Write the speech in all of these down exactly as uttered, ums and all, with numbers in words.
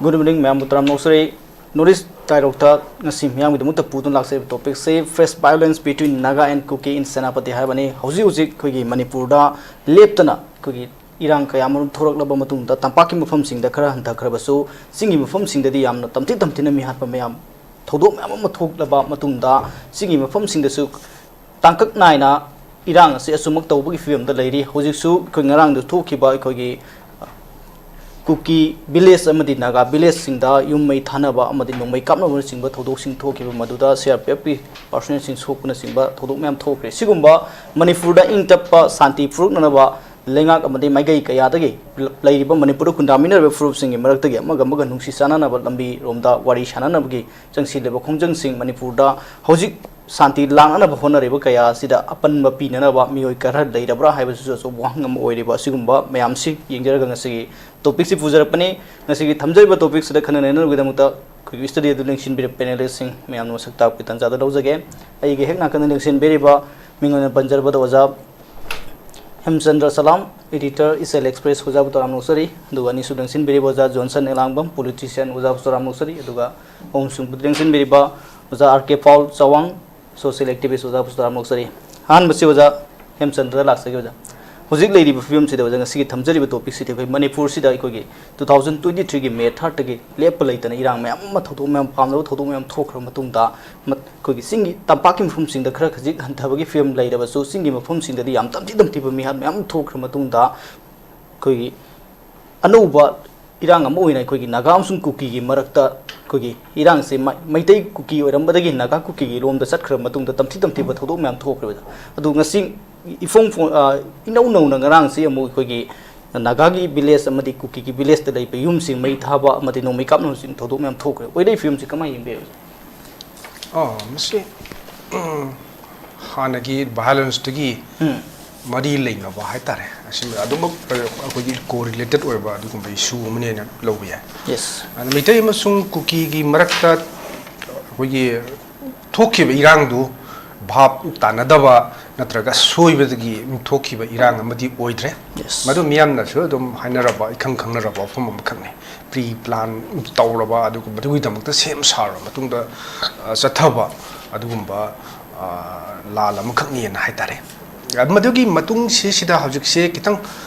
Good evening, ꯃꯌꯥꯝꯕꯨ ꯇꯔꯥꯝꯅ ꯑꯣꯛꯆꯔꯤ꯫ North East ꯗꯥꯏꯂꯣꯛꯇ ꯉꯁꯤ ꯃꯤꯌꯥꯝꯒꯤꯗꯃꯛꯇ ꯄꯨꯗꯨꯅ ꯂꯥꯛꯆꯔꯤꯕ ꯇꯣꯄꯤꯛꯁꯦ Fresh Violence Between Naga and Kuki in Senapati ꯍꯥꯏꯕꯅꯤ꯫ ꯍꯧꯖꯤꯛ ꯍꯧꯖꯤꯛ ꯑꯩꯈꯣꯏꯒꯤ ꯃꯅꯤꯄꯨꯔꯗ ꯂꯦꯞꯇꯅ ꯑꯩꯈꯣꯏꯒꯤ ꯏꯔꯥꯡ ꯀꯌꯥ ꯑꯃꯔꯣꯝ ꯊꯣꯔꯛꯂꯕ ꯃꯇꯨꯡꯗ, ꯇꯝꯄꯥꯛꯀꯤ ꯃꯐꯝꯁꯤꯡꯗ ꯈꯔ ꯍꯟꯊꯈ꯭ꯔꯕꯁꯨ, ꯆꯤꯡꯒꯤ ꯃꯐꯝꯁꯤꯡꯗꯗꯤ ꯌꯥꯝꯅ ꯇꯝꯊꯤ ꯇꯝꯊꯤꯅ ꯃꯤꯍꯥꯠꯄ ꯃꯌꯥꯝ, ꯊꯧꯗꯣꯛ ꯃꯌꯥꯝ ꯑꯃ ꯊꯣꯛꯂꯕ ꯃꯇꯨꯡꯗ, ꯆꯤꯡꯒꯤ ꯃꯐꯝꯁꯤꯡꯗꯁꯨ ꯇꯥꯡꯀꯛ ꯅꯥꯏꯅ ꯏꯔꯥꯡ ꯑꯁꯤ ꯑꯆꯨꯝꯃꯛ ꯇꯧꯕꯒꯤ ꯐꯤꯕꯝꯗ ꯂꯩꯔꯤ꯫ ꯍꯧꯖꯤꯛꯁꯨ ꯑꯩꯈꯣꯏ ꯉꯔꯥꯡꯗ ꯊꯣꯛꯈꯤꯕ ꯑꯩꯈꯣꯏꯒꯤ ꯀꯨꯀꯤ ꯚꯤꯂꯦꯖ ꯑꯃꯗꯤ ꯅꯥꯒꯥ ꯚꯤꯂꯦꯖꯁꯤꯡꯗ ꯌꯨꯝ ꯃꯩ ꯊꯥꯅꯕ ꯑꯃꯗꯤ ꯅꯣꯡꯃꯩ ꯀꯥꯞꯅꯕꯅꯆꯤꯡꯕ ꯊꯧꯗꯣꯛꯁꯤꯡ ꯊꯣꯛꯈꯤꯕ, ꯃꯗꯨꯗ ꯁꯤ ꯑꯥꯔ ꯄꯤ ꯑꯦꯐꯀꯤ ꯄꯥꯔꯁꯣꯅꯦꯜꯁꯤꯡ ꯁꯣꯛꯄꯅꯆꯤꯡꯕ ꯊꯧꯗꯣꯛ ꯃꯌꯥꯝ ꯊꯣꯛꯈ꯭ꯔꯦ꯫ ꯁꯤꯒꯨꯝꯕ ꯃꯅꯤꯄꯨꯔꯗ ꯏꯪ ꯇꯞꯄ ꯁꯥꯟꯇꯤ ꯄꯨꯔꯛꯅꯅꯕ ꯂꯩꯉꯥꯛ ꯑꯃꯗꯤ ꯃꯥꯏꯀꯩ ꯀꯌꯥꯗꯒꯤ ꯂꯩꯔꯤꯕ ꯃꯅꯤꯄꯨꯔꯗ ꯈꯨꯟꯗꯥꯃꯤꯟꯅꯔꯤꯕ ꯐꯨꯔꯨꯞꯁꯤꯡꯒꯤ ꯃꯔꯛꯇꯒꯤ ꯑꯃꯒ ꯑꯃꯒ ꯅꯨꯡꯁꯤ ꯆꯥꯟꯅꯅꯕ ꯂꯝꯕꯤꯔꯣꯝꯗ ꯋꯥꯔꯤ ꯁꯥꯟꯅꯅꯕꯒꯤ ꯆꯪꯁꯤꯜꯂꯤꯕ ꯈꯣꯡꯖꯪꯁꯤꯡ ꯃꯅꯤꯄꯨꯔꯗ ꯍꯧꯖꯤꯛ ꯁꯥꯟꯇꯤ ꯂꯥꯛꯅꯅꯕ ꯍꯣꯠꯅꯔꯤꯕ ꯀꯌꯥ ꯑꯁꯤꯗ ꯑꯄꯟꯕ ꯄꯤꯅꯅꯕ ꯃꯤꯑꯣꯏ ꯈꯔ ꯂꯩꯔꯕ꯭ꯔꯥ ꯍꯥꯏꯕꯁꯤꯁꯨ ꯑꯆꯧꯕ ꯋꯥꯍꯪ ꯑꯃ ꯑꯣꯏꯔꯤꯕ꯫ ꯑꯁꯤꯒꯨꯝꯕ ꯃꯌꯥꯝꯁꯤ ꯌꯦꯡꯖꯔꯒ ꯉꯁꯤꯒꯤ ꯇꯣꯄꯤꯛꯁꯤ ꯄꯨꯖꯔꯛꯄꯅꯤ꯫ ꯉꯁꯤꯒꯤ ꯊꯝꯖꯔꯤꯕ ꯇꯣꯄꯤꯛꯁꯤꯗ ꯈꯟꯅ ꯅꯩꯅꯅꯕꯒꯤꯗꯃꯛꯇ ꯑꯩꯈꯣꯏꯒꯤ ꯁ꯭ꯇꯨꯗꯤꯑꯣꯗ ꯂꯦꯡꯁꯤꯟꯕꯤꯔꯤꯕ ꯄꯦꯅꯦꯂꯤꯁꯁꯤꯡ ꯃꯌꯥꯝꯅ ꯃꯁꯛ ꯇꯥꯛꯄꯒꯤ ꯇꯥꯟꯖꯥꯗ ꯂꯧꯖꯒꯦ꯫ ꯑꯩꯒꯤ ꯍꯦꯛ ꯅꯥꯀꯟꯗ ꯂꯦꯡꯁꯤꯟꯕꯤꯔꯤꯕ ꯃꯤꯡ ꯑꯣꯏꯅ ꯄꯟꯖꯔꯕꯗ ꯑꯣꯖꯥ ꯍꯦꯝꯆꯟꯗ꯭ꯔ ꯁꯂꯥꯝ, editor, ꯏꯆꯦꯜ Express, ꯑꯣꯖꯥꯕꯨ ꯇꯔꯥꯝꯅ ꯑꯣꯛꯆꯔꯤ꯫ ꯑꯗꯨꯒ ꯑꯅꯤꯁꯨꯕꯗ ꯂꯦꯡꯁꯤꯟꯕꯤꯔꯤꯕ ꯑꯣꯖꯥ ꯖꯣꯟꯁꯟ ꯑꯦꯂꯥꯡꯕꯝ, politician, ꯑꯣꯖꯥꯕꯨ ꯇꯔꯥꯝꯅ ꯑꯣꯛꯆꯔꯤ꯫ ꯑꯗꯨꯒ ꯑꯍꯨꯝꯁꯨꯕꯗ ꯂꯦꯡꯁꯤꯟꯕꯤꯔꯤꯕ ꯑꯣꯖꯥ ꯑꯥꯔ ꯀꯦ ꯄꯥꯎꯜ ꯆꯥꯋꯥꯡ, social activist, ꯑꯣꯖꯥꯕꯨ ꯇꯔꯥꯝꯅ ꯑꯣꯛꯆꯔꯤ꯫ ꯑꯍꯥꯟꯕꯁꯤ ꯑꯣꯖꯥ ꯍꯦꯝꯆꯟꯗ꯭ꯔꯗ ꯂꯥꯛꯆꯒꯦ ꯑꯣꯖꯥ꯫ ꯍꯧꯖꯤꯛ ꯂꯩꯔꯤꯕ ꯐꯤꯕꯝꯁꯤꯗ ꯑꯣꯖꯥ, ꯉꯁꯤꯒꯤ ꯊꯝꯖꯔꯤꯕ topicꯁꯤꯗꯤ ꯑꯩꯈꯣꯏ ꯃꯅꯤꯄꯨꯔꯁꯤꯗ ꯑꯩꯈꯣꯏꯒꯤ two thousand twenty threeꯒꯤ May thirdꯇꯒꯤ ꯂꯦꯞꯄ ꯂꯩꯇꯅ ꯏꯔꯥꯡ ꯃꯌꯥꯝ ꯑꯃ, ꯊꯧꯗꯣꯛ ꯃꯌꯥꯝ, ꯄꯥꯝꯗꯕ ꯊꯧꯗꯣꯛ ꯃꯌꯥꯝ ꯊꯣꯛꯈ꯭ꯔꯕ ꯃꯇꯨꯡꯗ, ꯃꯠ-, ꯑꯩꯈꯣꯏꯒꯤ ꯆꯤꯡꯒꯤ, ꯇꯝꯄꯥꯛꯀꯤ ꯃꯐꯝꯁꯤꯡꯗ ꯈꯔ ꯈꯖꯤꯛ ꯍꯟꯊꯕꯒꯤ ꯐꯤꯕꯝ ꯂꯩꯔꯕꯁꯨ, ꯆꯤꯡꯒꯤ ꯃꯐꯝꯁꯤꯡꯗꯗꯤ ꯌꯥꯝ ꯇꯝꯊꯤ ꯇꯝꯊꯤꯕ ꯃꯤꯍꯥꯠ ꯃꯌꯥꯝ ꯊꯣꯛꯈ꯭ꯔ ꯃꯇꯨꯡꯗ, ꯑꯩꯈꯣꯏꯒꯤ ꯑꯅꯧꯕ ꯏꯔꯥꯡ ꯑꯃ ꯑꯣꯏꯅ ꯑꯩꯈꯣꯏꯒꯤ ꯅꯥꯒꯥ ꯑꯃꯁꯨꯡ ꯀꯨꯀꯤꯒꯤ ꯃꯔꯛꯇ ꯑꯩꯈꯣꯏꯒꯤ ꯏꯔꯥꯡꯁꯦ ꯃ-, ꯃꯩꯇꯩ ꯀꯨꯀꯤ ꯑꯣꯏꯔꯝꯕꯗꯒꯤ ꯅꯥꯒꯥ ꯀꯨꯀꯤꯒꯤ ꯂꯣꯝꯗ ꯆꯠꯈ꯭ꯔꯕ ꯃꯇꯨꯡꯗ ꯇꯝꯊꯤ ꯇꯝꯊꯤꯕ ꯊꯧꯗꯣꯛ ꯃꯌꯥꯝ ꯊꯣꯛꯈ꯭ꯔꯦꯕ꯫ ꯑꯗꯨ ꯉꯁꯤ ꯏꯐꯣꯡ ꯐꯣꯡ-, ꯑ, ꯏꯅꯧ ꯅꯧꯅ ꯉꯔꯥꯡꯁꯤ ꯑꯃꯨꯛ ꯑꯩꯈꯣꯏꯒꯤ ꯅꯥꯒꯥꯒꯤ village ꯑꯃꯗꯤ ꯀꯨꯀꯤꯒꯤ villageꯇ ꯂꯩꯕ ꯌꯨꯝꯁꯤꯡ ꯃꯩ ꯊꯥꯕ ꯑꯃꯗꯤ ꯅꯣꯡꯃꯩ ꯀꯥꯞꯅꯕꯁꯤꯡ ꯊꯧꯗꯣꯛ ꯃꯌꯥꯝ ꯊꯣꯛꯈ꯭ꯔꯦ꯫ ꯑꯣꯏꯔꯛꯏ ꯐꯤꯕꯝꯁꯤ ꯀꯃꯥꯏꯅ ꯌꯦꯡꯕꯤꯔꯤ? ꯑꯣ, ꯃꯁꯤ, ꯎꯝ, ꯍꯥꯟꯅꯒꯤ violenceꯇꯨꯒꯤ ꯎꯝ꯫ ꯃꯔꯤ ꯂꯩꯅꯕ ꯍꯥꯏꯇꯥꯔꯦ꯫ ꯑꯁꯤꯃ ꯑꯗꯨꯃꯛ, ꯑ, ꯑꯩꯈꯣꯏꯒꯤ correlated ꯑꯣꯏꯕ ꯑꯗꯨꯒꯨꯝꯕ issue ꯑꯃꯅꯦꯅ ꯂꯧꯕ ꯌꯥꯏ꯫ Yes꯫ ꯑꯗꯨꯅ ꯃꯩꯇꯩ ꯑꯃꯁꯨꯡ ꯀꯨꯀꯤꯒꯤ ꯃꯔꯛꯇ ꯑꯩꯈꯣꯏꯒꯤ ꯊꯣꯛꯈꯤꯕ ꯏꯔꯥꯡꯗꯨ ꯚꯥꯞ ꯇꯥꯅꯗꯕ ꯅꯠꯇ꯭ꯔꯒ ꯁꯣꯏꯕꯗꯒꯤ ꯊꯣꯛꯈꯤꯕ ꯏꯔꯥꯡ ꯑꯃꯗꯤ ꯑꯣꯏꯗ꯭ꯔꯦ꯫ Yes꯫ ꯃꯗꯨ ꯃꯤꯌꯥꯝꯅꯁꯨ ꯑꯗꯨꯝ ꯍꯥꯏꯅꯔꯕ, ꯏꯈꯪ ꯈꯪꯅꯔꯕ ꯋꯥꯐꯝ ꯑꯃꯈꯛꯅꯤ꯫ Pre plan ꯇꯧꯔꯕ, ꯑꯗꯨꯒ ꯃꯗꯨꯒꯤꯗꯃꯛꯇ ꯁꯦꯝ ꯁꯥꯔꯕ ꯃꯇꯨꯡꯗ, ꯑ, ꯆꯠꯊꯕ ꯑꯗꯨꯒꯨꯝꯕ, ꯑ, ꯂꯥꯜ ꯑꯃꯈꯛꯅꯦꯅ ꯍꯥꯏꯇꯥꯔꯦ꯫ ꯃꯗꯨꯒꯤ ꯃꯇꯨꯡ ꯁꯤꯁꯤꯗ ꯍꯧꯖꯤꯛꯁꯦ ꯈꯤꯇꯪ,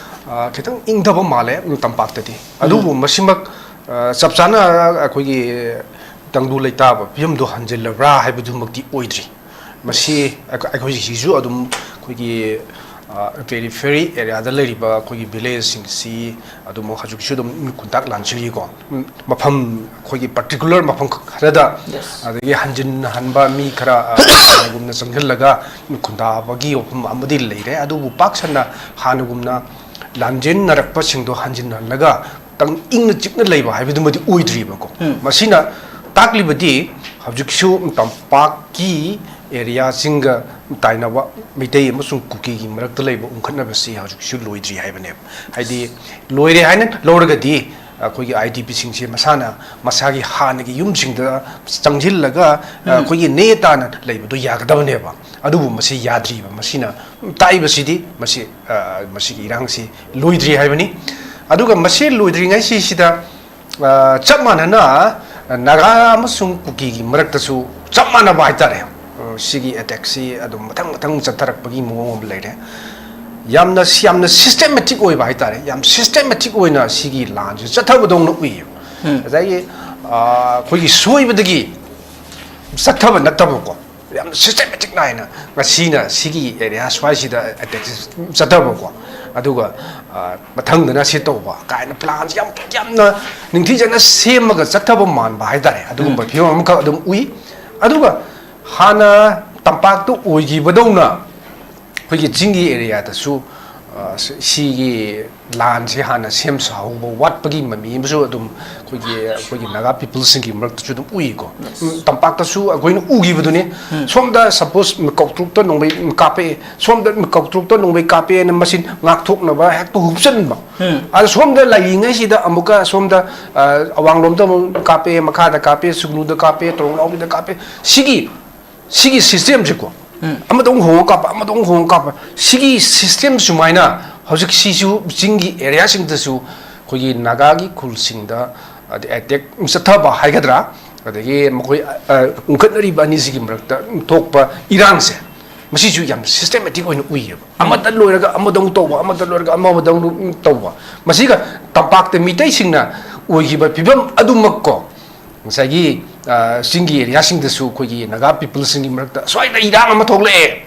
ꯑ, ꯈꯤꯇꯪ ꯏꯪꯊꯕ ꯃꯥꯜꯂꯦ, ꯎꯝ, ꯇꯝꯄꯥꯛꯇꯗꯤ꯫ ꯎꯝ꯫ ꯑꯗꯨꯕꯨ ꯃꯁꯤꯃꯛ, ꯑ, ꯆꯞ ꯆꯥꯅ ꯑꯩꯈꯣꯏꯒꯤ ꯇꯪꯗꯨ ꯂꯩꯇꯥꯕ ꯐꯤꯕꯝꯗꯣ ꯍꯟꯖꯤꯜꯂꯕ꯭ꯔꯥ ꯍꯥꯏꯕꯗꯨꯃꯛꯇꯤ ꯑꯣꯏꯗ꯭ꯔꯤ꯫ ꯃꯁꯤ ꯑꯩꯈꯣꯏ, ꯑꯩꯈꯣꯏ ꯁꯤꯁꯨ ꯑꯗꯨꯝ ꯑꯩꯈꯣꯏꯒꯤ, ꯑ, periphery areaꯗ ꯂꯩꯔꯤꯕ ꯑꯩꯈꯣꯏꯒꯤ villageꯁꯤꯡꯁꯤ ꯑꯗꯨꯝ ꯍꯧꯖꯤꯛꯁꯨ ꯑꯗꯨꯝ ꯃꯤꯈꯨꯟꯇꯥꯛ ꯂꯥꯟꯁꯤꯜꯂꯤꯀꯣ꯫ ꯎꯝ, ꯃꯐꯝ, ꯑꯩꯈꯣꯏꯒꯤ particular ꯃꯐꯝ ꯈꯔꯗ, Yes꯫ ꯑꯗꯒꯤ ꯍꯟꯖꯤꯟ ꯍꯟꯕ ꯃꯤ ꯈꯔ, ꯑ, ꯍꯥꯟꯅꯒꯨꯝꯅ ꯆꯪꯁꯤꯜꯂꯒ ꯈꯨꯟꯗꯥꯕꯒꯤ ꯋꯥꯐꯝ ꯑꯃꯗꯤ ꯂꯩꯔꯦ꯫ ꯑꯗꯨꯕꯨ ꯄꯥꯛ ꯁꯟꯅ ꯍꯥꯟꯅꯒꯨꯝꯅ ꯂꯥꯟꯖꯦꯟꯅꯔꯛꯄꯁꯤꯡꯗꯣ ꯍꯟꯖꯤꯟ ꯍꯜꯂꯒ ꯇꯪ-, ꯏꯪꯅ ꯆꯤꯛꯅ ꯂꯩꯕ ꯍꯥꯏꯕꯗꯨꯃꯗꯤ ꯑꯣꯏꯗ꯭ꯔꯤꯕꯀꯣ꯫ ꯎꯝ꯫ ꯃꯁꯤꯅ ꯇꯥꯛꯂꯤꯕꯗꯤ ꯍꯧꯖꯤꯛꯁꯨ ꯇꯝꯄꯥꯛꯀꯤ areaꯁꯤꯡꯒ ꯇꯥꯏꯅꯕ ꯃꯩꯇꯩ ꯑꯃꯁꯨꯡ ꯀꯨꯀꯤꯒꯤ ꯃꯔꯛꯇ ꯂꯩꯕ ꯎꯪꯈꯠꯅꯕꯁꯤ ꯍꯧꯖꯤꯛꯁꯨ ꯂꯣꯏꯗ꯭ꯔꯤ ꯍꯥꯏꯕꯅꯦꯕ꯫ ꯍꯥꯏꯗꯤ ꯂꯣꯏꯔꯦ ꯍꯥꯏꯅ ꯂꯧꯔꯒꯗꯤ ꯑꯩꯈꯣꯏꯒꯤ ꯑꯥꯏ ꯗꯤ ꯄꯤꯁꯤꯡꯁꯦ ꯃꯁꯥꯅ ꯃꯁꯥꯒꯤ ꯍꯥꯟꯅꯒꯤ ꯌꯨꯝꯁꯤꯡꯗ ꯆꯪꯁꯤꯜꯂꯒ, ꯑ, ꯎꯝ꯫ ꯑꯩꯈꯣꯏꯒꯤ ꯅꯦ ꯇꯥꯅ ꯂꯩꯕꯗꯣ ꯌꯥꯒꯗꯕꯅꯦꯕ꯫ ꯑꯗꯨꯕꯨ ꯃꯁꯤ ꯌꯥꯗ꯭ꯔꯤꯕ꯫ ꯃꯁꯤꯅ ꯇꯥꯛꯏꯕꯁꯤꯗꯤ ꯃꯁꯤ, ꯑ, ꯃꯁꯤꯒꯤ ꯏꯔꯥꯡꯁꯤ ꯂꯣꯏꯗ꯭ꯔꯤ ꯍꯥꯏꯕꯅꯤ꯫ ꯑꯗꯨꯒ ꯃꯁꯤ ꯂꯣꯏꯗ꯭ꯔꯤꯉꯩꯁꯤꯁꯤꯗ, ꯑ, ꯆꯞ ꯃꯥꯟꯅꯅ ꯅꯥꯒꯥ ꯑꯃꯁꯨꯡ ꯀꯨꯀꯤꯒꯤ ꯃꯔꯛꯇꯁꯨ ꯆꯞ ꯃꯥꯟꯅꯕ ꯍꯥꯏꯇꯥꯔꯦ꯫ ꯑ, ꯁꯤꯒꯤ ꯑꯦꯇꯦꯛꯁꯤ ꯑꯗꯨꯝ ꯃꯊꯪ ꯃꯊꯪ ꯆꯠꯊꯔꯛꯄꯒꯤ ꯃꯑꯣꯡ ꯑꯃ ꯂꯩꯔꯦ꯫ ꯌꯥꯝꯅ, ꯌꯥꯝꯅ ꯁꯤꯁꯇꯦꯃꯦꯇꯤꯛ ꯑꯣꯏꯕ ꯍꯥꯏꯇꯥꯔꯦ꯫ ꯌꯥꯝ ꯁꯤꯁꯇꯦꯃꯦꯇꯤꯛ ꯑꯣꯏꯅ ꯁꯤꯒꯤ ꯂꯥꯟꯁꯦ ꯆꯠꯊꯕꯗꯧꯅ ꯎꯏꯌꯦꯕ꯫ ꯎꯝ꯫ ꯉꯁꯥꯏꯒꯤ, ꯑ, ꯑꯩꯈꯣꯏꯒꯤ ꯁꯣꯏꯕꯗꯒꯤ ꯆꯠꯊꯕ ꯅꯠꯇꯕꯀꯣ, ꯌꯥꯝꯅ ꯁꯤꯁꯇꯦꯃꯦꯇꯤꯛ ꯅꯥꯏꯅ ꯉꯁꯤꯅ ꯁꯤꯒꯤ ꯑꯦꯔꯤꯌꯥ ꯁ꯭ꯋꯥꯏꯁꯤꯗ ꯑꯦꯇꯦꯛꯁꯦ ꯆꯠꯊꯕꯀꯣ, ꯑꯗꯨꯒ, ꯑ, ꯃꯊꯪꯗꯅ ꯁꯤ ꯇꯧꯕ ꯀꯥꯏꯅ ꯄ꯭ꯂꯥꯟꯁꯦ ꯌꯥꯝ, ꯌꯥꯝꯅ ꯅꯤꯡꯊꯤꯖꯅ ꯁꯦꯝꯃꯒ ꯆꯠꯊꯕ ꯃꯥꯟꯕ ꯍꯥꯏꯇꯥꯔꯦ꯫ ꯑꯗꯨꯒꯨꯝꯕ ꯎꯝ꯫ ꯐꯤꯕꯝ ꯑꯃꯈꯛ ꯑꯗꯨꯝ ꯎꯏ꯫ ꯑꯗꯨꯒ ꯍꯥꯟꯅ ꯇꯝꯄꯥꯛꯇ ꯑꯣꯏꯈꯤꯕꯗꯧꯅ ꯑꯩꯈꯣꯏꯒꯤ ꯆꯤꯡꯒꯤ ꯑꯦꯔꯤꯌꯥꯗꯁꯨ, ꯑ, ꯁꯤ-, ꯁꯤꯒꯤ ꯂꯥꯟꯁꯦ ꯍꯥꯟꯅ ꯁꯦꯝ ꯁꯥꯍꯧꯕ ꯋꯥꯠꯄꯒꯤ ꯃꯃꯤ ꯑꯃꯁꯨ ꯑꯗꯨꯝ ꯑꯩꯈꯣꯏꯒꯤ, ꯑꯩꯈꯣꯏꯒꯤ ꯅꯥꯒꯥ ꯄꯤꯄꯜꯁꯤꯡꯒꯤ ꯃꯔꯛꯇꯁꯨ ꯑꯗꯨꯝ ꯎꯏꯀꯣ꯫ ꯎꯝ, ꯇꯝꯄꯥꯛꯇꯁꯨ ꯑꯩꯈꯣꯏꯅ ꯎꯈꯤꯕꯗꯨꯅꯤ꯫ ꯎꯝ꯫ ꯁꯣꯝꯗ ꯁꯄꯣꯁ ꯃꯤꯀꯧ ꯇꯔꯨꯛꯇ ꯅꯣꯡꯃꯩ ꯀꯥꯞꯄꯛꯑꯦ, ꯁꯣꯝꯗ ꯃꯤꯀꯧ ꯇꯔꯨꯛꯇ ꯅꯣꯡꯃꯩ ꯀꯥꯞꯄꯛꯑꯦꯅ ꯃꯁꯤ ꯉꯥꯛꯊꯣꯛꯅꯕ ꯍꯦꯛꯇ ꯍꯨꯞꯆꯟꯕ꯫ ꯎꯝ꯫ ꯑꯗ ꯁꯣꯝꯗ ꯂꯩꯔꯤꯉꯩꯁꯤꯗ ꯑꯃꯨꯛꯀ ꯁꯣꯝꯗ, ꯑ, ꯑꯋꯥꯡꯂꯣꯝꯗ ꯑꯃꯨꯛ ꯀꯥꯞꯄꯛꯑꯦ, ꯃꯈꯥꯗ ꯀꯥꯞꯄꯛꯑꯦ, ꯁꯨꯒꯅꯨꯗ ꯀꯥꯞꯄꯛꯑꯦ, ꯇꯣꯔꯣꯡꯅꯥꯎꯕꯤꯗ ꯀꯥꯞꯄꯛꯑꯦ꯫ ꯁꯤꯒꯤ ꯁꯤꯒꯤ ꯁꯤꯁꯇꯦꯝꯁꯦꯀꯣ, ꯎꯝ꯫ ꯑꯃꯗ ꯑꯃꯨꯛ ꯍꯣꯡꯉ ꯀꯥꯞꯄ, ꯑꯃꯗ ꯑꯃꯨꯛ ꯍꯣꯡꯉ ꯀꯥꯞꯄ, ꯁꯤꯒꯤ ꯁꯤꯁꯇꯦꯝ ꯁꯨꯃꯥꯏꯅ ꯍꯧꯖꯤꯛ ꯁꯤꯁꯨ ꯆꯤꯡꯒꯤ ꯑꯦꯔꯤꯌꯥꯁꯤꯡꯗꯁꯨ ꯑꯩꯈꯣꯏꯒꯤ ꯅꯥꯒꯥꯒꯤ ꯈꯨꯜꯁꯤꯡꯗ, ꯑꯗꯩ ꯑꯦꯇꯦꯛ ꯆꯠꯊꯕ ꯍꯥꯏꯒꯗ꯭ꯔꯥ, ꯑꯗꯒꯤ ꯃꯈꯣꯏ, ꯑ, ꯎꯪꯈꯠꯅꯔꯤꯕ ꯑꯅꯤꯁꯤꯒꯤ ꯃꯔꯛꯇ ꯊꯣꯛꯄ ꯏꯔꯥꯡꯁꯦ, ꯃꯁꯤꯁꯨ ꯌꯥꯝ ꯁꯤꯁꯇꯦꯃꯦꯇꯤꯛ ꯑꯣꯏꯅ ꯎꯏꯌꯦꯕ꯫ ꯎꯝ꯫ ꯑꯃꯗ ꯂꯣꯏꯔꯒ ꯑꯃꯗ ꯑꯃꯨꯛ ꯇꯧꯕ, ꯑꯃꯗ ꯂꯣꯏꯔꯒ ꯑꯃꯗ ꯑꯃꯨꯛ ꯇꯧꯕ꯫ ꯃꯁꯤꯒ ꯇꯝꯄꯥꯛꯇ ꯃꯤꯇꯩꯁꯤꯡꯅ ꯑꯣꯏꯈꯤꯕ ꯐꯤꯕꯝ ꯑꯗꯨꯃꯛ ꯀꯣ, ꯉꯁꯥꯏꯒꯤ, ꯑ, ꯆꯤꯡꯒꯤ ꯑꯦꯔꯤꯌꯥꯁꯤꯡꯗꯁꯨ ꯑꯩꯈꯣꯏꯒꯤ ꯅꯥꯒꯥ ꯄꯤꯄꯜꯁꯤꯡꯒꯤ ꯃꯔꯛꯇ ꯁ꯭ꯋꯥꯏꯗ ꯏꯔꯥꯡ ꯑꯃ ꯊꯣꯛꯂꯛꯑꯦ꯫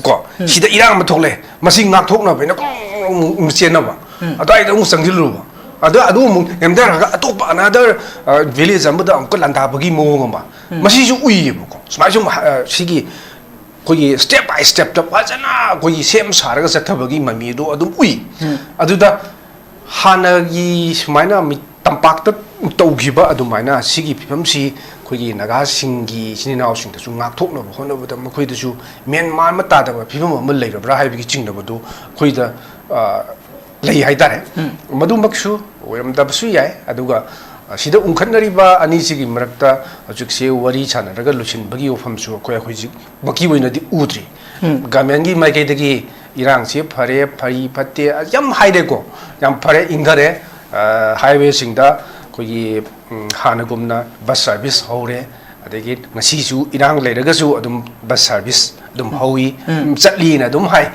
ꯀꯣ, ꯎꯝ꯫ ꯁꯤꯗ ꯏꯔꯥꯡ ꯑꯃ ꯊꯣꯛꯂꯛꯑꯦ, ꯃꯁꯤ ꯉꯥꯛꯊꯣꯛꯅꯕ ꯍꯥꯏꯅ ꯀ꯭ꯔꯣꯡ ꯀ꯭ꯔꯣꯡ ꯀ꯭ꯔꯣꯡ ꯆꯦꯟꯅꯕ꯫ ꯎꯝ꯫ ꯑꯗꯨꯋꯥꯏꯗ ꯑꯃꯨꯛ ꯆꯪꯁꯤꯜꯂꯨꯕ꯫ ꯑꯗ ꯑꯗꯨ ꯑꯃꯨꯛ ꯅꯦꯝꯊꯔꯒ ꯑꯇꯣꯞꯄ another, ꯑ, village ꯑꯃꯗ ꯑꯃꯨꯛꯀ ꯂꯥꯟꯗꯥꯕꯒꯤ ꯃꯑꯣꯡ ꯑꯃ꯫ ꯎꯝ꯫ ꯃꯁꯤꯁꯨ ꯎꯏꯌꯦꯕꯀꯣ꯫ ꯁꯨꯃꯥꯏꯅ ꯁꯨꯝ, ꯑ, ꯁꯤꯒꯤ ꯑꯩꯈꯣꯏꯒꯤ step by stepꯇ ꯐꯖꯅ ꯑꯩꯈꯣꯏꯒꯤ ꯁꯦꯝ ꯁꯥꯔꯒ ꯆꯠꯊꯕꯒꯤ ꯃꯃꯤꯗꯣ ꯑꯗꯨꯝ ꯎꯏ꯫ ꯎꯝ꯫ ꯑꯗꯨꯗ ꯍꯥꯟꯅꯒꯤ ꯁꯨꯃꯥꯏꯅ ꯃꯤ-, ꯇꯝꯄꯥꯛꯇ ꯇꯧꯈꯤꯕ ꯑꯗꯨꯃꯥꯏꯅ ꯁꯤꯒꯤ ꯐꯤꯕꯝꯁꯤ ꯑꯩꯈꯣꯏꯒꯤ ꯅꯥꯒꯥꯁꯤꯡꯒꯤ ꯏꯆꯤꯟ ꯏꯅꯥꯎꯁꯤꯡꯗꯁꯨ ꯉꯥꯛꯊꯣꯛꯅꯕ ꯍꯣꯠꯅꯕꯗ ꯃꯈꯣꯏꯗꯁꯨ ꯃꯦꯟ ꯃꯥꯟ ꯑꯃ ꯇꯥꯗꯕ ꯐꯤꯕꯝ ꯑꯃ ꯂꯩꯔꯕ꯭ꯔꯥ ꯍꯥꯏꯕꯒꯤ ꯆꯤꯡꯅꯕꯗꯨ ꯑꯩꯈꯣꯏꯗ, ꯑ, ꯂꯩ ꯍꯥꯏꯇꯥꯔꯦ꯫ ꯃꯗꯨꯃꯛꯁꯨ ꯑꯣꯏꯔꯝꯗꯕꯁꯨ ꯌꯥꯏ꯫ ꯑꯗꯨꯒ, ꯑ, ꯁꯤꯗ ꯎꯪꯈꯠꯅꯔꯤꯕ ꯑꯅꯤꯁꯤꯒꯤ ꯃꯔꯛꯇ ꯍꯧꯖꯤꯛꯁꯦ ꯋꯥꯔꯤ ꯁꯥꯟꯅꯔꯒ ꯂꯣꯏꯁꯤꯟꯕꯒꯤ ꯋꯥꯐꯝꯁꯨ ꯑꯩꯈꯣꯏ ꯍꯧꯖꯤꯛꯃꯛꯀꯤ ꯑꯣꯏꯅꯗꯤ ꯎꯗ꯭ꯔꯤ꯫ ꯒꯚꯔꯟꯃꯦꯟꯒꯤ ꯃꯥꯏꯀꯩꯗꯒꯤ ꯏꯔꯥꯡꯁꯤ ꯐꯔꯦ, ꯐꯔꯤ ꯐꯠꯇꯦ, ꯑ, ꯌꯥꯝ ꯍꯥꯏꯔꯦꯀꯣ, ꯌꯥꯝ ꯐꯔꯦ, ꯏꯪꯊꯔꯦ, ꯑ, ꯍꯥꯏꯋꯦꯁꯤꯡꯗ ꯑꯩꯈꯣꯏꯒꯤ, ꯎꯝ, ꯍꯥꯟꯅꯒꯨꯝꯅ ꯕꯁ ꯁꯥꯔꯚꯤꯁ ꯍꯧꯔꯦ, ꯑꯗꯒꯤ ꯉꯁꯤꯁꯨ ꯏꯔꯥꯡ ꯂꯩꯔꯒꯁꯨ ꯑꯗꯨꯝ ꯕꯁ ꯁꯥꯔꯚꯤꯁ ꯑꯗꯨꯝ ꯍꯧꯏ, ꯎꯝ, ꯆꯠꯂꯤꯅ ꯑꯗꯨꯝ ꯍꯥꯏ꯫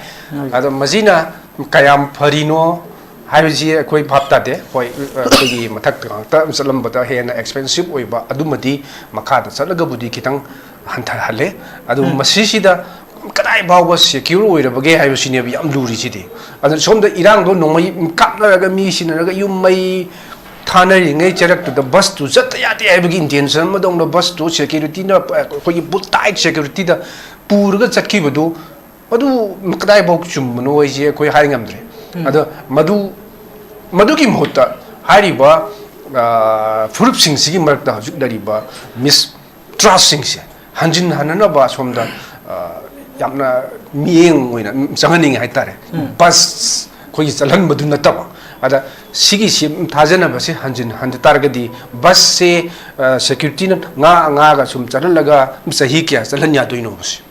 ꯑꯗꯣ ꯃꯁꯤꯅ ꯀꯌꯥꯝ ꯐꯔꯤꯅꯣ ꯍꯥꯏꯕꯁꯤ ꯑꯩꯈꯣꯏ ꯚꯥꯞ ꯇꯥꯗꯦ꯫ ꯍꯣꯏ, ꯑꯩꯈꯣꯏꯒꯤ ꯃꯊꯛꯇ ꯉꯥꯛꯇ ꯆꯠꯂꯝꯕꯗ ꯍꯦꯟꯅ ꯑꯦꯛꯁꯄꯦꯟꯁꯤꯞ ꯑꯣꯏꯕ ꯑꯗꯨꯃꯗꯤ ꯃꯈꯥꯗ ꯆꯠꯂꯒꯕꯨꯗꯤ ꯈꯤꯇꯪ ꯍꯟꯊꯍꯜꯂꯦ꯫ ꯑꯗꯨꯕꯨ ꯃꯁꯤꯁꯤꯗ ꯀꯗꯥꯏ ꯐꯥꯎꯕ ꯁꯦꯀ꯭ꯌꯨꯔ ꯑꯣꯏꯔꯕꯒꯦ ꯍꯥꯏꯕꯁꯤꯅꯦꯕ ꯌꯥꯝ ꯂꯨꯔꯤꯁꯤꯗꯤ꯫ ꯑꯗꯨꯅ ꯁꯣꯝꯗ ꯏꯔꯥꯡꯗꯣ ꯅꯣꯡꯃꯩ ꯀꯥꯞꯅꯔꯒ ꯃꯤ ꯁꯤꯟꯅꯔꯒ ꯌꯨꯝ ꯃꯩ ꯊꯥꯅꯔꯤꯉꯩ ꯆꯔꯛꯇꯨꯗ ꯕꯁꯇꯨ ꯆꯠꯇ ꯌꯥꯗꯦ ꯍꯥꯏꯕꯒꯤ ꯏꯟꯇꯦꯟꯁꯟ ꯑꯃꯗꯧꯅ ꯕꯁꯇꯨ ꯁꯦꯀ꯭ꯌꯨꯔꯤꯇꯤꯅ, ꯑꯩꯈꯣꯏꯒꯤ ꯕꯨꯠ ꯇꯥꯏꯠ ꯁꯦꯀ꯭ꯌꯨꯔꯤꯇꯤꯗ ꯄꯨꯔꯒ ꯆꯠꯈꯤꯕꯗꯨ, ꯃꯗꯨ ꯀꯗꯥꯏꯐꯥꯎ ꯆꯨꯝꯕꯅꯣ ꯍꯥꯏꯁꯦ ꯑꯩꯈꯣꯏ ꯍꯥꯏ ꯉꯝꯗ꯭ꯔꯦ꯫ ꯑꯗꯣ ꯃꯗꯨ, ꯃꯗꯨꯒꯤ ꯃꯍꯨꯠꯇ ꯍꯥꯏꯔꯤꯕ, ꯑ, ꯐꯨꯔꯨꯞꯁꯤꯡꯁꯤꯒꯤ ꯃꯔꯛꯇ ꯍꯧꯖꯤꯛ ꯂꯩꯔꯤꯕ ꯃꯤꯁ ꯇ꯭ꯔꯁꯁꯤꯡꯁꯦ ꯍꯟꯖꯤꯟ ꯍꯟꯅꯅꯕ ꯑꯁꯣꯝꯗ, ꯑ, ꯌꯥꯝꯅ ꯃꯤꯠꯌꯦꯡ ꯑꯣꯏꯅ ꯆꯪꯍꯟꯅꯤꯡꯉꯤ ꯍꯥꯏꯇꯥꯔꯦ꯫ ꯕꯁ ꯑꯩꯈꯣꯏꯒꯤ ꯆꯠꯍꯟꯕꯗꯨ ꯅꯠꯇꯕ, ꯑꯗ ꯁꯤꯒꯤꯁꯤ ꯊꯥꯖꯅꯕꯁꯤ ꯍꯟꯖꯤꯟ ꯍꯟꯗ ꯇꯥꯔꯒꯗꯤ ꯕꯁꯁꯦ, ꯑ, ꯁꯦꯀ꯭ꯌꯨꯔꯤꯇꯤꯅ ꯉꯥ ꯉꯥꯒ ꯁꯨꯝ ꯆꯠꯍꯜꯂꯒ ꯆꯍꯤ ꯀꯌꯥ ꯆꯠꯍꯟ ꯌꯥꯗꯣꯏꯅꯣꯕ ꯁꯤ?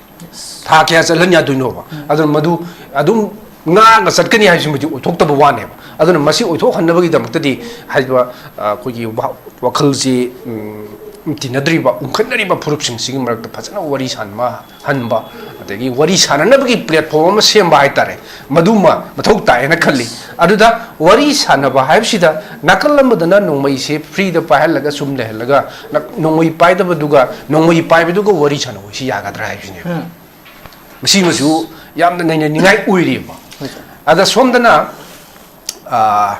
ꯊꯥ ꯀꯌꯥ ꯆꯠꯍꯟ ꯌꯥꯗꯣꯏꯅꯣꯕ? ꯑꯗꯨꯅ ꯃꯗꯨ ꯑꯗꯨꯝ ꯉꯥꯛꯅ ꯆꯠꯀꯅꯤ ꯍꯥꯏꯕꯁꯤꯃꯗꯤ ꯑꯣꯏꯊꯣꯛꯇꯕ ꯋꯥꯅꯦꯕ꯫ ꯑꯗꯨꯅ ꯃꯁꯤ ꯑꯣꯏꯊꯣꯛꯍꯟꯅꯕꯒꯤꯗꯃꯛꯇꯗꯤ ꯍꯥꯏꯔꯤꯕ, ꯑ, ꯑꯩꯈꯣꯏꯒꯤ ꯋꯥ-, ꯋꯥꯈꯜꯁꯤ, ꯎꯝ, ꯇꯤꯟꯅꯗ꯭ꯔꯤꯕ, ꯎꯪꯈꯠꯅꯔꯤꯕ ꯐꯨꯔꯨꯞꯁꯤꯡꯁꯤꯒꯤ ꯃꯔꯛꯇ ꯐꯖꯅ ꯋꯥꯔꯤ ꯁꯥꯟꯕ ꯍꯟꯕ, ꯑꯗꯒꯤ ꯋꯥꯔꯤ ꯁꯥꯟꯅꯅꯕꯒꯤ ꯄ꯭ꯂꯦꯠꯐꯣꯝ ꯑꯃ ꯁꯦꯝꯕ ꯍꯥꯏꯇꯥꯔꯦ, ꯃꯗꯨꯃ ꯃꯊꯧ ꯇꯥꯏꯌꯦꯅ ꯈꯜꯂꯤ꯫ ꯑꯗꯨꯗ ꯋꯥꯔꯤ ꯁꯥꯟꯅꯕ ꯍꯥꯏꯕꯁꯤꯗ ꯅꯥꯀꯜ ꯑꯃꯗꯅ ꯅꯣꯡꯃꯩꯁꯦ ꯐ꯭ꯔꯤꯗ ꯄꯥꯏꯍꯜꯂꯒ ꯁꯨꯝ ꯂꯩꯍꯜꯂꯒ, ꯅ-, ꯅꯣꯡꯃꯩ ꯄꯥꯏꯗꯕꯗꯨꯒ ꯅꯣꯡꯃꯩ ꯄꯥꯏꯕꯗꯨꯒ ꯋꯥꯔꯤ ꯁꯥꯟꯅꯧ ꯍꯥꯏꯁꯤ ꯌꯥꯒꯗ꯭ꯔꯥ ꯍꯥꯏꯕꯁꯤꯅꯦꯕ꯫ ꯃꯁꯤꯃꯁꯨ ꯌꯥꯝꯅ ꯅꯩꯅꯅꯤꯡꯉꯥꯏ ꯑꯣꯏꯔꯤꯕ꯫ ꯑꯗ ꯁꯣꯝꯗꯅ, ꯑ,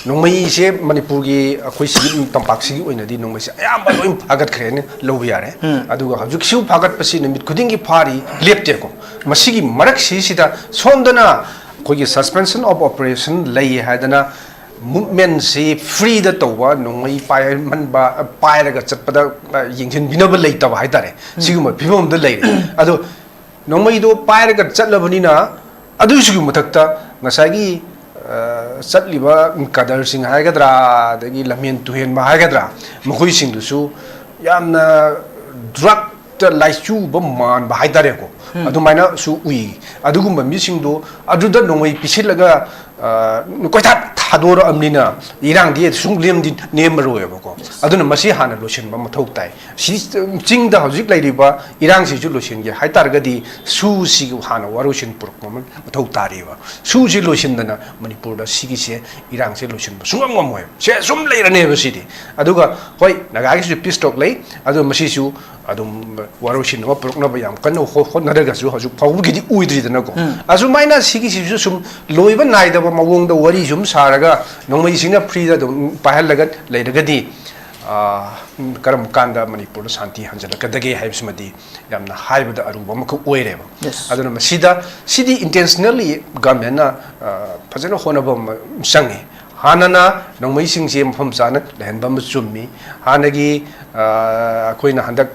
ꯅꯣꯡꯃꯩꯁꯦ ꯃꯅꯤꯄꯨꯔꯒꯤ, ꯑꯩꯈꯣꯏ ꯁꯤꯒꯤ ꯇꯝꯄꯥꯛꯁꯤꯒꯤ ꯑꯣꯏꯅꯗꯤ ꯅꯣꯡꯃꯩꯁꯦ ꯑꯌꯥꯝꯕ ꯂꯣꯏ ꯐꯥꯒꯠꯈ꯭ꯔꯦꯅ ꯂꯧꯕ ꯌꯥꯔꯦ꯫ ꯑꯗꯨꯒ ꯍꯧꯖꯤꯛꯁꯨ ꯐꯥꯒꯠꯄꯁꯤ ꯅꯨꯃꯤꯠ ꯈꯨꯗꯤꯡꯒꯤ ꯐꯥꯔꯤ, ꯂꯦꯞꯇꯦꯀꯣ꯫ ꯃꯁꯤꯒꯤ ꯃꯔꯛꯁꯤꯁꯤꯗ ꯁꯣꯝꯗꯅ ꯑꯩꯈꯣꯏꯒꯤ suspension of operation ꯂꯩ ꯍꯥꯏꯗꯅ ꯃꯨꯞꯃꯦꯟꯁꯤ ꯐ꯭ꯔꯤꯗ ꯇꯧꯕ, ꯅꯣꯡꯃꯩ ꯄꯥꯏꯍꯟꯕ, ꯄꯥꯏꯔꯒ ꯆꯠꯄꯗ, ꯑ, ꯌꯦꯡꯁꯤꯟꯕꯤꯅꯕ ꯂꯩꯇꯕ ꯍꯥꯏꯇꯥꯔꯦ꯫ ꯁꯤꯒꯨꯝꯕ ꯐꯤꯕꯝ ꯑꯃꯗ ꯂꯩꯔꯦ꯫ ꯑꯗꯣ ꯅꯣꯡꯃꯩꯗꯣ ꯄꯥꯏꯔꯒ ꯆꯠꯂꯕꯅꯤꯅ, ꯑꯗꯨꯒꯤꯁꯨ ꯃꯊꯛꯇ ꯉꯁꯥꯏꯒꯤ ꯆꯠꯂꯤꯕ ꯀꯗꯔꯁꯤꯡ ꯍꯥꯏꯒꯗ꯭ꯔꯥ, ꯑꯗꯒꯤ ꯂꯝꯍꯦꯟ ꯇꯨꯍꯦꯟꯕ ꯍꯥꯏꯒꯗ꯭ꯔꯥ, ꯃꯈꯣꯏꯁꯤꯡꯗꯨꯁꯨ ꯌꯥꯝꯅ ꯗ꯭ꯔꯛꯇ ꯂꯥꯏꯆꯨꯕ ꯃꯥꯟꯕ ꯍꯥꯏꯇꯥꯔꯦꯀꯣ, ꯑꯗꯨꯃꯥꯏꯅꯁꯨ ꯎꯏ꯫ ꯑꯗꯨꯒꯨꯝꯕ ꯃꯤꯁꯤꯡꯗꯣ ꯑꯗꯨꯗ ꯅꯣꯡꯃꯩ ꯄꯤꯁꯤꯜꯂꯒ, ꯑ, ꯀꯣꯏꯊꯥ ꯊꯥꯗꯣꯔꯛꯑꯕꯅꯤꯅ ꯏꯔꯥꯡꯗꯤ ꯁꯨꯡ ꯂꯦꯝꯗꯤ ꯅꯦꯝꯃꯔꯣꯏꯕꯀꯣ꯫ ꯑꯗꯨꯅ ꯃꯁꯤ ꯍꯥꯟꯅ ꯂꯣꯏꯁꯤꯟꯕ ꯃꯊꯧ ꯇꯥꯏ꯫ ꯁꯤ ꯆꯤꯡꯗ ꯍꯧꯖꯤꯛ ꯂꯩꯔꯤꯕ ꯏꯔꯥꯡꯁꯤꯁꯨ ꯂꯣꯏꯁꯤꯟꯒꯦ ꯍꯥꯏꯇꯥꯔꯒꯗꯤ ꯁꯨꯁꯤꯒꯤ ꯍꯥꯟꯅ ꯋꯥꯔꯣꯏꯁꯤꯟ ꯄꯨꯔꯛꯄ ꯑꯃ ꯃꯊꯧ ꯇꯥꯔꯤꯕ꯫ ꯁꯨꯁꯤ ꯂꯣꯏꯁꯤꯟꯗꯅ ꯃꯅꯤꯄꯨꯔꯗ ꯁꯤꯒꯤꯁꯦ, ꯏꯔꯥꯡꯁꯦ ꯂꯣꯏꯁꯤꯟꯕ ꯁꯨꯡꯉꯝ ꯉꯝꯃꯣꯏ꯫ ꯁꯦ ꯁꯨꯝ ꯂꯩꯔꯅꯦꯕ ꯁꯤꯗꯤ꯫ ꯑꯗꯨꯒ ꯍꯣꯏ, ꯅꯥꯒꯥꯒꯤꯁꯨ peace talk ꯂꯩ, ꯑꯗꯣ ꯃꯁꯤꯁꯨ ꯑꯗꯨꯝ ꯋꯥꯔꯣꯏꯁꯤꯟ ꯑꯃ ꯄꯨꯔꯛꯅꯕ ꯌꯥꯝ ꯀꯟꯅ ꯍꯣ-, ꯍꯣꯠꯅꯔꯒꯁꯨ ꯍꯧꯖꯤꯛ ꯐꯥꯎꯕꯒꯤꯗꯤ ꯑꯣꯏꯗ꯭ꯔꯤꯗꯅꯀꯣ꯫ ꯑꯁꯨꯃꯥꯏꯅ ꯁꯤꯒꯤꯁꯤꯁꯨ ꯁꯨꯝ ꯂꯣꯏꯕ ꯅꯥꯏꯗꯕ ꯃꯑꯣꯡꯗ ꯋꯥꯔꯤ ꯁꯨꯝ ꯁꯥꯔꯒ ꯅꯣꯡꯃꯩꯁꯤꯡꯅ freeꯗ ꯑꯗꯨꯝ ꯄꯥꯏꯍꯜꯂꯒ ꯂꯩꯔꯒꯗꯤ, ꯑꯥ, ꯀꯔꯝ ꯀꯥꯟꯗ ꯃꯅꯤꯄꯨꯔꯗ ꯁꯥꯟꯇꯤ ꯍꯟꯖꯤꯜꯂꯛꯀꯗꯒꯦ ꯍꯥꯏꯕꯁꯤꯃꯗꯤ ꯌꯥꯝꯅ ꯍꯥꯏꯕꯗ ꯑꯔꯨꯕ ꯑꯃꯈꯛ ꯑꯣꯏꯔꯦꯕ꯫ ꯑꯗꯨꯅ ꯃꯁꯤꯗ, ꯁꯤꯗꯤ intentionally governmentꯅ, ꯑ, ꯐꯖꯅ ꯍꯣꯠꯅꯕ ꯑꯃ ꯆꯪꯉꯤ꯫ ꯍꯥꯟꯅꯅ ꯅꯣꯡꯃꯩꯁꯤꯡꯁꯦ ꯃꯐꯝ ꯆꯥꯅ ꯂꯩꯍꯟꯕ ꯑꯃ ꯆꯨꯝꯃꯤ꯫ ꯍꯥꯟꯅꯒꯤ, ꯑ, ꯑꯩꯈꯣꯏꯅ ꯍꯟꯗꯛ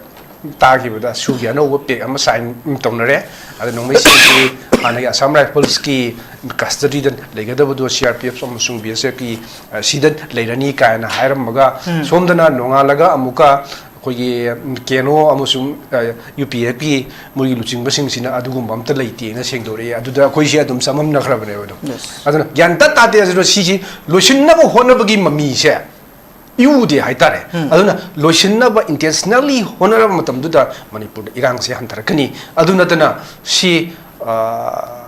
ꯇꯥꯈꯤꯕꯗ ꯁꯨꯒꯤ ꯑꯅꯧꯕ pact ꯑꯃ sign ꯇꯧꯅꯔꯦ꯫ ꯑꯗ ꯅꯣꯡꯃꯩꯁꯤꯡꯁꯤ ꯍꯥꯟꯅꯒꯤ Assam Riflesꯀꯤ custodyꯗ ꯂꯩꯒꯗꯕꯗꯣ CRPF ꯑꯃꯁꯨꯡ BSFꯀꯤ, ꯑ, ꯁꯤꯗ ꯂꯩꯔꯅꯤ ꯀꯥꯏꯅ ꯍꯥꯏꯔꯝꯃꯒ, ꯁꯣꯝꯗꯅ ꯅꯣꯡꯉꯥꯜꯂꯒ ꯑꯃꯨꯛꯀ ꯑꯩꯈꯣꯏꯒꯤ, ꯎꯝ, KNO ꯑꯃꯁꯨꯡ, ꯑ, UPFꯀꯤ ꯃꯣꯏꯒꯤ ꯂꯨꯆꯤꯡꯕꯁꯤꯡꯁꯤꯅ ꯑꯗꯨꯒꯨꯝꯕ ꯑꯝꯇ ꯂꯩꯇꯦꯅ ꯁꯦꯡꯗꯣꯔꯛꯑꯦ꯫ ꯑꯗꯨꯗ ꯑꯩꯈꯣꯏꯁꯦ ꯑꯗꯨꯝ ꯆꯃꯝꯅꯈ꯭ꯔꯕꯅꯦꯕ ꯑꯗꯨꯝ꯫ ꯑꯗꯨꯅ ꯒ꯭ꯌꯥꯟ ꯇꯥ ꯇꯥꯗꯦ꯫ ꯑꯗꯨꯅ ꯁꯤꯁꯤ ꯂꯣꯏꯁꯤꯟꯅꯕ ꯍꯣꯠꯅꯕꯒꯤ ꯃꯃꯤꯁꯦ ꯏꯎꯗꯦ ꯍꯥꯏꯇꯥꯔꯦ꯫ ꯑꯗꯨꯅ ꯂꯣꯏꯁꯤꯟꯅꯕ intentionally ꯍꯣꯠꯅꯔꯕ ꯃꯇꯝꯗꯨꯗ ꯃꯅꯤꯄꯨꯔꯗ ꯏꯔꯥꯡꯁꯦ ꯍꯟꯊꯔꯛꯀꯅꯤ꯫ ꯑꯗꯨ ꯅꯠꯇꯅ ꯁꯤ, ꯑ,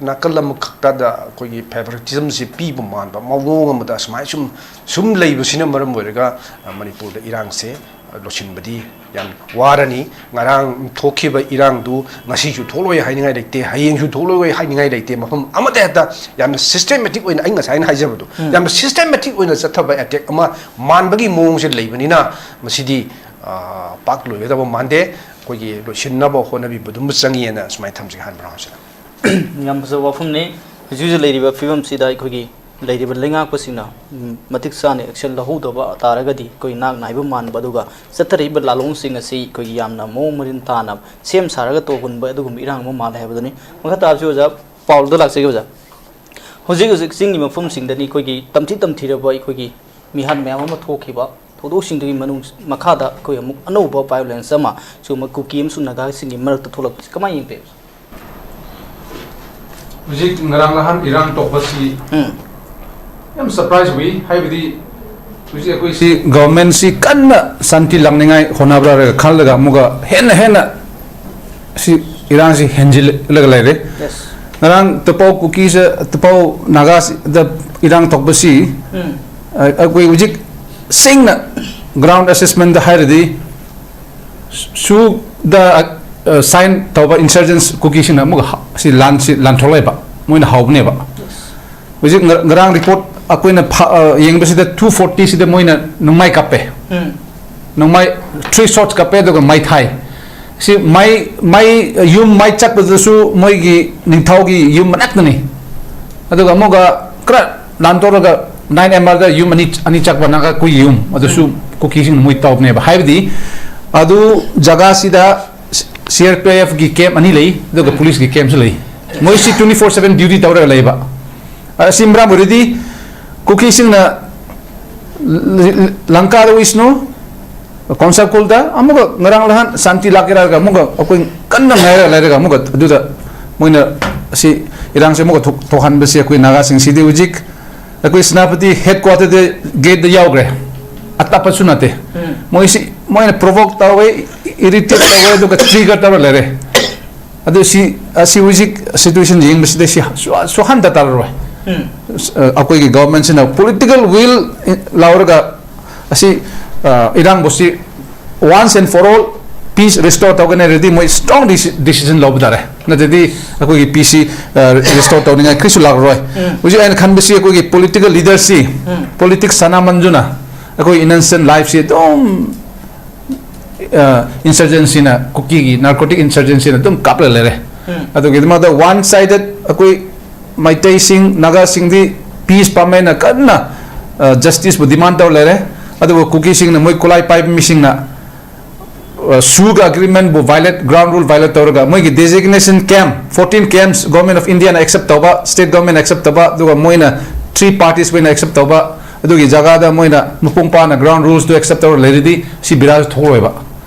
ꯅꯥꯀꯜ ꯑꯃꯈꯛꯇꯗ ꯑꯩꯈꯣꯏꯒꯤ favoritismꯁꯦ ꯄꯤꯕ ꯃꯥꯟꯕ ꯃꯑꯣꯡ ꯑꯃꯗ ꯑꯁꯨꯃꯥꯏꯅ ꯁꯨꯝ, ꯁꯨꯝ ꯂꯩꯕꯁꯤꯅ ꯃꯔꯝ ꯑꯣꯏꯔꯒ, ꯑ, ꯃꯅꯤꯄꯨꯔꯗ ꯏꯔꯥꯡꯁꯦ ꯂꯣꯏꯁꯤꯟꯕꯗꯤ ꯌꯥꯝ ꯋꯥꯔꯅꯤ꯫ ꯉꯔꯥꯡ ꯊꯣꯛꯈꯤꯕ ꯏꯔꯥꯡꯗꯨ ꯉꯁꯤꯁꯨ ꯊꯣꯛꯂꯣꯏ ꯍꯥꯏꯅꯤꯡꯉꯥꯏ ꯂꯩꯇꯦ, ꯍꯌꯦꯡꯁꯨ ꯊꯣꯛꯂꯣꯏ ꯍꯥꯏꯅꯤꯡꯉꯥꯏ ꯂꯩꯇꯦ꯫ ꯃꯐꯝ ꯑꯃꯠꯇ ꯍꯦꯛꯇ ꯌꯥꯝꯅ systematic ꯑꯣꯏꯅ, ꯑꯩ ꯉꯁꯥꯏꯅ ꯍꯥꯏꯖꯕꯗꯣ, ꯌꯥꯝꯅ systematic ꯑꯣꯏꯅ ꯆꯠꯊꯕ attack ꯑꯃ ꯃꯥꯟꯕꯒꯤ ꯃꯑꯣꯡꯁꯦ ꯂꯩꯕꯅꯤꯅ ꯃꯁꯤꯗꯤ, ꯑ, ꯄꯥꯛ ꯂꯣꯏꯒꯗꯕ ꯃꯥꯟꯗꯦ꯫ ꯑꯩꯈꯣꯏꯒꯤ ꯂꯣꯏꯁꯤꯟꯅꯕ ꯍꯣꯠꯅꯕꯤꯕꯗꯨꯃ ꯆꯪꯉꯤꯅ ꯁꯨꯃꯥꯏꯅ ꯊꯝꯖꯒꯦ ꯍꯥꯟꯅ ꯃꯔꯝꯁꯤꯗ꯫ ꯌꯥꯝ ꯐꯖꯕ ꯋꯥꯐꯝꯅꯤ꯫ ꯍꯧꯖꯤꯛ ꯍꯧꯖꯤꯛ ꯂꯩꯔꯤꯕ ꯐꯤꯕꯝꯁꯤꯗ ꯑꯩꯈꯣꯏꯒꯤ ꯂꯩꯔꯤꯕ ꯂꯩꯉꯥꯛꯄꯁꯤꯡꯅ, ꯎꯝ, ꯃꯇꯤꯛ ꯆꯥꯅ action ꯂꯧꯍꯧꯗꯕ ꯇꯥꯔꯒꯗꯤ ꯑꯩꯈꯣꯏ ꯅꯥꯛ ꯅꯥꯏꯕ ꯃꯥꯟꯕ, ꯑꯗꯨꯒ ꯆꯠꯊꯔꯛꯏꯕ ꯂꯥꯂꯣꯡꯁꯤꯡ ꯑꯁꯤ ꯑꯩꯈꯣꯏꯒꯤ ꯌꯥꯝꯅ ꯃꯑꯣꯡ ꯃꯔꯤꯟ ꯇꯥꯅ ꯁꯦꯝ ꯁꯥꯔꯒ ꯇꯧꯍꯟꯕ ꯑꯗꯨꯒꯨꯝꯕ ꯏꯔꯥꯡ ꯑꯃ ꯃꯥꯜꯂꯦ ꯍꯥꯏꯕꯗꯨꯅꯤ꯫ ꯃꯈꯥ ꯇꯥꯕꯁꯤ ꯑꯣꯖꯥ ꯄꯥꯎꯜꯗ ꯂꯥꯛꯆꯒꯦ ꯑꯣꯖꯥ꯫ ꯍꯧꯖꯤꯛ ꯍꯧꯖꯤꯛ ꯆꯤꯡꯒꯤ ꯃꯐꯝꯁꯤꯡꯗꯅꯤ ꯑꯩꯈꯣꯏꯒꯤ ꯇꯝꯊꯤ ꯇꯝꯊꯤꯔꯕ ꯑꯩꯈꯣꯏꯒꯤ ꯃꯤꯍꯥꯠ ꯃꯌꯥꯝ ꯑꯃ ꯊꯣꯛꯈꯤꯕ ꯊꯧꯗꯣꯛꯁꯤꯡꯗꯨꯒꯤ ꯃꯅꯨꯡ ꯃꯈꯥꯗ ꯑꯩꯈꯣꯏ ꯑꯃꯨꯛ ꯑꯅꯧꯕ violence ꯑꯃ ꯁꯤꯒꯨꯝꯕ ꯀꯨꯀꯤ ꯑꯃꯁꯨꯡ ꯅꯥꯒꯥꯁꯤꯡꯒꯤ ꯃꯔꯛꯇ ꯊꯣꯛꯂꯛꯄꯁꯤ ꯀꯃꯥꯏꯅ ꯌꯦꯡꯕꯤꯕ? ꯍꯧꯖꯤꯛ ꯉꯔꯥꯡ ꯅꯍꯥꯟ ꯏꯔꯥꯡ ꯊꯣꯛꯄꯁꯤ ꯎꯝ꯫ ꯌꯥꯝ surprise ꯑꯣꯏ꯫ ꯍꯥꯏꯕꯗꯤ ꯍꯧꯖꯤꯛ ꯑꯩꯈꯣꯏꯁꯤ government ꯁꯤ ꯀꯟꯅ ꯁꯥꯟꯇꯤ ꯂꯥꯛꯅꯤꯡꯉꯥꯏ ꯍꯣꯠꯅꯕ꯭ꯔꯥ ꯈꯜꯂꯒ ꯑꯃꯨꯛꯀ ꯍꯦꯟꯅ ꯍꯦꯟꯅ ꯁꯤ ꯏꯔꯥꯡꯁꯤ ꯍꯦꯟꯖꯤꯜꯂꯒ ꯂꯩꯔꯦ꯫ Yes꯫ ꯉꯔꯥꯡ ꯇꯄꯥꯎ ꯀꯨꯀꯤꯁꯦ, ꯇꯄꯥꯎ ꯅꯥꯒꯥꯁꯤꯗ ꯏꯔꯥꯡ ꯊꯣꯛꯄꯁꯤ, ꯎꯝ꯫ ꯑ, ꯑꯩꯈꯣꯏ ꯍꯧꯖꯤꯛ ꯁꯦꯡꯅ ground assessment ꯗ ꯍꯥꯏꯔꯗꯤ, ꯁꯨꯗ, ꯑ, sign ꯇꯧꯕ insurgents ꯀꯨꯀꯤꯁꯤꯡꯅ ꯑꯃꯨꯛꯀ ꯍ-, ꯁꯤ ꯂꯥꯟꯁꯤ ꯂꯥꯟꯊꯣꯛꯂꯛꯑꯦꯕ, ꯃꯣꯏꯅ ꯍꯧꯕꯅꯦꯕ꯫ ꯍꯧꯖꯤꯛ ꯉ-, ꯉꯔꯥꯡ report ꯑꯩꯈꯣꯏꯅ ꯐ-, ꯑ, ꯌꯦꯡꯕꯁꯤꯗ two forty ꯁꯤꯗ ꯃꯣꯏꯅ ꯅꯣꯡꯃꯥꯏ ꯀꯥꯞꯄꯦ꯫ ꯎꯝ꯫ ꯅꯣꯡꯃꯥꯏ three shots ꯀꯥꯞꯄꯦ, ꯑꯗꯨꯒ ꯃꯩ ꯊꯥꯏ꯫ ꯁꯤ ꯃꯩ, ꯃꯩ, ꯌꯨꯝ ꯃꯩ ꯆꯠꯄꯗꯁꯨ ꯃꯣꯏꯒꯤ ꯅꯤꯡꯊꯧꯒꯤ ꯌꯨꯝ ꯃꯅꯥꯛꯇꯅꯤ꯫ ꯑꯗꯨꯒ ꯑꯃꯨꯛꯀ ꯈꯔ ꯂꯥꯟꯊꯣꯛꯂꯒ nine M R ꯗ ꯌꯨꯝ ꯑꯅꯤ, ꯑꯅꯤ ꯆꯠꯄ ꯅꯥꯒꯥ ꯀꯨꯀꯤ ꯌꯨꯝ, ꯑꯗꯨꯁꯨ ꯎꯝ꯫ ꯀꯨꯀꯤꯁꯤꯡꯅ ꯃꯣꯏ ꯇꯧꯕꯅꯦꯕ꯫ ꯍꯥꯏꯕꯗꯤ ꯑꯗꯨ ꯖꯒꯥꯁꯤꯗ C R P F ꯀꯤ camp ꯑꯅꯤ ꯂꯩ, ꯑꯗꯨꯒ ꯎꯝ꯫ Police ꯀꯤ camp ꯁꯨ ꯂꯩ꯫ ꯃꯣꯏꯁꯤ twenty four seven duty ꯇꯧꯔꯒ ꯂꯩꯕ꯫ ꯑꯁꯤ ꯃꯔꯝ ꯑꯣꯏꯔꯗꯤ ꯀꯨꯀꯤꯁꯤꯡꯅ ꯂ-, ꯂ-, ꯂꯪꯀꯥꯗ ꯑꯣꯏꯁꯅꯨ, ꯀꯣꯟꯁꯥ ꯈꯨꯜꯗ ꯑꯃꯨꯛꯀ ꯉꯔꯥꯡ ꯅꯍꯥꯟ ꯁꯥꯟꯇꯤ ꯂꯥꯛꯀꯦꯔꯥ ꯍꯥꯏꯔꯒ ꯑꯃꯨꯛꯀ ꯑꯩꯈꯣꯏ ꯀꯟꯅ ꯉꯥꯏꯔꯒ ꯂꯩꯔꯒ ꯑꯃꯨꯛꯀ ꯑꯗꯨꯗ ꯃꯣꯏꯅ ꯑꯁꯤ ꯏꯔꯥꯡꯁꯦ ꯑꯃꯨꯛꯀ ꯊꯣꯛ-, ꯊꯣꯛꯍꯟꯕꯁꯦ ꯑꯩꯈꯣꯏ ꯅꯥꯒꯥꯁꯤꯡꯁꯤꯗꯤ ꯍꯧꯖꯤꯛ ꯑꯩꯈꯣꯏ ꯁꯦꯅꯥꯄꯇꯤ headquarter ꯗ gate ꯗ ꯌꯥꯎꯈ꯭ꯔꯦ꯫ ꯑꯇꯞꯄꯁꯨ ꯅꯠꯇꯦ꯫ ꯎꯝ꯫ ꯃꯣꯏꯁꯤ, ꯃꯣꯏꯅ provoke ꯇꯧꯋꯦ, irritate ꯇꯧꯋꯦ, ꯑꯗꯨꯒ trigger ꯇꯧꯔ ꯂꯩꯔꯦ꯫ ꯑꯗꯨ ꯁꯤ, ꯑꯁꯤ ꯍꯧꯖꯤꯛ situation ꯌꯦꯡꯕꯁꯤꯗ ꯁꯤ ꯁꯨ-, ꯁꯨꯍꯟ ꯇꯥꯔꯔꯣꯏ꯫ ꯎꯝ꯫ ꯑ, ꯑꯩꯈꯣꯏꯒꯤ government ꯁꯤꯅ political will ꯂꯧꯔꯒ ꯑꯁꯤ, ꯑ, ꯏꯔꯥꯡꯕꯨꯁꯤ once and for all peace restore ꯇꯧꯒꯅꯤ ꯍꯥꯏꯔꯗꯤ ꯃꯣꯏ strong deci-, decision ꯂꯧꯕ ꯇꯥꯔꯦ꯫ ꯅꯠꯇ꯭ꯔꯗꯤ ꯑꯩꯈꯣꯏꯒꯤ peace ꯁꯤ, ꯑ, restore ꯇꯧꯅꯤꯡꯉꯥꯏ ꯀꯔꯤꯁꯨ ꯂꯥꯛꯂꯔꯣꯏ꯫ ꯎꯝ꯫ ꯍꯧꯖꯤꯛ ꯑꯩꯅ ꯈꯟꯕꯁꯤ ꯑꯩꯈꯣꯏꯒꯤ political leader ꯁꯤ, ꯎꯝ꯫ Politics ꯁꯥꯟꯅꯃꯟꯗꯨꯅ ꯑꯩꯈꯣꯏ innocent life ꯁꯤ ꯑꯗꯨꯝ, ꯑ, insurgency ꯅ, ꯀꯨꯀꯤꯒꯤ narcotic insurgency ꯅ ꯑꯗꯨꯝ ꯀꯥꯞꯂ ꯂꯩꯔꯦ꯫ ꯎꯝ꯫ ꯑꯗꯨꯒꯤꯗꯃꯛꯇ one sided ꯑꯩꯈꯣꯏ ꯃꯩꯇꯩꯁꯤꯡ, ꯅꯥꯒꯥꯁꯤꯡꯗꯤ peace ꯄꯥꯝꯃꯦꯅ ꯀꯟꯅ, ꯑ, justice ꯄꯨ demand ꯇꯧꯔ ꯂꯩꯔꯦ꯫ ꯑꯗꯨꯕꯨ ꯀꯨꯀꯤꯁꯤꯡꯅ, ꯃꯣꯏ ꯈꯨꯠꯂꯥꯏ ꯄꯥꯏꯕ ꯃꯤꯁꯤꯡꯅ ꯁꯨꯒ ꯑꯦꯒ꯭ꯔꯤꯃꯦꯟꯕꯨ ꯚꯥꯏꯂꯦꯠ, ꯒ꯭ꯔꯥꯎꯟ ꯔꯨꯜ ꯚꯥꯏꯂꯦꯠ ꯇꯧꯔꯒ ꯃꯣꯏꯒꯤ designation camp fourteen camps government of ꯏꯟꯗꯤꯌꯥꯅ ꯑꯦꯛꯁꯦꯞ ꯇꯧꯕ, ꯁ꯭ꯇꯦꯠ ꯒꯣꯔꯃꯦꯟ ꯑꯦꯛꯁꯦꯞ ꯇꯧꯕ, ꯑꯗꯨꯒ ꯃꯣꯏꯅ ꯊ꯭ꯔꯤ ꯄꯥꯔꯇꯤꯁ ꯑꯣꯏꯅ ꯑꯦꯛꯁꯦꯞ ꯇꯧꯕ, ꯑꯗꯨꯒꯤ ꯖꯒꯥꯗ ꯃꯣꯏꯅ ꯃꯄꯨꯡ ꯐꯥꯅ ꯒ꯭ꯔꯥꯎꯟ ꯔꯨꯜꯁꯇꯨ ꯑꯦꯛꯁꯦꯞ ꯇꯧꯔ ꯂꯩꯔꯗꯤ ꯁꯤ ꯕꯤꯔꯥꯁꯨ ꯊꯣꯛꯂꯣꯏꯕ꯫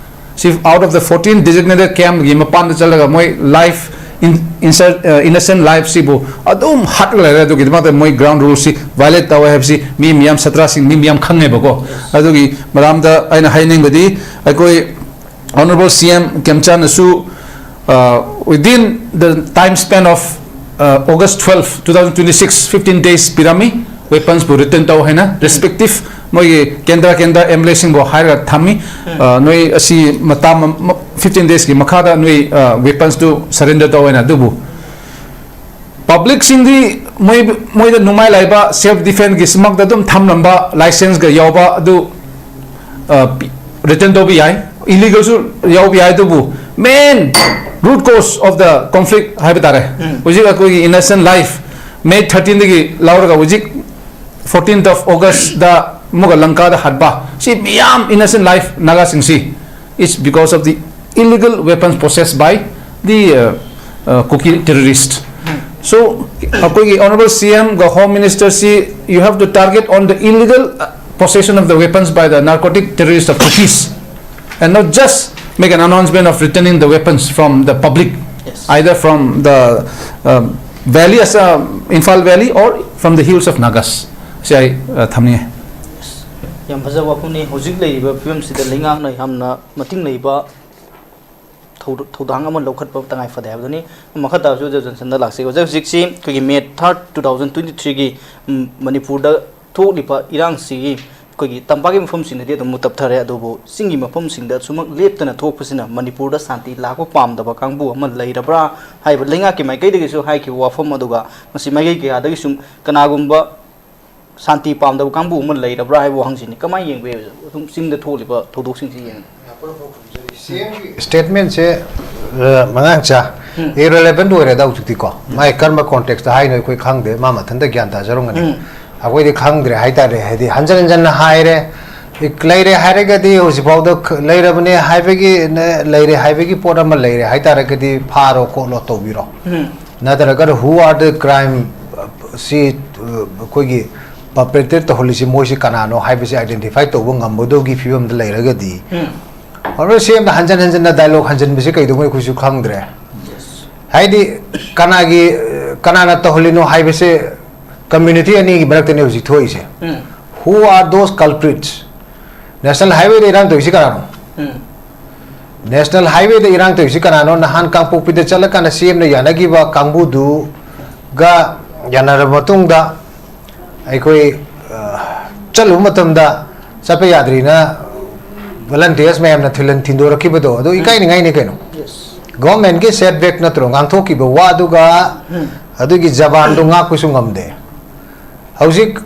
ꯁꯤ out of the fourteen designated ꯀꯦꯝꯒꯤ ꯃꯄꯥꯟꯗ ꯆꯠꯂꯒ ꯃꯣꯏ ꯂꯥꯏꯐ, ꯏꯟꯅꯁꯦꯟ ꯂꯥꯏꯐꯁꯤꯕꯨ ꯑꯗꯨꯝ ꯍꯥꯠꯂꯒ ꯂꯩꯔꯦ꯫ ꯑꯗꯨꯒꯤꯗꯃꯛꯇ ꯃꯣꯏ ꯒ꯭ꯔꯥꯎꯟ ꯔꯨꯜꯁꯤ ꯚꯥꯏꯂꯦꯠ ꯇꯧꯋꯦ ꯍꯥꯏꯕꯁꯤ ꯃꯤ ꯃꯤꯌꯥꯝ, ꯁꯥꯇ꯭ꯔꯁꯤꯡ, ꯃꯤ ꯃꯤꯌꯥꯝ ꯈꯪꯉꯦꯕꯀꯣ꯫ ꯑꯗꯨꯒꯤ ꯃꯔꯝꯗ ꯑꯩꯅ ꯍꯥꯏꯅꯤꯡꯕꯗꯤ ꯑꯩꯈꯣꯏ ꯑꯣꯅꯔꯦꯕꯜ ꯁꯤ M ꯈꯦꯝꯆꯥꯟꯅꯁꯨ, uh, within the time span of, uh, August twelve, two thousand twenty-six, fifteen days ꯄꯤꯔꯝꯃꯤ ꯋꯦꯄꯟꯁꯄꯨ ꯔꯤꯇꯔꯟ ꯇꯧ ꯍꯥꯏꯅ ꯔꯦꯁꯄꯦꯛꯇꯤꯞ ꯃꯣꯏꯒꯤ ꯀꯦꯟꯗ꯭ꯔ ꯀꯦꯟꯗ꯭ꯔ ꯑꯦꯝ ꯑꯦꯜ ꯑꯦꯁꯤꯡꯕꯨ ꯍꯥꯏꯔꯒ ꯊꯝꯃꯤ꯫ ꯑ, ꯅꯣꯏ ꯑꯁꯤ ꯃꯇꯝ ꯐꯤꯐꯇꯤꯟ ꯗꯦꯖꯀꯤ ꯃꯈꯥꯗ ꯅꯣꯏ ꯋꯦꯄꯟꯁꯇꯨ ꯁꯔꯦꯟꯗꯔ ꯇꯧ ꯍꯥꯏꯅ꯫ ꯑꯗꯨꯕꯨ ꯄꯕ꯭ꯂꯤꯛꯁꯤꯡꯗꯤ ꯃꯣꯏ, ꯃꯣꯏꯗ ꯅꯨꯡꯉꯥꯏ ꯂꯩꯕ ꯁꯦꯜꯐ ꯗꯤꯐꯦꯟꯁꯀꯤ ꯁꯃꯛꯇ ꯑꯗꯨꯝ ꯊꯝꯂꯝꯕ ꯂꯥꯏꯁꯦꯟꯁꯀ ꯌꯥꯎꯕ ꯑꯗꯨ ꯔꯤꯇꯔꯟ ꯇꯧꯕ ꯌꯥꯏ꯫ ꯏꯂꯤꯒꯦꯜꯁꯨ ꯌꯥꯎꯕ ꯌꯥꯏ꯫ ꯑꯗꯨꯕꯨ main root cause of the conflict ꯍꯥꯏꯕ ꯇꯥꯔꯦ, ꯍꯧꯖꯤꯛ ꯑꯩꯈꯣꯏꯒꯤ ꯏꯟꯅꯁꯦꯟ ꯂꯥꯏꯐ ꯃꯦ ꯊꯥꯔꯇꯤꯟꯗꯒꯤ ꯂꯧꯔꯒ ꯍꯧꯖꯤꯛ ꯐꯣꯔꯇꯤꯟ ꯑꯣꯐ ꯑꯣꯒꯁꯇ ꯑꯃꯨꯛꯀ ꯂꯪꯀꯥꯗ ꯍꯥꯠꯄ ꯁꯤ ꯃꯤꯌꯥꯝ ꯏꯟꯅꯁꯦꯟ life ꯅꯥꯒꯥꯁꯤꯡꯁꯤ, it's because of the illegal weapons possessed by the, uh, uh, Kuki terrorist. So ꯑꯩꯈꯣꯏꯒꯤ ꯑꯣꯅꯔꯦꯕꯜ ꯁꯤ ꯑꯦꯝꯒ home ꯃꯤꯅꯤꯁꯇꯔꯁꯤ, you have to target on the illegal, uh, possession of the weapons by the narcotic terrorist of Kukis and not just make an announcement of returning the weapons from the public, either from the, um, valley, as, uh, Imphal Valley, or from the hills of Nagas. ꯁꯤ ꯑꯩ ꯊꯝꯅꯤꯡꯉꯦ꯫ ꯌꯥꯝ ꯐꯖꯕ ꯋꯥꯐꯝꯅꯤ꯫ ꯍꯧꯖꯤꯛ ꯂꯩꯔꯤꯕ ꯐꯤꯕꯝꯁꯤꯗ ꯂꯩꯉꯥꯛꯅ ꯌꯥꯝꯅ ꯃꯇꯤꯡ ꯂꯩꯕ ꯊꯧ- ꯊꯧꯗꯥꯡ ꯑꯃ ꯂꯧꯈꯠꯄ ꯇꯉꯥꯏ ꯐꯗꯦ ꯍꯥꯏꯕꯗꯨꯅꯤ꯫ ꯃꯈꯥ ꯇꯥꯕꯁꯨ ꯑꯣꯖꯥ ꯖꯣꯟꯁꯟꯗ ꯂꯥꯛꯆꯒꯦ꯫ ꯑꯣꯖꯥ, ꯍꯧꯖꯤꯛꯁꯤ ꯑꯩꯈꯣꯏꯒꯤ ꯃꯦ ꯊꯥꯔꯠ, ꯇꯨ ꯊꯥꯎꯖꯟ ꯇ꯭ꯋꯦꯟꯇꯤ ꯊ꯭ꯔꯤꯒꯤ ꯃꯅꯤꯄꯨꯔꯗ ꯊꯣꯛꯂꯤꯕ ꯏꯔꯥꯡꯁꯤꯒꯤ ꯑꯩꯈꯣꯏꯒꯤ ꯇꯝꯄꯥꯛꯀꯤ ꯃꯐꯝꯁꯤꯡꯗꯗꯤ ꯑꯗꯨꯝ ꯃꯨꯛꯇꯞ ꯊꯔꯦ, ꯑꯗꯨꯕꯨ ꯆꯤꯡꯒꯤ ꯃꯐꯝꯁꯤꯡꯗ ꯁꯨꯃꯛ ꯂꯦꯞꯇꯅ ꯊꯣꯛꯄꯁꯤꯅ ꯃꯅꯤꯄꯨꯔꯗ ꯁꯥꯟꯇꯤ ꯂꯥꯛꯄ ꯄꯥꯝꯗꯕ ꯀꯥꯡꯕꯨ ꯑꯃ ꯂꯩꯔꯕ꯭ꯔꯥ ꯍꯥꯏꯕ ꯂꯩꯉꯥꯛꯀꯤ ꯃꯥꯏꯀꯩꯗꯒꯤꯁꯨ ꯍꯥꯏꯈꯤꯕ ꯋꯥꯐꯝ ꯑꯗꯨꯒ ꯉꯁꯤ ꯃꯥꯏꯀꯩ ꯀꯌꯥꯗꯒꯤ ꯁꯨꯝ ꯀꯅꯥꯒꯨꯝꯕ ꯁꯥꯟꯇꯤ ꯄꯥꯝꯗꯕ ꯀꯥꯡꯕꯨ ꯑꯃ ꯂꯩꯔꯕ꯭ꯔꯥ ꯍꯥꯏꯕ ꯋꯥꯍꯪꯁꯤꯅꯤ꯫ ꯀꯃꯥꯏꯅ ꯌꯦꯡꯕ ꯌꯥꯏ ꯑꯣꯖꯥ? ꯑꯗꯨꯝ ꯆꯤꯡꯗ ꯊꯣꯛꯂꯤꯕ ꯊꯧꯗꯣꯛꯁꯤꯡꯁꯤ ꯌꯦꯡꯉꯒ꯫ ꯁꯤ ꯑꯦꯝꯒꯤ ꯁ꯭ꯇꯦꯠꯃꯦꯟꯁꯦ ꯃꯉꯥꯡꯆꯥ, ꯏꯔꯦꯂꯦꯕꯦꯟ ꯑꯣꯏꯔꯦꯗ ꯍꯧꯖꯤꯛꯇꯤꯀꯣ꯫ ꯃꯥꯏ ꯀꯔꯝꯕ ꯀꯣꯟꯇꯦꯛꯁꯇ ꯍꯥꯏꯅꯣ ꯑꯩꯈꯣꯏ ꯈꯪꯗꯦ, ꯃꯥ ꯃꯊꯟꯇ ꯒ꯭ꯌꯥꯟ ꯇꯥꯖꯔꯝꯒꯅꯤ꯫ ꯑꯩꯈꯣꯏꯗꯤ ꯈꯪꯗ꯭ꯔꯦ ꯍꯥꯏꯇꯥꯔꯦ꯫ ꯍꯥꯏꯗꯤ ꯍꯟꯖꯟ ꯍꯟꯖꯟꯅ ꯍꯥꯏꯔꯦ, ꯂꯩꯔꯦ ꯍꯥꯏꯔꯒꯗꯤ ꯍꯧꯖꯤꯛꯐꯥꯎꯗ ꯈ- ꯂꯩꯔꯕꯅꯦ ꯍꯥꯏꯕꯒꯤ ꯅ- ꯂꯩꯔꯦ ꯍꯥꯏꯕꯒꯤ ꯄꯣꯠ ꯑꯃ ꯂꯩꯔꯦ ꯍꯥꯏꯇꯥꯔꯒꯗꯤ ꯐꯥꯔꯣ ꯈꯣꯠꯂꯣ ꯇꯧꯕꯤꯔꯣ꯫ ꯎꯝ꯫ ꯅꯠꯇ꯭ꯔꯒꯅ who are the crime, ꯁꯤ ꯑ, ꯑꯩꯈꯣꯏꯒꯤ perpetrate ꯇꯧꯍꯜꯂꯤꯁꯤ ꯃꯣꯏꯁꯤ ꯀꯅꯥꯅꯣ ꯍꯥꯏꯕꯁꯤ identify ꯇꯧꯕ ꯉꯝꯕꯗꯧꯒꯤ ꯐꯤꯕꯝꯗ ꯂꯩꯔꯒꯗꯤ ꯎꯝ꯫ ꯑꯣꯔ ꯁꯤ ꯑꯦꯝꯗ ꯍꯟꯖꯟ ꯍꯟꯖꯟꯅ dialogue ꯍꯟꯖꯟꯕꯁꯤ ꯀꯩꯗꯧꯉꯩ ꯑꯩꯈꯣꯏꯁꯨ ꯈꯪꯗ꯭ꯔꯦ꯫ ꯍꯥꯏꯗꯤ ꯀꯅꯥꯒꯤ ꯀꯅꯥꯅ ꯇꯧꯍꯜꯂꯤꯅꯣ ꯍꯥꯏꯕꯁꯦ community ꯑꯅꯤꯒꯤ ꯃꯔꯛꯇꯅꯦ ꯍꯧꯖꯤꯛ ꯊꯣꯛꯏꯁꯦ꯫ ꯎꯝ꯫ Who are those culprits? National Highwayꯗ ꯏꯔꯥꯡ ꯇꯧꯔꯤꯁꯤ ꯀꯅꯥꯅꯣ? ꯎꯝ꯫ National Highwayꯗ ꯏꯔꯥꯡ ꯇꯧꯔꯤꯁꯤ ꯀꯅꯥꯅꯣ? ꯅꯍꯥꯟ ꯀꯥꯡꯄꯣꯛꯄꯤꯗ ꯆꯠꯂꯀꯥꯟꯗ ꯁꯤ ꯑꯦꯝꯅ ꯌꯥꯅꯈꯤꯕ ꯀꯥꯡꯕꯨꯗꯨꯒ ꯌꯥꯅꯔꯕ ꯃꯇꯨꯡꯗ ꯑꯩꯈꯣꯏ ꯑ, ꯆꯠꯂꯨꯕ ꯃꯇꯝꯗ ꯆꯠꯄ ꯌꯥꯗ꯭ꯔꯤꯅ volunteers ꯃꯌꯥꯝꯅ ꯊꯤꯜꯍꯟ ꯊꯤꯟꯗꯣꯔꯛꯈꯤꯕꯗꯣ ꯑꯗꯨ ꯏꯀꯥꯏꯅꯤꯡꯉꯥꯏꯅꯤ ꯀꯩꯅꯣ꯫ Yes꯫ Governmentꯀꯤ setback ꯅꯠꯇ꯭ꯔꯣ ꯉꯥꯡꯊꯣꯛꯈꯤꯕ ꯋꯥꯗꯨꯒ ꯎꯝ꯫ ꯑꯗꯨꯒꯤ ꯖꯕꯥꯟꯗꯣ ꯉꯥꯛꯄꯁꯨ ꯉꯝꯗꯦ꯫ ꯍꯧꯖꯤꯛ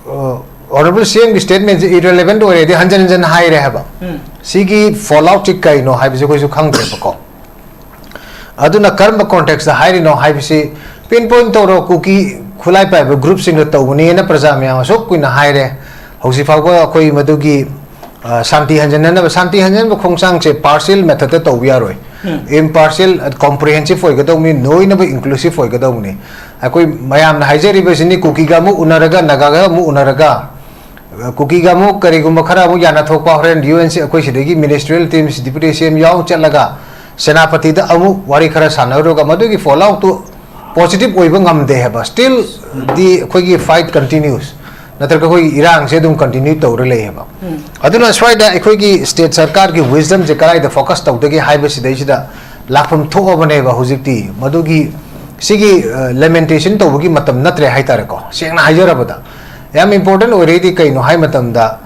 ꯑ, Honourable ꯁꯤ ꯑꯦꯝꯒꯤ statementꯁꯦ irrelevant ꯑꯣꯏꯔꯦꯗꯤ ꯍꯟꯖꯟ ꯍꯟꯖꯟ ꯍꯥꯏꯔꯦ ꯍꯥꯏꯕ꯫ ꯎꯝ꯫ ꯁꯤꯒꯤ falloutꯁꯤ ꯀꯩꯅꯣ ꯍꯥꯏꯕꯁꯤ ꯑꯩꯈꯣꯏꯁꯨ ꯈꯪꯗ꯭ꯔꯦꯕꯀꯣ꯫ ꯑꯗꯨꯅ ꯀꯔꯝꯕ contextꯇ ꯍꯥꯏꯔꯤꯅꯣ ꯍꯥꯏꯕꯁꯤ pinpoint ꯇꯧꯔꯣ꯫ ꯀꯨꯀꯤ ꯈꯨꯠꯂꯥꯏ ꯄꯥꯏꯕ groupꯁꯤꯡꯅ ꯇꯧꯕꯅꯦꯅ ꯄ꯭ꯔꯖꯥ ꯃꯌꯥꯝ ꯑꯁꯨꯛ ꯀꯨꯏꯅ ꯍꯥꯏꯔꯦ꯫ ꯍꯧꯖꯤꯛ ꯐꯥꯎꯕ ꯑꯩꯈꯣꯏ ꯃꯗꯨꯒꯤ ꯑ, ꯁꯥꯟꯇꯤ ꯍꯟꯖꯟꯅꯅꯕ, ꯁꯥꯟꯇꯤ ꯍꯟꯖꯟꯕ ꯈꯣꯡꯆꯥꯡꯁꯦ partial methodꯇ ꯇꯧꯕ ꯌꯥꯔꯣꯏ꯫ ꯎꯝ꯫ Impartial, comprehensive ꯑꯣꯏꯒꯗꯧꯕꯅꯤ, ꯂꯣꯏꯅꯕ inclusive ꯑꯣꯏꯒꯗꯧꯕꯅꯤ꯫ ꯑꯩꯈꯣꯏ ꯃꯌꯥꯝꯅ ꯍꯥꯏꯖꯔꯤꯕꯁꯤꯅꯤ, ꯀꯨꯀꯤꯒ ꯑꯃꯨꯛ ꯎꯅꯔꯒ, ꯅꯥꯒꯥꯒ ꯑꯃꯨꯛ ꯎꯅꯔꯒ, ꯑ, ꯀꯨꯀꯤꯒ ꯑꯃꯨꯛ ꯀꯔꯤꯒꯨꯝꯕ ꯈꯔ ꯑꯃꯨꯛ ꯌꯥꯅꯊꯣꯛꯄ, ꯍꯣꯔꯦꯟ ꯌꯨ ꯑꯦꯟ ꯁꯤ, ꯑꯩꯈꯣꯏ ꯁꯤꯗꯒꯤ ministerial team, deputy C M ꯌꯥꯎ ꯆꯠꯂꯒ ꯁꯦꯅꯥꯄꯇꯤꯗ ꯑꯃꯨꯛ ꯋꯥꯔꯤ ꯈꯔ ꯁꯥꯟꯅꯔꯨꯔꯒ ꯃꯗꯨꯒꯤ falloutꯇꯨ positive ꯑꯣꯏꯕ ꯉꯝꯗꯦ ꯍꯥꯏꯕ꯫ Still the ꯑꯩꯈꯣꯏꯒꯤ fight continues, ꯅꯠꯇ꯭ꯔꯒ ꯑꯩꯈꯣꯏꯒꯤ ꯏꯔꯥꯡꯁꯦ ꯑꯗꯨꯝ continue ꯇꯧꯔ ꯂꯩꯌꯦꯕ꯫ ꯎꯝ꯫ ꯑꯗꯨꯅ ꯁ꯭ꯋꯥꯏꯗ ꯑꯩꯈꯣꯏꯒꯤ state ꯁꯔꯀꯥꯔꯒꯤ wisdomꯁꯦ ꯀꯗꯥꯏꯗ focus ꯇꯧꯗꯒꯦ ꯍꯥꯏꯕꯁꯤꯗꯩꯁꯤꯗ ꯂꯥꯛꯐꯝ ꯊꯣꯛꯑꯕꯅꯦꯕ ꯍꯧꯖꯤꯛꯇꯤ꯫ ꯃꯗꯨꯒꯤ, ꯁꯤꯒꯤ, ꯑ, lamentation ꯇꯧꯕꯒꯤ ꯃꯇꯝ ꯅꯠꯇ꯭ꯔꯦ ꯍꯥꯏꯇꯥꯔꯦꯀꯣ꯫ ꯁꯦꯡꯅ ꯍꯥꯏꯖꯔꯕꯗ ꯌꯥꯝ important ꯑꯣꯏꯔꯛꯏꯗꯤ ꯀꯩꯅꯣ ꯍꯥꯏ ꯃꯇꯝꯗ,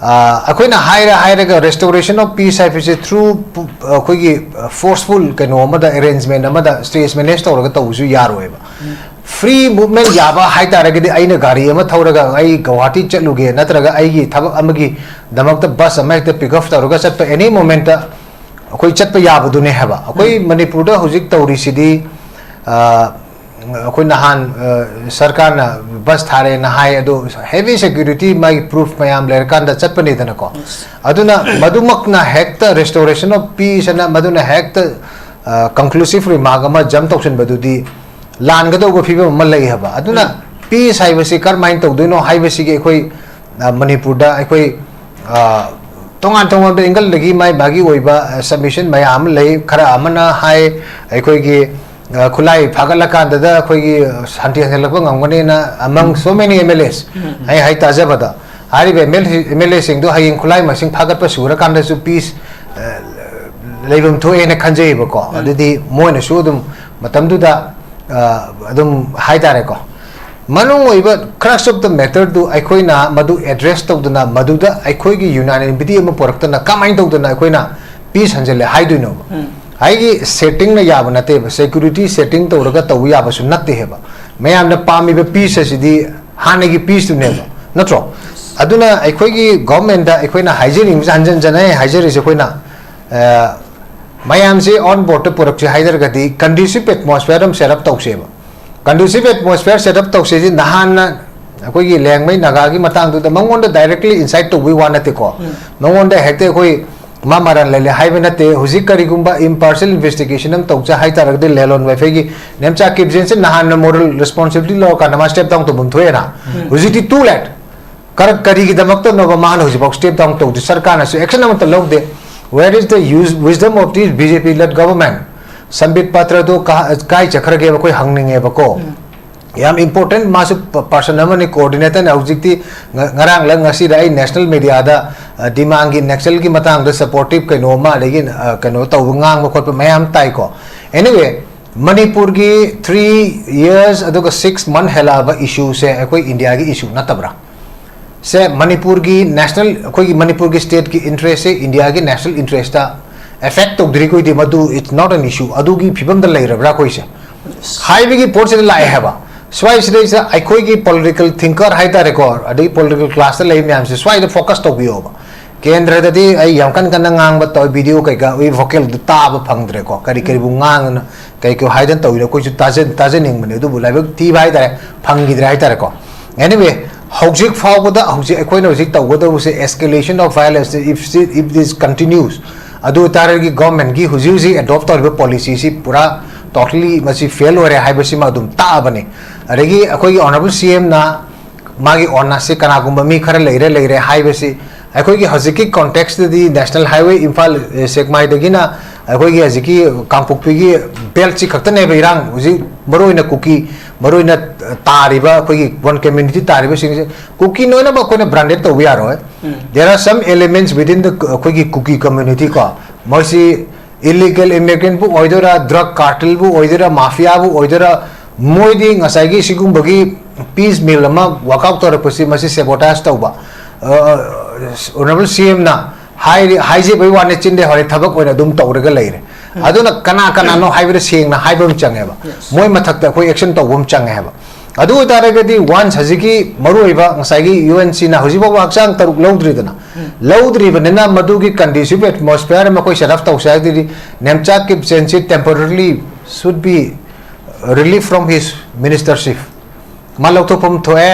ꯑ, ꯑꯩꯈꯣꯏꯅ ꯍꯥꯏꯔ ꯍꯥꯏꯔꯒ restoration of peace ꯍꯥꯏꯕꯁꯦ through ꯄꯨ-, ꯑꯩꯈꯣꯏꯒꯤ, ꯑ, forceful ꯀꯩꯅꯣ ꯑꯃꯗ, arrangement ꯑꯃꯗ, state manage ꯇꯧꯔꯒ ꯇꯧꯕꯁꯨ ꯌꯥꯔꯣꯏꯕ꯫ ꯎꯝ꯫ Free movement ꯌꯥꯕ ꯍꯥꯏꯇꯥꯔꯒꯗꯤ ꯑꯩꯅ ꯒꯥꯔꯤ ꯑꯃ ꯊꯧꯔꯒ ꯑꯩ ꯒꯧꯍꯥꯇꯤ ꯆꯠꯂꯨꯒꯦ, ꯅꯠꯇ꯭ꯔꯒ ꯑꯩꯒꯤ ꯊꯕꯛ ꯑꯃꯒꯤ ꯗꯃꯛꯇ bus ꯑꯃ ꯍꯦꯛꯇ pick up ꯇꯧꯔꯒ ꯆꯠꯄ any momentꯇ ꯑꯩꯈꯣꯏ ꯆꯠꯄ ꯌꯥꯕꯗꯨꯅꯦ ꯍꯥꯏꯕ꯫ ꯑꯩꯈꯣꯏ ꯎꯝ꯫ ꯃꯅꯤꯄꯨꯔꯗ ꯍꯧꯖꯤꯛ ꯇꯧꯔꯤꯁꯤꯗꯤ, ꯑ, ꯑꯩꯈꯣꯏ ꯅꯍꯥꯟ ꯁꯔꯀꯥꯔꯅ ꯕꯁ ꯊꯥꯔꯦꯅ ꯍꯥꯏ, ꯑꯗꯣ heavy security, ꯃꯥꯒꯤ proof ꯃꯌꯥꯝ ꯂꯩꯔꯀꯥꯟꯗ ꯆꯠꯄꯅꯤꯗꯅꯀꯣ꯫ ꯑꯗꯨꯅ ꯃꯗꯨꯃꯛꯅ ꯍꯦꯛꯇ restoration of peace ꯑꯅ ꯃꯗꯨꯅ ꯍꯦꯛꯇ conclusive remark ꯑꯃ jump ꯇꯧꯁꯤꯟꯕꯗꯨꯗꯤ ꯂꯥꯟꯒꯗꯧꯕ ꯐꯤꯕꯝ ꯑꯃ ꯂꯩ ꯍꯥꯏꯕ꯫ ꯑꯗꯨꯅ peace ꯍꯥꯏꯕꯁꯤ ꯀꯔꯝꯍꯥꯏꯅ ꯇꯧꯗꯣꯏꯅꯣ ꯍꯥꯏꯕꯁꯤꯒꯤ ꯑꯩꯈꯣꯏ ꯃꯅꯤꯄꯨꯔꯗ ꯑꯩꯈꯣꯏ ꯇꯣꯉꯥꯟ ꯇꯣꯉꯥꯟꯕ angle ꯗꯒꯤ ꯃꯥꯏ ꯃꯥꯒꯤ ꯑꯣꯏꯕ submission ꯃꯌꯥꯝ ꯑꯃ ꯂꯩ꯫ ꯈꯔ ꯑꯃꯅ ꯍꯥꯏ, ꯑꯩꯈꯣꯏꯒꯤ ꯈꯨꯠꯂꯥꯏ ꯐꯥꯒꯠꯂꯀꯥꯟꯗꯗ ꯑꯩꯈꯣꯏꯒꯤ ꯁꯥꯟꯇꯤ ꯍꯟꯖꯜꯂꯛꯄ ꯉꯝꯒꯅꯤꯅ among so many MLAs, ꯑꯩ ꯍꯥꯏ ꯇꯥꯖꯕꯗ, ꯍꯥꯏꯔꯤꯕ MLA MLA ꯁꯤꯡꯗꯣ ꯍꯌꯦꯡ ꯈꯨꯠꯂꯥꯏ ꯃꯁꯤꯡ ꯐꯥꯒꯠꯄ ꯁꯨꯔꯀꯥꯟꯗꯁꯨ peace ꯂꯩꯐꯝ ꯊꯣꯛꯑꯦꯅ ꯈꯟꯖꯩꯌꯦꯕꯀꯣ꯫ ꯑꯗꯨꯗꯤ ꯃꯣꯏꯅꯁꯨ ꯑꯗꯨꯝ ꯃꯇꯝꯗꯨꯗ ꯑꯗꯨꯝ ꯍꯥꯏꯇꯥꯔꯦꯀꯣ, ꯃꯅꯨꯡ ꯑꯣꯏꯕ crux of the matter ꯗꯨ ꯑꯩꯈꯣꯏꯅ ꯃꯗꯨ address ꯇꯧꯗꯅ, ꯃꯗꯨꯗ ꯑꯩꯈꯣꯏꯒꯤ unanimity ꯑꯃ ꯄꯨꯔꯛꯇꯅ ꯀꯃꯥꯏꯅ ꯇꯧꯗꯅ ꯑꯩꯈꯣꯏꯅ peace ꯍꯟꯖꯤꯜꯂꯦ ꯍꯥꯏꯗꯣꯏꯅꯣꯕ? ꯑꯩꯒꯤ setting ꯅ ꯌꯥꯕ ꯅꯠꯇꯦꯕ, security setting ꯇꯧꯔꯒ ꯇꯧꯕ ꯌꯥꯕꯁꯨ ꯅꯠꯇꯦ ꯍꯥꯏꯕ꯫ ꯃꯌꯥꯝꯅ ꯄꯥꯝꯃꯤꯕ peace ꯑꯁꯤꯗꯤ ꯍꯥꯟꯅꯒꯤ peace ꯇꯨꯅꯦꯕ, ꯅꯠꯇ꯭ꯔꯣ? ꯑꯗꯨꯅ ꯑꯩꯈꯣꯏꯒꯤ government ꯗ ꯑꯩꯈꯣꯏꯅ ꯍꯥꯏꯖꯅꯤꯡꯕꯁꯦ, ꯍꯟꯖꯟ ꯍꯟꯖꯟ ꯑꯩ ꯍꯥꯏꯖꯔꯤꯁꯦ ꯑꯩꯈꯣꯏꯅ, ꯃꯌꯥꯝꯁꯦ on board ꯇ ꯄꯨꯔꯛꯁꯦ ꯍꯥꯏꯗ꯭ꯔꯒꯗꯤ conducive atmosphere ꯑꯃ set up ꯇꯧꯁꯦꯕ꯫ Conducive atmosphere set up ꯇꯧꯁꯦꯁꯤ ꯅꯍꯥꯟꯅ ꯑꯩꯈꯣꯏꯒꯤ ꯂꯦꯡꯃꯩ ꯅꯥꯒꯥꯒꯤ ꯃꯇꯥꯡꯗꯨꯗ ꯃꯉꯣꯟꯗ directly incite ꯇꯧꯕꯒꯤ ꯋꯥ ꯅꯠꯇꯦꯀꯣ꯫ ꯃꯉꯣꯟꯗ ꯍꯦꯛꯇ ꯑꯩꯈꯣꯏ ꯃꯥ ꯃꯔꯥꯜ ꯂꯩ ꯍꯥꯏꯕ ꯅꯠꯇꯦ꯫ ꯍꯧꯖꯤꯛ ꯀꯔꯤꯒꯨꯝꯕ impartial investigation ꯑꯃ ꯇꯧꯖ ꯍꯥꯏꯇꯥꯔꯒꯗꯤ ꯂꯦꯂꯣꯟ ꯋꯥꯏꯐꯩꯒꯤ ꯅꯦꯝꯆꯥ ꯀꯤꯞꯖꯦꯟꯁꯦ ꯅꯍꯥꯟꯅ moral responsibility ꯂꯧꯔꯀꯥꯟꯗ ꯃꯥ step down ꯇꯧꯐꯝ ꯊꯣꯛꯑꯦꯅ꯫ ꯍꯧꯖꯤꯛꯇꯤ too late꯫ ꯀꯔ-, ꯀꯔꯤꯒꯤꯗꯃꯛꯇꯅꯣꯕ ꯃꯥꯅ ꯍꯧꯖꯤꯛꯐꯥꯎ step down ꯇꯧꯗꯦ? ꯁꯔꯀꯥꯔꯅꯁꯨ action ꯑꯃꯠꯇ ꯂꯧꯗꯦ꯫ Where is the use, wisdom of this BJP led government? ꯁꯝꯕꯤꯠ ꯄꯥꯇ꯭ꯔꯗꯣ ꯀ-, ꯀꯥꯏ ꯆꯠꯈ꯭ꯔꯒꯦꯕ? ꯑꯩꯈꯣꯏ ꯍꯪꯅꯤꯡꯉꯦꯕꯀꯣ꯫ ꯌꯥꯝ important, ꯃꯥꯁꯨ ꯄ-, person ꯑꯃꯅꯤ, coordinator ꯅꯤ꯫ ꯍꯧꯖꯤꯛꯇꯤ ꯉ-, ꯉꯔꯥꯡꯂ ꯉꯁꯤꯔ ꯑꯩ national media ꯗ, ꯑ, ꯗꯤꯃꯥꯟꯒꯤ ꯅꯦꯛꯁꯜꯒꯤ ꯃꯇꯥꯡꯗ supportive ꯀꯩꯅꯣ ꯑꯃ, ꯑꯗꯒꯤ, ꯑ, ꯀꯩꯅꯣ ꯇꯧꯕ, ꯉꯥꯡꯕ ꯈꯣꯠꯄ ꯃꯌꯥꯝ ꯇꯥꯏꯀꯣ꯫ Anyway, ꯃꯅꯤꯄꯨꯔꯒꯤ three years ꯑꯗꯨꯒ six month ꯍꯦꯜꯂꯛꯑꯕ issue ꯁꯦ ꯑꯩꯈꯣꯏ ꯏꯟꯗꯤꯌꯥꯒꯤ issue ꯅꯠꯇꯕ꯭ꯔꯥ? ꯁꯦ ꯃꯅꯤꯄꯨꯔꯒꯤ national, ꯑꯩꯈꯣꯏꯒꯤ ꯃꯅꯤꯄꯨꯔꯒꯤ state ꯀꯤ interest ꯁꯦ ꯏꯟꯗꯤꯌꯥꯒꯤ national interest ꯇ affect ꯇꯧꯗ꯭ꯔꯤꯈꯣꯏꯗꯤ ꯃꯗꯨ it's not an issue, ꯑꯗꯨꯒꯤ ꯐꯤꯕꯝꯗ ꯂꯩꯔꯕ꯭ꯔꯥ ꯑꯩꯈꯣꯏꯁꯦ ꯍꯥꯏꯕꯒꯤ ꯄꯣꯠꯁꯤꯗ ꯂꯥꯛꯑꯦ ꯍꯥꯏꯕ꯫ ꯁ꯭ꯋꯥꯏꯁꯤꯗꯩꯁꯤꯗ ꯑꯩꯈꯣꯏꯒꯤ political thinker ꯍꯥꯏꯇꯥꯔꯦꯀꯣ, ꯑꯗꯒꯤ political class ꯇ ꯂꯩ ꯃꯌꯥꯝꯁꯦ ꯁ꯭ꯋꯥꯏꯗ focus ꯇꯧꯕꯤꯌꯣꯕ꯫ ꯀꯦꯟꯗ꯭ꯔꯗꯗꯤ ꯑꯩ ꯌꯥꯝ ꯀꯟ ꯀꯟꯅ ꯉꯥꯡꯕ ꯇꯧ, video ꯀꯩꯀꯥ ꯑꯩ vocalꯗꯨ ꯇꯥꯕ ꯐꯪꯗ꯭ꯔꯦꯀꯣ, ꯀꯔꯤ ꯀꯔꯤꯕꯨ ꯉꯥꯡꯗꯅ ꯀꯩ ꯀꯩ ꯍꯥꯏꯗꯅ ꯇꯧꯔꯤꯅꯣ ꯑꯩꯈꯣꯏꯁꯨ ꯇꯥꯖ-, ꯇꯥꯖꯅꯤꯡꯕꯅꯦ, ꯑꯗꯨꯕꯨ ꯂꯥꯏꯕꯛ ꯊꯤꯕ ꯍꯥꯏꯇꯥꯔꯦ, ꯐꯪꯈꯤꯗ꯭ꯔꯦ ꯍꯥꯏꯇꯥꯔꯦꯀꯣ꯫ Anyway, ꯍꯧꯖꯤꯛ ꯐꯥꯎꯕꯗ ꯍꯧꯖꯤꯛ ꯑꯩꯈꯣꯏꯅ ꯍꯧꯖꯤꯛ ꯇꯧꯒꯗꯧꯕꯁꯦ escalation of violence, if, if this continues, ꯑꯗꯨ ꯑꯣꯏꯇꯥꯔꯗꯤ governmentꯀꯤ ꯍꯧꯖꯤꯛ ꯍꯧꯖꯤꯛ adopt ꯇꯧꯔꯤꯕ policyꯁꯤ ꯄꯨꯔꯥ totally ꯃꯁꯤ fail ꯑꯣꯏꯔꯦ ꯍꯥꯏꯕꯁꯤꯃ ꯑꯗꯨꯝ ꯇꯥꯛꯑꯕꯅꯤ꯫ ꯑꯗꯒꯤ ꯑꯩꯈꯣꯏꯒꯤ honourable CMꯅ ꯃꯥꯒꯤ ꯑꯣꯅꯔꯁꯤ ꯀꯅꯥꯒꯨꯝꯕ ꯃꯤ ꯈꯔ ꯂꯩꯔꯦ, ꯂꯩꯔꯦ ꯍꯥꯏꯕꯁꯤ ꯑꯩꯈꯣꯏꯒꯤ ꯍꯧꯖꯤꯛꯀꯤ contextꯇꯗꯤ National Highway ꯏꯝꯐꯥꯜ, ꯑꯦ, ꯁꯦꯛꯃꯥꯏꯗꯒꯤꯅ ꯑꯩꯈꯣꯏꯒꯤ ꯍꯧꯖꯤꯛꯀꯤ ꯀꯥꯡꯄꯣꯛꯄꯤꯒꯤ beltꯁꯤ ꯈꯛꯇꯅꯦꯕ ꯏꯔꯥꯡ ꯍꯧꯖꯤꯛ ꯃꯔꯨꯑꯣꯏꯅ ꯀꯨꯀꯤ, ꯃꯔꯨꯑꯣꯏꯅ ꯇꯥꯔꯤꯕ ꯑꯩꯈꯣꯏꯒꯤ one community ꯇꯥꯔꯤꯕꯁꯤꯡꯁꯦ ꯀꯨꯀꯤ ꯂꯣꯏꯅꯃꯛ ꯑꯩꯈꯣꯏꯅ branded ꯇꯧꯕ ꯌꯥꯔꯣꯏ꯫ There are some elements within the ꯑꯩꯈꯣꯏꯒꯤ ꯀꯨꯀꯤ community ꯀꯣ, ꯃꯣꯏꯁꯤ illegal immigrantꯄꯨ ꯑꯣꯏꯗꯣꯏꯔꯥ, drug cartelꯕꯨ ꯑꯣꯏꯗꯣꯏꯔꯥ, mafiaꯕꯨ ꯑꯣꯏꯗꯣꯏꯔꯥ, ꯃꯣꯏꯗꯤ ꯉꯁꯥꯏꯒꯤ ꯁꯤꯒꯨꯝꯕꯒꯤ peace meal ꯑꯃ workout ꯇꯧꯔꯛꯄꯁꯤ ꯃꯁꯤ sabotage ꯇꯧꯕ꯫ ꯑ, honourable CMꯅ ꯍꯥꯏꯔꯤ, ꯍꯥꯏꯖꯕꯩ ꯋꯥꯅꯤ, ꯆꯤꯟꯗꯩ ꯍꯣꯔꯦꯟ ꯊꯕꯛ ꯑꯣꯏꯅ ꯑꯗꯨꯝ ꯇꯧꯔꯒ ꯂꯩꯔꯦ꯫ ꯑꯗꯨꯅ ꯀꯅꯥ ꯀꯅꯥꯅꯣ ꯍꯥꯏꯕꯗ ꯁꯦꯡꯅ ꯍꯥꯏꯕ ꯑꯃ ꯆꯪꯉꯦꯕ꯫ Yes. ꯃꯣꯏ ꯃꯊꯛꯇ ꯑꯩꯈꯣꯏ action ꯇꯧꯕ ꯑꯃ ꯆꯪꯉꯦ ꯍꯥꯏꯕ꯫ ꯑꯗꯨ ꯑꯣꯏꯇꯥꯔꯒꯗꯤ once ꯍꯧꯖꯤꯛꯀꯤ ꯃꯔꯨꯑꯣꯏꯕ ꯉꯁꯥꯏꯒꯤ UNCꯅ ꯍꯧꯖꯤꯛ ꯐꯥꯎꯕ ꯍꯛꯆꯥꯡ ꯇꯔꯨꯛ ꯂꯧꯗ꯭ꯔꯤꯗꯅ, ꯂꯧꯗ꯭ꯔꯤꯕꯅꯤꯅ ꯃꯗꯨꯒꯤ conducive atmosphere ꯑꯃ ꯑꯩꯈꯣꯏ set up ꯇꯧꯁꯦ ꯍꯥꯏꯔꯒꯗꯤ Nemcha ꯀꯤꯞꯆꯦꯟꯁꯤ temporarily should be relieved from his ministership꯫ ꯃꯥ ꯂꯧꯊꯣꯛꯐꯝ ꯊꯣꯛꯑꯦ꯫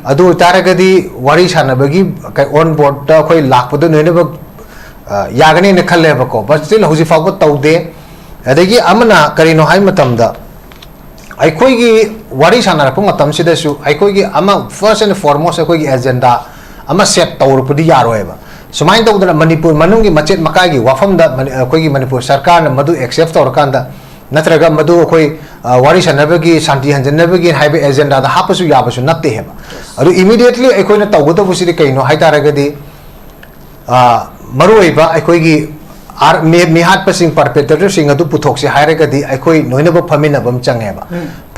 ꯑꯗꯨ ꯑꯣꯏꯇꯥꯔꯒꯗꯤ ꯋꯥꯔꯤ ꯁꯥꯟꯅꯕꯒꯤ ꯀꯩ-, on boardꯇ ꯑꯩꯈꯣꯏ ꯂꯥꯛꯄꯗ ꯂꯣꯏꯅꯃꯛ, ꯑ, ꯌꯥꯒꯅꯦꯅ ꯈꯜꯂꯦꯕꯀꯣ꯫ But still ꯍꯧꯖꯤꯛ ꯐꯥꯎꯕ ꯇꯧꯗꯦ꯫ ꯑꯗꯒꯤ ꯑꯃꯅ ꯀꯔꯤꯅꯣ ꯍꯥꯏ ꯃꯇꯝꯗ, ꯑꯩꯈꯣꯏꯒꯤ ꯋꯥꯔꯤ ꯁꯥꯟꯅꯔꯛꯄ ꯃꯇꯝꯁꯤꯗꯁꯨ ꯑꯩꯈꯣꯏꯒꯤ ꯑꯃ first and foremost ꯑꯩꯈꯣꯏꯒꯤ agenda ꯑꯃ set ꯇꯧꯔꯛꯄꯗꯤ ꯌꯥꯔꯣꯏꯕ꯫ ꯁꯨꯃꯥꯏꯅ ꯇꯧꯗꯅ ꯃꯅꯤꯄꯨꯔ ꯃꯅꯨꯡꯒꯤ ꯃꯆꯦꯠ ꯃꯀꯥꯏꯒꯤ ꯋꯥꯐꯝꯗ ꯃꯅꯤ-, ꯑꯩꯈꯣꯏꯒꯤ ꯃꯅꯤꯄꯨꯔ ꯁꯔꯀꯥꯔꯅ ꯃꯗꯨ accept ꯇꯧꯔꯀꯥꯟꯗ, ꯅꯠꯇ꯭ꯔꯒ ꯃꯗꯨ ꯑꯩꯈꯣꯏ, ꯑ, ꯋꯥꯔꯤ ꯁꯥꯟꯅꯕꯒꯤ, ꯁꯥꯟꯇꯤ ꯍꯟꯖꯟꯅꯕꯒꯤ ꯍꯥꯏꯕ agendaꯗ ꯍꯥꯞꯄꯁꯨ ꯌꯥꯕꯁꯨ ꯅꯠꯇꯦ ꯍꯥꯏꯕ꯫ ꯑꯗꯨ immediately ꯑꯩꯈꯣꯏꯅ ꯇꯧꯒꯗꯧꯕꯁꯤꯗꯤ ꯀꯩꯅꯣ ꯍꯥꯏ ꯇꯥꯔꯒꯗꯤ, ꯑ, ꯃꯔꯨꯑꯣꯏꯕ ꯑꯩꯈꯣꯏꯒꯤ ꯑꯥꯔ-, ꯃꯤ-, ꯃꯤꯍꯥꯠꯄꯁꯤꯡ, perpetratorꯁꯤꯡ ꯑꯗꯨ ꯄꯨꯊꯣꯛꯁꯤ ꯍꯥꯏꯔꯒꯗꯤ ꯑꯩꯈꯣꯏ ꯂꯣꯏꯅꯃꯛ ꯐꯝꯃꯤꯟꯅꯕ ꯑꯃ ꯆꯪꯉꯦꯕ꯫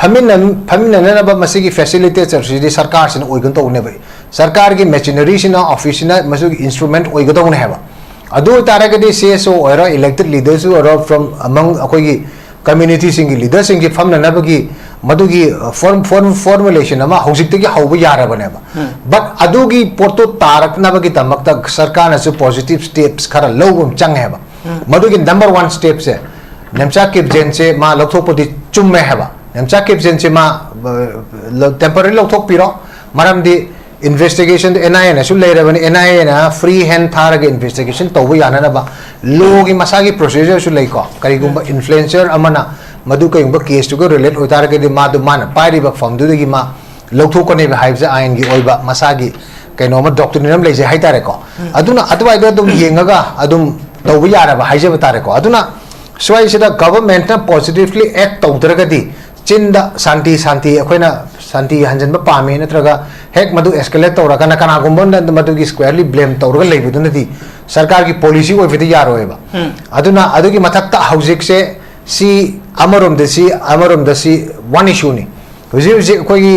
ꯐꯝꯃꯤꯟꯅ-, ꯐꯝꯃꯤꯟꯅꯅꯕ ꯃꯁꯤꯒꯤ facilitatorꯁꯤꯗꯤ ꯁꯔꯀꯥꯔꯁꯤꯅ ꯑꯣꯏꯒꯅ ꯇꯧꯕꯅꯦꯕ꯫ ꯁꯔꯀꯥꯔꯒꯤ machineryꯁꯤꯅ, officeꯁꯤꯅ ꯃꯁꯤꯒꯤ instrument ꯑꯣꯏꯒꯗꯧꯕꯅꯦ ꯍꯥꯏꯕ꯫ ꯑꯗꯨ ꯑꯣꯏꯇꯥꯔꯒꯗꯤ CSO ꯑꯣꯏꯔꯣ, elected leadersꯁꯨ ꯑꯣꯏꯔꯣ, from among ꯑꯩꯈꯣꯏꯒꯤ ꯀꯝꯃ꯭ꯌꯨꯅꯤꯇꯤꯁꯤꯡꯒꯤ ꯂꯤꯗꯔꯁꯤꯡꯁꯤ ꯐꯝꯅꯅꯕꯒꯤ ꯃꯗꯨꯒꯤ ꯐꯣꯔꯝ ꯐꯣꯔꯝ ꯐꯣꯔꯃꯨꯂꯦꯁꯟ ꯑꯃ ꯍꯧꯖꯤꯛꯇꯒꯤ ꯍꯧꯕ ꯌꯥꯔꯕꯅꯦꯕ꯫ ꯕꯠ ꯑꯗꯨꯒꯤ ꯄꯣꯠꯇꯨ ꯇꯥꯔꯛꯅꯕꯒꯤꯗꯃꯛꯇ ꯁꯔꯀꯥꯔꯅꯁꯨ ꯄꯣꯖꯤꯇꯤꯚ ꯁ꯭ꯇꯦꯞꯁ ꯈꯔ ꯂꯧꯕ ꯑꯃ ꯆꯪꯉꯦ ꯍꯥꯏꯕ꯫ ꯃꯗꯨꯒꯤ ꯅꯝꯕꯔ ꯋꯥꯟ ꯁ꯭ꯇꯦꯞꯁꯦ ꯅꯦꯝꯆꯥ ꯀꯤꯞꯖꯦꯟꯁꯦ ꯃꯥ ꯂꯧꯊꯣꯛꯄꯗꯤ ꯆꯨꯝꯃꯦ ꯍꯥꯏꯕ꯫ ꯅꯦꯝꯆꯥ ꯀꯤꯞꯖꯦꯟꯁꯦ ꯃꯥ ꯇꯦꯝꯄꯔꯔꯤ ꯂꯧꯊꯣꯛꯄꯤꯔꯣ, ꯃꯔꯝꯗꯤ ꯏꯟꯚꯦꯁꯇꯤꯒꯦꯁꯟꯗ ꯑꯦꯟ ꯑꯥꯏ ꯑꯦꯅꯁꯨ ꯂꯩꯔꯕꯅꯤ, ꯑꯦꯟ ꯑꯥꯏ ꯑꯦꯅ ꯐ꯭ꯔꯤ ꯍꯦꯟ ꯊꯥꯔꯒ ꯏꯟꯚꯦꯁꯇꯤꯒꯦꯁꯟ ꯇꯧꯕ ꯌꯥꯅꯅꯕ ꯂꯣꯒꯤ ꯃꯁꯥꯒꯤ ꯄ꯭ꯔꯣꯁꯤꯖꯔꯁꯨ ꯂꯩꯀꯣ꯫ ꯀꯔꯤꯒꯨꯝꯕ ꯏꯟꯐ꯭ꯂꯨꯌꯦꯟꯁꯔ ꯑꯃꯅ ꯃꯗꯨ ꯀꯔꯤꯒꯨꯝꯕ ꯀꯦꯁꯇꯨꯒ ꯔꯤꯂꯦꯠ ꯑꯣꯏꯇꯥꯔꯒꯗꯤ ꯃꯥꯗꯨ ꯃꯥꯅ ꯄꯥꯏꯔꯤꯕ ꯐꯝꯗꯨꯗꯒꯤ ꯃꯥ ꯂꯧꯊꯣꯛꯀꯅꯦꯕ ꯍꯥꯏꯕꯁꯦ ꯑꯥꯏꯟꯒꯤ ꯑꯣꯏꯕ ꯃꯁꯥꯒꯤ ꯀꯩꯅꯣ ꯑꯃ ꯗꯣꯛꯇ꯭ꯔꯤꯟ ꯑꯃ ꯂꯩꯖꯩ ꯍꯥꯏꯇꯥꯔꯦꯀꯣ꯫ ꯑꯗꯨꯅ ꯑꯗꯨꯋꯥꯏꯗ ꯑꯗꯨꯝ ꯌꯦꯡꯉꯒ ꯑꯗꯨꯝ ꯇꯧꯕ ꯌꯥꯔꯕ ꯍꯥꯏꯖꯕ ꯇꯥꯔꯦꯀꯣ꯫ ꯑꯗꯨꯅ ꯁ꯭ꯋꯥꯏꯁꯤꯗ ꯒꯚꯔꯟꯃꯦꯟꯠꯅ ꯄꯣꯖꯤꯇꯤꯚꯂꯤ ꯑꯦꯛ ꯇꯧꯗ꯭ꯔꯒꯗꯤ ꯆꯤꯟꯗ ꯁꯥꯟꯇꯤ ꯁꯥꯟꯇꯤ ꯑꯩꯈꯣꯏꯅ ꯁꯥꯟꯇꯤ ꯍꯟꯖꯤꯟꯕ ꯄꯥꯝꯃꯤ ꯅꯠꯇ꯭ꯔꯒ ꯍꯦꯛ ꯃꯗꯨ ꯑꯦꯁꯀꯦꯂꯦꯠ ꯇꯧꯔꯒꯅ ꯀꯅꯥꯒꯨꯝꯕ ꯑꯃꯅ ꯃꯗꯨꯒꯤ ꯁ꯭ꯀ꯭ꯋꯦꯔꯂꯤ ꯕ꯭ꯂꯦꯝ ꯇꯧꯔꯒ ꯂꯩꯕꯗꯨꯅꯗꯤ ꯁꯔꯀꯥꯔꯒꯤ ꯄꯣꯂꯤꯁꯤ ꯑꯣꯏꯕꯗꯤ ꯌꯥꯔꯣꯏꯕ꯫ ꯑꯗꯨꯅ ꯑꯗꯨꯒꯤ ꯃꯊꯛꯇ ꯍꯧꯖꯤꯛꯁꯦ ꯁꯤ ꯑꯃꯔꯣꯝꯗ ꯁꯤ ꯑꯃꯔꯣꯝꯗ ꯁꯤ ꯋꯥꯟ ꯏꯁꯨꯅꯤ꯫ ꯍꯧꯖꯤꯛ ꯍꯧꯖꯤꯛ ꯑꯩꯈꯣꯏꯒꯤ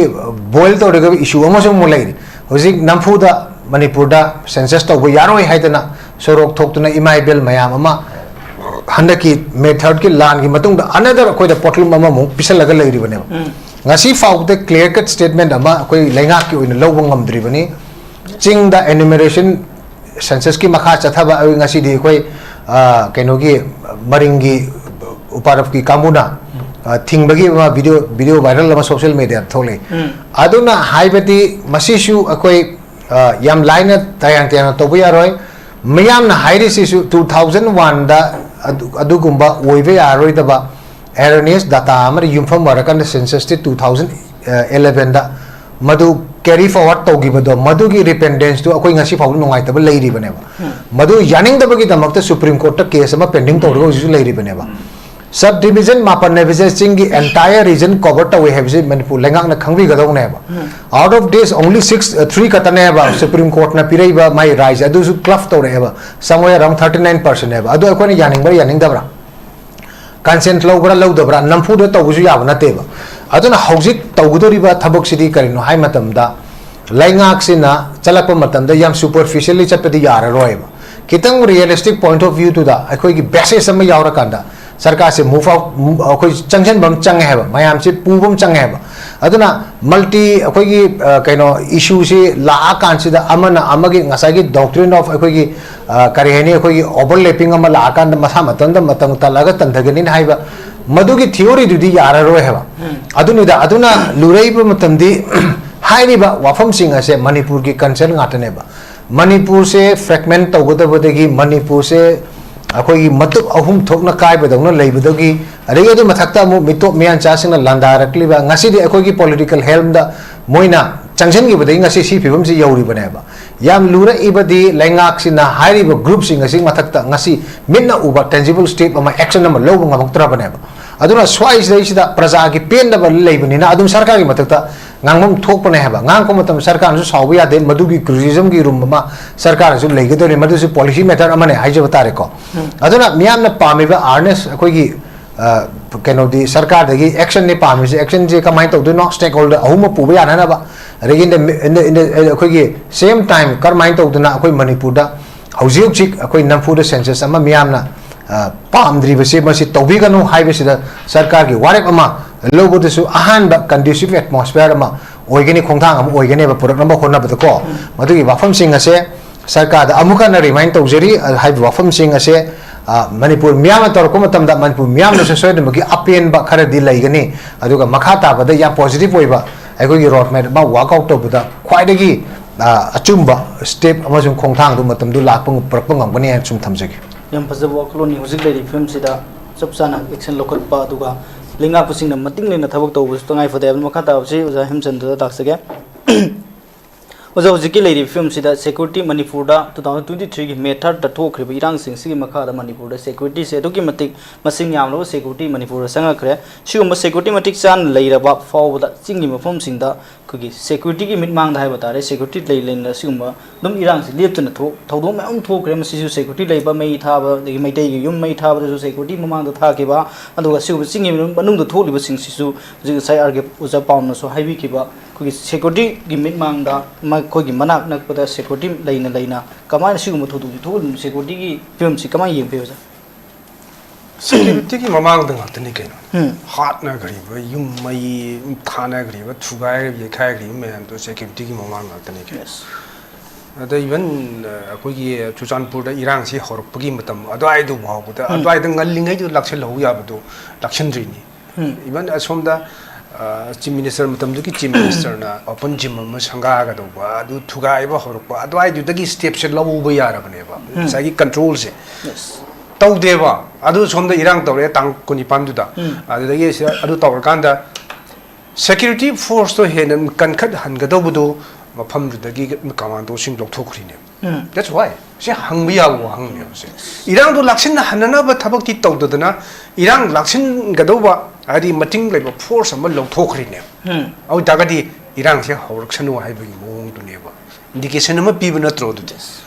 ꯕꯣꯏꯜ ꯇꯧꯔꯒ ꯏꯁꯨ ꯑꯃꯁꯨ ꯑꯃꯨꯛ ꯂꯩꯔꯤ꯫ ꯍꯧꯖꯤꯛ ꯅꯝꯐꯨꯗ ꯃꯅꯤꯄꯨꯔꯗ ꯁꯦꯟꯁꯁ ꯇꯧꯕ ꯌꯥꯔꯣꯏ ꯍꯥꯏꯗꯅ ꯁꯣꯔꯣꯛ ꯊꯣꯛꯇꯨꯅ ꯏꯃꯥ ꯏꯕꯦꯜ ꯃꯌꯥꯝ ꯑꯃ ꯍꯟꯗꯛꯀꯤ ꯃꯦ ꯊꯥꯔꯠꯀꯤ ꯂꯥꯟꯒꯤ ꯃꯇꯨꯡꯗ ꯑꯅꯗꯔ ꯑꯩꯈꯣꯏꯗ ꯄꯣꯠꯂꯨꯝ ꯑꯃꯃꯨꯛ ꯄꯤꯁꯜꯂꯒ ꯂꯩꯔꯤꯕꯅꯦꯕ꯫ ꯉꯁꯤ ꯐꯥꯎꯕꯗ ꯀ꯭ꯂꯤꯌꯔ ꯀꯠ ꯁ꯭ꯇꯦꯠꯃꯦꯟꯠ ꯑꯃ ꯑꯩꯈꯣꯏ ꯂꯩꯉꯥꯛꯀꯤ ꯑꯣꯏꯅ ꯂꯧꯕ ꯉꯝꯗ꯭ꯔꯤꯕꯅꯤ꯫ ꯆꯤꯡꯗ ꯑꯦꯅꯨꯃꯦꯔꯦꯁꯟ ꯁꯦꯟꯁꯁꯀꯤ ꯃꯈꯥ ꯆꯠꯊꯕ ꯑꯩ ꯉꯁꯤꯗꯤ ꯑꯩꯈꯣꯏ, ꯑ, ꯀꯩꯅꯣꯒꯤ ꯃꯔꯤꯡꯒꯤ ꯎꯄꯥꯔꯞꯀꯤ ꯀꯥꯡꯕꯨꯅ, ꯑ, ꯊꯤꯡꯕꯒꯤ ꯑꯃ ꯚꯤꯗꯤꯑꯣ, ꯚꯤꯗꯤꯑꯣ ꯚꯥꯏꯔꯦꯜ ꯑꯃ ꯁꯣꯁꯤꯌꯦꯜ ꯃꯦꯗꯤꯌꯥꯗ ꯊꯣꯛꯂꯛꯏ꯫ ꯑꯗꯨꯅ ꯍꯥꯏꯕꯗꯤ ꯃꯁꯤꯁꯨ ꯑꯩꯈꯣꯏ, ꯑ, ꯌꯥꯝ ꯂꯥꯏꯅ ꯇꯌꯥꯡ ꯇꯌꯥꯡꯅ ꯇꯧꯕ ꯌꯥꯔꯣꯏ꯫ ꯃꯤꯌꯥꯝꯅ ꯍꯥꯏꯔꯤꯁꯤꯁꯨ ꯇꯨ ꯊꯥꯎꯖꯟ ꯋꯥꯟꯗ ꯑꯗꯨ-, ꯑꯗꯨꯒꯨꯝꯕ ꯑꯣꯏꯕ ꯌꯥꯔꯔꯣꯏꯗꯕ ꯑꯦꯔꯣꯅꯤꯌꯁ ꯗꯥꯇꯥ ꯑꯃꯗ ꯌꯨꯝꯐꯝ ꯑꯣꯏꯔꯀꯥꯟꯗ ꯁꯦꯟꯁꯁꯇꯤ ꯇꯨ ꯊꯥꯎꯖꯟ ꯑꯦꯂꯦꯚꯦꯟꯗ ꯃꯗꯨ ꯀꯦꯔꯤ ꯐꯣꯔꯋꯥꯔꯗ ꯇꯧꯈꯤꯕꯗꯣ, ꯃꯗꯨꯒꯤ ꯔꯤꯄꯦꯟꯗꯦꯟꯁꯇꯨ ꯑꯩꯈꯣꯏ ꯉꯁꯤ ꯐꯥꯎꯕ ꯅꯨꯡꯉꯥꯏꯇꯕ ꯂꯩꯔꯤꯕꯅꯦꯕ꯫ ꯃꯗꯨ ꯌꯥꯅꯤꯡꯗꯕꯒꯤꯗꯃꯛꯇ ꯁꯨꯄ꯭ꯔꯤꯝ ꯀꯣꯔꯠꯇ ꯀꯦꯁ ꯑꯃ ꯄꯦꯟꯗꯤꯡ ꯇꯧꯔꯒ ꯍꯧꯖꯤꯛꯁꯨ ꯂꯩꯔꯤꯕꯅꯦꯕ꯫ ꯁꯕ ꯗꯤꯕꯤꯖꯟ ꯃꯥꯄꯟ ꯍꯥꯏꯕꯁꯦ ꯆꯤꯡꯒꯤ ꯑꯦꯟꯇꯥꯌꯔ ꯔꯤꯖꯟ ꯀꯣꯚꯔ ꯇꯧꯋꯦ ꯍꯥꯏꯕꯁꯤ ꯃꯅꯤꯄꯨꯔ ꯂꯩꯉꯥꯛꯅ ꯈꯪꯕꯤꯒꯗꯧꯅꯦꯕ꯫ Out of this only six, uh, three ꯈꯛꯇꯅꯦꯕ ꯁꯨꯄ꯭ꯔꯤꯝ ꯀꯣꯔꯠꯅ ꯄꯤꯔꯛꯏꯕ ꯃꯥꯏ ꯔꯥꯏꯠꯁꯦ, ꯑꯗꯨꯁꯨ ꯀ꯭ꯂꯐ ꯇꯧꯔꯛꯑꯦꯕ꯫ Somewhere around thirty nine percentꯅꯦꯕ꯫ ꯑꯗꯨ ꯑꯩꯈꯣꯏꯅ ꯌꯥꯅꯤꯡꯕ꯭ꯔꯥ ꯌꯥꯅꯤꯡꯗꯕ꯭ꯔꯥ? ꯀꯟꯁꯦꯟꯠ ꯂꯧꯕ꯭ꯔꯥ ꯂꯧꯗꯕ꯭ꯔꯥ ꯅꯝꯐꯨꯗ ꯇꯧꯕꯁꯨ ꯌꯥꯕ ꯅꯠꯇꯦꯕ꯫ ꯑꯗꯨꯅ ꯍꯧꯖꯤꯛ ꯇꯧꯒꯗꯧꯔꯤꯕ ꯊꯕꯛꯁꯤꯗꯤ ꯀꯔꯤꯅꯣ ꯍꯥꯏ ꯃꯇꯝꯗ, ꯂꯩꯉꯥꯛꯁꯤꯅ ꯆꯠꯂꯛꯄ ꯃꯇꯝꯗ ꯌꯥꯝ ꯁꯨꯄꯔꯐꯤꯁꯤꯌꯦꯜꯂꯤ ꯆꯠꯄꯗꯤ ꯌꯥꯔꯔꯣꯏꯕ꯫ ꯈꯤꯇꯪ ꯔꯤꯌꯦꯂꯤꯁꯇꯤꯛ ꯄꯣꯏꯟꯠ ꯑꯣꯐ ꯚ꯭ꯌꯨꯗꯨꯗ ꯑꯩꯈꯣꯏꯒꯤ ꯕꯦꯁꯤꯁ ꯑꯃ ꯌꯥꯎꯔꯀꯥꯟꯗ, ꯁꯔꯀꯥꯔꯁꯦ move out, ꯑꯩꯈꯣꯏ ꯆꯪꯁꯤꯟꯕ ꯑꯃ ꯆꯪꯉꯦ ꯍꯥꯏꯕ, ꯃꯌꯥꯝꯁꯤ ꯄꯨꯕ ꯑꯃ ꯆꯪꯉꯦ ꯍꯥꯏꯕ꯫ ꯑꯗꯨꯅ multi, ꯑꯩꯈꯣꯏꯒꯤ, ꯑ, ꯀꯩꯅꯣ, issue ꯁꯤ ꯂꯥꯛꯑꯀꯥꯟꯁꯤꯗ ꯑꯃꯅ ꯑꯃꯒꯤ ꯉꯁꯥꯏꯒꯤ doctrine of ꯑꯩꯈꯣꯏꯒꯤ, ꯑ, ꯀꯔꯤ ꯍꯥꯏꯅꯤ, ꯑꯩꯈꯣꯏꯒꯤ overlapping ꯑꯃ ꯂꯥꯛꯑꯀꯥꯟꯗ ꯃꯁꯥ ꯃꯇꯣꯝꯗ ꯃꯇꯝ ꯇꯜꯂꯒ ꯇꯟꯊꯒꯅꯤꯅ ꯍꯥꯏꯕ, ꯃꯗꯨꯒꯤ theory ꯗꯨꯗꯤ ꯌꯥꯔꯔꯣꯏ ꯍꯥꯏꯕ꯫ ꯑꯗꯨꯅꯤꯗ, ꯑꯗꯨꯅ ꯂꯨꯔꯛꯏꯕ ꯃꯇꯝꯗꯤ ꯍꯥꯏꯔꯤꯕ ꯋꯥꯐꯝꯁꯤꯡ ꯑꯁꯦ ꯃꯅꯤꯄꯨꯔꯒꯤ concern ꯉꯥꯛꯇꯅꯦꯕ꯫ ꯃꯅꯤꯄꯨꯔꯁꯦ fragment ꯇꯧꯒꯗꯕꯗꯒꯤ ꯃꯅꯤꯄꯨꯔꯁꯦ ꯑꯩꯈꯣꯏꯒꯤ ꯃꯇꯨꯞ ꯑꯍꯨꯝ ꯊꯣꯛꯅ ꯀꯥꯏꯕꯗꯧꯅ ꯂꯩꯕꯗꯒꯤ, ꯑꯗꯒꯤ ꯑꯗꯨ ꯃꯊꯛꯇ ꯑꯃꯨꯛ ꯃꯤꯇꯣꯞ ꯃꯤꯌꯥꯟꯆꯥꯁꯤꯡꯅ ꯂꯥꯟꯗꯥꯔꯛꯂꯤꯕ, ꯉꯁꯤꯗꯤ ꯑꯩꯈꯣꯏꯒꯤ political helm ꯗ ꯃꯣꯏꯅ ꯆꯪꯁꯤꯟꯈꯤꯕꯗꯒꯤ ꯉꯁꯤ ꯁꯤ ꯐꯤꯕꯝꯁꯤ ꯌꯧꯔꯤꯕꯅꯦꯕ꯫ ꯌꯥꯝ ꯂꯨꯔꯛꯏꯕꯗꯤ ꯂꯩꯉꯥꯛꯁꯤꯅ ꯍꯥꯏꯔꯤꯕ group ꯁꯤꯡ ꯑꯁꯤ ꯃꯊꯛꯇ ꯉꯁꯤ ꯃꯤꯠꯅ ꯎꯕ tangible step ꯑꯃ, action ꯑꯃ ꯂꯧꯕ ꯉꯝꯃꯛꯇ꯭ꯔꯕꯅꯦꯕ꯫ ꯑꯗꯨꯅ ꯁ꯭ꯋꯥꯏꯁꯤꯗꯩꯁꯤꯗ ꯄ꯭ꯔꯖꯥꯒꯤ ꯄꯦꯟꯗꯕ ꯂꯩꯕꯅꯤꯅ ꯑꯗꯨꯝ ꯁꯔꯀꯥꯔꯒꯤ ꯃꯊꯛꯇ ꯉꯥꯡꯐꯝ ꯊꯣꯛꯄꯅꯦ ꯍꯥꯏꯕ꯫ ꯉꯥꯡꯉꯛꯄ ꯃꯇꯝꯗ ꯁꯔꯀꯥꯔꯅꯁꯨ ꯁꯥꯎꯕ ꯌꯥꯗꯦ, ꯃꯗꯨꯒꯤ criticism ꯒꯤ room ꯑꯃ ꯁꯔꯀꯥꯔꯅꯁꯨ ꯂꯩꯒꯗꯧꯔꯤ, ꯃꯗꯨꯁꯨ policy matter ꯑꯃꯅꯦ ꯍꯥꯏꯖꯕ ꯇꯥꯔꯦꯀꯣ꯫ ꯑꯗꯨꯅ ꯃꯤꯌꯥꯝꯅ ꯄꯥꯝꯃꯤꯕ earnest ꯑꯩꯈꯣꯏꯒꯤ, ꯑ, ꯀꯩꯅꯣꯗꯤ ꯁꯔꯀꯥꯔꯗꯒꯤ action ꯅꯤ ꯄꯥꯝꯃꯤꯁꯦ꯫ Action ꯁꯦ ꯀꯃꯥꯏꯅ ꯇꯧꯗꯣꯏꯅꯣ? Stakeholder ꯑꯍꯨꯝ ꯑꯃ ꯄꯨꯕ ꯌꯥꯅꯅꯕ, ꯑꯗꯒꯤ in the, in the, in the, ꯑꯩꯈꯣꯏꯒꯤ same time ꯀꯔꯝꯍꯥꯏꯅ ꯇꯧꯗꯅ ꯑꯩꯈꯣꯏ ꯃꯅꯤꯄꯨꯔꯗ ꯍꯧꯖꯤꯛ ꯍꯧꯖꯤꯛ ꯑꯩꯈꯣꯏ ꯅꯝꯐꯨꯗ census ꯑꯃ ꯃꯤꯌꯥꯝꯅ, ꯑ, ꯄꯥꯝꯗ꯭ꯔꯤꯕꯁꯦ ꯃꯁꯤ ꯇꯧꯕꯤꯒꯅꯨ ꯍꯥꯏꯕꯁꯤꯗ ꯁꯔꯀꯥꯔꯒꯤ ꯋꯥꯔꯦꯞ ꯑꯃ ꯂꯧꯕꯗꯁꯨ ꯑꯍꯥꯟꯕ conducive atmosphere ꯑꯃ ꯑꯣꯏꯒꯅꯤ, ꯈꯣꯡꯊꯥꯡ ꯑꯃ ꯑꯣꯏꯒꯅꯦꯕ ꯄꯨꯔꯛꯅꯕ ꯍꯣꯠꯅꯕꯗꯀꯣ꯫ ꯃꯗꯨꯒꯤ ꯋꯥꯐꯝꯁꯤꯡ ꯑꯁꯦ ꯁꯔꯀꯥꯔꯗ ꯑꯃꯨꯛ ꯍꯟꯅ remind ꯇꯧꯖꯔꯤ, ꯑ, ꯍꯥꯏꯕ ꯋꯥꯐꯝꯁꯤꯡ ꯑꯁꯦ, ꯑ, ꯃꯅꯤꯄꯨꯔ ꯃꯤꯌꯥꯝꯅ ꯇꯧꯔꯛꯄ ꯃꯇꯝꯗ ꯃꯅꯤꯄꯨꯔ ꯃꯤꯌꯥꯝꯅꯁꯨ ꯁꯣꯏꯗꯅꯃꯛꯀꯤ ꯑꯄꯦꯟꯕ ꯈꯔꯗꯤ ꯂꯩꯒꯅꯤ꯫ ꯑꯗꯨꯒ ꯃꯈꯥ ꯇꯥꯕꯗ ꯌꯥꯝ positive ꯑꯣꯏꯕ ꯑꯩꯈꯣꯏꯒꯤ road map ꯑꯃ work out ꯇꯧꯕꯗ ꯈ꯭ꯋꯥꯏꯗꯒꯤ, ꯑ, ꯑꯆꯨꯝꯕ step ꯑꯃꯁꯨꯡ ꯈꯣꯡꯊꯥꯡꯗꯨ ꯃꯇꯝꯗꯨ ꯂꯥꯛꯄ ꯉ-, ꯄꯨꯔꯛꯄ ꯉꯝꯒꯅꯤ ꯍꯥꯏꯅ ꯁꯨꯝ ꯊꯝꯖꯒꯦ꯫ ꯌꯥꯝ ꯐꯖꯕ ꯋꯥꯈꯜꯂꯣꯟꯅꯤ꯫ ꯍꯧꯖꯤꯛ ꯂꯩꯔꯤꯕ ꯐꯤꯕꯝꯁꯤꯗ ꯆꯞ ꯆꯥꯅ action ꯂꯧꯈꯠꯄ, ꯑꯗꯨꯒ ꯂꯩꯉꯥꯛꯄꯁꯤꯡꯅ ꯃꯇꯤꯡ ꯂꯩꯅ ꯊꯕꯛ ꯇꯧꯕꯁꯨ ꯇꯉꯥꯏ ꯐꯗꯦ ꯍꯥꯏꯕꯅꯤ꯫ ꯃꯈꯥ ꯇꯥꯕꯁꯤ ꯑꯣꯖꯥ ꯍꯦꯝꯆꯟꯗ꯭ꯔꯗ ꯇꯥꯛꯆꯒꯦ꯫ ꯑꯣꯖꯥ, ꯍꯧꯖꯤꯛꯀꯤ ꯂꯩꯔꯤꯕ ꯐꯤꯕꯝꯁꯤꯗ security ꯃꯅꯤꯄꯨꯔꯗ two thousand twenty three ꯒꯤ May third ꯇ ꯊꯣꯛꯈ꯭ꯔꯤꯕ ꯏꯔꯥꯡꯁꯤꯡꯁꯤꯒꯤ ꯃꯈꯥꯗ ꯃꯅꯤꯄꯨꯔꯗ security ꯁꯦ ꯑꯗꯨꯛꯀꯤ ꯃꯇꯤꯛ ꯃꯁꯤꯡ ꯌꯥꯝꯂꯕ security ꯃꯅꯤꯄꯨꯔꯗ ꯆꯪꯉꯛꯈ꯭ꯔꯦ꯫ ꯁꯤꯒꯨꯝꯕ security ꯃꯇꯤꯛ ꯆꯥꯅ ꯂꯩꯔꯕ ꯐꯥꯎꯕꯗ ꯆꯤꯡꯒꯤ ꯃꯐꯝꯁꯤꯡꯗ ꯑꯩꯈꯣꯏꯒꯤ security ꯒꯤ ꯃꯤꯠꯃꯥꯡꯗ ꯍꯥꯏꯕ ꯇꯥꯔꯦ, security ꯂꯩ ꯂꯩꯅ ꯁꯤꯒꯨꯝꯕ ꯑꯗꯨꯝ ꯏꯔꯥꯡꯁꯤ ꯂꯦꯞꯇꯅ ꯊꯣꯛ-, ꯊꯧꯗꯣꯛ ꯃꯌꯥꯝ ꯊꯣꯛꯈ꯭ꯔꯦ꯫ ꯃꯁꯤꯁꯨ security ꯂꯩꯕ, ꯃꯩ ꯊꯥꯕ, ꯑꯗꯒꯤ ꯃꯩꯇꯩꯒꯤ ꯌꯨꯝ ꯃꯩ ꯊꯥꯕꯗꯁꯨ security ꯃꯃꯥꯡꯗ ꯊꯥꯈꯤꯕ, ꯑꯗꯨꯒ ꯁꯤꯒꯨꯝꯕ ꯆꯤꯡꯒꯤ ꯃꯅꯨꯡ-, ꯃꯅꯨꯡꯗ ꯊꯣꯛꯂꯤꯕꯁꯤꯡꯁꯤꯁꯨ ꯍꯧꯖꯤꯛ ꯉꯁꯥꯏ ꯑꯥꯔ ꯀꯦ ꯑꯣꯖꯥ ꯄꯥꯎꯅꯁꯨ ꯍꯥꯏꯕꯤꯈꯤꯕ ꯑꯩꯈꯣꯏꯒꯤ security ꯒꯤ ꯃꯤꯠꯃꯥꯡꯗ ꯃꯈꯣꯏꯒꯤ ꯃꯅꯥꯛ ꯅꯛꯄꯗ security ꯂꯩꯅ ꯂꯩꯅ ꯀꯃꯥꯏꯅ ꯁꯤꯒꯨꯝꯕ ꯊꯧꯗꯣꯛꯁꯤ ꯊꯣꯛꯍꯜꯂꯤꯅꯣ? Security ꯒꯤ ꯐꯤꯕꯝꯁꯤ ꯀꯃꯥꯏꯅ ꯌꯦꯡꯕꯤꯕ, ꯑꯣꯖꯥ? ꯁꯦꯀ꯭ꯌꯨꯔꯤꯇꯤꯒꯤ ꯃꯃꯥꯡꯗ ꯉꯥꯛꯇꯅꯤ ꯀꯩꯅꯣ꯫ ꯎꯝ꯫ ꯍꯥꯠꯅꯈ꯭ꯔꯤꯕ, ꯌꯨꯝ ꯃꯩ ꯊꯥꯅꯈ꯭ꯔꯤꯕ, ꯊꯨꯒꯥꯏꯈ꯭ꯔꯤꯕ, ꯌꯩꯈꯥꯏꯈ꯭ꯔꯤꯕ ꯃꯌꯥꯝꯗꯣ ꯁꯦꯀ꯭ꯌꯨꯔꯤꯇꯤꯒꯤ ꯃꯃꯥꯡ ꯉꯥꯛꯇꯅꯤ ꯀꯩꯅꯣ꯫ Yes. ꯑꯗ even, ꯑ, ꯑꯩꯈꯣꯏꯒꯤ ꯆꯨꯔꯆꯥꯟꯄꯨꯔꯗ ꯏꯔꯥꯡꯁꯤ ꯍꯧꯔꯛꯄꯒꯤ ꯃꯇꯝ ꯑꯗꯨꯋꯥꯏꯗꯨ ꯐꯥꯎꯕꯗ, ꯎꯝ꯫ ꯑꯗꯨꯋꯥꯏꯗ ꯉꯜꯂꯤꯉꯩꯗꯨ ꯂꯥꯛꯁꯤꯜꯍꯧ ꯌꯥꯕꯗꯨ ꯂꯥꯛꯁꯤꯟꯗ꯭ꯔꯤꯅꯤ꯫ ꯎꯝ꯫ Even ꯑꯁꯣꯝꯗ, ꯑ, ꯆꯤꯐ ꯃꯤꯅꯤꯁꯇꯔ, ꯃꯇꯝꯗꯨꯒꯤ ꯆꯤꯐ ꯃꯤꯅꯤꯁꯇꯔꯅ open gym ꯑꯃ ꯁꯪꯒꯥꯒꯗꯧꯕ, ꯑꯗꯨ ꯊꯨꯒꯥꯏꯕ ꯍꯧꯔꯛꯄ, ꯑꯗꯨꯋꯥꯏꯗꯨꯗꯒꯤ ꯁ꯭ꯇꯦꯞꯁꯦ ꯂꯧꯕ ꯌꯥꯔꯕꯅꯦꯕ, ꯎꯝ꯫ ꯉꯁꯥꯏꯒꯤ ꯀꯟꯇ꯭ꯔꯣꯜꯁꯦ꯫ Yes. ꯇꯧꯗꯦꯕ꯫ ꯑꯗꯨ ꯁꯣꯝꯗ ꯏꯔꯥꯡ ꯇꯧꯔꯛꯑꯦ ꯇꯥꯡ ꯀꯨꯟꯅꯤꯄꯥꯟꯗꯨꯗ꯫ ꯎꯝ꯫ ꯑꯗꯨꯗꯒꯤ ꯁꯤꯗ ꯑꯗꯨ ꯇꯧꯔꯀꯥꯟꯗ ꯁꯦꯀ꯭ꯌꯨꯔꯤꯇꯤ ꯐꯣꯔꯁꯇꯣ ꯍꯦꯟꯅ ꯀꯟꯈꯠꯍꯟꯒꯗꯧꯕꯗꯣ ꯃꯐꯝꯗꯨꯗꯒꯤ ꯀꯃꯥꯟꯗꯣꯁꯤꯡ ꯂꯧꯊꯣꯛꯈ꯭ꯔꯤꯅꯦ꯫ ꯎꯝ꯫ That's why꯫ ꯁꯤ ꯍꯪꯕ ꯌꯥꯕ ꯋꯥꯍꯪꯅꯦꯕ ꯁꯦ꯫ ꯏꯔꯥꯡꯗꯣ ꯂꯥꯛꯁꯤꯟꯅꯍꯟꯅꯅꯕ ꯊꯕꯛꯇꯤ ꯇꯧꯗꯗꯅ, ꯏꯔꯥꯡ ꯂꯥꯛꯁꯤꯟꯒꯗꯧꯕ, ꯍꯥꯏꯗꯤ ꯃꯇꯤꯡ ꯂꯩꯕ ꯐꯣꯔꯁ ꯑꯃ ꯂꯧꯊꯣꯛꯈ꯭ꯔꯤꯅꯦ꯫ ꯎꯝ꯫ ꯑꯗꯨ ꯑꯣꯏꯇꯥꯔꯒꯗꯤ ꯏꯔꯥꯡꯁꯦ ꯍꯧꯔꯛꯁꯅꯨ ꯍꯥꯏꯕꯒꯤ ꯃꯑꯣꯡꯗꯨꯅꯦꯕ꯫ Indication ꯑꯃ ꯄꯤꯕ ꯅꯠꯇ꯭ꯔꯣ ꯑꯗꯨꯗꯤ?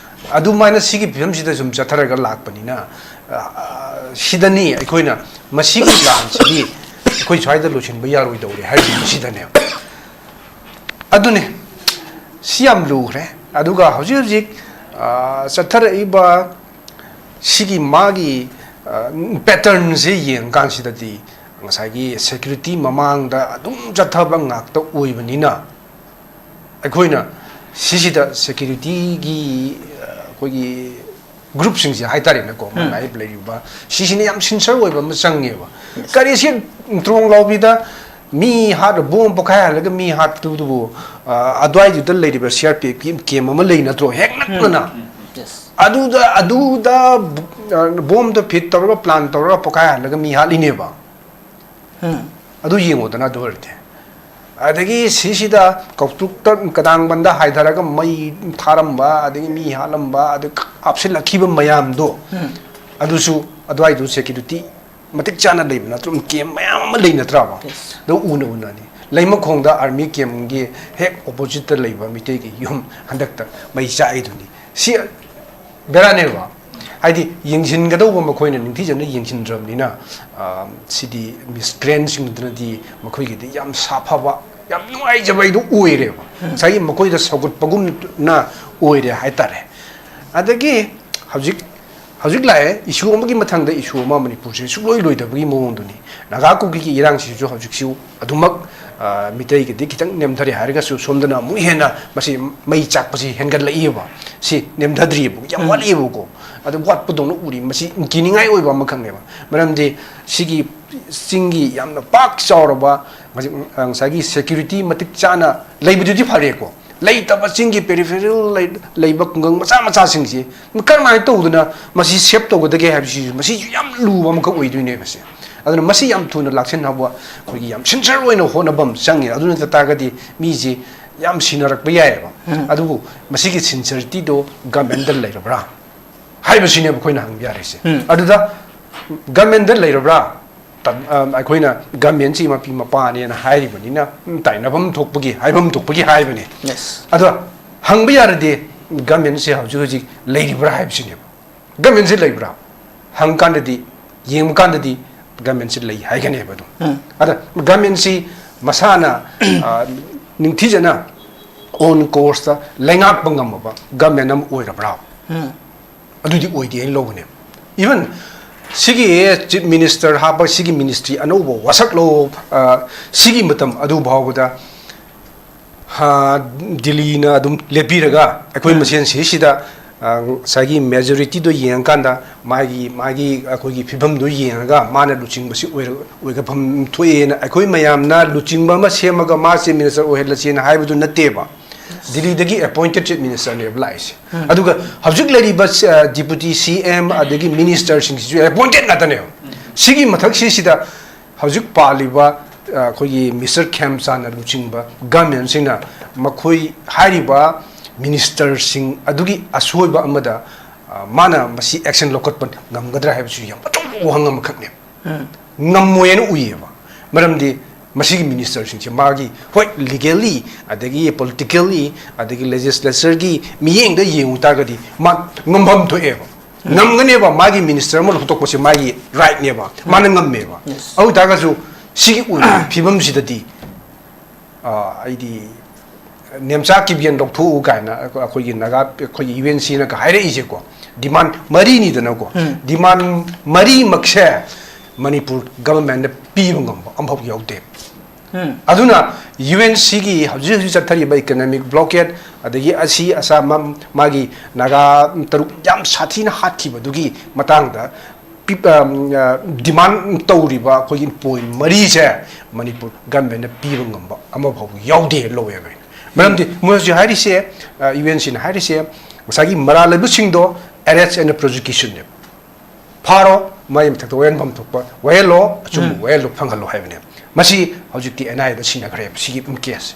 ꯑꯗꯨꯃꯥꯏꯅ ꯁꯤꯒꯤ ꯐꯤꯕꯝꯁꯤꯗ ꯁꯨꯝ ꯆꯠꯊꯔꯒ ꯂꯥꯛꯄꯅꯤꯅ, ꯑ, ꯑ, ꯁꯤꯗꯅꯤ ꯑꯩꯈꯣꯏꯅ ꯃꯁꯤꯒꯤ ꯂꯥꯟꯁꯤꯗꯤ ꯑꯩꯈꯣꯏ ꯁ꯭ꯋꯥꯏꯗ ꯂꯣꯏꯁꯤꯟꯕ ꯌꯥꯔꯣꯏꯗꯧꯔꯦ ꯍꯥꯏꯕꯁꯤꯗꯅꯦꯕ꯫ ꯑꯗꯨꯅꯤ, ꯁꯤ ꯌꯥꯝ ꯂꯨꯈ꯭ꯔꯦ꯫ ꯑꯗꯨꯒ ꯍꯧꯖꯤꯛ ꯍꯧꯖꯤꯛ, ꯑ, ꯆꯠꯊꯔꯛꯏꯕ ꯁꯤꯒꯤ ꯃꯥꯒꯤ, ꯑ, patternꯁꯦ ꯌꯦꯡꯀꯥꯟꯁꯤꯗꯗꯤ ꯉꯁꯥꯏꯒꯤ ꯁꯦꯀ꯭ꯌꯨꯔꯤꯇꯤ ꯃꯃꯥꯡꯗ ꯑꯗꯨꯝ ꯆꯠꯊꯕ ꯉꯥꯛꯇ ꯑꯣꯏꯕꯅꯤꯅ, ꯑꯩꯈꯣꯏꯅ ꯁꯤꯁꯤꯗ ꯁꯦꯀ꯭ꯌꯨꯔꯤꯇꯤꯒꯤ, ꯑ, ꯑꯩꯈꯣꯏꯒꯤ ꯒ꯭ꯔꯨꯞꯁꯤꯡꯁꯦ ꯍꯥꯏꯇꯥꯔꯦꯅꯦꯀꯣ, ꯎꯝ꯫ ꯃꯥꯏ ꯂꯩꯔꯤꯕ ꯁꯤꯁꯤꯅ ꯌꯥꯝ ꯁꯤꯟꯁꯔ ꯑꯣꯏꯕ ꯑꯃ ꯆꯪꯉꯦꯕ꯫ Yes. ꯀꯔꯤ ꯁꯤ ꯇ꯭ꯔꯣꯡ ꯂꯥꯎꯕꯤꯗ ꯃꯤ ꯍꯥꯠ-, ꯕꯣꯝ ꯄꯣꯈꯥꯏꯍꯜꯂꯒ ꯃꯤ ꯍꯥꯠꯄꯗꯨꯕꯨ, ꯑ, ꯑꯗꯨꯋꯥꯏꯗꯨꯗ ꯂꯩꯔꯤꯕ ꯁꯤ ꯑꯥꯔ ꯄꯤ ꯑꯦꯐꯀꯤ ꯀꯦꯝ ꯑꯃ ꯂꯩ ꯅꯠꯇ꯭ꯔꯣ? ꯍꯦꯛ ꯅꯛꯅꯅ꯫ ꯎꯝ, ꯎꯝ, ꯎꯝ, yes꯫ ꯑꯗꯨꯗ, ꯑꯗꯨꯗ, ꯑ, ꯕꯣꯝꯗꯣ ꯐꯤꯠ ꯇꯧꯔꯒ, ꯄ꯭ꯂꯥꯟ ꯇꯧꯔꯒ ꯄꯣꯈꯥꯏꯍꯜꯂꯒ ꯃꯤ ꯍꯥꯠꯂꯤꯅꯦꯕ꯫ ꯎꯝ꯫ ꯑꯗꯨ ꯌꯦꯡꯉꯣꯗꯅ ꯑꯗꯨ ꯑꯣꯏꯔꯗꯤ꯫ ꯑꯗꯒꯤ ꯁꯤꯁꯤꯗ ꯀꯧꯇ꯭ꯔꯨꯛꯇ ꯀꯗꯥꯡꯕꯟꯗ ꯍꯥꯏꯊꯔꯒ ꯃꯩ ꯊꯥꯔꯝꯕ, ꯑꯗꯒꯤ ꯃꯤ ꯍꯥꯠꯂꯝꯕ, ꯑꯗꯒꯤ ꯍꯥꯞꯆꯤꯜꯂꯛꯈꯤꯕ ꯃꯌꯥꯝꯗꯣ, ꯎꯝ꯫ ꯑꯗꯨꯁꯨ ꯑꯗꯨꯋꯥꯏꯗꯨ ꯁꯦꯀ꯭ꯌꯨꯔꯤꯇꯤ ꯃꯇꯤꯛ ꯆꯥꯅ ꯂꯩꯕ ꯅꯠꯇ꯭ꯔꯣ? ꯀꯦꯝ ꯃꯌꯥꯝ ꯑꯃ ꯂꯩ ꯅꯠꯇ꯭ꯔꯕ? Yes꯫ ꯑꯗꯨ ꯎꯅ ꯎꯅꯅꯤ꯫ ꯂꯩꯃꯈꯣꯡꯗ ꯑꯥꯔꯃꯤ ꯀꯦꯝꯒꯤ ꯍꯦꯛ ꯑꯣꯄꯣꯖꯤꯠꯇ ꯂꯩꯕ ꯃꯤꯇꯩꯒꯤ ꯌꯨꯝ ꯍꯟꯗꯛꯇ ꯃꯩ ꯆꯥꯛꯏꯗꯨꯅꯤ꯫ ꯁꯤ ꯕꯦꯔꯥꯅꯦꯕ꯫ ꯍꯥꯏꯗꯤ ꯌꯦꯡꯁꯤꯟꯒꯗꯧꯕ ꯃꯈꯣꯏꯅ ꯅꯤꯡꯊꯤꯖꯅ ꯌꯦꯡꯁꯤꯟꯗ꯭ꯔꯕꯅꯤꯅ, ꯑ, ꯁꯤꯗꯤ ꯃꯤꯁꯀ꯭ꯔꯦꯟꯁꯤꯡꯗꯨꯅꯗꯤ ꯃꯈꯣꯏꯒꯤꯗꯤ ꯌꯥꯝ ꯁꯥꯐꯕ, ꯌꯥꯝ ꯅꯨꯡꯉꯥꯏꯖꯕ ꯍꯥꯏꯗꯨ ꯑꯣꯏꯔꯦꯕ꯫ ꯎꯝ꯫ ꯉꯁꯥꯏꯒꯤ ꯃꯈꯣꯏꯗ ꯁꯧꯒꯠꯄꯒꯨꯝꯅ ꯑꯣꯏꯔꯦ ꯍꯥꯏꯇꯥꯔꯦ꯫ ꯑꯗꯒꯤ ꯍꯧꯖꯤꯛ ꯍꯧꯖꯤꯛ ꯂꯥꯛꯑꯦ, issue ꯑꯃꯒꯤ ꯃꯊꯪꯗ issue ꯑꯃ ꯃꯅꯤꯄꯨꯔꯁꯦ ꯁꯨꯛꯂꯣꯏ ꯂꯣꯏꯗꯕꯒꯤ ꯃꯑꯣꯡꯗꯨꯅꯤ꯫ ꯅꯥꯒꯥ ꯀꯨꯀꯤꯒꯤ ꯏꯔꯥꯡꯁꯤꯁꯨ ꯍꯧꯖꯤꯛꯁꯨ ꯑꯗꯨꯃꯛ, ꯑ, ꯃꯤꯇꯩꯒꯤꯗꯤ ꯈꯤꯇꯪ ꯅꯦꯝꯊꯔꯦ ꯍꯥꯏꯔꯒꯁꯨ, ꯁꯣꯝꯗꯅ ꯑꯃꯨꯛ ꯍꯦꯟꯅ ꯃꯁꯤ ꯃꯩ ꯆꯥꯛꯄꯁꯤ ꯍꯦꯟꯒꯠꯂꯛꯏꯕ꯫ ꯁꯤ ꯅꯦꯝꯊꯗ꯭ꯔꯤꯑꯕ, ꯌꯥꯝ ꯎꯝ꯫ ꯋꯥꯠꯂꯤꯑꯕꯀꯣ꯫ ꯑꯗꯨ ꯋꯥꯠꯄꯗꯧꯅ ꯎꯔꯤ꯫ ꯃꯁꯤ ꯀꯤꯅꯤꯡꯉꯥꯏ ꯑꯣꯏꯕ ꯑꯃꯈꯛꯅꯦꯕ꯫ ꯃꯔꯝꯗꯤ ꯁꯤꯒꯤ ꯆꯤꯡꯒꯤ ꯌꯥꯝꯅ ꯄꯥꯛ ꯆꯥꯎꯔꯕ ꯉꯁꯤ-, ꯉꯁꯥꯏꯒꯤ security ꯃꯇꯤꯛ ꯆꯥꯅ ꯂꯩꯕꯗꯨꯗꯤ ꯐꯔꯦꯀꯣ꯫ ꯂꯩꯇꯕ ꯆꯤꯡꯒꯤ peripheral ꯂꯩ-, ꯂꯩꯕ ꯈꯨꯡꯒꯪ ꯃꯆꯥ ꯃꯆꯥꯁꯤꯡꯁꯤ ꯀꯔꯝꯍꯥꯏꯅ ꯇꯧꯗꯅ ꯃꯁꯤ save ꯇꯧꯒꯗꯒꯦ ꯍꯥꯏꯕꯁꯤꯁꯨ, ꯃꯁꯤꯁꯨ ꯌꯥꯝ ꯂꯨꯕ ꯑꯃꯈꯛ ꯑꯣꯏꯗꯣꯏꯅꯦ ꯃꯁꯤ꯫ ꯑꯗꯨꯅ ꯃꯁꯤ ꯌꯥꯝ ꯊꯨꯅ ꯂꯥꯛꯁꯤꯟꯅꯕ ꯑꯩꯈꯣꯏꯒꯤ ꯌꯥꯝ sincere ꯑꯣꯏꯅ ꯍꯣꯠꯅꯕ ꯑꯃ ꯆꯪꯉꯦ꯫ ꯑꯗꯨ ꯅꯠꯇ ꯇꯥꯔꯒꯗꯤ ꯃꯤꯁꯤ ꯌꯥꯝ ꯁꯤꯅꯔꯛꯄ ꯌꯥꯏꯑꯕ꯫ ꯎꯝ꯫ ꯑꯗꯨꯕꯨ ꯃꯁꯤꯒꯤ sincerityꯗꯣ governmentꯗ ꯂꯩꯔꯕ꯭ꯔꯥ ꯍꯥꯏꯕꯁꯤꯅꯦꯕ ꯑꯩꯈꯣꯏꯅ ꯍꯪꯕ ꯌꯥꯔꯤꯁꯦ꯫ ꯎꯝ꯫ ꯑꯗꯨꯗ governmentꯗ ꯂꯩꯔꯕ꯭ꯔꯥ? ꯇ-, ꯑ, ꯑꯩꯈꯣꯏꯅ governmentꯁꯤ ꯃꯄꯤ ꯃꯄꯥꯅꯦꯅ ꯍꯥꯏꯔꯤꯕꯅꯤꯅ, ꯎꯝ, ꯇꯥꯏꯅꯐꯝ ꯊꯣꯛꯄꯒꯤ, ꯍꯥꯏꯐꯝ ꯊꯣꯛꯄꯒꯤ ꯍꯥꯏꯕꯅꯦ꯫ Yes꯫ ꯑꯗꯣ ꯍꯪꯕ ꯌꯥꯔꯗꯤ governmentꯁꯦ ꯍꯧꯖꯤꯛ ꯍꯧꯖꯤꯛ ꯂꯩꯔꯤꯕ꯭ꯔꯥ ꯍꯥꯏꯕꯁꯤꯅꯦꯕ꯫ Governmentꯁꯦ ꯂꯩꯕ꯭ꯔꯥ? ꯍꯪꯀꯥꯟꯗꯗꯤ, ꯌꯦꯡꯕ ꯀꯥꯟꯗꯗꯤ governmentꯁꯦ ꯂꯩ ꯍꯥꯏꯒꯅꯦꯕ ꯑꯗꯨꯝ꯫ ꯎꯝ꯫ ꯑꯗ governmentꯁꯤ ꯃꯁꯥꯅ, ꯑ, ꯅꯤꯡꯊꯤꯖꯅ on courseꯇ ꯂꯩꯉꯥꯛꯄ ꯉꯝꯃꯕ government ꯑꯃ ꯑꯣꯏꯔꯕ꯭ꯔꯥ? ꯎꯝ꯫ ꯑꯗꯨꯗꯤ ꯑꯣꯏꯗꯦ ꯍꯥꯏꯅ ꯂꯧꯕꯅꯦ꯫ Even ꯁꯤꯒꯤ chief minister ꯍꯥꯞꯄ, ꯁꯤꯒꯤ ministry ꯑꯅꯧꯕ ꯋꯥꯁꯛ ꯂꯧ-, ꯑ, ꯁꯤꯒꯤ ꯃꯇꯝ ꯑꯗꯨ ꯐꯥꯎꯕꯗ, ꯑ, ꯗꯤꯜꯂꯤꯅ ꯑꯗꯨꯝ ꯂꯦꯞꯄꯤꯔꯒ ꯑꯩꯈꯣꯏ ꯎꯝ꯫ ꯃꯁꯦꯟ ꯁꯤꯁꯤꯗ, ꯑ, ꯉꯁꯥꯏꯒꯤ majorityꯗꯣ ꯌꯦꯡꯉꯀꯥꯟꯗ ꯃꯥꯒꯤ, ꯃꯥꯒꯤ ꯑꯩꯈꯣꯏꯒꯤ ꯐꯤꯕꯝꯗꯣ ꯌꯦꯡꯉꯒ ꯃꯥꯅ ꯂꯨꯆꯤꯡꯕꯁꯤ ꯑꯣꯏꯔ-, ꯑꯣꯏꯒꯐꯝ ꯊꯣꯛꯑꯦꯅ ꯑꯩꯈꯣꯏ ꯃꯌꯥꯝꯅ ꯂꯨꯆꯤꯡꯕ ꯑꯃ ꯁꯦꯝꯃꯒ ꯃꯥꯁꯦ minister ꯑꯣꯏꯍꯜꯂꯁꯦꯅ ꯍꯥꯏꯕꯗꯨ ꯅꯠꯇꯦꯕ꯫ ꯗꯤꯜꯂꯤꯗꯒꯤ appointed chief ministerꯅꯦꯕ ꯂꯥꯛꯏꯁꯦ꯫ ꯎꯝ꯫ ꯑꯗꯨꯒ ꯍꯧꯖꯤꯛ ꯂꯩꯔꯤꯕ, ꯑ, deputy C M ꯑꯗꯒꯤ ministerꯁꯤꯡꯁꯤꯁꯨ appointed ꯉꯥꯛꯇꯅꯦꯕ꯫ ꯎꯝ꯫ ꯁꯤꯒꯤ ꯃꯊꯛꯁꯤꯁꯤꯗ ꯍꯧꯖꯤꯛ ꯄꯥꯜꯂꯤꯕ, ꯑ, ꯑꯩꯈꯣꯏꯒꯤ Mister ꯈꯦꯝꯆꯥꯟꯅ ꯂꯨꯆꯤꯡꯕ governmentꯁꯤꯡꯅ ꯃꯈꯣꯏ ꯍꯥꯏꯔꯤꯕ ministerꯁꯤꯡ ꯑꯗꯨꯒꯤ ꯑꯁꯣꯏꯕ ꯑꯃꯗ, ꯑ, ꯃꯥꯅ ꯃꯁꯤ action ꯂꯧꯈꯠꯄ ꯉꯝꯒꯗ꯭ꯔꯥ ꯍꯥꯏꯕꯁꯨ ꯌꯥꯝ ꯑꯆꯧꯕ ꯋꯥꯍꯪ ꯑꯃꯈꯛꯅꯦꯕ꯫ ꯎꯝ꯫ ꯉꯝꯃꯣꯏꯅ ꯎꯏꯌꯦꯕ꯫ ꯃꯔꯝꯗꯤ ꯃꯁꯤꯒꯤ ministerꯁꯤꯡꯁꯦ ꯃꯥꯒꯤ, ꯍꯣꯏ, legally ꯑꯗꯒꯤ politically ꯑꯗꯒꯤ legislatureꯒꯤ ꯃꯤꯠꯌꯦꯡꯗ ꯌꯦꯡꯉꯨ ꯇꯥꯔꯒꯗꯤ ꯃꯥ ꯉꯝꯐꯝ ꯊꯣꯛꯑꯦꯕ꯫ ꯎꯝ꯫ ꯉꯝꯒꯅꯦꯕ, ꯃꯥꯒꯤ minister ꯑꯃ ꯂꯧꯊꯣꯛꯄꯁꯦ ꯃꯥꯒꯤ rightꯅꯦꯕ, ꯎꯝ꯫ ꯃꯥꯅ ꯉꯝꯃꯦꯕ꯫ Yes꯫ ꯑꯗꯨ ꯑꯣꯏ ꯇꯥꯔꯒꯁꯨ ꯁꯤꯒꯤ ꯑꯣꯏꯔꯤꯕ ꯐꯤꯕꯝꯁꯤꯗꯗꯤ, ꯑ, ꯑꯩꯗꯤ ꯅꯦꯝꯆꯥ ꯀꯤꯞꯒꯦꯟ ꯂꯧꯊꯣꯛꯎ ꯀꯥꯏꯅ ꯑꯩꯈꯣꯏꯒꯤ ꯅꯥꯒꯥ, ꯑꯩꯈꯣꯏꯒꯤ ꯌꯨ ꯑꯦꯟ ꯁꯤꯅꯒ ꯍꯥꯏꯔꯛꯏꯁꯦꯀꯣ, ꯗꯤꯃꯥꯟ ꯃꯔꯤꯅꯤꯗꯅꯀꯣ, ꯎꯝ꯫ ꯗꯤꯃꯥꯟ ꯃꯔꯤꯃꯛꯁꯦ ꯃꯅꯤꯄꯨꯔ ꯒꯚꯔꯟꯃꯦꯟꯠꯅ ꯄꯤꯕ ꯉꯝꯕ ꯑꯃꯐꯥꯎ ꯌꯥꯎꯗꯦ꯫ ꯎꯝ꯫ ꯑꯗꯨꯅ ꯌꯨ ꯑꯦꯟ ꯁꯤꯒꯤ ꯍꯧꯖꯤꯛ ꯍꯧꯖꯤꯛ ꯆꯠꯊꯔꯤꯕ ꯏꯀꯣꯅꯣꯃꯤꯛ ꯕ꯭ꯂꯣꯀꯦꯠ, ꯑꯗꯒꯤ ꯑꯁꯤ ꯑꯁꯥ ꯃ-, ꯃꯥꯒꯤ ꯅꯥꯒꯥ ꯇꯔꯨꯛ ꯌꯥꯝ ꯁꯥꯊꯤꯅ ꯍꯥꯠꯈꯤꯕꯗꯨꯒꯤ ꯃꯇꯥꯡꯗ ꯄꯤ-, ꯑ, ꯑ, ꯗꯤꯃꯥꯟ ꯇꯧꯔꯤꯕ ꯑꯩꯈꯣꯏꯒꯤ ꯄꯣꯏꯟꯠ ꯃꯔꯤꯁꯦ ꯃꯅꯤꯄꯨꯔ ꯒꯚꯔꯟꯃꯦꯟꯠꯅ ꯄꯤꯕ ꯉꯝꯕ ꯑꯃꯐꯥꯎ ꯌꯥꯎꯗꯦ ꯂꯧꯋꯦꯕ ꯑꯩꯅ꯫ ꯃꯔꯝꯗꯤ ꯃꯣꯏ ꯍꯧꯖꯤꯛ ꯍꯥꯏꯔꯤꯁꯦ, ꯑ, ꯌꯨ ꯑꯦꯟ ꯁꯤꯅ ꯍꯥꯏꯔꯤꯁꯦ ꯉꯁꯥꯏꯒꯤ ꯃꯔꯥꯜ ꯂꯩꯕꯁꯤꯡꯗꯣ ꯑꯦꯔꯦꯁ ꯑꯦꯟ ꯄ꯭ꯔꯣꯁꯤꯀ꯭ꯌꯨꯁꯟꯅꯦꯕ꯫ ꯐꯥꯔꯣ, ꯃꯥꯒꯤ ꯃꯊꯛꯇ ꯋꯥꯌꯦꯜ ꯐꯝ ꯊꯣꯛꯄ ꯋꯥꯌꯦꯜꯂꯣ, ꯑꯆꯨꯝꯕ ꯎꯝ꯫ ꯋꯥꯌꯦꯜꯗꯣ ꯐꯪꯍꯜꯂꯣ ꯍꯥꯏꯕꯅꯦꯕ꯫ ꯃꯁꯤ ꯍꯧꯖꯤꯛꯇꯤ ꯑꯦꯟ ꯑꯥꯏ ꯑꯦꯗ ꯁꯤꯟꯅꯈ꯭ꯔꯦꯕ, ꯁꯤꯒꯤ ꯀꯦꯁꯁꯦ꯫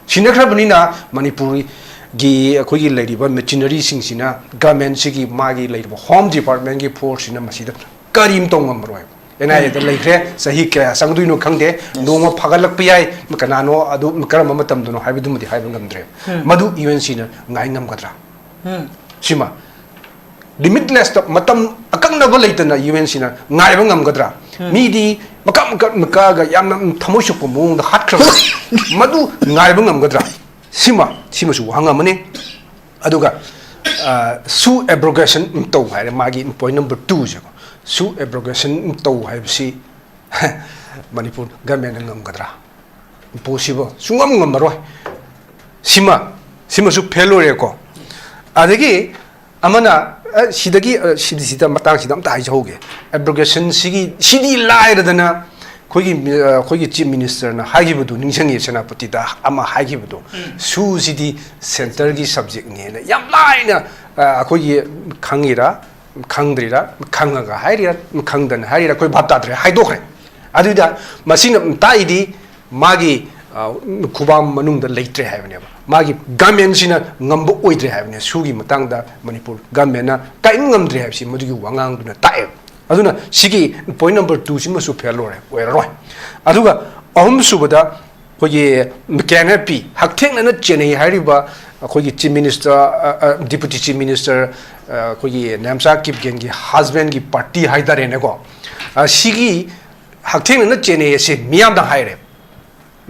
ꯁꯤꯟꯅꯈ꯭ꯔꯕꯅꯤꯅ ꯃꯅꯤꯄꯨꯔꯒꯤ ꯑꯩꯈꯣꯏꯒꯤ ꯂꯩꯔꯤꯕ ꯃꯦꯆꯤꯅꯔꯤꯁꯤꯡꯁꯤꯅ, ꯒꯚꯔꯟꯃꯦꯟꯠꯁꯤꯒꯤ ꯃꯥꯒꯤ ꯂꯩꯔꯤꯕ ꯍꯣꯝ ꯗꯤꯄꯥꯔꯠꯃꯦꯟꯠꯀꯤ ꯐꯣꯔꯁꯁꯤꯅ ꯃꯁꯤꯗ ꯀꯔꯤꯝ ꯇꯧ ꯉꯝꯃꯔꯣꯏ꯫ ꯑꯦꯟ ꯑꯥꯏ ꯑꯦꯗ ꯂꯩꯈ꯭ꯔꯦ, ꯆꯍꯤ ꯀꯌꯥ ꯆꯪꯗꯣꯏꯅꯣ ꯈꯪꯗꯦ, ꯅꯣꯡꯃ ꯐꯥꯒꯠꯂꯛꯄ ꯌꯥꯏ, ꯀꯅꯥꯅꯣ ꯑꯗꯨ ꯀꯔꯝꯕ ꯃꯇꯝꯗꯅꯣ ꯍꯥꯏꯕꯗꯨꯃꯗꯤ ꯍꯥꯏꯕ ꯉꯝꯗ꯭ꯔꯦ꯫ ꯎꯝ꯫ ꯃꯗꯨ ꯌꯨ ꯑꯦꯟ ꯁꯤꯅ ꯉꯥꯏ ꯉꯝꯒꯗ꯭ꯔꯥ? ꯎꯝ꯫ ꯁꯤꯃ ꯂꯤꯃꯤꯠꯂꯦꯁꯇ, ꯃꯇꯝ ꯑꯀꯛꯅꯕ ꯂꯩꯇꯅ ꯌꯨ ꯑꯦꯟ ꯁꯤꯅ ꯉꯥꯏꯕ ꯉꯝꯒꯗ꯭ꯔꯥ? ꯎꯝ꯫ ꯃꯤꯗꯤ ꯃꯀꯛ ꯃꯀꯛ ꯃꯀꯛꯑꯒ ꯌꯥꯝꯅ ꯊꯃꯣꯏ ꯁꯣꯛꯄ ꯃꯑꯣꯡꯗ ꯍꯥꯠꯈ꯭ꯔꯕ꯫ ꯃꯗꯨ ꯉꯥꯏꯕ ꯉꯝꯒꯗ꯭ꯔꯥ? ꯁꯤꯃ, ꯁꯤꯃꯁꯨ ꯋꯥꯍꯪ ꯑꯃꯅꯤ꯫ ꯑꯗꯨꯒ, ꯑ, ꯁꯨ ꯑꯦꯕ꯭ꯔꯣꯒꯦꯁꯟ ꯇꯧ ꯍꯥꯏꯔꯦ, ꯃꯥꯒꯤ ꯄꯣꯏꯟꯠ ꯅꯝꯕꯔ ꯇꯨꯁꯦꯀꯣ꯫ ꯁꯨ ꯑꯦꯕ꯭ꯔꯣꯒꯦꯁꯟ ꯇꯧ ꯍꯥꯏꯕꯁꯤ ꯃꯅꯤꯄꯨꯔ ꯒꯚꯔꯟꯃꯦꯟꯠꯅ ꯉꯝꯒꯗ꯭ꯔꯥ? ꯏꯝꯄꯣꯁꯤꯕꯜ, ꯁꯨꯡꯉꯝ ꯉꯝꯃꯔꯣꯏ꯫ ꯁꯤꯃ, ꯁꯤꯃꯁꯨ ꯐꯦꯜ ꯑꯣꯏꯔꯦꯀꯣ꯫ ꯑꯗꯒꯤ ꯑꯃꯅ, ꯑ, ꯁꯤꯗꯒꯤ, ꯑ, ꯁꯤꯗꯤ, ꯁꯤꯗ ꯃꯇꯥꯡꯁꯤꯗ ꯑꯝꯇ ꯍꯥꯏꯖꯍꯧꯒꯦ꯫ ꯑꯦꯕ꯭ꯔꯣꯒꯦꯁꯟꯁꯤꯒꯤ, ꯁꯤꯗꯤ ꯂꯥꯏꯔꯗꯅ ꯑꯩꯈꯣꯏꯒꯤ ꯃꯤ-, ꯑ, ꯑꯩꯈꯣꯏꯒꯤ ꯆꯤꯐ ꯃꯤꯅꯤꯁꯇꯔꯅ ꯍꯥꯏꯈꯤꯕꯗꯨ ꯅꯤꯡꯁꯤꯡꯉꯤ, ꯁꯦꯅꯥꯄꯇꯤꯗ ꯑꯃ ꯍꯥꯏꯈꯤꯕꯗꯣ, ꯎꯝ꯫ ꯁꯨꯁꯤꯗꯤ ꯁꯦꯟꯇꯔꯒꯤ ꯁꯕꯖꯦꯛꯅꯦꯅ ꯌꯥꯝ ꯂꯥꯏꯅ, ꯑ, ꯑꯩꯈꯣꯏꯒꯤ ꯈꯪꯉꯤꯔꯥ, ꯈꯪꯗ꯭ꯔꯤꯔꯥ, ꯈꯪꯉꯒ ꯍꯥꯏꯔꯤꯔꯥ, ꯈꯪꯗꯅ ꯍꯥꯏꯔꯤꯔꯥ, ꯑꯩꯈꯣꯏ ꯚꯥꯞ ꯇꯥꯗ꯭ꯔꯦ, ꯍꯥꯏꯗꯣꯛꯈ꯭ꯔꯦ꯫ ꯑꯗꯨꯗ ꯃꯁꯤꯅ ꯇꯥꯛꯏꯗꯤ ꯃꯥꯒꯤ, ꯑ, ꯈꯨꯕꯥꯝ ꯃꯅꯨꯡꯗ ꯂꯩꯇ꯭ꯔꯦ ꯍꯥꯏꯕꯅꯦꯕ꯫ ꯃꯥꯒꯤ ꯒꯚꯔꯟꯃꯦꯟꯠꯁꯤꯅ ꯉꯝꯕ ꯑꯣꯏꯗ꯭ꯔꯦ ꯍꯥꯏꯕꯅꯦ꯫ ꯁꯨꯒꯤ ꯃꯇꯥꯡꯗ ꯃꯅꯤꯄꯨꯔ ꯒꯚꯔꯟꯃꯦꯟꯠꯅ ꯀꯔꯤꯝ ꯉꯝꯗ꯭ꯔꯦ ꯍꯥꯏꯕꯁꯤ ꯃꯗꯨꯒꯤ ꯋꯥꯉꯥꯡꯗꯨꯅ ꯇꯥꯛꯑꯦꯕ꯫ ꯑꯗꯨꯅ ꯁꯤꯒꯤ ꯄꯣꯏꯟꯠ ꯅꯝꯕꯔ ꯇꯨ ꯁꯤꯃꯁꯨ ꯐꯦꯜ ꯑꯣꯏꯔꯦ, ꯑꯣꯏꯔꯔꯣꯏ꯫ ꯑꯗꯨꯒ ꯑꯍꯨꯝꯁꯨꯕꯗ ꯑꯩꯈꯣꯏꯒꯤ ꯀꯦ ꯑꯦꯟ ꯑꯦꯐ ꯄꯤ, ꯍꯛꯊꯦꯡꯅꯅ ꯆꯦꯟꯅꯩ ꯍꯥꯏꯔꯤꯕ ꯑꯩꯈꯣꯏꯒꯤ ꯆꯤꯐ ꯃꯤꯅꯤꯁꯇꯔ, ꯑ, ꯑ, ꯗꯤꯄꯨꯇꯤ ꯆꯤꯐ ꯃꯤꯅꯤꯁꯇꯔ, ꯑ, ꯑꯩꯈꯣꯏꯒꯤ ꯅꯦꯝꯆꯥ ꯀꯤꯞꯒꯦꯟꯒꯤ ꯍꯁꯕꯦꯟꯒꯤ ꯄꯥꯔꯇꯤ ꯍꯥꯏꯇꯥꯔꯦꯅꯦꯀꯣ, ꯑ, ꯁꯤꯒꯤ ꯍꯛꯊꯦꯡꯅꯅ ꯆꯦꯟꯅꯩ ꯑꯁꯤ ꯃꯤꯌꯥꯝꯗ ꯍꯥꯏꯔꯦ꯫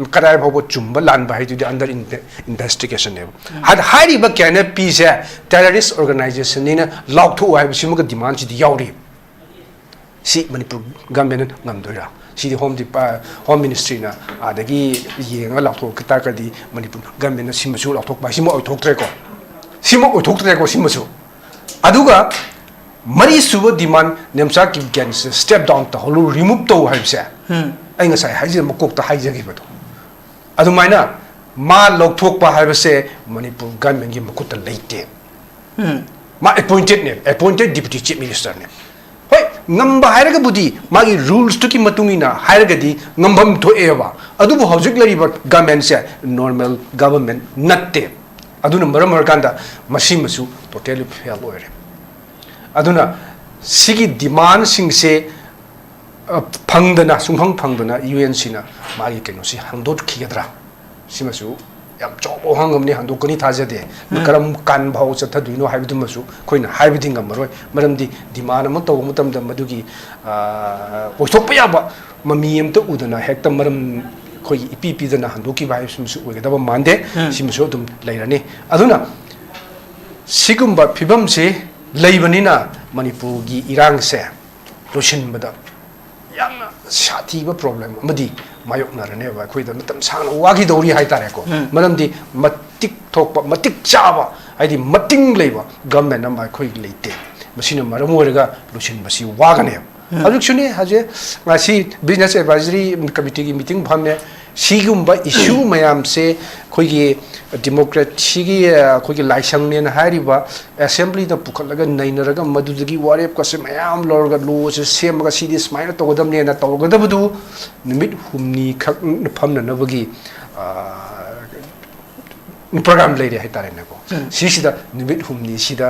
ꯀꯗꯥꯏ ꯐꯥꯎꯕ ꯆꯨꯝꯕ ꯂꯥꯟꯕ ꯍꯥꯏꯗꯨꯗꯤ under inve- investigationꯅꯦꯕ꯫ ꯍꯥꯏ- ꯍꯥꯏꯔꯤꯕ ꯀꯦ ꯑꯦꯟ ꯑꯦꯐ ꯄꯤꯁꯦ terrorist organizationꯅꯤꯅ ꯂꯥꯎꯊꯣꯛꯎ ꯍꯥꯏꯕꯁꯤꯃꯒ demandꯁꯤꯗꯤ ꯌꯥꯎꯔꯤ꯫ ꯁꯤ ꯃꯅꯤꯄꯨꯔ governmentꯅ ꯉꯝꯗꯣꯏꯔꯥ? ꯁꯤꯗꯤ home dep- home ministryꯅ ꯑꯗꯒꯤ ꯌꯦꯡꯉꯒ ꯂꯥꯎꯊꯣꯛꯈꯤ ꯇꯥꯔꯒꯗꯤ ꯃꯅꯤꯄꯨꯔ governmentꯅ ꯁꯤꯃꯁꯨ ꯂꯥꯎꯊꯣꯛꯄ ꯍꯥꯏꯁꯤꯃ ꯑꯣꯏꯊꯣꯛꯇ꯭ꯔꯦꯀꯣ꯫ ꯁꯤꯃ ꯑꯣꯏꯊꯣꯛꯇ꯭ꯔꯦꯀꯣ ꯁꯤꯃꯁꯨ꯫ ꯑꯗꯨꯒ ꯃꯔꯤꯁꯨꯕ demand Nemcha ꯀꯤꯞꯒꯦꯟꯁꯦ step down ꯇꯧꯍꯜꯂꯨ, remove ꯇꯧ ꯍꯥꯏꯕꯁꯦ꯫ ꯑꯩ ꯉꯁꯥꯏ ꯍꯥꯏꯖ- ꯃꯀꯣꯛꯇ ꯍꯥꯏꯖꯈꯤꯕꯗꯣ ꯑꯗꯨꯃꯥꯏꯅ ꯃꯥ ꯂꯧꯊꯣꯛꯄ ꯍꯥꯏꯕꯁꯦ ꯃꯅꯤꯄꯨꯔ governmentꯀꯤ ꯃꯈꯨꯠꯇ ꯂꯩꯇꯦ꯫ ꯃꯥ appointedꯅꯦ, appointed deputy chief ministerꯅꯦ꯫ ꯍꯣꯏ, ꯉꯝꯕ ꯍꯥꯏꯔꯒꯕꯨꯗꯤ ꯃꯥꯒꯤ rulesꯇꯨꯒꯤ ꯃꯇꯨꯡ ꯏꯟꯅ ꯍꯥꯏꯔꯒꯗꯤ ꯉꯝꯐꯝ ꯊꯣꯛꯑꯦꯕ꯫ ꯑꯗꯨꯕꯨ ꯍꯧꯖꯤꯛ ꯂꯩꯔꯤꯕ governmentꯁꯦ normal government ꯅꯠꯇꯦ꯫ ꯑꯗꯨꯅ ꯃꯔꯝ ꯑꯣꯏꯔꯀꯥꯟꯗ ꯃꯁꯤꯃꯁꯨ totally fail ꯑꯣꯏꯔꯦ꯫ ꯑꯗꯨꯅ ꯁꯤꯒꯤ demandꯁꯤꯡꯁꯦ, ꯑ, ꯐꯪꯗꯅ, ꯁꯨꯡꯐꯪ ꯐꯪꯗꯅ UNCꯅ ꯃꯥꯒꯤ ꯀꯩꯅꯣꯁꯤ ꯍꯥꯡꯗꯣꯛꯈꯤꯒꯗ꯭ꯔꯥ? ꯁꯤꯃꯁꯨ ꯌꯥꯝ ꯆꯥꯎꯕ ꯋꯥꯍꯪ ꯑꯃꯅꯤ, ꯍꯥꯡꯗꯣꯛꯀꯅꯤ ꯊꯥꯖꯗꯦ꯫ ꯀꯔꯝ ꯀꯥꯟ ꯐꯥꯎ ꯆꯠꯊꯗꯣꯏꯅꯣ ꯍꯥꯏꯕꯗꯨꯃꯁꯨ ꯑꯩꯈꯣꯏꯅ ꯍꯥꯏꯕꯗꯤ ꯉꯝꯃꯔꯣꯏ꯫ ꯃꯔꯝꯗꯤ demand ꯑꯃ ꯇꯧꯕ ꯃꯇꯝꯗ ꯃꯗꯨꯒꯤ, ꯑ, ꯑꯣꯏꯊꯣꯛꯄ ꯌꯥꯕ ꯃꯃꯤ ꯑꯃꯇ ꯎꯗꯅ ꯍꯦꯛꯇ ꯃꯔꯝ ꯑꯩꯈꯣꯏꯒꯤ ꯏꯄꯤ ꯄꯤꯗꯅ ꯍꯟꯗꯣꯛꯈꯤꯕ ꯍꯥꯏꯕꯁꯤꯃꯁꯨ ꯑꯣꯏꯒꯗꯕ ꯃꯥꯟꯗꯦ꯫ ꯁꯤꯃꯁꯨ ꯑꯗꯨꯝ ꯂꯩꯔꯅꯤ꯫ ꯑꯗꯨꯅ ꯁꯤꯒꯨꯝꯕ ꯐꯤꯕꯝꯁꯤ ꯂꯩꯕꯅꯤꯅ ꯃꯅꯤꯄꯨꯔꯒꯤ ꯏꯔꯥꯡꯁꯦ ꯂꯣꯏꯁꯤꯟꯕꯗ ꯌꯥꯝꯅ ꯁꯥꯊꯤꯕ problem ꯑꯃꯗꯤ ꯃꯥꯌꯣꯛꯅꯔꯅꯦꯕ꯫ ꯑꯩꯈꯣꯏꯗ ꯃꯇꯝ ꯁꯥꯡꯅ ꯋꯥꯈꯤꯗꯧꯔꯤ ꯍꯥꯏꯇꯥꯔꯦꯀꯣ꯫ ꯃꯔꯝꯗꯤ ꯃꯇꯤꯛ ꯊꯣꯛꯄ, ꯃꯇꯤꯛ ꯆꯥꯕ, ꯍꯥꯏꯗꯤ ꯃꯇꯤꯡ ꯂꯩꯕ government ꯑꯃ ꯑꯩꯈꯣꯏꯒꯤ ꯂꯩꯇꯦ꯫ ꯃꯁꯤꯅ ꯃꯔꯝ ꯑꯣꯏꯔꯒ ꯂꯣꯏꯁꯤꯟꯕꯁꯤ ꯋꯥꯒꯅꯦꯕ꯫ ꯍꯧꯖꯤꯛꯁꯨꯅꯦ, ꯍꯧꯖꯤꯛ ꯉꯁꯤ business advisory committeeꯒꯤ meeting ꯐꯝꯃꯦ꯫ ꯁꯤꯒꯨꯝꯕ issue ꯃꯌꯥꯝꯁꯦ ꯑꯩꯈꯣꯏꯒꯤ democracyꯒꯤ, ꯑ, ꯑꯩꯈꯣꯏꯒꯤ ꯂꯥꯏꯁꯪꯅꯦꯅ ꯍꯥꯏꯔꯤꯕ assemblyꯗ ꯄꯨꯈꯠꯂꯒ ꯅꯩꯅꯔꯒ ꯃꯗꯨꯗꯒꯤ ꯋꯥꯔꯦꯞꯀꯁꯦ ꯃꯌꯥꯝ ꯂꯧꯔꯒ lawꯁꯦ ꯁꯦꯝꯃꯒ ꯁꯤꯗꯤ ꯁꯨꯃꯥꯏꯅ ꯇꯧꯒꯗꯕꯅꯦꯅ ꯇꯧꯒꯗꯕꯗꯨ ꯅꯨꯃꯤꯠ ꯍꯨꯝꯅꯤꯈꯛ ꯐꯝꯅꯅꯕꯒꯤ, ꯑ, program ꯂꯩꯔꯦ ꯍꯥꯏꯇꯥꯔꯦꯅꯦꯀꯣ꯫ ꯁꯤꯁꯤꯗ ꯅꯨꯃꯤꯠ ꯍꯨꯝꯅꯤꯁꯤꯗ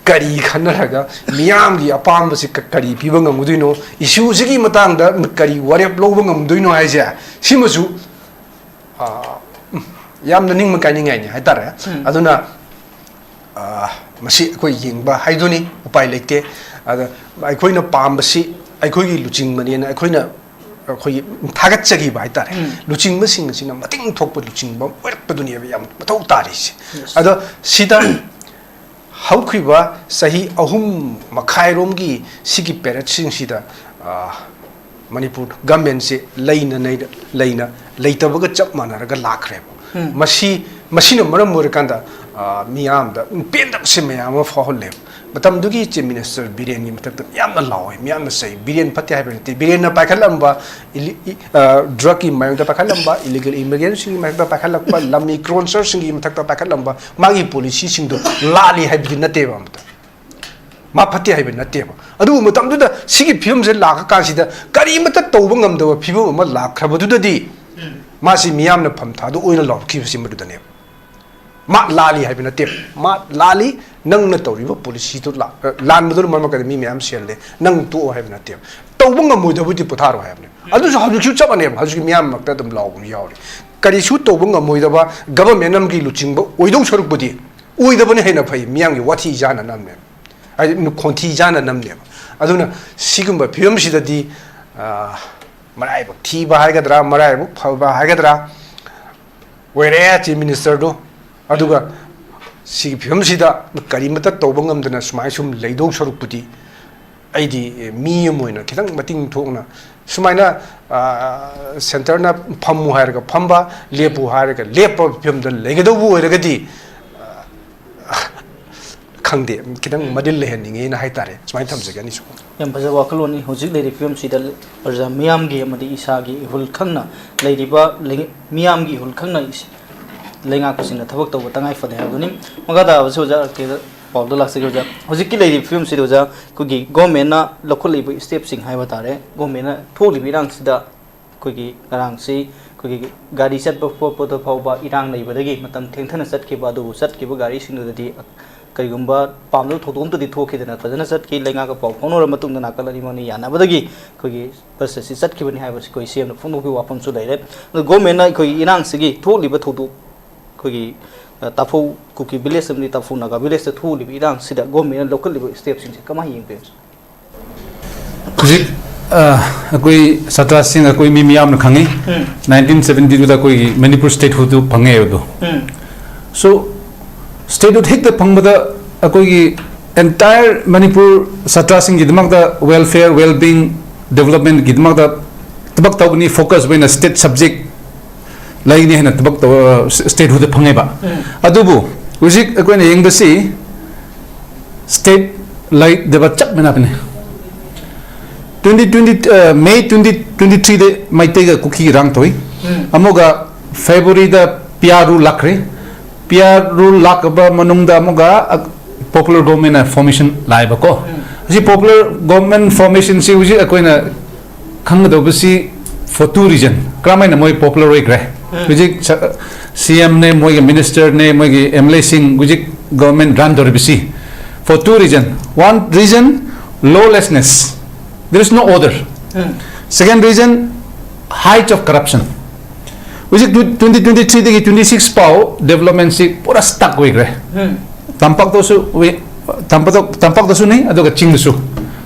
ꯀꯔꯤ ꯈꯟꯅꯔꯒ ꯃꯤꯌꯥꯝꯒꯤ ꯑꯄꯥꯝꯕꯁꯤ ꯀ-, ꯀꯔꯤ ꯄꯤꯕ ꯉꯝꯒꯗꯣꯏꯅꯣ, issueꯁꯤꯒꯤ ꯃꯇꯥꯡꯗ ꯀꯔꯤ ꯋꯥꯔꯦꯞ ꯂꯧꯕ ꯉꯝꯗꯣꯏꯅꯣ ꯍꯥꯏꯁꯦ, ꯁꯤꯃꯁꯨ, ꯑ, ꯎꯝ, ꯌꯥꯝꯅ ꯅꯤꯡꯕ ꯀꯥꯏꯅꯤꯡꯉꯥꯏꯅꯤ ꯍꯥꯏꯇꯥꯔꯦ꯫ ꯑꯗꯨꯅ, ꯑ, ꯃꯁꯤ ꯑꯩꯈꯣꯏ ꯌꯦꯡꯕ ꯍꯥꯏꯗꯨꯅꯤ, ꯎꯄꯥꯏ ꯂꯩꯇꯦ꯫ ꯑꯗ ꯑꯩꯈꯣꯏꯅ ꯄꯥꯝꯕꯁꯤ ꯑꯩꯈꯣꯏꯒꯤ ꯂꯨꯆꯤꯡꯕꯅꯦꯅ ꯑꯩꯈꯣꯏꯅ ꯑꯩꯈꯣꯏꯒꯤ ꯊꯥꯒꯠꯆꯈꯤꯕ ꯍꯥꯏꯇꯥꯔꯦ꯫ ꯎꯝ꯫ ꯂꯨꯆꯤꯡꯕꯁꯤꯡ ꯑꯁꯤꯅ ꯃꯇꯤꯡ ꯊꯣꯛꯄ ꯂꯨꯆꯤꯡꯕ ꯑꯣꯏꯔꯛꯄꯗꯨꯅꯦꯕ ꯌꯥꯝ ꯃꯊꯧ ꯇꯥꯔꯤꯁꯦ꯫ Yes꯫ ꯑꯗꯣ ꯁꯤꯗ ꯍꯧꯈꯤꯕ ꯆꯍꯤ ꯑꯍꯨꯝ ꯃꯈꯥꯏꯔꯣꯝꯒꯤ ꯁꯤꯒꯤ ꯄꯦꯔꯦꯠꯁꯤꯡꯁꯤꯗ, ꯑ, ꯃꯅꯤꯄꯨꯔ ꯒꯃꯦꯟꯁꯦ ꯂꯩꯅ ꯂꯩꯅ ꯂꯩꯅ ꯂꯩꯇꯕꯒ ꯆꯞ ꯃꯥꯟꯅꯔꯒ ꯂꯥꯛꯈ꯭ꯔꯦꯕ꯫ ꯎꯝ꯫ ꯃꯁꯤ, ꯃꯁꯤꯅ ꯃꯔꯝ ꯑꯣꯏꯔꯀꯥꯟꯗ, ꯑ, ꯃꯤꯌꯥꯝꯗ ꯄꯦꯟꯗꯕꯁꯦ ꯃꯌꯥꯝ ꯑꯃ ꯐꯥꯎꯍꯜꯂꯦꯕ꯫ ꯃꯇꯝꯗꯨꯒꯤ ꯆꯤꯐ ꯃꯤꯅꯤꯁꯇꯔ ꯕꯤꯔꯦꯟꯒꯤ ꯃꯊꯛꯇ ꯌꯥꯝꯅ ꯂꯥꯎꯋꯦ, ꯃꯤꯌꯥꯝꯅ ꯆꯩ꯫ ꯕꯤꯔꯦꯟ ꯐꯠꯇꯦ ꯍꯥꯏꯕ ꯅꯠꯇꯦ, ꯕꯤꯔꯦꯟꯅ ꯄꯥꯏꯈꯠꯂꯝꯕ ꯏꯂꯤ-, ꯏ-, ꯑ, ꯗ꯭ꯔꯒꯀꯤ ꯃꯥꯌꯣꯛꯇ ꯄꯥꯏꯈꯠꯂꯝꯕ, ꯏꯂꯤꯒꯦꯜ ꯏꯃꯤꯒ꯭ꯔꯦꯟꯁꯤꯡꯒꯤ ꯃꯊꯛꯇ ꯄꯥꯏꯈꯠꯂꯛꯄ, ꯂꯝꯃꯤ ꯀ꯭ꯔꯣꯟꯁꯔꯁꯤꯡꯒꯤ ꯃꯊꯛꯇ ꯄꯥꯏꯈꯠꯂꯝꯕ ꯃꯥꯒꯤ ꯄꯣꯂꯤꯁꯤꯁꯤꯡꯗꯣ ꯂꯥꯜꯂꯤ ꯍꯥꯏꯕꯗꯤ ꯅꯠꯇꯦꯕ ꯑꯃꯇ꯫ ꯃꯥ ꯐꯠꯇꯦ ꯍꯥꯏꯕ ꯅꯠꯇꯦꯕ꯫ ꯑꯗꯨꯕꯨ ꯃꯇꯝꯗꯨꯗ ꯁꯤꯒꯤ ꯐꯤꯕꯝꯁꯦ ꯂꯥꯛꯑꯀꯥꯟꯁꯤꯗ ꯀꯔꯤꯃꯠꯇ ꯇꯧꯕ ꯉꯝꯗꯕ ꯐꯤꯕꯝ ꯑꯃ ꯂꯥꯛꯈ꯭ꯔꯕꯗꯨꯗꯗꯤ ꯃꯥꯁꯤ ꯃꯤꯌꯥꯝꯅ ꯐꯝ ꯊꯥꯗꯣꯛꯑꯣꯏꯅ ꯂꯥꯎꯔꯛꯈꯤꯕꯁꯤ ꯃꯗꯨꯗꯅꯦꯕ꯫ ꯃꯥ ꯂꯥꯜꯂꯤ ꯍꯥꯏꯕ ꯅꯠꯇꯦ꯫ ꯃꯥ ꯂꯥꯜꯂꯤ, ꯅꯪꯅ ꯇꯧꯔꯤꯕ ꯄꯣꯂꯤꯁꯤꯗꯨ ꯂꯥ-, ꯑ, ꯂꯥꯟꯕꯗꯨꯅ ꯃꯔꯝ ꯑꯣꯏꯔꯒ ꯃꯤ ꯃꯌꯥꯝ ꯁꯤꯍꯜꯂꯦ, ꯅꯪ ꯇꯣꯛꯑꯣ ꯍꯥꯏꯕ ꯅꯠꯇꯦꯕ꯫ ꯇꯧꯕ ꯉꯝꯃꯣꯏꯗꯕꯗꯤ ꯄꯣꯊꯥꯔꯣ ꯍꯥꯏꯕꯅꯦ꯫ ꯑꯗꯨꯁꯨ ꯍꯧꯖꯤꯛꯁꯨ ꯆꯞ ꯃꯥꯟꯅꯩꯕ꯫ ꯍꯧꯖꯤꯛ ꯃꯤꯌꯥꯝ ꯃꯔꯛꯇ ꯑꯗꯨꯝ ꯂꯥꯎꯕ ꯌꯥꯎꯔꯤ꯫ ꯀꯔꯤꯁꯨ ꯇꯧꯕ ꯉꯝꯃꯣꯏꯗꯕ ꯒꯚꯔꯟꯃꯦꯟꯠ ꯑꯃꯒꯤ ꯂꯨꯆꯤꯡꯕ ꯑꯣꯏꯗꯧ ꯁꯔꯨꯛꯄꯨꯗꯤ ꯑꯣꯏꯗꯕꯅ ꯍꯦꯟꯅ ꯐꯩ, ꯃꯤꯌꯥꯝꯒꯤ ꯋꯥꯊꯤ ꯆꯥꯅꯅꯕꯅꯦꯕ, ꯍꯥꯏꯗꯤ ꯈꯣꯟꯊꯤ ꯆꯥꯅꯅꯕꯅꯦꯕ꯫ ꯑꯗꯨꯅ ꯁꯤꯒꯨꯝꯕ ꯐꯤꯕꯝꯁꯤꯗꯗꯤ, ꯑ, ꯃꯔꯥꯏꯕꯛ ꯊꯤꯕ ꯍꯥꯏꯒꯗ꯭ꯔꯥ, ꯃꯔꯥꯏꯕꯛ ꯐꯕ ꯍꯥꯏꯒꯗ꯭ꯔꯥ, ꯑꯣꯏꯔꯦ ꯆꯤꯐ ꯃꯤꯅꯤꯁꯇꯔꯗꯣ꯫ ꯑꯗꯨꯒ ꯁꯤꯒꯤ ꯐꯤꯕꯝꯁꯤꯗ ꯀꯔꯤꯃꯠꯇ ꯇꯧꯕ ꯉꯝꯗꯅ ꯁꯨꯃꯥꯏꯅ ꯁꯨꯝ ꯂꯩꯗꯧ ꯁꯔꯨꯛꯄꯨꯗꯤ, ꯑꯩꯗꯤ ꯃꯤ ꯑꯃ ꯑꯣꯏꯅ ꯈꯤꯇꯪ ꯃꯇꯤꯡ ꯊꯣꯛꯅ ꯁꯨꯃꯥꯏꯅ, ꯑ, ꯁꯦꯟꯇꯔꯅ ꯐꯝꯃꯨ ꯍꯥꯏꯔꯒ ꯐꯝꯕ, ꯂꯦꯞꯄꯨ ꯍꯥꯏꯔꯒ ꯂꯦꯞꯄ ꯐꯤꯕꯝꯗ ꯂꯩꯒꯗꯧꯕ ꯑꯣꯏꯔꯒꯗꯤ, ꯑ, ꯈꯪꯗꯦ, ꯈꯤꯇꯪ ꯃꯔꯤꯜ ꯂꯩꯍꯟꯅꯤꯡꯉꯦꯅ ꯍꯥꯏꯇꯥꯔꯦ꯫ ꯁꯨꯃꯥꯏꯅ ꯊꯝꯖꯒꯦ ꯑꯅꯤꯁꯨꯕ꯫ ꯌꯥꯝ ꯐꯖꯕ ꯋꯥꯈꯜꯂꯣꯟꯅꯤ꯫ ꯍꯧꯖꯤꯛ ꯂꯩꯔꯤꯕ ꯐꯤꯕꯝꯁꯤꯗ ꯄ꯭ꯔꯖꯥ ꯃꯤꯌꯥꯝꯒꯤ ꯑꯃꯗꯤ ꯏꯁꯥꯒꯤ ꯏꯍꯨꯜ ꯈꯪꯅ ꯂꯩꯔꯤꯕ ꯂꯩ-, ꯃꯤꯌꯥꯝꯒꯤ ꯏꯍꯨꯜ ꯈꯪꯅ ꯏꯁ-, ꯂꯩꯉꯥꯛꯄꯁꯤꯡꯅ ꯊꯕꯛ ꯇꯧꯕ ꯇꯉꯥꯏ ꯐꯗꯦ ꯍꯥꯏꯕꯗꯨꯅꯤ꯫ ꯃꯈꯥ ꯇꯥꯕꯁꯤ ꯑꯣꯖꯥ ꯀꯩꯗ ꯄꯥꯎꯗ ꯂꯥꯛꯆꯒꯦ ꯑꯣꯖꯥ꯫ ꯍꯧꯖꯤꯛꯀꯤ ꯂꯩꯔꯤꯕ ꯐꯤꯕꯝꯁꯤꯗ ꯑꯣꯖꯥ, ꯑꯩꯈꯣꯏꯒꯤ ꯒꯣꯔꯃꯦꯟꯅ ꯂꯧꯈꯠꯂꯤꯕ ꯁ꯭ꯇꯦꯞꯁꯤꯡ ꯍꯥꯏꯕ ꯇꯥꯔꯦ, ꯒꯣꯔꯃꯦꯟꯅ ꯊꯣꯛꯂꯤꯕ ꯏꯔꯥꯡꯁꯤꯗ ꯑꯩꯈꯣꯏꯒꯤ ꯉꯔꯥꯡꯁꯤ ꯑꯩꯈꯣꯏꯒꯤ ꯒꯥꯔꯤ ꯆꯠꯄ ꯈꯣꯠꯄꯗ ꯐꯥꯎꯕ ꯏꯔꯥꯡ ꯂꯩꯕꯗꯒꯤ ꯃꯇꯝ ꯊꯦꯡꯊꯅ ꯆꯠꯈꯤꯕ, ꯑꯗꯨꯕꯨ ꯆꯠꯈꯤꯕ ꯒꯥꯔꯤꯁꯤꯡꯗꯨꯗꯗꯤ ꯀꯔꯤꯒꯨꯝꯕ ꯄꯥꯝꯗꯕ ꯊꯧꯗꯣꯛ ꯑꯃꯠꯇꯗꯤ ꯊꯣꯛꯈꯤꯗꯅ ꯐꯖꯅ ꯆꯠꯈꯤ꯫ ꯂꯩꯉꯥꯛꯀ ꯄꯥꯎ ꯐꯥꯎꯅꯔꯕ ꯃꯇꯨꯡꯗ ꯅꯥꯀꯜ ꯑꯅꯤꯃꯛꯅ ꯌꯥꯅꯕꯗꯒꯤ ꯑꯩꯈꯣꯏꯒꯤ ꯕꯁ ꯑꯁꯤ ꯆꯠꯈꯤꯕꯅꯤ ꯍꯥꯏꯕꯁꯤ ꯑꯩꯈꯣꯏ ꯁꯤ ꯑꯦꯝꯅ ꯐꯣꯡꯗꯣꯛꯈꯤꯕ ꯋꯥꯐꯝꯁꯨ ꯂꯩꯔꯦ꯫ ꯑꯗꯨ ꯒꯣꯔꯃꯦꯟꯅ ꯑꯩꯈꯣꯏꯒꯤ ꯏꯔꯥꯡꯁꯤꯒꯤ ꯊꯣꯛꯂꯤꯕ ꯊꯧꯗꯣꯛ, ꯑꯩꯈꯣꯏꯒꯤ, ꯑ, ꯇꯥꯐꯧ ꯀꯨꯀꯤ ꯚꯤꯂꯦꯖ ꯑꯃꯗꯤ ꯇꯥꯐꯧ ꯅꯥꯒꯥ ꯚꯤꯂꯦꯖꯇ ꯊꯣꯛꯂꯤꯕ ꯏꯔꯥꯡꯁꯤꯗ ꯒꯣꯔꯃꯦꯟꯅ ꯂꯧꯈꯠꯂꯤꯕ ꯁ꯭ꯇꯦꯞꯁꯤꯡꯁꯦ ꯀꯃꯥꯏꯅ ꯌꯦꯡꯕꯤꯔꯤ? ꯍꯧꯖꯤꯛ ꯑ, ꯑꯩꯈꯣꯏ ꯁꯥꯇ꯭ꯔꯁꯤꯡ, ꯑꯩꯈꯣꯏ ꯃꯤ ꯃꯤꯌꯥꯝꯅ ꯈꯪꯉꯤ, ꯎꯝ꯫ ꯅꯥꯏꯟꯇꯤꯟ ꯁꯕꯦꯟꯇꯤ ꯇꯨꯗ ꯑꯩꯈꯣꯏꯒꯤ ꯃꯅꯤꯄꯨꯔ statehood ꯇꯨ ꯐꯪꯉꯦ ꯍꯥꯏꯕꯗꯣ꯫ ꯎꯝ꯫ So, statehood ꯍꯦꯛꯇ ꯐꯪꯕꯗ ꯑꯩꯈꯣꯏꯒꯤ entire Manipur ꯁꯥꯇ꯭ꯔꯁꯤꯡꯒꯤꯗꯃꯛꯇ welfare, well-being, development ꯀꯤꯗꯃꯛꯇ ꯊꯕꯛ ꯇꯧꯒꯅꯤ, focus ꯑꯣꯏꯅ state subject ꯂꯩꯒꯅꯤ ꯍꯥꯏꯅ ꯊꯕꯛ ꯇꯧ-, statehood ꯐꯪꯉꯦꯕ꯫ ꯎꯝ꯫ ꯑꯗꯨꯕꯨ ꯍꯧꯖꯤꯛ ꯑꯩꯈꯣꯏꯅ ꯌꯦꯡꯕꯁꯤ state ꯂꯩꯇꯕ ꯆꯞ ꯃꯥꯟꯅꯕꯅꯤ꯫ Twenty twenty, ꯑ, May twenty twenty-three ꯗ ꯃꯩꯇꯩꯒ ꯀꯨꯀꯤꯒ ꯏꯔꯥꯡ ꯊꯣꯛꯏ꯫ ꯎꯝ꯫ ꯑꯃꯨꯛꯀ February ꯗ P R rule ꯂꯥꯛꯈ꯭ꯔꯦ꯫ P R rule ꯂꯥꯛꯄ ꯃꯅꯨꯡꯗ ꯑꯃꯨꯛꯀ, ꯑ, popular government formation ꯂꯥꯛꯑꯦꯕꯀꯣ꯫ ꯎꯝ꯫ ꯑꯁꯤ popular government formation ꯁꯤ ꯍꯧꯖꯤꯛ ꯑꯩꯈꯣꯏꯅ ꯈꯪꯒꯗꯧꯕꯁꯤ for two reason꯫ ꯀꯔꯝꯍꯥꯏꯅ ꯃꯣꯏ popular ꯑꯣꯏꯈ꯭ꯔꯦ? ꯎꯝ꯫ ꯍꯧꯖꯤꯛ ꯁ-, C M ꯅꯦ, ꯃꯣꯏꯒꯤ minister ꯅꯦ, ꯃꯣꯏꯒꯤ M L A ꯁꯤꯡ ꯍꯧꯖꯤꯛ government run ꯇꯧꯔꯤꯕꯁꯤ for two reason꯫ One reason, lawlessness, there is no order꯫ Um. Second reason, height of corruption꯫ ꯍꯧꯖꯤꯛ twenty twenty-three ꯗꯒꯤ twenty-six ꯐꯥꯎ development ꯁꯤ ꯄꯨꯔꯥ stuck ꯑꯣꯏꯈ꯭ꯔꯦ꯫ ꯎꯝ꯫ ꯇꯝꯄꯥꯛꯇꯁꯨ ꯑꯣꯏ-, ꯇꯝꯄꯥꯛꯇ-, ꯇꯝꯄꯥꯛꯇꯁꯨꯅꯤ, ꯑꯗꯨꯒ ꯆꯤꯡꯗꯁꯨ꯫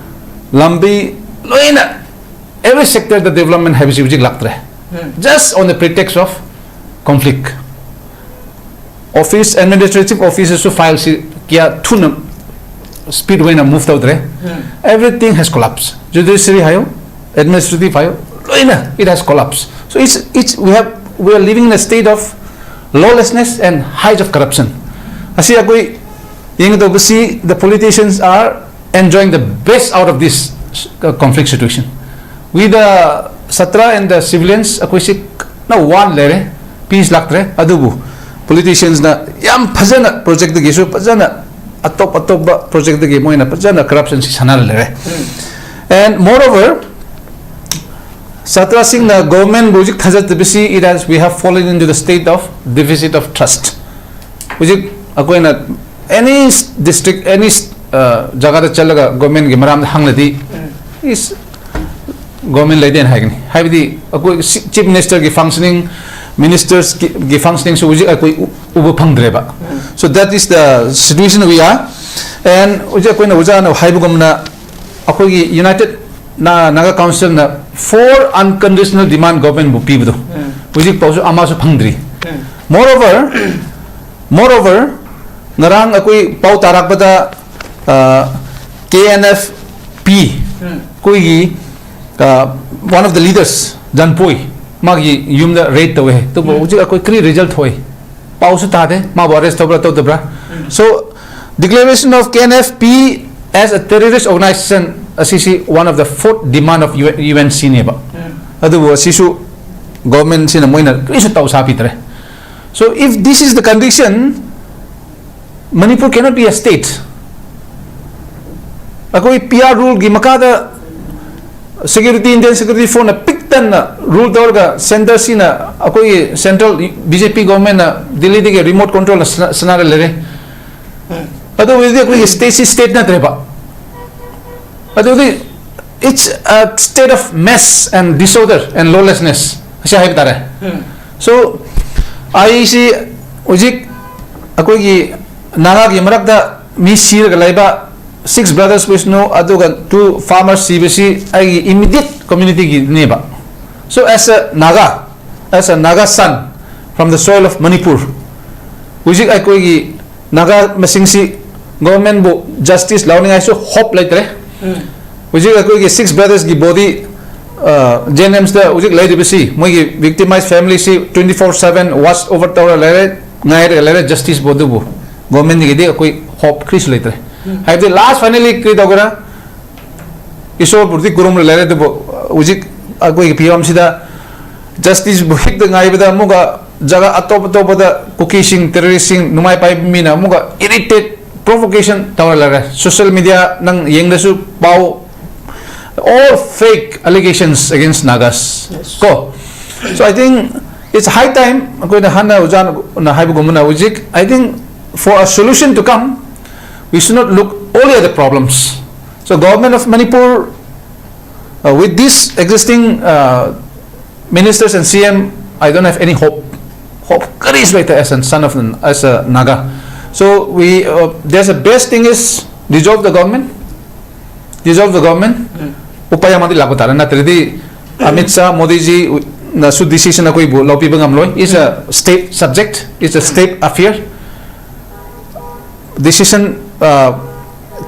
ꯂꯝꯕꯤ ꯂꯣꯏꯅ, every sector ꯗ development ꯍꯥꯏꯕꯁꯤ ꯍꯧꯖꯤꯛ ꯂꯥꯛꯇ꯭ꯔꯦ꯫ ꯎꯝ꯫ Just on the pretext of conflict꯫ Office, administrative offices ꯁꯨ file ꯁꯤ ꯀꯌꯥ ꯊꯨꯅ speed ꯑꯣꯏꯅ move ꯇꯧꯗ꯭ꯔꯦ꯫ ꯎꯝ꯫ Everything has collapsed꯫ Judiciary ꯍꯥꯏꯌꯣ, administrative ꯍꯥꯏꯌꯣ, ꯂꯣꯏꯅ it has collapsed꯫ So it's, it's, we have, we are living in a state of lawlessness and height of corruption꯫ ꯑꯁꯤ ꯑꯩꯈꯣꯏ ꯌꯦꯡꯒꯗꯧꯕꯁꯤ, the politicians are enjoying the best out of this, uh, conflict situation꯫ We the ꯁꯥꯇ꯭ꯔ and the civilians, ꯑꯩꯈꯣꯏꯁꯤ ꯀꯟꯅ ꯋꯥꯅ ꯂꯩꯔꯦ, peace ꯂꯥꯛꯇ꯭ꯔꯦ꯫ ꯑꯗꯨꯕꯨ politicians ꯅ ꯌꯥꯝ ꯐꯖꯅ project ꯇꯒꯤꯁꯨ ꯐꯖꯅ, ꯑꯇꯣꯞ ꯑꯇꯣꯞꯄ project ꯇꯒꯤ ꯃꯣꯏꯅ ꯐꯖꯅ corruption ꯁꯤ ꯁꯥꯟꯅꯔ ꯂꯩꯔꯦ꯫ ꯎꯝ꯫ And moreover, ꯁꯥꯇ꯭ꯔꯁꯤꯡꯅ government ꯕꯨ ꯍꯧꯖꯤꯛ ꯊꯥꯖꯗꯕꯁꯤ, it has, we have fallen into the state of deficit of trust꯫ ꯍꯧꯖꯤꯛ ꯑꯩꯈꯣꯏꯅ any district, any, ꯑ, ꯖꯒꯥꯗ ꯆꯠꯂꯒ government ꯀꯤ ꯃꯔꯝꯗ ꯍꯪꯂꯗꯤ, ꯎꯝ꯫ Is government ꯂꯩꯇꯦꯅ ꯍꯥꯏꯒꯅꯤ꯫ ꯍꯥꯏꯕꯗꯤ ꯑꯩꯈꯣꯏ ꯁꯤ-, chief minister ꯒꯤ functioning, ministers ꯒꯤ, ꯒꯤ functioning ꯁꯨ ꯍꯧꯖꯤꯛ ꯑꯩꯈꯣꯏ ꯎ-, ꯎꯕ ꯐꯪꯗ꯭ꯔꯦꯕ꯫ ꯎꯝ꯫ So that is the situation we are꯫ And ꯍꯧꯖꯤꯛ ꯑꯩꯈꯣꯏꯅ ꯑꯣꯖꯥꯅ ꯍꯥꯏꯕꯒꯨꯝꯅ, ꯑꯩꯈꯣꯏꯒꯤ united Naga Council ꯅ four unconditional demand government ꯕꯨ ꯄꯤꯕꯗꯣ ꯍꯧꯖꯤꯛ ꯐꯥꯎꯁꯨ ꯑꯃꯁꯨ ꯐꯪꯗ꯭ꯔꯤ꯫ Moreover, moreover, ꯉꯔꯥꯡ ꯑꯩꯈꯣꯏ ꯄꯥꯎ ꯇꯥꯔꯛꯄꯗ, ꯑ, K N F P, ꯑꯩꯈꯣꯏꯒꯤ, ꯑ, one of the leaders, ꯖꯟꯄꯣꯏ, ꯃꯥꯒꯤ ꯌꯨꯝꯗ raid ꯇꯧꯋꯦ꯫ ꯑꯗꯨꯕꯨ ꯍꯧꯖꯤꯛ ꯑꯩꯈꯣꯏ ꯀꯔꯤ result ꯊꯣꯛꯏ? ꯄꯥꯎꯁꯨ ꯇꯥꯗꯦ, ꯃꯥꯕꯨ arrest ꯇꯧꯕ꯭ꯔꯥ ꯇꯧꯗꯕ꯭ꯔꯥ꯫ So, declaration of K N F P as a terrorist organization ꯑꯁꯤꯁꯤ one of the fourth demand of U N C ꯅꯦꯕ꯫ ꯑꯗꯨꯕꯨ ꯑꯁꯤꯁꯨ government ꯁꯤꯅ ꯃꯣꯏꯅ ꯀꯔꯤꯁꯨ ꯇꯧ ꯁꯥꯕꯤꯗ꯭ꯔꯦ꯫ So, if this is the condition, Manipur cannot be a state. ꯑꯩꯈꯣꯏ P R rule ꯒꯤ ꯃꯈꯥꯗ security, Indian security force ꯅ ꯄꯤꯛ ꯇꯟꯅ rule ꯇꯧꯔꯒ centre ꯁꯤꯅ ꯑꯩꯈꯣꯏꯒꯤ central B J P government ꯅ ꯗꯤꯜꯂꯤꯗꯒꯤ remote control ꯅ ꯁꯅꯥ-, ꯁꯅꯥꯔ ꯂꯩꯔꯦ꯫ ꯑꯗꯨ ꯑꯣꯏꯔꯗꯤ ꯑꯩꯈꯣꯏꯒꯤ state ꯁꯤ state ꯅꯠꯇ꯭ꯔꯦꯕ꯫ ꯑꯗꯨꯗꯤ it's a state of mess and disorder and lawlessness ꯑꯁꯤ ꯍꯥꯏꯕ ꯇꯥꯔꯦ꯫ So, ꯑꯩꯁꯤ ꯍꯧꯖꯤꯛ ꯑꯩꯈꯣꯏꯒꯤ ꯅꯥꯒꯥꯒꯤ ꯃꯔꯛꯇ ꯃꯤ ꯁꯤꯔꯒ ꯂꯩꯕ six brothers ꯋꯤꯁꯅꯨ ꯑꯗꯨꯒ two farmers ꯁꯤꯕꯁꯤ ꯑꯩꯒꯤ immediate community ꯒꯤꯅꯦꯕ꯫ So, as a Naga, as a Naga son from the soil of Manipur, ꯍꯧꯖꯤꯛ ꯑꯩꯈꯣꯏꯒꯤ ꯅꯥꯒꯥ ꯃꯁꯤꯡꯁꯤ government ꯕꯨ justice ꯂꯧꯅꯤꯡꯉꯥꯏꯁꯨ hope ꯂꯩꯇ꯭ꯔꯦ꯫ ꯍꯧꯖꯤꯛ ꯑꯩꯈꯣꯏꯒꯤ six brothers ꯒꯤ body, ꯑ, JNIMS ꯇ ꯍꯧꯖꯤꯛ ꯂꯩꯔꯤꯕꯁꯤ, ꯃꯣꯏꯒꯤ victimized family ꯁꯤ twenty four seven watch over ꯇꯧꯔ ꯂꯩꯔꯦ, ꯉꯥꯏꯔꯒ ꯂꯩꯔꯦ justice ꯕꯨ꯫ ꯑꯗꯨꯕꯨ government ꯗꯒꯤꯗꯤ ꯑꯩꯈꯣꯏ hope ꯀꯔꯤꯁꯨ ꯂꯩꯇ꯭ꯔꯦ꯫ ꯍꯥꯏꯕꯗꯤ last finally ꯀꯔꯤ ꯇꯧꯒꯦꯔꯥ? ꯏꯁꯣꯔꯕꯨꯗꯤ ꯈꯨꯔꯨꯝꯂ ꯂꯩꯔꯦ, ꯑꯗꯨꯕꯨ ꯍꯧꯖꯤꯛ ꯑꯩꯈꯣꯏꯒꯤ ꯐꯤꯕꯝꯁꯤꯗ justice ꯕꯨ ꯍꯦꯛꯇ ꯉꯥꯏꯕꯗ ꯑꯃꯨꯛꯀ ꯖꯒꯥ ꯑꯇꯣꯞ ꯑꯇꯣꯞꯄꯗ ꯀꯨꯀꯤꯁꯤꯡ, terrorist ꯁꯤꯡ, ꯅꯣꯡꯃꯩ ꯄꯥꯏꯕ ꯃꯤꯅ ꯑꯃꯨꯛꯀ irritate, provocation ꯇꯧꯔ ꯂꯩꯔꯦ꯫ Social media ꯅꯪ ꯌꯦꯡꯗꯁꯨ ꯄꯥꯎ, all fake allegations against Nagas꯫ Yes. ꯀꯣ? So I think it's high time, ꯑꯩꯈꯣꯏꯅ ꯍꯥꯟꯅ ꯑꯣꯖꯥꯅ ꯍꯥꯏꯕꯒꯨꯝꯕꯅ ꯍꯧꯖꯤꯛ, I think for a solution to come, we should not look only at the problems. So government of Manipur, uh, with this existing, uh, ministers and C M, I don't have any hope. Hope ꯀꯔꯤꯁꯨ ꯂꯩꯇꯦ as a son of, as a Naga. So we, uh, there's a best thing is dissolve the government, dissolve the government, ꯎꯄꯥꯏ ꯑꯃꯗꯤ ꯂꯥꯛꯄ ꯇꯥꯔꯦ, ꯅꯠꯇ꯭ꯔꯗꯤ ꯑꯃꯤꯠ ꯁꯥ ꯃꯣꯗꯤꯖꯤ ꯅꯁꯨ decision ꯑꯩꯈꯣꯏꯕꯨ ꯂꯧꯕꯤꯕ ꯉꯝꯂꯣꯏ꯫ It's a state subject, it's a state affair. Decision, uh,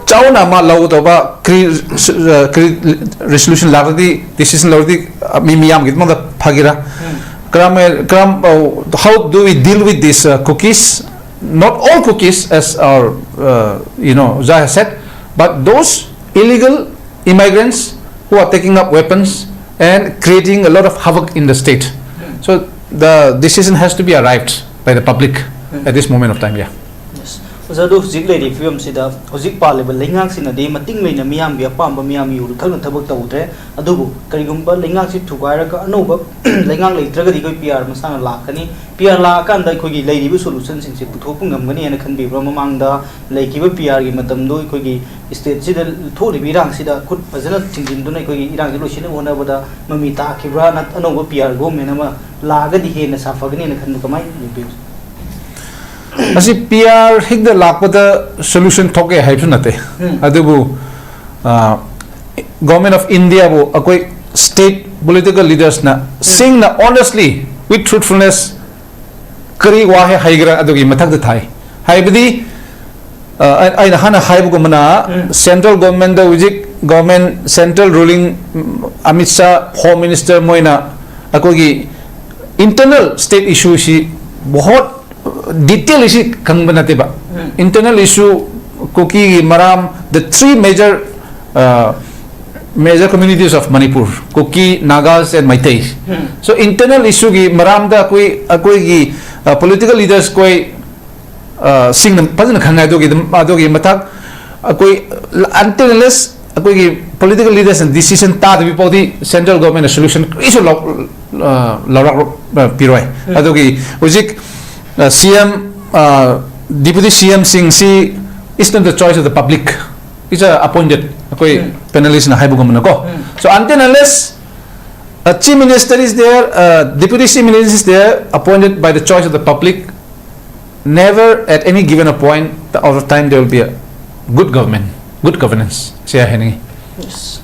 ꯆꯥꯎꯅ ꯑꯃ ꯂꯧꯒꯗꯧꯕ ꯀꯔꯤ, uh, ꯀꯔꯤ resolution ꯂꯥꯛꯂꯗꯤ, decision ꯂꯧꯔꯗꯤ, uh, ꯃꯤ ꯃꯤꯌꯥꯝꯒꯤꯗꯃꯛꯇ ꯐꯒꯦꯔꯥ? ꯀꯔꯝ, ꯀꯔꯝ, uh, how do we deal with this, uh, Kukis? Not all Kukis, as our, uh, you know, Zai has said, but those illegal immigrants who are taking up weapons and creating a lot of havoc in the state. So the decision has to be arrived by the public at this moment of time, yeah. Yes. ꯑꯣꯖꯥ, ꯑꯗꯨ ꯍꯧꯖꯤꯛ ꯂꯩꯔꯤꯕ ꯐꯤꯕꯝꯁꯤꯗ ꯍꯧꯖꯤꯛ ꯄꯥꯜꯂꯤꯕ ꯂꯩꯉꯥꯛꯁꯤꯅꯗꯤ ꯃꯇꯤꯡ ꯂꯩꯅ ꯃꯤꯌꯥꯝꯒꯤ ꯑꯄꯥꯝꯕ ꯃꯤꯌꯥꯝꯒꯤ ꯌꯨ ꯊꯛꯅ ꯊꯕꯛ ꯇꯧꯗ꯭ꯔꯦ꯫ ꯑꯗꯨꯕꯨ ꯀꯔꯤꯒꯨꯝꯕ ꯂꯩꯉꯥꯛꯁꯤ ꯊꯨꯒꯥꯏꯔꯒ ꯑꯅꯧꯕ ꯂꯩꯉꯥꯛ ꯂꯩꯇ꯭ꯔꯒꯗꯤ ꯑꯩꯈꯣꯏ ꯄꯤ ꯑꯥꯔ ꯃꯁꯥꯅ ꯂꯥꯛꯀꯅꯤ꯫ ꯄꯤ ꯑꯥꯔ ꯂꯥꯛꯑꯀꯥꯟꯗ ꯑꯩꯈꯣꯏꯒꯤ ꯂꯩꯔꯤꯕ solutionꯁꯤꯡꯁꯦ ꯄꯨꯊꯣꯛꯄ ꯉꯝꯒꯅꯤ ꯍꯥꯏꯅ ꯈꯟꯕꯤꯕ꯭ꯔꯥ? ꯃꯃꯥꯡꯗ ꯂꯩꯈꯤꯕ ꯄꯤ ꯑꯥꯔꯒꯤ ꯃꯇꯝꯗꯣ ꯑꯩꯈꯣꯏꯒꯤ stateꯁꯤꯗ ꯊꯣꯛꯂꯤꯕ ꯏꯔꯥꯡꯁꯤꯗ ꯈꯨꯠ ꯐꯖꯅ ꯊꯤꯡꯖꯤꯟꯗꯨꯅ ꯑꯩꯈꯣꯏꯒꯤ ꯏꯔꯥꯡꯁꯤ ꯂꯣꯏꯁꯤꯟꯅꯕ ꯍꯣꯠꯅꯕꯗ ꯃꯃꯤ ꯇꯥꯈꯤꯕ꯭ꯔꯥ? ꯅꯠ-, ꯑꯅꯧꯕ ꯄꯤ ꯑꯥꯔ government ꯑꯃ ꯂꯥꯛꯑꯒꯗꯤ ꯍꯦꯟꯅ ꯁꯥꯐꯒꯅꯤ ꯍꯥꯏꯅ ꯈꯟꯕ, ꯀꯃꯥꯏꯅ ꯌꯦꯡꯕꯤꯕꯒꯦ? ꯃꯁꯤ ꯄꯤ ꯑꯥꯔ ꯍꯦꯛꯇ ꯂꯥꯛꯄꯗ solution ꯊꯣꯛꯑꯦ ꯍꯥꯏꯕꯁꯨ ꯅꯠꯇꯦ꯫ ꯎꯝ꯫ ꯑꯗꯨꯕꯨ, ꯑ, Government of Indiaꯕꯨ ꯑꯩꯈꯣꯏ state political leadersꯅ ꯁꯦꯡꯅ, honestly, with truthfulness, ꯀꯔꯤ ꯋꯥꯍꯩ ꯍꯥꯏꯒꯦꯔꯥ ꯑꯗꯨꯒꯤ ꯃꯊꯛꯇ ꯊꯥꯏ꯫ ꯍꯥꯏꯕꯗꯤ, ꯑ, ꯑꯩ-, ꯑꯩꯅ ꯍꯥꯟꯅ ꯍꯥꯏꯕꯒꯨꯝꯕꯅ, ꯎꯝ꯫ Central governmentꯗ ꯍꯧꯖꯤꯛ government, central ruling, ꯎꯝ, ꯑꯃꯤꯠ ꯁꯥ, Home Minister ꯃꯣꯏꯅ ꯑꯩꯈꯣꯏꯒꯤ internal state issueꯁꯤ ꯕꯍꯨꯠ detail ꯑꯁꯤ ꯈꯪꯕ ꯅꯠꯇꯦꯕ꯫ ꯎꯝ꯫ Internal issue, ꯀꯨꯀꯤꯒꯤ ꯃꯔꯝ, the three major, uh, major communities of Manipur, Kuki, Nagas and Meiteis. Um. So internal issueꯒꯤ ꯃꯔꯝꯗ ꯑꯩꯈꯣꯏ, ꯑꯩꯈꯣꯏꯒꯤ, uh, political leaders ꯈꯣꯏ, uh, ꯁꯤꯡꯅ ꯐꯖꯅ ꯈꯪꯉꯦ꯫ ꯑꯗꯨꯒꯤ ꯑꯗꯨꯝ, ꯑꯗꯨꯒꯤ ꯃꯊꯛ ꯑꯩꯈꯣꯏ until unless ꯑꯩꯈꯣꯏꯒꯤ political leadersꯅ decision ꯇꯥꯗꯕꯤ ꯐꯥꯎꯗꯤ central governmentꯅ solution ꯀꯔꯤꯁꯨ ꯂꯧ-, ꯑ, ꯂꯧꯔꯛ-, ꯑ, ꯄꯤꯔꯣꯏ꯫ ꯎꯝ꯫ ꯑꯗꯨꯒꯤ ꯍꯧꯖꯤꯛ, ꯑ, C M, ꯑ, deputy C Mꯁꯤꯡꯁꯤ is not the choice of the public, it's a appointed, ꯑꯩꯈꯣꯏ ꯎꯝ꯫ Panelistꯅ ꯍꯥꯏꯕꯒꯨꯝꯕꯅꯀꯣ꯫ ꯎꯝ꯫ So until unless a chief minister is there, a deputy chief minister is there, appointed by the choice of the public, never at any given a point of time there will be a good government, good governance ꯁꯤ ꯍꯥꯏꯅꯤꯡꯉꯤ꯫ Yes.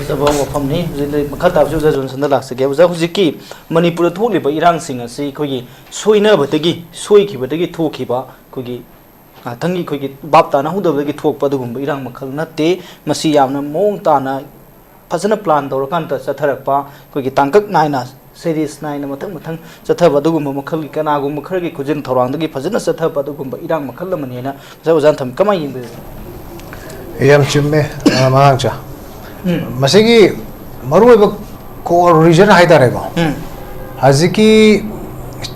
ꯐꯖꯕ ꯋꯥꯐꯝꯅꯤ꯫ ꯍꯧꯖꯤꯛ ꯃꯈꯥ ꯇꯥꯕꯁꯤ ꯑꯣꯖꯥ ꯖꯣꯟꯁꯟꯗ ꯂꯥꯛꯆꯒꯦ꯫ ꯑꯣꯖꯥ, ꯍꯧꯖꯤꯛꯀꯤ ꯃꯅꯤꯄꯨꯔꯗ ꯊꯣꯛꯂꯤꯕ ꯏꯔꯥꯡꯁꯤꯡ ꯑꯁꯤ ꯑꯩꯈꯣꯏꯒꯤ ꯁꯣꯏꯅꯕꯗꯒꯤ, ꯁꯣꯏꯈꯤꯕꯗꯒꯤ ꯊꯣꯛꯈꯤꯕ, ꯑꯩꯈꯣꯏꯒꯤ ꯉꯥꯛꯇꯪꯒꯤ ꯑꯩꯈꯣꯏꯒꯤ ꯚꯥꯞ ꯇꯥꯅꯍꯧꯗꯕꯗꯒꯤ ꯊꯣꯛꯄ ꯑꯗꯨꯒꯨꯝꯕ ꯏꯔꯥꯡ ꯃꯈꯜ ꯅꯠꯇꯦ꯫ ꯃꯁꯤ ꯌꯥꯝꯅ ꯃꯑꯣꯡ ꯇꯥꯅ, ꯐꯖꯅ plan ꯇꯧꯔꯀꯥꯟꯗ ꯆꯠꯊꯔꯛꯄ, ꯑꯩꯈꯣꯏꯒꯤ ꯇꯥꯡꯀꯛ ꯅꯥꯏꯅ, series ꯅꯥꯏꯅ ꯃꯊꯪ ꯃꯊꯪ ꯆꯠꯊꯕ ꯑꯗꯨꯒꯨꯝꯕ ꯃꯈꯜꯒꯤ, ꯀꯅꯥꯒꯨꯝꯕ ꯈꯔꯒꯤ ꯈꯨꯖꯤꯟ ꯊꯧꯔꯥꯡꯗꯒꯤ ꯐꯖꯅ ꯆꯠꯊꯕ ꯑꯗꯨꯒꯨꯝꯕ ꯏꯔꯥꯡ ꯃꯈꯜ ꯑꯃꯅꯦꯅ ꯉꯁꯥꯏ ꯑꯣꯖꯥꯅ ꯊꯝꯃꯤ꯫ ꯀꯃꯥꯏꯅ ꯌꯦꯡꯕꯤꯕꯒꯦ? ꯌꯥꯝ ꯆꯨꯝꯃꯦ, ꯑ, ꯃꯉꯥꯡꯆꯥ꯫ ꯎꯝ꯫ ꯃꯁꯤꯒꯤ ꯃꯔꯨꯑꯣꯏꯕ core reason ꯍꯥꯏꯇꯥꯔꯦꯀꯣ꯫ ꯎꯝ꯫ ꯍꯧꯖꯤꯛꯀꯤ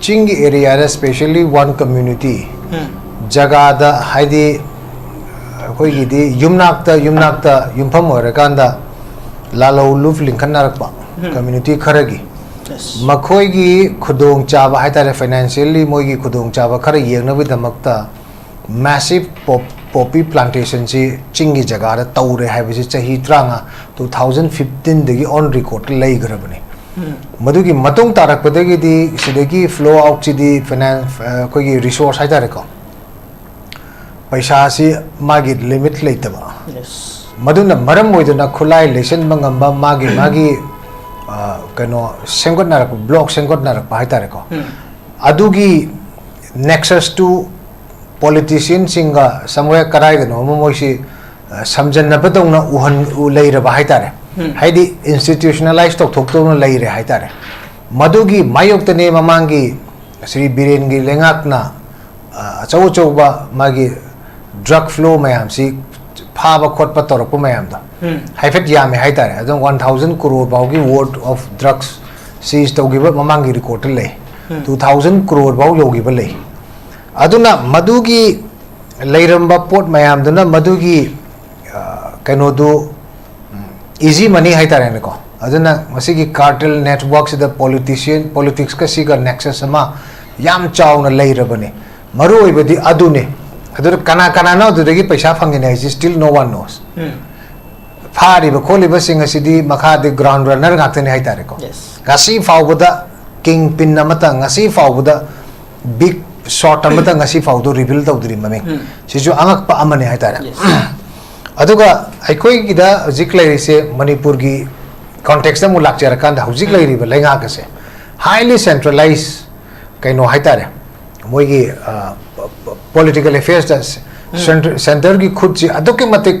ꯆꯤꯡꯒꯤ areaꯗ, specially one community, ꯎꯝ꯫ ꯖꯒꯥꯗ, ꯍꯥꯏꯗꯤ ꯑꯩꯈꯣꯏꯒꯤꯗꯤ ꯌꯨꯝꯅꯥꯛꯇ, ꯌꯨꯝꯅꯥꯛꯇ ꯌꯨꯝꯐꯝ ꯑꯣꯏꯔꯀꯥꯟꯗ ꯂꯥꯂꯧ ꯂꯨꯞ ꯂꯤꯡꯈꯠꯅꯔꯛꯄ ꯎꯝ꯫ Community ꯈꯔꯒꯤ ꯌꯦꯁ꯫ ꯃꯈꯣꯏꯒꯤ ꯈꯨꯗꯣꯡꯆꯥꯕ ꯍꯥꯏꯇꯥꯔꯦ, financially ꯃꯣꯏꯒꯤ ꯈꯨꯗꯣꯡꯆꯥꯕ ꯈꯔ ꯌꯦꯡꯅꯕꯒꯤꯗꯃꯛꯇ massive pop-, poppy plantationꯁꯤ ꯆꯤꯡꯒꯤ ꯖꯒꯥꯗ ꯇꯧꯔꯦ ꯍꯥꯏꯕꯁꯤ ꯆꯍꯤ ꯇꯔꯥꯃꯉꯥ, two thousand fifteenꯗꯒꯤ on record ꯂꯩꯈ꯭ꯔꯕꯅꯤ꯫ ꯎꯝ꯫ ꯃꯗꯨꯒꯤ ꯃꯇꯨꯡ ꯇꯥꯔꯛꯄꯗꯒꯤꯗꯤ ꯁꯤꯗꯒꯤ flow outꯁꯤꯗꯤ finance, ꯑ, ꯑꯩꯈꯣꯏꯒꯤ resource ꯍꯥꯏꯇꯥꯔꯦꯀꯣ, ꯄꯩꯁꯥꯁꯤ ꯃꯥꯒꯤ limit ꯂꯩꯇꯕ꯫ ꯌꯦꯁ꯫ ꯃꯗꯨꯅ ꯃꯔꯝ ꯑꯣꯏꯗꯨꯅ ꯈꯨꯠꯂꯥꯏ ꯂꯩꯁꯤꯟꯕ ꯉꯝꯕ ꯃꯥꯒꯤ, ꯃꯥꯒꯤ, ꯑ, ꯀꯩꯅꯣ ꯁꯦꯝꯒꯠꯅꯔꯛꯄ, block ꯁꯦꯝꯒꯠꯅꯔꯛꯄ ꯍꯥꯏꯇꯥꯔꯦꯀꯣ꯫ ꯎꯝ꯫ ꯑꯗꯨꯒꯤ nexus to politicianꯁꯤꯡꯒ somewhere ꯀꯗꯥꯏꯗꯅꯣ ꯑꯃ ꯃꯣꯏꯁꯤ, ꯑ, ꯁꯝꯖꯟꯅꯕꯗꯧꯅ ꯎꯍꯟ-, ꯎ-, ꯂꯩꯔꯕ ꯍꯥꯏꯇꯥꯔꯦ꯫ ꯎꯝ꯫ ꯍꯥꯏꯗꯤ institutionalize ꯇꯧꯊꯣꯛꯇꯧꯅ ꯂꯩꯔꯦ ꯍꯥꯏꯇꯥꯔꯦ꯫ ꯃꯗꯨꯒꯤ ꯃꯥꯌꯣꯛꯇꯅꯦ ꯃꯃꯥꯡꯒꯤ ꯁ꯭ꯔꯤ ꯕꯤꯔꯦꯟꯒꯤ ꯂꯩꯉꯥꯛꯅ, ꯑ, ꯑꯆꯧ ꯑꯆꯧꯕ ꯃꯥꯒꯤ drug flow ꯃꯌꯥꯝꯁꯤ ꯐꯥꯕ ꯈꯣꯠꯄ ꯇꯧꯔꯛꯄ ꯃꯌꯥꯝꯗꯣ ꯎꯝ꯫ ꯍꯥꯏꯐꯦꯠ ꯌꯥꯝꯃꯦ ꯍꯥꯏꯇꯥꯔꯦ꯫ ꯑꯗꯨꯝ one thousand crore ꯐꯥꯎꯒꯤ worth of drugs seize ꯇꯧꯈꯤꯕ ꯃꯃꯥꯡꯒꯤ recordꯇ ꯂꯩ꯫ ꯎꯝ꯫ Two thousand crore ꯐꯥꯎ ꯌꯧꯈꯤꯕ ꯂꯩ꯫ ꯑꯗꯨꯅ ꯃꯗꯨꯒꯤ ꯂꯩꯔꯝꯕ ꯄꯣꯠ ꯃꯌꯥꯝꯗꯨꯅ ꯃꯗꯨꯒꯤ, ꯑ, ꯀꯩꯅꯣꯗꯨ, ꯎꯝ, easy money ꯍꯥꯏꯇꯥꯔꯦꯅꯦꯀꯣ꯫ ꯑꯗꯨꯅ ꯃꯁꯤꯒꯤ cartel networkꯁꯤꯗ politician, politicsꯀ ꯁꯤꯒ nexus ꯑꯃ ꯌꯥꯝ ꯆꯥꯎꯅ ꯂꯩꯔꯕꯅꯤ꯫ ꯃꯔꯨ ꯑꯣꯏꯕꯗꯤ ꯑꯗꯨꯅꯤ꯫ ꯑꯗꯨꯅ ꯀꯅꯥ ꯀꯅꯥꯅꯣ ꯑꯗꯨꯗꯒꯤ ꯄꯩꯁꯥ ꯐꯪꯉꯤꯅꯦ ꯍꯥꯏꯁꯤ still no one knows꯫ ꯎꯝ꯫ ꯐꯥꯔꯤꯕ ꯈꯣꯠꯂꯤꯕꯁꯤꯡ ꯑꯁꯤꯗꯤ ꯃꯈꯥꯗꯤ ground runner ꯉꯥꯛꯇꯅꯤ ꯍꯥꯏꯇꯥꯔꯦꯀꯣ꯫ ꯌꯦꯁ꯫ ꯉꯁꯤ ꯐꯥꯎꯕꯗ kingpin ꯑꯃꯇ, ꯉꯁꯤ ꯐꯥꯎꯕꯗ big shot ꯑꯃꯇ ꯉꯁꯤ ꯐꯥꯎꯗ reveal ꯇꯧꯗ꯭ꯔꯤ ꯃꯃꯤꯡ꯫ ꯎꯝ꯫ ꯁꯤꯁꯨ ꯑꯉꯛꯄ ꯑꯃꯅꯤ ꯍꯥꯏꯇꯥꯔꯦ꯫ ꯌꯦꯁ꯫ ꯑꯗꯨꯒ ꯑꯩꯈꯣꯏꯒꯤꯗ ꯍꯧꯖꯤꯛ ꯂꯩꯔꯤꯁꯦ ꯃꯅꯤꯄꯨꯔꯒꯤ context ꯑꯃꯨꯛ ꯂꯥꯛꯆꯔꯀꯥꯟꯗ, ꯍꯧꯖꯤꯛ ꯎꯝ꯫ ꯂꯩꯔꯤꯕ ꯂꯩꯉꯥꯛ ꯑꯁꯦ highly centralized ꯀꯩꯅꯣ ꯍꯥꯏꯇꯥꯔꯦ, ꯃꯣꯏꯒꯤ, ꯑ, ꯄ-, ꯄ-, political affairsꯇ ꯎꯝ꯫ Centre-, centreꯒꯤ ꯈꯨꯠꯁꯤ ꯑꯗꯨꯛꯀꯤ ꯃꯇꯤꯛ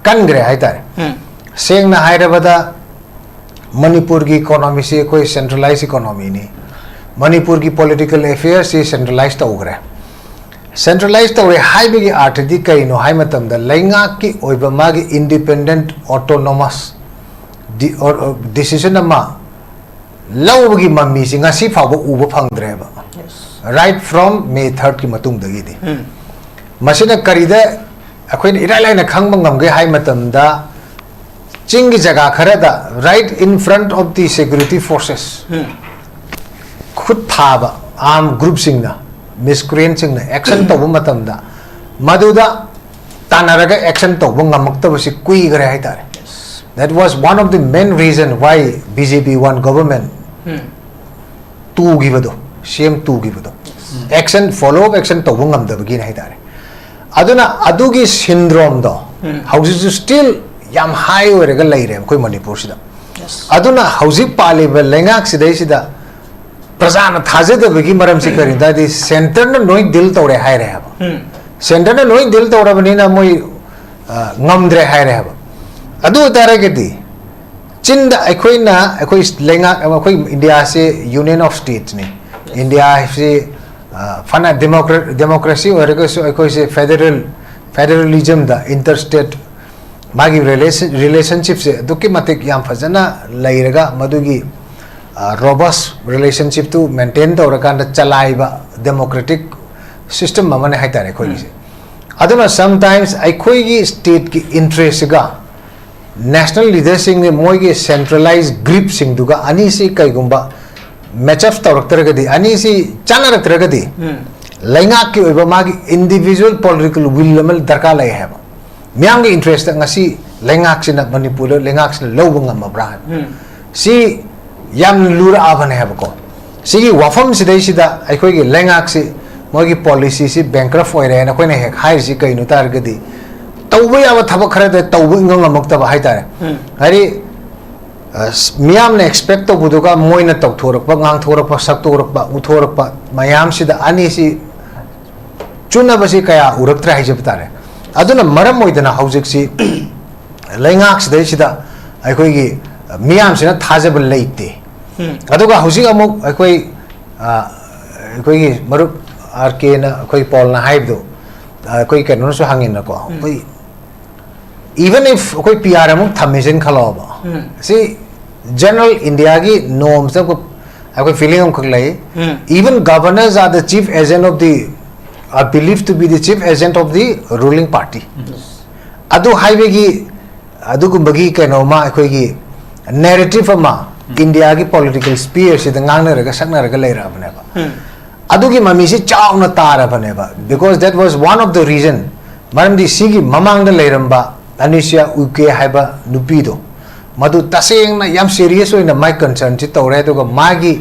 ꯀꯟꯈ꯭ꯔꯦ ꯍꯥꯏꯇꯥꯔꯦ꯫ ꯎꯝ꯫ ꯁꯦꯡꯅ ꯍꯥꯏꯔꯕꯗ, ꯃꯅꯤꯄꯨꯔꯒꯤ economyꯁꯤ ꯑꯩꯈꯣꯏ centralized economyꯅꯤ꯫ ꯃꯅꯤꯄꯨꯔꯒꯤ political affairsꯁꯤ centralize ꯇꯧꯈ꯭ꯔꯦ꯫ Centralize ꯇꯧꯔꯦ ꯍꯥꯏꯕꯒꯤ ꯑꯥꯔꯊꯗꯤ ꯀꯔꯤꯅꯣ ꯍꯥꯏ ꯃꯇꯝꯗ, ꯂꯩꯉꯥꯛꯀꯤ ꯑꯣꯏꯕ ꯃꯥꯒꯤ independent autonomous ꯗꯤ-, ꯑꯣ-, ꯑꯣ-, decision ꯑꯃ ꯂꯧꯕꯒꯤ ꯃꯃꯤꯁꯤ ꯉꯁꯤ ꯐꯥꯎꯕ ꯎꯕ ꯐꯪꯗ꯭ꯔꯦꯕ꯫ Yes. Right from May thirdꯀꯤ ꯃꯇꯨꯡꯗꯒꯤꯗꯤ꯫ ꯎꯝ꯫ ꯃꯁꯤꯅ ꯀꯔꯤꯗ ꯑꯩꯈꯣꯏꯅ ꯏꯔꯥꯏ ꯂꯥꯏꯅ ꯈꯪꯕ ꯉꯝꯒꯦ ꯍꯥꯏ ꯃꯇꯝꯗ, ꯆꯤꯡꯒꯤ ꯖꯒꯥ ꯈꯔꯗ, right in front of the security forces, ꯎꯝ꯫ ꯈꯨꯠ ꯊꯥꯕ armed groupꯁꯤꯡꯅ, miscreantꯁꯤꯡꯅ action ꯇꯧꯕ ꯃꯇꯝꯗ, ꯃꯗꯨꯗ ꯇꯥꯟꯅꯔꯒ action ꯇꯧꯕ ꯉꯝꯃꯛꯇꯕꯁꯤ ꯀꯨꯏꯈ꯭ꯔꯦ ꯍꯥꯏꯇꯥꯔꯦ꯫ Yes. That was one of the main reason why BJP one government um. ꯇꯨꯈꯤꯕꯗꯣ, CM ꯇꯨꯈꯤꯕꯗꯣ꯫ Yes. Action, follow up action ꯇꯧꯕ ꯉꯝꯗꯕꯒꯤꯅꯦ ꯍꯥꯏꯇꯥꯔꯦ꯫ ꯑꯗꯨꯅ ꯑꯗꯨꯒꯤ syndromeꯗꯣ ꯎꯝ꯫ ꯍꯧꯖꯤꯛꯁꯨ still ꯌꯥꯝ high ꯑꯣꯏꯔꯒ ꯂꯩꯔꯦ ꯑꯩꯈꯣꯏ ꯃꯅꯤꯄꯨꯔꯁꯤꯗ꯫ Yes. ꯑꯗꯨꯅ ꯍꯧꯖꯤꯛ ꯄꯥꯜꯂꯤꯕ ꯂꯩꯉꯥꯛꯁꯤꯗꯩꯁꯤꯗ ꯄ꯭ꯔꯖꯥꯅ ꯊꯥꯖꯗꯕꯒꯤ ꯃꯔꯝꯁꯤ ꯀꯔꯤꯅꯣ ꯍꯥꯏꯗꯤ, centreꯅ ꯂꯣꯏ deal ꯇꯧꯔꯦ ꯍꯥꯏꯔꯦ ꯍꯥꯏꯕ꯫ ꯎꯝ꯫ Centreꯅ ꯂꯣꯏ deal ꯇꯧꯔꯕꯅꯤꯅ ꯃꯣꯏ, ꯑ, ꯉꯝꯗ꯭ꯔꯦ ꯍꯥꯏꯔꯦ ꯍꯥꯏꯕ꯫ ꯑꯗꯨ ꯑꯣꯏꯇꯥꯔꯒꯗꯤ ꯆꯤꯟꯗ ꯑꯩꯈꯣꯏꯅ, ꯑꯩꯈꯣꯏ ꯂꯩꯉꯥꯛ, ꯑꯩꯈꯣꯏ Indiaꯁꯦ union of statesꯅꯤ꯫ Yes. Indiaꯁꯤ, ꯑ, ꯐꯅ democra-, democracy ꯑꯣꯏꯔꯒꯁꯨ ꯑꯩꯈꯣꯏꯁꯦ federal, federalismꯗ interstate ꯃꯥꯒꯤ relation-, relationshipꯁꯦ ꯑꯗꯨꯛꯀꯤ ꯃꯇꯤꯛ ꯌꯥꯝ ꯐꯖꯅ ꯂꯩꯔꯒ, ꯃꯗꯨꯒꯤ, ꯑ, robust relationshipꯇꯨ maintain ꯇꯧꯔꯀꯥꯟꯗ ꯆꯂꯥꯏꯕ democratic system ꯑꯃꯅꯦ ꯍꯥꯏꯇꯥꯔꯦ ꯑꯩꯈꯣꯏꯒꯤꯁꯦ꯫ ꯎꯝ꯫ ꯑꯗꯨꯅ sometimes ꯑꯩꯈꯣꯏꯒꯤ stateꯀꯤ interestꯁꯤꯒ national leaderꯁꯤꯡꯒꯤ ꯃꯣꯏꯒꯤ centralized gripꯁꯤꯡꯗꯨꯒ ꯑꯅꯤꯁꯤ ꯀꯩꯒꯨꯝꯕ match up ꯇꯧꯔꯛꯇ꯭ꯔꯒꯗꯤ, ꯑꯅꯤꯁꯤ ꯆꯥꯟꯅꯔꯛꯇ꯭ꯔꯒꯗꯤ, ꯎꯝ꯫ ꯂꯩꯉꯥꯛꯀꯤ ꯑꯣꯏꯕ ꯃꯥꯒꯤ individual political will ꯑꯃ ꯗꯔꯀꯥꯔ ꯂꯩ ꯍꯥꯏꯕ꯫ ꯃꯤꯌꯥꯝꯒꯤ interest ꯉꯁꯤ ꯂꯩꯉꯥꯛꯁꯤꯅ, ꯃꯅꯤꯄꯨꯔꯗ ꯂꯩꯉꯥꯛꯁꯤꯅ ꯂꯧꯕ ꯉꯝꯃꯕ꯭ꯔꯥ ꯍꯥꯏꯕ꯫ ꯎꯝ꯫ ꯁꯤ ꯌꯥꯝ ꯂꯨꯔꯛꯑꯕꯅꯦ ꯍꯥꯏꯕꯀꯣ꯫ ꯁꯤꯒꯤ ꯋꯥꯐꯝꯁꯤꯗꯩꯁꯤꯗ ꯑꯩꯈꯣꯏꯒꯤ ꯂꯩꯉꯥꯛꯁꯤ, ꯃꯣꯏꯒꯤ policyꯁꯤ bankrupt ꯑꯣꯏꯔꯦꯅ ꯑꯩꯈꯣꯏꯅ ꯍꯦꯛ ꯍꯥꯏꯔꯤꯁꯤ ꯀꯩꯅꯣ ꯇꯥꯔꯒꯗꯤ, ꯇꯧꯕ ꯌꯥꯕ ꯊꯕꯛ ꯈꯔꯗ ꯇꯧꯕ ꯏꯉꯝ ꯉꯝꯃꯛꯇꯕ ꯍꯥꯏꯇꯥꯔꯦ꯫ ꯍꯥꯏꯗꯤ, ꯑ, ꯃꯤꯌꯥꯝꯅ expect ꯇꯧꯕꯗꯨꯒ ꯃꯣꯏꯅ ꯇꯧꯊꯣꯔꯛꯄ, ꯉꯥꯡꯊꯣꯔꯛꯄ, ꯁꯛꯇꯣꯔꯛꯄ, ꯎꯊꯣꯔꯛꯄ ꯃꯌꯥꯝꯁꯤꯗ ꯑꯅꯤꯁꯤ ꯆꯨꯅꯕꯁꯤ ꯀꯌꯥ ꯎꯔꯛꯇ꯭ꯔꯦ ꯍꯥꯏꯖꯕ ꯇꯥꯔꯦ꯫ ꯑꯗꯨꯅ ꯃꯔꯝ ꯑꯣꯏꯗꯅ ꯍꯧꯖꯤꯛꯁꯤ ꯂꯩꯉꯥꯛꯁꯤꯗꯩꯁꯤꯗ ꯑꯩꯈꯣꯏꯒꯤ ꯃꯤꯌꯥꯝꯁꯤꯅ ꯊꯥꯖꯕ ꯂꯩꯇꯦ꯫ ꯑꯗꯨꯒ ꯍꯧꯖꯤꯛ ꯑꯃꯨꯛ ꯑꯩꯈꯣꯏ, ꯑ, ꯑꯩꯈꯣꯏꯒꯤ ꯃꯔꯨꯞ ꯑꯥꯔ ꯀꯦꯅ, ꯑꯩꯈꯣꯏ ꯄꯣꯜꯅ ꯍꯥꯏꯕꯗꯣ, ꯑ, ꯑꯩꯈꯣꯏ ꯀꯩꯅꯣꯅꯁꯨ ꯍꯪꯉꯤꯅꯀꯣ, ꯑꯩꯈꯣꯏ even if ꯑꯩꯈꯣꯏ ꯄꯤ ꯑꯥꯔ ꯑꯃꯨꯛ ꯊꯝꯃꯤꯁꯦꯅ ꯈꯜꯂꯣꯕ, ꯁꯤ general India ꯒꯤ norms ꯇ ꯑꯩꯈꯣꯏ feeling ꯑꯃꯈꯛ ꯂꯩ꯫ Even governors are the chief agent of the, are believed to be the chief agent of the ruling party. ꯑꯗꯨ ꯍꯥꯏꯕꯒꯤ, ꯑꯗꯨꯒꯨꯝꯕꯒꯤ ꯀꯩꯅꯣꯃ, ꯑꯩꯈꯣꯏꯒꯤ narrative ꯑꯃ India ꯒꯤ political sphere ꯁꯤꯗ ꯉꯥꯡꯅꯔꯒ ꯁꯛꯅꯔꯒ ꯂꯩꯔꯛꯑꯕꯅꯦꯕ꯫ ꯑꯗꯨꯒꯤ ꯃꯃꯤꯁꯤ ꯆꯥꯎꯅ ꯇꯥꯔꯕꯅꯦꯕ, because that was one of the reason. ꯃꯔꯝꯗꯤ ꯁꯤꯒꯤ ꯃꯃꯥꯡꯗ ꯂꯩꯔꯝꯕ ꯑꯅꯤꯁꯤꯌꯥ ꯎꯏꯀꯦ ꯍꯥꯏꯕ ꯅꯨꯄꯤꯗꯣ, ꯃꯗꯨ ꯇꯁꯦꯡꯅ ꯌꯥꯝ serious ꯑꯣꯏꯅ ꯃꯥꯏ concern ꯁꯤ ꯇꯧꯔꯦ꯫ ꯑꯗꯨꯒ ꯃꯥꯒꯤ,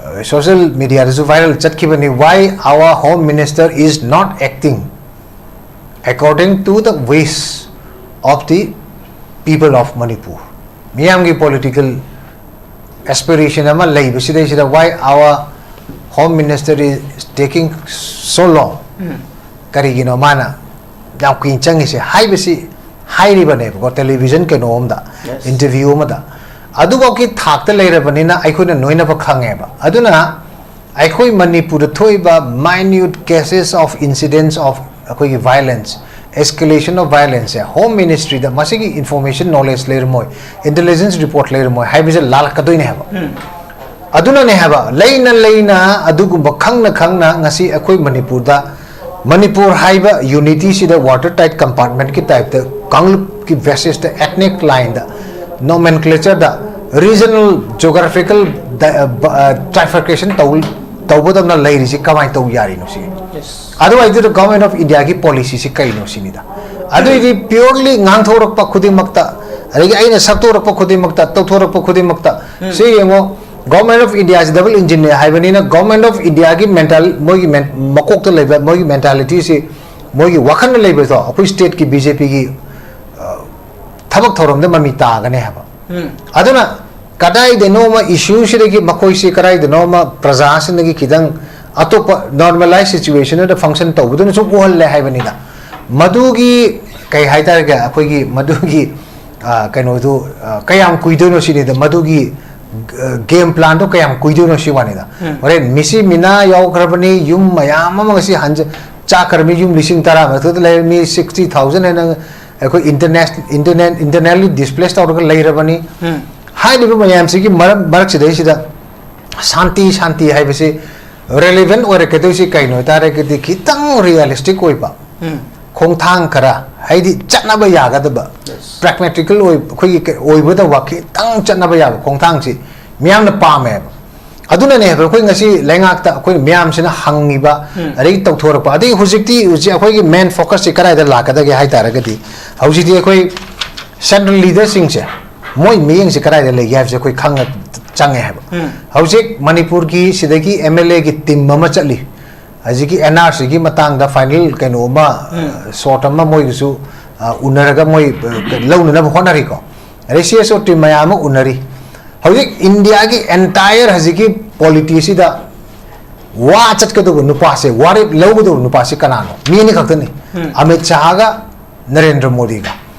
ꯑ, social media ꯗꯁꯨ viral ꯆꯠꯈꯤꯕꯅꯤ, "Why our home minister is not acting according to the wish of the people of Manipur?" ꯃꯤꯌꯥꯝꯒꯤ political aspiration ꯑꯃ ꯂꯩꯕꯁꯤꯗꯩꯁꯤꯗ, "Why our home minister is taking so long?" ꯀꯔꯤꯒꯤꯅꯣ ꯃꯥꯅ ꯌꯥꯝ ꯀꯨꯏꯅ ꯆꯪꯉꯤꯁꯦ ꯍꯥꯏꯕꯁꯤ ꯍꯥꯏꯔꯤꯕꯅꯦꯕꯀꯣ, television ꯀꯩꯅꯣ ꯑꯃꯗ, interview ꯑꯃꯗ꯫ ꯑꯗꯨꯐꯥꯎꯒꯤ ꯊꯥꯛꯇ ꯂꯩꯔꯕꯅꯤꯅ ꯑꯩꯈꯣꯏꯅ ꯅꯣꯏꯅꯕ ꯈꯪꯉꯦꯕ꯫ ꯑꯗꯨꯅ ꯑꯩꯈꯣꯏ ꯃꯅꯤꯄꯨꯔꯗ ꯊꯣꯛꯏꯕ minute cases of incidents of ꯑꯩꯈꯣꯏꯒꯤ violence, escalation of violence say home ministry ꯗ ꯃꯁꯤꯒꯤ information knowledge ꯂꯩꯔꯝꯃꯣꯏ, intelligence report ꯂꯩꯔꯝꯃꯣꯏ ꯍꯥꯏꯕꯁꯦ ꯂꯥꯜꯂꯛꯀꯗꯣꯏꯅꯦ ꯍꯥꯏꯕ꯫ ꯑꯗꯨꯅꯅꯦ ꯍꯥꯏꯕ, ꯂꯩꯅ ꯂꯩꯅ ꯑꯗꯨꯒꯨꯝꯕ ꯈꯪꯅ ꯈꯪꯅ ꯉꯁꯤ ꯑꯩꯈꯣꯏ ꯃꯅꯤꯄꯨꯔꯗ, ꯃꯅꯤꯄꯨꯔ ꯍꯥꯏꯕ unity ꯁꯤꯗ water tight compartment ꯀꯤ type ꯇ ꯀꯥꯡꯂꯨꯞꯀꯤ basis ꯇ ethnic line ꯗ nomenclature ꯗ regional geographical di-, ꯑ, ꯕ-, ꯑ, trifurcation ꯇꯧ-, ꯇꯧꯕꯗꯧꯅ ꯂꯩꯔꯤꯁꯤ ꯀꯃꯥꯏꯅ ꯇꯧ ꯌꯥꯔꯤꯅꯣ ꯁꯤ? ꯑꯗꯨꯋꯥꯏꯗꯨꯗ Government of India ꯒꯤ policy ꯁꯤ ꯀꯩꯅꯣ ꯁꯤꯅꯤꯗ꯫ ꯑꯗꯨꯏꯗꯤ purely ꯉꯥꯡꯊꯣꯔꯛꯄ ꯈꯨꯗꯤꯡꯃꯛꯇ, ꯑꯗꯒꯤ ꯑꯩꯅ ꯁꯛꯇꯣꯔꯛꯄ ꯈꯨꯗꯤꯡꯃꯛꯇ, ꯇꯧꯊꯣꯔꯛꯄ ꯈꯨꯗꯤꯡꯃꯛꯇ, ꯁꯤ ꯌꯦꯡꯉꯣ, Government of India ꯁꯤ double engine ꯅꯦ ꯍꯥꯏꯕꯅꯤꯅ, Government of India ꯒꯤ mental-, ꯃꯣꯏꯒꯤ men-, ꯃꯀꯣꯛꯇ ꯂꯩꯕ ꯃꯣꯏꯒꯤ mentality ꯁꯤ ꯃꯣꯏꯒꯤ ꯋꯥꯈꯜꯗ ꯂꯩꯕꯗꯣ ꯑꯩꯈꯣꯏ ꯁ꯭ꯇꯦꯠꯀꯤ ꯕꯤ ꯖꯦ ꯄꯤꯒꯤ ꯊꯕꯛ ꯊꯧꯔꯝꯗ ꯃꯃꯤ ꯇꯥꯒꯅꯤ ꯍꯥꯏꯕ꯫ ꯎꯝ꯫ ꯑꯗꯨꯅ ꯀꯗꯥꯏꯗꯅꯣꯃ ꯏꯁꯨꯁꯤꯗꯒꯤ ꯃꯈꯣꯏꯁꯤ ꯀꯗꯥꯏꯗꯅꯣꯃ ꯄ꯭ꯔꯖꯥꯁꯤꯡꯗꯒꯤ ꯈꯤꯇꯪ ꯑꯇꯣꯞꯄ ꯅꯣꯔꯃꯦꯂꯥꯏꯁ ꯁꯤꯆꯨꯋꯦꯁꯟ ꯑꯃꯗ ꯐꯪꯁꯟ ꯇꯧꯕꯗꯨꯅ ꯁꯨꯝ ꯎꯍꯜꯂꯦ ꯍꯥꯏꯕꯅꯤꯗ꯫ ꯃꯗꯨꯒꯤ ꯀꯩ ꯍꯥꯏꯇꯥꯔꯦ, ꯑꯩꯈꯣꯏꯒꯤ ꯃꯗꯨꯒꯤ ꯀꯩꯅꯣꯗꯨ ꯀꯌꯥꯝ ꯀꯨꯏꯗꯣꯏꯅꯣ ꯁꯤꯅꯤꯗ, ꯃꯗꯨꯒꯤ ꯒꯦꯝ ꯄ꯭ꯂꯥꯟꯗꯣ ꯀꯌꯥꯝ ꯀꯨꯏꯗꯣꯏꯅꯣ ꯁꯤ ꯋꯥꯅꯤꯗ꯫ ꯍꯣꯔꯦꯟ ꯃꯤꯁꯤ ꯃꯤꯅꯥ ꯌꯥꯎꯈ꯭ꯔꯕꯅꯤ, ꯌꯨꯝ ꯃꯌꯥꯝ ꯑꯃ ꯉꯁꯤ ꯍꯟꯖ ꯆꯥꯈ꯭ꯔꯕꯅꯤ, ꯌꯨꯝ ꯂꯤꯁꯤꯡ ꯇꯔꯥ ꯃꯊꯛꯇ ꯂꯩꯔꯦ, ꯃꯤ ꯁꯤꯛꯁꯇꯤ ꯊꯥꯎꯖꯟ ꯍꯦꯟꯅ ꯑꯩꯈꯣꯏ ꯏꯟꯇꯔꯅꯦꯁ ꯏꯟꯇꯔꯅꯦꯜ ꯏꯟꯇꯔꯅꯦꯜꯂꯤ ꯗꯤꯁꯄ꯭ꯂꯦꯁ ꯇꯧꯔꯒ ꯂꯩꯔꯕꯅꯤ꯫ ꯍꯥꯏꯔꯤꯕ ꯃꯌꯥꯝꯁꯤꯒꯤ ꯃꯔꯝ ꯃꯔꯛꯁꯤꯗꯩꯁꯤꯗ ꯁꯥꯟꯇꯤ ꯁꯥꯟꯇꯤ ꯍꯥꯏꯕꯁꯤ ꯔꯦꯂꯤꯚꯦꯟ ꯑꯣꯏꯔꯛꯀꯗꯣꯏꯁꯤ ꯀꯩꯅꯣ ꯍꯥꯏꯇꯥꯔꯒꯗꯤ ꯈꯤꯇꯪ ꯔꯤꯌꯦꯂꯤꯁꯇꯤꯛ ꯑꯣꯏꯕ ꯈꯣꯡꯊꯥꯡ ꯈꯔ, ꯍꯥꯏꯗꯤ ꯆꯠꯅꯕ ꯌꯥꯒꯗꯕ, ꯄ꯭ꯔꯦꯒꯃꯦꯇꯤꯀꯦꯜ ꯑꯣꯏ, ꯑꯩꯈꯣꯏꯒꯤ ꯀ- ꯑꯣꯏꯒꯗꯕ ꯈꯤꯇꯪ ꯆꯠꯅꯕ ꯌꯥꯕ ꯈꯣꯡꯊꯥꯡꯁꯤ ꯃꯤꯌꯥꯝꯅ ꯄꯥꯝꯃꯦꯕ꯫ ꯑꯗꯨꯅꯅꯦꯕ ꯑꯩꯈꯣꯏ ꯉꯁꯤ ꯂꯩꯉꯥꯛꯇ ꯑꯩꯈꯣꯏ ꯃꯌꯥꯝꯁꯤꯅ ꯍꯪꯉꯤꯕ, ꯑꯗꯒꯤ ꯇꯧꯊꯣꯔꯛꯄ, ꯑꯗꯒꯤ ꯍꯧꯖꯤꯛꯇꯤ ꯍꯧꯖꯤꯛ ꯑꯩꯈꯣꯏꯒꯤ ꯃꯦꯟ ꯐꯣꯀꯁꯁꯤ ꯀꯗꯥꯏꯗ ꯂꯥꯛꯀꯗꯒꯦ ꯍꯥꯏ ꯇꯥꯔꯒꯗꯤ, ꯍꯧꯖꯤꯛꯇꯤ ꯑꯩꯈꯣꯏ ꯁꯦꯟꯇ꯭ꯔꯦꯜ ꯂꯤꯗꯔꯁꯤꯡꯁꯦ ꯃꯣꯏ ꯃꯤꯠꯌꯦꯡꯁꯦ ꯀꯗꯥꯏꯗ ꯂꯩꯒꯦ ꯍꯥꯏꯕꯁꯦ ꯑꯩꯈꯣꯏ ꯈꯪꯉ ꯆꯪꯉꯦ ꯍꯥꯏꯕ꯫ ꯍꯧꯖꯤꯛ ꯃꯅꯤꯄꯨꯔꯒꯤ ꯁꯤꯗꯒꯤ ꯑꯦꯝ ꯑꯦꯜ ꯑꯦꯒꯤ ꯇꯤꯝ ꯑꯃ ꯆꯠꯂꯤ, ꯍꯧꯖꯤꯛꯀꯤ ꯑꯦꯟ ꯑꯥꯔ ꯁꯤꯒꯤ ꯃꯇꯥꯡꯗ ꯐꯥꯏꯅꯦꯜ ꯀꯩꯅꯣ ꯑꯃ, ꯁꯣꯔꯠ ꯑꯃ ꯃꯣꯏꯒꯤꯁꯨ ꯑ, ꯎꯅꯔꯒ ꯃꯣꯏ ꯑ, ꯂꯧꯅꯅꯕ ꯍꯣꯠꯅꯔꯤꯀꯣ꯫ ꯑꯗꯩ ꯁꯤ ꯑꯦꯁ ꯑꯣ ꯇꯤꯝ ꯃꯌꯥꯝ ꯑꯃ ꯎꯅꯔꯤ꯫ ꯍꯧꯖꯤꯛ ꯏꯟꯗꯤꯌꯥꯒꯤ ꯑꯦꯟꯇꯥꯌꯔ ꯍꯧꯖꯤꯛꯀꯤ ꯄꯣꯂꯤꯇꯤꯁꯤꯗ ꯋꯥ ꯆꯠꯀꯗꯧꯕ ꯅꯨꯄꯥꯁꯦ, ꯋꯥꯔꯦꯞ ꯂꯧꯒꯗꯧꯕ ꯅꯨꯄꯥꯁꯤ ꯀꯅꯥꯅꯣ? ꯃꯤ ꯑꯅꯤ ꯈꯛꯇꯅꯤ, ꯑꯃꯤꯠ ꯁꯥꯍꯒ ꯅꯔꯦꯟꯗ꯭ꯔ ꯃꯣꯗꯤꯒ꯫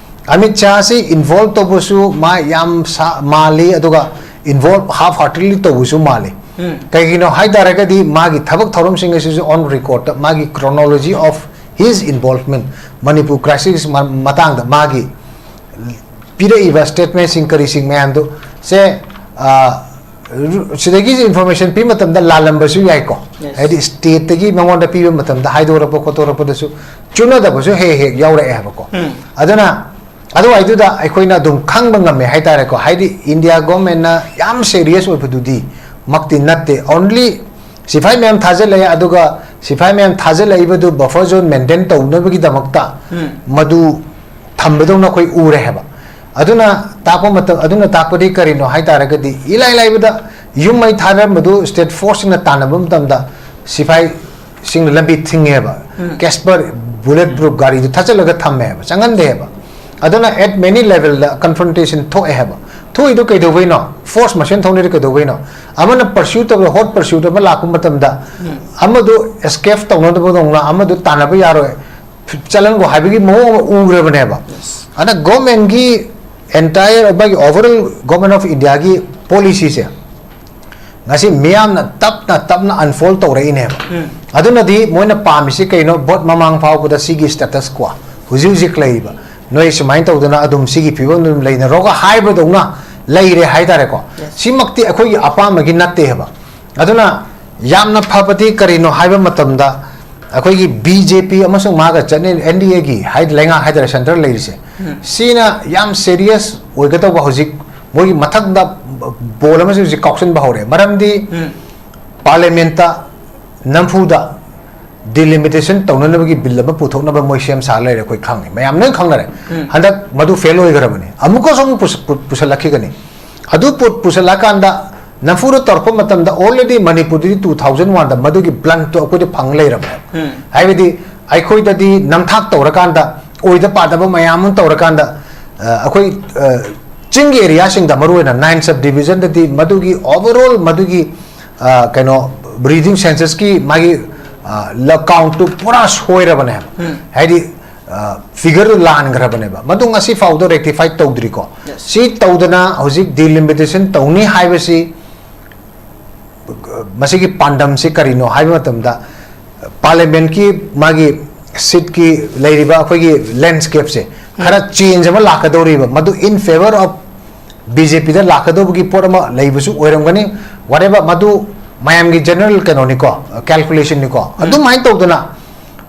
ꯑꯃꯤꯠ ꯁꯥꯍꯁꯤ ꯏꯟꯚꯣꯜꯕ ꯇꯧꯕꯁꯨ ꯃꯥ ꯌꯥꯝ ꯁꯥ- ꯃꯥꯜꯂꯤ, ꯑꯗꯨꯒ ꯏꯟꯚꯣꯜꯕ ꯍꯥꯐ ꯍꯥꯔꯇꯦꯗꯂꯤ ꯇꯧꯕꯁꯨ ꯃꯥꯜꯂꯤ꯫ ꯀꯩꯒꯤꯅꯣ ꯍꯥꯏ ꯇꯥꯔꯒꯗꯤ ꯃꯥꯒꯤ ꯊꯕꯛ ꯊꯧꯔꯝꯁꯤꯡ ꯑꯁꯤꯁꯨ ꯑꯣꯟ ꯔꯦꯀꯣꯔꯗꯇ ꯃꯥꯒꯤ chronology of his involvement, Manipur crisis ꯃꯇꯥꯡꯗ ꯃꯥꯒꯤ ꯄꯤꯔꯛꯏꯕ ꯁ꯭ꯇꯦꯠꯃꯦꯟꯁꯤꯡ ꯀꯔꯤꯁꯤꯡ ꯃꯌꯥꯝꯗꯨ ꯁꯦ, ꯑ, ꯁꯤꯗꯒꯤ ꯏꯟꯐꯣꯔꯃꯦꯁꯟ ꯄꯤꯕ ꯃꯇꯝꯗ ꯂꯥꯜꯂꯝꯕꯁꯨ ꯌꯥꯏꯀꯣ꯫ ꯍꯥꯏꯗꯤ ꯁ꯭ꯇꯦꯠꯇꯒꯤ ꯃꯉꯣꯟꯗ ꯄꯤꯕ ꯃꯇꯝꯗ ꯍꯥꯏꯗꯣꯔꯛꯄ ꯈꯣꯠꯇꯣꯔꯛꯄꯗꯁꯨ ꯆꯨꯅꯗꯕꯁꯨ ꯍꯦꯛ ꯍꯦꯛ ꯌꯥꯎꯔꯛꯑꯦ ꯍꯥꯏꯕꯀꯣ꯫ ꯑꯗꯨꯅ ꯑꯗꯨꯋꯥꯏꯗꯨꯗ ꯑꯩꯈꯣꯏꯅ ꯑꯗꯨꯝ ꯈꯪꯕ ꯉꯝꯃꯦ ꯍꯥꯏꯇꯥꯔꯦꯀꯣ꯫ ꯍꯥꯏꯗꯤ ꯏꯟꯗꯤꯌꯥ ꯒꯣꯔꯃꯦꯟꯅ ꯌꯥꯝ ꯁꯦꯔꯤꯌꯁ ꯑꯣꯏꯕꯗꯨꯗꯤ ꯃꯛꯇꯤ ꯅꯠꯇꯦ꯫ ꯑꯣꯟꯂꯤ ꯁꯤꯐꯥꯏ ꯃꯌꯥꯝ ꯊꯥꯖꯤꯜꯂꯛꯑꯦ, ꯑꯗꯨꯒ ꯁꯤꯐꯥꯏ ꯃꯌꯥꯝ ꯊꯥꯖꯤꯜꯂꯛꯏꯕꯗꯨ ꯕꯐꯔ ꯖꯣꯟ ꯃꯦꯟꯇꯦꯟ ꯇꯧꯅꯕꯒꯤꯗꯃꯛꯇ ꯃꯗꯨ ꯊꯝꯕꯗꯧꯅ ꯑꯩꯈꯣꯏ ꯎꯔꯦ ꯍꯥꯏꯕ꯫ ꯑꯗꯨꯅ ꯇꯥꯛꯄ ꯃꯇꯝ, ꯑꯗꯨꯅ ꯇꯥꯛꯄꯗꯤ ꯀꯔꯤꯅꯣ ꯍꯥꯏ ꯇꯥꯔꯒꯗꯤ, ꯏꯂꯥꯏ ꯂꯥꯏꯕꯗ ꯌꯨꯝ ꯃꯩ ꯊꯥꯗꯔꯝꯕꯗꯨ ꯁ꯭ꯇꯦꯠ ꯐꯣꯔꯁꯁꯤꯡꯅ ꯇꯥꯟꯅꯕ ꯃꯇꯝꯗ ꯁꯤꯐꯥꯏꯁꯤꯡꯅ ꯂꯝꯕꯤ ꯊꯤꯡꯉꯦꯕ꯫ ꯀꯦꯁꯄꯔ ꯕꯨꯂꯦꯠ ꯄ꯭ꯔꯨꯐ ꯒꯥꯔꯤꯗꯨ ꯊꯥꯆꯜꯂꯒ ꯊꯝꯃꯦ ꯍꯥꯏꯕ, ꯆꯪꯍꯟꯗꯦ ꯍꯥꯏꯕ꯫ ꯑꯗꯨꯅ at many level ꯗ ꯀꯟꯐ꯭ꯔꯟꯇꯦꯁꯟ ꯊꯣꯛꯑꯦ ꯍꯥꯏꯕ꯫ ꯊꯣꯛꯏꯗꯨ ꯀꯩꯗꯧꯕꯩꯅꯣ? ꯐꯣꯔꯁ ꯃꯁꯦꯟ ꯊꯣꯛꯅꯔꯤ ꯀꯩꯗꯧꯕꯩꯅꯣ? ꯑꯃꯅ ꯄꯔꯁ꯭ꯌꯨ ꯇꯧꯔꯒ ꯍꯣꯠ ꯄꯔꯁ꯭ꯌꯨꯠ ꯑꯃ ꯂꯥꯛꯄ ꯃꯇꯝꯗ ꯑꯃꯗꯨ ꯑꯦꯁꯀꯦꯞ ꯇꯧꯅꯗꯕꯗꯧꯅ ꯑꯃꯗꯨ ꯇꯥꯟꯅꯕ ꯌꯥꯔꯣꯏ, ꯆꯠꯍꯟꯈꯣ ꯍꯥꯏꯕꯒꯤ ꯃꯑꯣꯡ ꯑꯃ ꯎꯈ꯭ꯔꯕꯅꯦꯕ꯫ ꯑꯗ ꯒꯣꯔꯃꯦꯟꯒꯤ ꯑꯦꯟꯇꯥꯌꯔ ꯃꯥꯒꯤ ꯑꯣꯚꯔꯑꯣꯜ ꯒꯣꯔꯃꯦꯟ ꯑꯣꯐ ꯏꯟꯗꯤꯌꯥꯒꯤ ꯄꯣꯂꯤꯁꯤꯁꯦ ꯉꯁꯤ ꯃꯤꯌꯥꯝꯅ ꯇꯞꯅ ꯇꯞꯅ ꯑꯟꯐꯣꯜ ꯇꯧꯔꯛꯏꯅꯦꯕ꯫ ꯑꯗꯨꯅꯗꯤ ꯃꯣꯏꯅ ꯄꯥꯝꯃꯤꯁꯤ ꯀꯩꯅꯣ? ꯚꯣꯠ ꯃꯃꯥꯡ ꯐꯥꯎꯕꯗ ꯁꯤꯒꯤ ꯁ꯭ꯇꯦꯇꯁ ꯀ꯭ꯋꯥ, ꯍꯧꯖꯤꯛ ꯍꯧꯖꯤꯛ ꯂꯩꯔꯤꯕ, ꯅꯣꯏ ꯁꯨꯃꯥꯏꯅ ꯇꯧꯗꯅ ꯑꯗꯨꯝ ꯁꯤꯒꯤ ꯐꯤꯕꯝꯗ ꯑꯗꯨꯝ ꯂꯩꯅꯔꯣꯒ ꯍꯥꯏꯕꯗꯧꯅ ꯂꯩꯔꯦ ꯍꯥꯏꯇꯥꯔꯦꯀꯣ꯫ ꯁꯤꯃꯛꯇꯤ ꯑꯩꯈꯣꯏꯒꯤ ꯑꯄꯥꯝꯕꯒꯤ ꯅꯠꯇꯦ ꯍꯥꯏꯕ꯫ ꯑꯗꯨꯅ ꯌꯥꯝꯅ ꯐꯕꯗꯤ ꯀꯔꯤꯅꯣ ꯍꯥꯏꯕ ꯃꯇꯝꯗ, ꯑꯩꯈꯣꯏꯒꯤ ꯕꯤ ꯖꯦ ꯄꯤ ꯑꯃꯁꯨꯡ ꯃꯥꯒ ꯆꯠꯅꯔꯤ ꯑꯦꯟ ꯗꯤ ꯑꯦꯒꯤ ꯍꯥꯏ-, ꯂꯩꯉꯥꯛ ꯍꯥꯏꯇꯥꯔꯦ, ꯁꯦꯟꯇꯔ ꯂꯩꯔꯤꯁꯦ, ꯁꯤꯅ ꯌꯥꯝ ꯁꯦꯔꯤꯌꯁ ꯑꯣꯏꯒꯗꯧꯕ ꯍꯧꯖꯤꯛ ꯃꯣꯏꯒꯤ ꯃꯊꯛꯇ ꯕꯣꯜ ꯑꯃꯁꯨ ꯍꯧꯖꯤꯛ ꯀꯥꯎꯁꯟꯕ ꯍꯧꯔꯦ꯫ ꯃꯔꯝꯗꯤ ꯄꯥꯔꯂꯤꯌꯥꯃꯦꯟꯠꯇ ꯅꯝꯐꯨꯗ ꯗꯤꯂꯤꯃꯤꯇꯦꯁꯟ ꯇꯧꯅꯅꯕꯒꯤ ꯕꯤꯜ ꯑꯃ ꯄꯨꯊꯣꯛꯅꯕ ꯃꯣꯏ ꯁꯦꯝ ꯁꯥ ꯂꯩꯔꯦ, ꯑꯩꯈꯣꯏ ꯈꯪꯉꯤ, ꯃꯌꯥꯝ ꯂꯣꯏ ꯈꯪꯅꯔꯦ꯫ ꯍꯟꯗꯛ ꯃꯗꯨ ꯐꯦꯜ ꯑꯣꯏꯈ꯭ꯔꯕꯅꯤ, ꯑꯃꯨꯛꯀꯁꯨ ꯑꯃꯨꯛ ꯄꯨꯁ-, ꯄꯨ-, ꯄꯨꯁꯜꯂꯛꯈꯤꯒꯅꯤ꯫ ꯑꯗꯨ ꯄꯨ-, ꯄꯨꯁꯜꯂꯛꯑꯀꯥꯟꯗ ꯅꯝꯐꯨꯗ ꯇꯧꯔꯛꯄ ꯃꯇꯝꯗ already ꯃꯅꯤꯄꯨꯔꯗꯗꯤ two thousand one ꯗ ꯃꯗꯨꯒꯤ ꯕ꯭ꯂꯟꯠꯇꯣ ꯑꯩꯈꯣꯏꯗ ꯐꯪ ꯂꯩꯔꯕꯅꯦ꯫ ꯍꯥꯏꯕꯗꯤ ꯑꯩꯈꯣꯏꯗꯗꯤ ꯅꯝꯊꯥꯛ ꯇꯧꯔꯀꯥꯟꯗ, ꯑꯣꯏꯗ ꯄꯥꯗꯕ ꯃꯌꯥꯝ ꯑꯃ ꯇꯧꯔꯀꯥꯟꯗ, ꯑ, ꯑꯩꯈꯣꯏ, ꯑ, ꯆꯤꯡꯒꯤ ꯑꯦꯔꯤꯌꯥꯁꯤꯡꯗ, ꯃꯔꯨꯑꯣꯏꯅ ꯅꯥꯏꯟ ꯁꯕ ꯗꯤꯕꯤꯖꯟꯗꯗꯤ ꯃꯗꯨꯒꯤ ꯑꯣꯚꯔꯑꯣꯜ ꯃꯗꯨꯒꯤ, ꯑ, ꯀꯩꯅꯣ, ꯔꯤꯗꯤꯡ ꯁꯦꯟꯁꯁꯀꯤ ꯃꯥꯒꯤ, ꯑ, ꯂ-, ꯀꯥꯎꯟꯠꯇꯨ ꯄꯨꯔꯥ ꯁꯣꯏꯔꯕꯅꯦꯕ꯫ ꯍꯥꯏꯗꯤ, ꯑ, ꯐꯤꯒꯔꯗꯨ ꯂꯥꯟꯈ꯭ꯔꯕꯅꯦꯕ꯫ ꯃꯗꯨ ꯉꯁꯤ ꯐꯥꯎꯗ ꯔꯦꯛꯇꯤꯐꯥꯏ ꯇꯧꯗ꯭ꯔꯤꯀꯣ꯫ ꯁꯤ ꯇꯧꯗꯅ ꯍꯧꯖꯤꯛ ꯗꯤꯂꯤꯃꯤꯇꯦꯁꯟ ꯇꯧꯅꯤ ꯍꯥꯏꯕꯁꯤ ꯃꯁꯤꯒꯤ ꯄꯥꯟꯗꯝꯁꯤ ꯀꯔꯤꯅꯣ ꯍꯥꯏꯕ ꯃꯇꯝꯗ, ꯄꯥꯔꯂꯤꯌꯥꯃꯦꯟꯠꯀꯤ ꯃꯥꯒꯤ ꯁꯤꯠꯀꯤ ꯂꯩꯔꯤꯕ ꯑꯩꯈꯣꯏꯒꯤ ꯂꯦꯟꯁ꯭ꯀꯦꯞꯁꯦ ꯈꯔ ꯆꯦꯟꯖ ꯑꯃ ꯂꯥꯛꯀꯗꯧꯔꯤꯕ, ꯃꯗꯨ in favour of B J ꯄꯤꯗ ꯂꯥꯛꯀꯗꯧꯕꯒꯤ ꯄꯣꯠ ꯑꯃ ꯂꯩꯕꯁꯨ ꯑꯣꯏꯔꯝꯒꯅꯤ꯫ Whatever, ꯃꯗꯨ ꯃꯌꯥꯝꯒꯤ ꯖꯦꯅꯔꯦꯜ ꯀꯩꯅꯣꯅꯤꯀꯣ, ꯀꯦꯜꯀꯨꯂꯦꯁꯟꯅꯤꯀꯣ꯫ ꯑꯗꯨꯃꯥꯏꯅ ꯇꯧꯗꯅ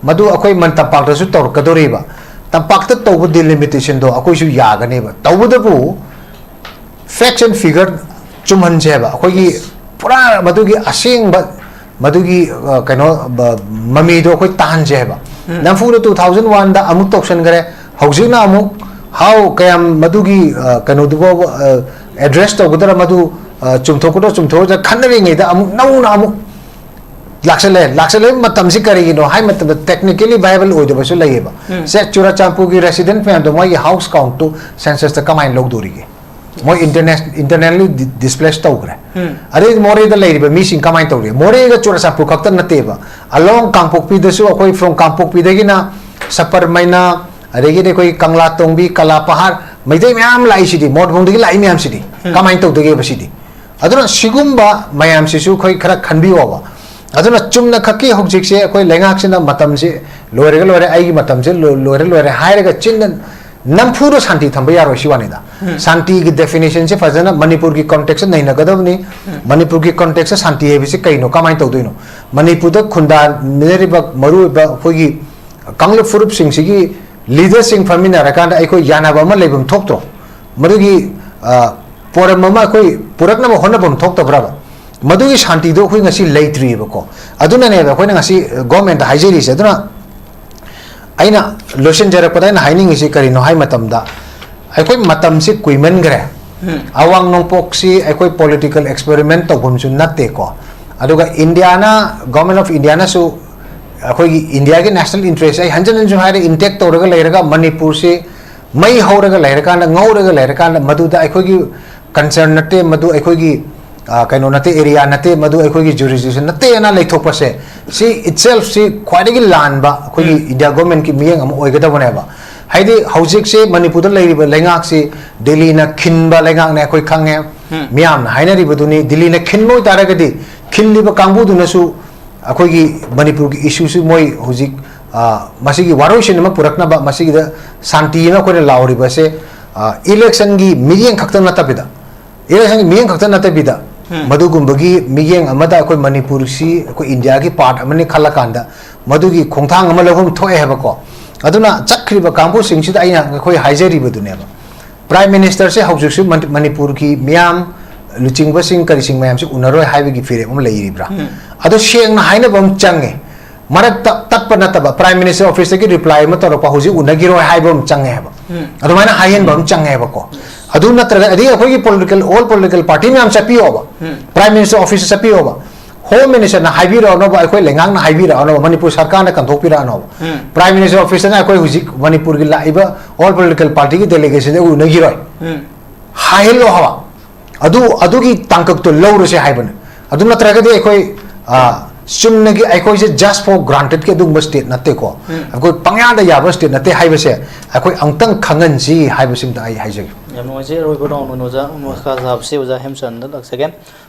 ꯃꯗꯨ ꯑꯩꯈꯣꯏ ꯃꯟ ꯇꯝꯄꯥꯛꯇꯁꯨ ꯇꯧꯔꯛꯀꯗꯧꯔꯤꯕ꯫ ꯇꯝꯄꯥꯛꯇ ꯇꯧꯕ ꯗꯤꯂꯤꯃꯤꯇꯦꯁꯟꯗꯣ ꯑꯩꯈꯣꯏꯁꯨ ꯌꯥꯒꯅꯦꯕ꯫ ꯇꯧꯕꯇꯕꯨ facts and figure ꯆꯨꯝꯍꯟꯁꯦ ꯍꯥꯏꯕ, ꯑꯩꯈꯣꯏꯒꯤ ꯄꯨꯔꯥ ꯃꯗꯨꯒꯤ ꯑꯁꯦꯡꯕ ꯃꯗꯨꯒꯤ, ꯑ, ꯀꯩꯅꯣ, ꯕ-, ꯃꯃꯤꯗꯣ ꯑꯩꯈꯣꯏ ꯇꯥꯍꯟꯁꯦ ꯍꯥꯏꯕ꯫ ꯅꯝꯐꯨꯗ two thousand one ꯗ ꯑꯃꯨꯛ ꯇꯧꯁꯟꯈ꯭ꯔꯦ, ꯍꯧꯖꯤꯛꯅ ꯑꯃꯨꯛ how ꯀꯌꯥꯝ ꯃꯗꯨꯒꯤ, ꯑ, ꯀꯩꯅꯣꯗꯨꯕꯨ, ꯑ, ꯑꯦꯗ꯭ꯔꯦꯁ ꯇꯧꯒꯗ꯭ꯔꯥ, ꯃꯗꯨ, ꯑ, ꯆꯨꯝꯊꯣꯛꯀꯗ꯭ꯔꯥ ꯆꯨꯝꯊꯣꯛꯑꯣꯏꯗ꯭ꯔꯥ ꯈꯟꯅꯔꯤꯉꯩꯗ ꯑꯃꯨꯛ ꯅꯧꯅ ꯑꯃꯨꯛ ꯂꯥꯛꯁꯜꯂꯦ꯫ ꯂꯥꯛꯁꯜꯂꯦ ꯃꯇꯝꯁꯤ ꯀꯔꯤꯒꯤꯅꯣ ꯍꯥꯏ ꯃꯇꯝꯗ technically viable ꯑꯣꯏꯗꯕꯁꯨ ꯂꯩꯌꯦꯕ꯫ ꯎꯝ꯫ ꯁꯦ, ꯆꯨꯔꯆꯥꯟꯄꯨꯔꯒꯤ resident ꯃꯌꯥꯝꯗꯣ ꯃꯣꯏꯒꯤ house countꯇꯨ censusꯇ ꯀꯃꯥꯏꯅ ꯂꯧꯗꯣꯔꯤꯒꯦ? ꯃꯣꯏ interna-, internally di-, displace ꯇꯧꯈ꯭ꯔꯦ꯫ ꯎꯝ꯫ ꯑꯗꯩ ꯃꯣꯔꯦꯗ ꯂꯩꯔꯤꯕ ꯃꯤꯁꯤꯡ ꯀꯃꯥꯏꯅ ꯇꯧꯔꯤ? ꯃꯣꯔꯦꯒ ꯆꯨꯔꯆꯥꯟꯄꯨꯔ ꯈꯛꯇ ꯅꯠꯇꯦꯕ, along ꯀꯥꯡꯄꯣꯛꯄꯤꯗꯁꯨ, ꯑꯩꯈꯣꯏ from ꯀꯥꯡꯄꯣꯛꯄꯤꯗꯒꯤꯅ ꯁꯄꯔꯃꯩꯅ, ꯑꯗꯒꯤꯗꯤ ꯑꯩꯈꯣꯏ ꯀꯪꯂꯥ ꯇꯣꯡꯕꯤ, ꯀꯂꯥ ꯄꯍꯥꯔ, ꯃꯩꯇꯩ ꯃꯌꯥꯝ ꯂꯥꯛꯏꯁꯤꯗꯤ, ꯃꯣꯠꯕꯨꯡꯗꯒꯤ ꯂꯥꯛꯏ ꯃꯌꯥꯝꯁꯤꯗꯤ꯫ ꯎꯝ꯫ ꯀꯃꯥꯏꯅ ꯇꯧꯗꯒꯦꯕ ꯁꯤꯗꯤ? ꯑꯗꯨꯅ ꯁꯤꯒꯨꯝꯕ ꯃꯌꯥꯝꯁꯤꯁꯨ ꯑꯩꯈꯣꯏ ꯈꯔ ꯈꯟꯕꯤꯌꯣꯕ꯫ ꯑꯗꯨꯅ ꯆꯨꯝꯅ ꯈꯛꯀꯤ ꯍꯧꯖꯤꯛꯁꯦ ꯑꯩꯈꯣꯏ ꯂꯩꯉꯥꯛꯁꯤꯅ ꯃꯇꯝꯁꯦ ꯂꯣꯏꯔꯒ ꯂꯣꯏꯔꯦ, ꯑꯩꯒꯤ ꯃꯇꯝꯁꯦ ꯂꯣ-, ꯂꯣꯏꯔꯦ ꯂꯣꯏꯔꯦ ꯍꯥꯏꯔꯒ ꯆꯤꯟꯅ ꯅꯝꯐꯨꯗ ꯁꯥꯟꯇꯤ ꯊꯝꯕ ꯌꯥꯔꯣꯏ ꯁꯤ ꯋꯥꯅꯤꯗ꯫ ꯎꯝ꯫ ꯁꯥꯟꯇꯤꯒꯤ definitionꯁꯦ ꯐꯖꯅ ꯃꯅꯤꯄꯨꯔꯒꯤ contextꯇ ꯅꯩꯅꯒꯗꯕꯅꯤ꯫ ꯎꯝ꯫ ꯃꯅꯤꯄꯨꯔꯒꯤ contextꯇ ꯁꯥꯟꯇꯤ ꯍꯥꯏꯕꯁꯤ ꯀꯩꯅꯣ, ꯀꯃꯥꯏꯅ ꯇꯧꯗꯣꯏꯅꯣ? ꯃꯅꯤꯄꯨꯔꯗ ꯈꯨꯟꯗꯥꯃꯤꯟꯅꯔꯤꯕ ꯃꯔꯨꯑꯣꯏꯕ ꯑꯩꯈꯣꯏꯒꯤ ꯀꯥꯡꯂꯨꯞ ꯐꯨꯔꯨꯞꯁꯤꯡꯁꯤꯒꯤ leaderꯁꯤꯡ ꯐꯝꯃꯤꯟꯅꯔꯀꯥꯟꯗ ꯑꯩꯈꯣꯏ ꯌꯥꯅꯕ ꯑꯃ ꯂꯩꯐꯝ ꯊꯣꯛꯇ꯭ꯔꯣ? ꯃꯗꯨꯒꯤ, ꯑ, ꯄꯣꯔꯝ ꯑꯃ ꯑꯩꯈꯣꯏ ꯄꯨꯔꯛꯅꯕ ꯍꯣꯠꯅꯐꯝ ꯊꯣꯛꯇꯕ꯭ꯔꯕ? ꯃꯗꯨꯒꯤ ꯁꯥꯟꯇꯤꯗꯣ ꯑꯩꯈꯣꯏ ꯉꯁꯤ ꯂꯩꯇ꯭ꯔꯤꯑꯕꯀꯣ꯫ ꯑꯗꯨꯅꯅꯦꯕ ꯑꯩꯈꯣꯏꯅ ꯉꯁꯤ governmentꯇ ꯍꯥꯏꯖꯔꯤꯁꯦ꯫ ꯑꯗꯨꯅ ꯑꯩꯅ ꯂꯣꯏꯁꯤꯟꯖꯔꯛꯄꯗ ꯑꯩꯅ ꯍꯥꯏꯅꯤꯡꯉꯤꯁꯤ ꯀꯔꯤꯅꯣ ꯍꯥꯏ ꯃꯇꯝꯗ, ꯑꯩꯈꯣꯏ ꯃꯇꯝꯁꯤ ꯀꯨꯏꯃꯟꯈ꯭ꯔꯦ꯫ ꯎꯝ꯫ ꯑꯋꯥꯡ ꯅꯣꯡꯄꯣꯛꯁꯤ ꯑꯩꯈꯣꯏ political experiment ꯇꯧꯐꯝꯁꯨ ꯅꯠꯇꯦꯀꯣ꯫ ꯑꯗꯨꯒ ꯏꯟꯗꯤꯌꯥꯅ, Government of Indiaꯅꯁꯨ ꯑꯩꯈꯣꯏꯒꯤ ꯏꯟꯗꯤꯌꯥꯒꯤ national interest, ꯑꯩ ꯍꯟꯖꯤꯟ ꯍꯟꯖꯤꯟ ꯍꯥꯏꯔꯦ, intact ꯇꯧꯔꯒ ꯂꯩꯔꯒ ꯃꯅꯤꯄꯨꯔꯁꯤ ꯃꯩ ꯍꯧꯔꯒ ꯂꯩꯔꯀꯥꯟꯗ, ꯉꯧꯔꯒ ꯂꯩꯔꯀꯥꯟꯗ ꯃꯗꯨꯗ ꯑꯩꯈꯣꯏꯒꯤ concern ꯅꯠꯇꯦ, ꯃꯗꯨ ꯑꯩꯈꯣꯏꯒꯤ, ꯑ, ꯀꯩꯅꯣ ꯅꯠꯇꯦ, area ꯅꯠꯇꯦ, ꯃꯗꯨ ꯑꯩꯈꯣꯏꯒꯤ jurisdiction ꯅꯠꯇꯦꯅ ꯂꯩꯊꯣꯛꯄꯁꯦ, ꯁꯤ itself ꯁꯤ ꯈ꯭ꯋꯥꯏꯗꯒꯤ ꯂꯥꯟꯕ ꯑꯩꯈꯣꯏꯒꯤ ꯎꯝ꯫ ꯏꯟꯗꯤꯌꯥ governmentꯀꯤ ꯃꯤꯠꯌꯦꯡ ꯑꯃ ꯑꯣꯏꯒꯗꯕꯅꯦꯕ꯫ ꯍꯥꯏꯗꯤ ꯍꯧꯖꯤꯛꯁꯦ ꯃꯅꯤꯄꯨꯔꯗ ꯂꯩꯔꯤꯕ ꯂꯩꯉꯥꯛꯁꯤ ꯗꯤꯜꯂꯤꯅ ꯈꯤꯟꯕ ꯂꯩꯉꯥꯛꯅꯦ ꯑꯩꯈꯣꯏ ꯈꯪꯉꯦ꯫ ꯎꯝ꯫ ꯃꯤꯌꯥꯝꯅ ꯍꯥꯏꯅꯔꯤꯕꯗꯨꯅꯤ, ꯗꯤꯜꯂꯤꯅ ꯈꯤꯟꯕ ꯑꯣꯏꯇꯥꯔꯒꯗꯤ ꯈꯤꯜꯂꯤꯕ ꯀꯥꯡꯕꯨꯗꯨꯅꯁꯨ ꯑꯩꯈꯣꯏꯒꯤ ꯃꯅꯤꯄꯨꯔꯒꯤ issueꯁꯤ ꯃꯣꯏ ꯍꯧꯖꯤꯛ, ꯑ, ꯃꯁꯤꯒꯤ ꯋꯥꯔꯣꯏꯁꯤꯟ ꯑꯃ ꯄꯨꯔꯛꯅꯕ, ꯃꯁꯤꯒꯤꯗ ꯁꯥꯟꯇꯤ ꯑꯃ ꯑꯩꯈꯣꯏꯅ ꯂꯥꯎꯔꯤꯕꯁꯦ, ꯑ, electionꯒꯤ ꯃꯤꯠꯌꯦꯡ ꯈꯛꯇ ꯅꯠꯇꯕꯤꯗ, electionꯒꯤ ꯃꯤꯠꯌꯦꯡ ꯈꯛꯇ ꯅꯠꯇꯕꯤꯗ, ꯎꯝ꯫ ꯃꯗꯨꯒꯨꯝꯕꯒꯤ ꯃꯤꯠꯌꯦꯡ ꯑꯃꯗ ꯑꯩꯈꯣꯏ ꯃꯅꯤꯄꯨꯔꯁꯤ ꯑꯩꯈꯣꯏ ꯏꯟꯗꯤꯌꯥꯒꯤ part ꯑꯃꯅꯤ ꯈꯜꯂꯀꯥꯟꯗ ꯃꯗꯨꯒꯤ ꯈꯣꯡꯊꯥꯡ ꯑꯃ ꯂꯧꯐꯝ ꯊꯣꯛꯑꯦ ꯍꯥꯏꯕꯀꯣ꯫ ꯑꯗꯨꯅ ꯆꯠꯈ꯭ꯔꯤꯕ ꯀꯥꯡꯕꯨꯁꯤꯡꯁꯤꯗ ꯑꯩꯅ ꯑꯩꯈꯣꯏ ꯍꯥꯏꯖꯔꯤꯕꯗꯨꯅꯦꯕ꯫ Prime Ministerꯁꯦ ꯍꯧꯖꯤꯛꯁꯨ ꯃꯅꯤ-, ꯃꯅꯤꯄꯨꯔꯒꯤ ꯃꯤꯌꯥꯝ, ꯂꯨꯆꯤꯡꯕꯁꯤꯡ ꯀꯔꯤꯁꯤꯡ ꯃꯌꯥꯝꯁꯤ ꯎꯅꯔꯣꯏ ꯍꯥꯏꯕꯒꯤ ꯐꯤꯔꯦꯞ ꯑꯃ ꯂꯩꯔꯤꯕ꯭ꯔꯥ? ꯎꯝ꯫ ꯑꯗꯣ ꯁꯦꯡꯅ ꯍꯥꯏꯅꯕ ꯑꯃ ꯆꯪꯉꯦ꯫ ꯃꯔꯛꯇ ꯇꯠꯄ ꯅꯠꯇꯕ, Prime Minister officeꯇꯒꯤ reply ꯑꯃ ꯇꯧꯔꯛꯄ, "ꯍꯧꯖꯤꯛ ꯎꯅꯈꯤꯔꯣꯏ" ꯍꯥꯏꯕ ꯑꯃ ꯆꯪꯉꯦ ꯍꯥꯏꯕ꯫ ꯎꯝ꯫ ꯑꯗꯨꯃꯥꯏꯅ ꯍꯥꯏꯍꯟꯕ ꯑꯃ ꯆꯪꯉꯦ ꯍꯥꯏꯕꯀꯣ꯫ ꯑꯗꯨ ꯅꯠꯇ꯭ꯔꯒ, ꯑꯗꯩ ꯑꯩꯈꯣꯏꯒꯤ political, all political party ꯃꯌꯥꯝ ꯆꯠꯄꯤꯌꯣꯕ꯫ ꯎꯝ꯫ Prime Minister officeꯇ ꯆꯠꯄꯤꯌꯣꯕ꯫ Home Ministerꯅ ꯍꯥꯏꯕꯤꯔꯛꯑꯅꯣꯕ, ꯑꯩꯈꯣꯏ ꯂꯩꯉꯥꯛꯅ ꯍꯥꯏꯕꯤꯔꯛꯑꯅꯣꯕ, ꯃꯅꯤꯄꯨꯔ ꯁꯔꯀꯥꯔꯅ ꯀꯟꯊꯣꯛꯄꯤꯔꯛꯑꯅꯣꯕ꯫ ꯎꯝ꯫ Prime Minister Officeꯅ ꯑꯩꯈꯣꯏ ꯍꯧꯖꯤꯛ ꯃꯅꯤꯄꯨꯔꯒꯤ ꯂꯥꯛꯏꯕ all political partyꯒꯤ delegationꯗ ꯎꯅꯈꯤꯔꯣꯏ꯫ ꯎꯝ꯫ ꯍꯥꯏꯍꯜꯂꯣ ꯍꯥꯏꯕ꯫ ꯑꯗꯨ, ꯑꯗꯨꯒꯤ ꯇꯥꯡꯀꯛꯇꯣ ꯂꯧꯔꯁꯦ ꯍꯥꯏꯕꯅꯦ꯫ ꯑꯗꯨ ꯅꯠꯇ꯭ꯔꯒꯗꯤ ꯑꯩꯈꯣꯏ, ꯑ, ꯆꯨꯝꯅꯒꯤ ꯑꯩꯈꯣꯏꯁꯦ just for grantedꯀꯤ ꯑꯗꯨꯒꯨꯝꯕ state ꯅꯠꯇꯦꯀꯣ꯫ ꯎꯝ꯫ ꯑꯩꯈꯣꯏ ꯄꯪꯌꯥꯗ ꯌꯥꯕ state ꯅꯠꯇꯦ ꯍꯥꯏꯕꯁꯦ ꯑꯩꯈꯣꯏ ꯑꯃꯨꯛꯇꯪ ꯈꯪꯍꯟꯁꯤ ꯍꯥꯏꯕꯁꯤꯃꯇ ꯑꯩ ꯍꯥꯏꯖꯒꯦ꯫ ꯌꯥꯝ ꯅꯨꯡꯉꯥꯏꯖꯩ꯫ ꯑꯔꯣꯏꯕ round ꯑꯣꯏꯅ ꯑꯣꯖꯥ ꯃꯈꯥ ꯁꯥꯕꯁꯤ ꯑꯣꯖꯥ ꯍꯦꯝꯆꯟꯗ ꯂꯥꯛꯆꯒꯦ꯫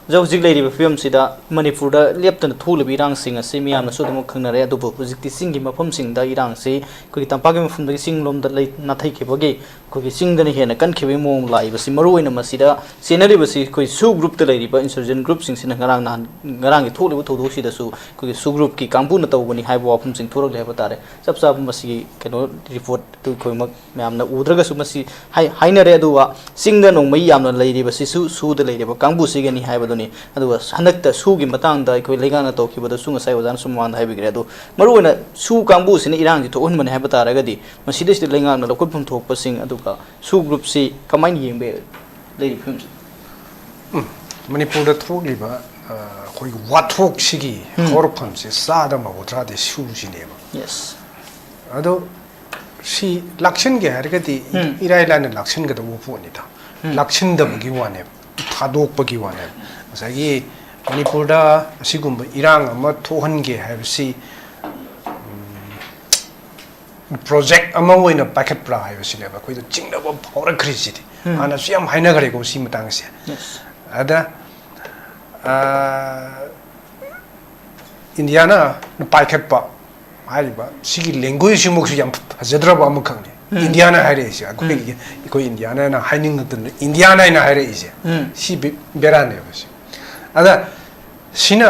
ꯑꯣꯖꯥ, ꯍꯧꯖꯤꯛ ꯂꯩꯔꯤꯕ ꯐꯤꯕꯝꯁꯤꯗ ꯃꯅꯤꯄꯨꯔꯗ ꯂꯦꯞꯇꯅ ꯊꯣꯛꯂꯤꯕ ꯏꯔꯥꯡꯁꯤꯡ ꯑꯁꯤ ꯃꯤꯌꯥꯝꯅꯁꯨ ꯑꯗꯨꯃꯛ ꯈꯪꯅꯔꯦ꯫ ꯑꯗꯨꯕꯨ ꯍꯧꯖꯤꯛꯇꯤ ꯆꯤꯡꯒꯤ ꯃꯐꯝꯁꯤꯡꯗ ꯏꯔꯥꯡꯁꯤ ꯑꯩꯈꯣꯏꯒꯤ ꯇꯝꯄꯥꯛꯀꯤ ꯃꯐꯝꯗꯒꯤ ꯆꯤꯡꯂꯣꯝꯗ ꯂꯩ-, ꯅꯥꯊꯩꯈꯤꯕꯒꯤ ꯑꯩꯈꯣꯏꯒꯤ ꯆꯤꯡꯗꯅ ꯍꯦꯟꯅ ꯀꯟꯈꯤꯕꯒꯤ ꯃꯑꯣꯡ ꯂꯥꯛꯏꯕꯁꯤ, ꯃꯔꯨꯑꯣꯏꯅ ꯃꯁꯤꯗ ꯆꯦꯟꯅꯔꯤꯕꯁꯤ ꯑꯩꯈꯣꯏ SoO groupꯇ ꯂꯩꯔꯤꯕ insurgent groupꯁꯤꯡꯁꯤꯅ ꯉꯔꯥꯡ ꯅꯍꯥꯟ, ꯉꯔꯥꯡꯒꯤ ꯊꯣꯛꯂꯤꯕ ꯊꯧꯗꯣꯛꯁꯤꯗꯁꯨ ꯑꯩꯈꯣꯏꯒꯤ SoO groupꯀꯤ ꯀꯥꯡꯕꯨꯅ ꯇꯧꯕꯅꯤ ꯍꯥꯏꯕ ꯋꯥꯐꯝꯁꯤꯡ ꯊꯣꯔꯛꯂꯦ ꯍꯥꯏꯕ ꯇꯥꯔꯦ꯫ ꯆꯞ ꯆꯥꯕ ꯃꯁꯤꯒꯤ ꯀꯩꯅꯣ reportꯇꯨ ꯑꯩꯈꯣꯏꯃꯛ ꯃꯌꯥꯝꯅ ꯎꯗ꯭ꯔꯒꯁꯨ ꯃꯁꯤ ꯍꯥꯏ-, ꯍꯥꯏꯅꯔꯦ꯫ ꯑꯗꯨꯒ ꯆꯤꯡꯗ ꯅꯣꯡꯃꯩ ꯌꯥꯝꯅ ꯂꯩꯔꯤꯕꯁꯤꯁꯨ SoOꯗ ꯂꯩꯔꯤꯕ ꯀꯥꯡꯕꯨꯁꯤꯒꯅꯤ ꯍꯥꯏꯕꯗꯨꯅꯤ꯫ ꯑꯗꯨꯒ ꯍꯟꯗꯛꯇ SoOꯒꯤ ꯃꯇꯥꯡꯗ ꯑꯩꯈꯣꯏ ꯂꯩꯉꯥꯛꯅ ꯇꯧꯈꯤꯕꯗꯁꯨ ꯉꯁꯥꯏ ꯑꯣꯖꯥꯅꯁꯨ ꯃꯃꯥꯡꯗ ꯍꯥꯏꯕꯤꯈ꯭ꯔꯦ꯫ ꯑꯗꯨ ꯃꯔꯨꯑꯣꯏꯅ SoO ꯀꯥꯡꯕꯨꯁꯤꯅ ꯏꯔꯥꯡꯁꯤ ꯊꯣꯛꯍꯟꯕꯅꯤ ꯍꯥꯏꯕ ꯇꯥꯔꯒꯗꯤ ꯃꯁꯤꯗꯩꯁꯤꯗ ꯂꯩꯉꯥꯛꯅ ꯂꯧꯈꯠꯐꯝ ꯊꯣꯛꯄꯁꯤꯡ, ꯑꯗꯨꯒ SoO groupꯁꯤ ꯀꯃꯥꯏꯅ ꯌꯦꯡꯕ ꯌꯥꯏ ꯂꯩꯔꯤꯕ ꯐꯤꯕꯝꯁꯤ? ꯎꯝ, ꯃꯅꯤꯄꯨꯔꯗ ꯊꯣꯛꯂꯤꯕ, ꯑ, ꯑꯩꯈꯣꯏꯒꯤ ꯋꯥꯊꯣꯛꯁꯤꯒꯤ ꯎꯝ꯫ ꯍꯧꯔꯛꯐꯝꯁꯦ ꯆꯥꯗ ꯃꯧꯗ꯭ꯔꯥꯗꯤ SoOꯁꯤꯅꯦꯕ꯫ Yes꯫ ꯑꯗꯣ ꯁꯤ ꯂꯥꯛꯁꯤꯟꯒꯦ ꯍꯥꯏꯔꯒꯗꯤ ꯎꯝ꯫ ꯏꯔꯥꯏ ꯂꯥꯏꯅ ꯂꯥꯛꯁꯤꯟꯒꯗꯧꯕ ꯄꯣꯠꯅꯤꯗ꯫ ꯎꯝ꯫ ꯂꯥꯛꯁꯤꯟꯗꯕꯒꯤ ꯋꯥꯅꯦꯕ, ꯊꯥꯗꯣꯛꯄꯒꯤ ꯋꯥꯅꯦꯕ꯫ ꯉꯁꯥꯏꯒꯤ ꯃꯅꯤꯄꯨꯔꯗ ꯑꯁꯤꯒꯨꯝꯕ ꯏꯔꯥꯡ ꯑꯃ ꯊꯣꯛꯍꯟꯒꯦ ꯍꯥꯏꯕꯁꯤ, ꯎꯝ, project ꯑꯃ ꯑꯣꯏꯅ ꯄꯥꯏꯈꯠꯄ꯭ꯔꯥ ꯍꯥꯏꯕꯁꯤꯅꯦꯕ ꯑꯩꯈꯣꯏꯗ ꯆꯤꯡꯅꯕ ꯐꯥꯎꯔꯛꯈ꯭ꯔꯤꯁꯤꯗꯤ꯫ ꯎꯝ꯫ ꯍꯥꯟꯅꯁꯨ ꯌꯥꯝ ꯍꯥꯏꯅꯈ꯭ꯔꯦꯀꯣ ꯁꯤ ꯃꯇꯥꯡꯁꯦ꯫ Yes꯫ ꯑꯗ, ꯑ, ꯏꯟꯗꯤꯌꯥꯅ ꯄꯥꯏꯈꯠꯄ ꯍꯥꯏꯔꯤꯕ ꯁꯤꯒꯤ languageꯁꯤꯃꯛꯁꯨ ꯌꯥꯝ ꯐꯖꯗ꯭ꯔꯕ ꯑꯃꯈꯛꯅꯤ꯫ ꯎꯝ꯫ ꯏꯟꯗꯤꯌꯥꯅ ꯍꯥꯏꯔꯛꯏꯁꯦ, ꯑꯩꯈꯣꯏ, ꯎꯝ꯫ ꯑꯩꯈꯣꯏ ꯏꯟꯗꯤꯌꯥꯅ ꯍꯥꯏꯅꯤꯡꯉꯛꯇꯅ ꯏꯟꯗꯤꯌꯥꯅ ꯍꯥꯏꯅ ꯍꯥꯏꯔꯛꯏꯁꯦ꯫ ꯎꯝ꯫ ꯁꯤ ꯕꯦ-, ꯕꯦꯔꯥꯅꯦꯕ ꯁꯤ꯫ ꯑꯗ ꯁꯤꯅ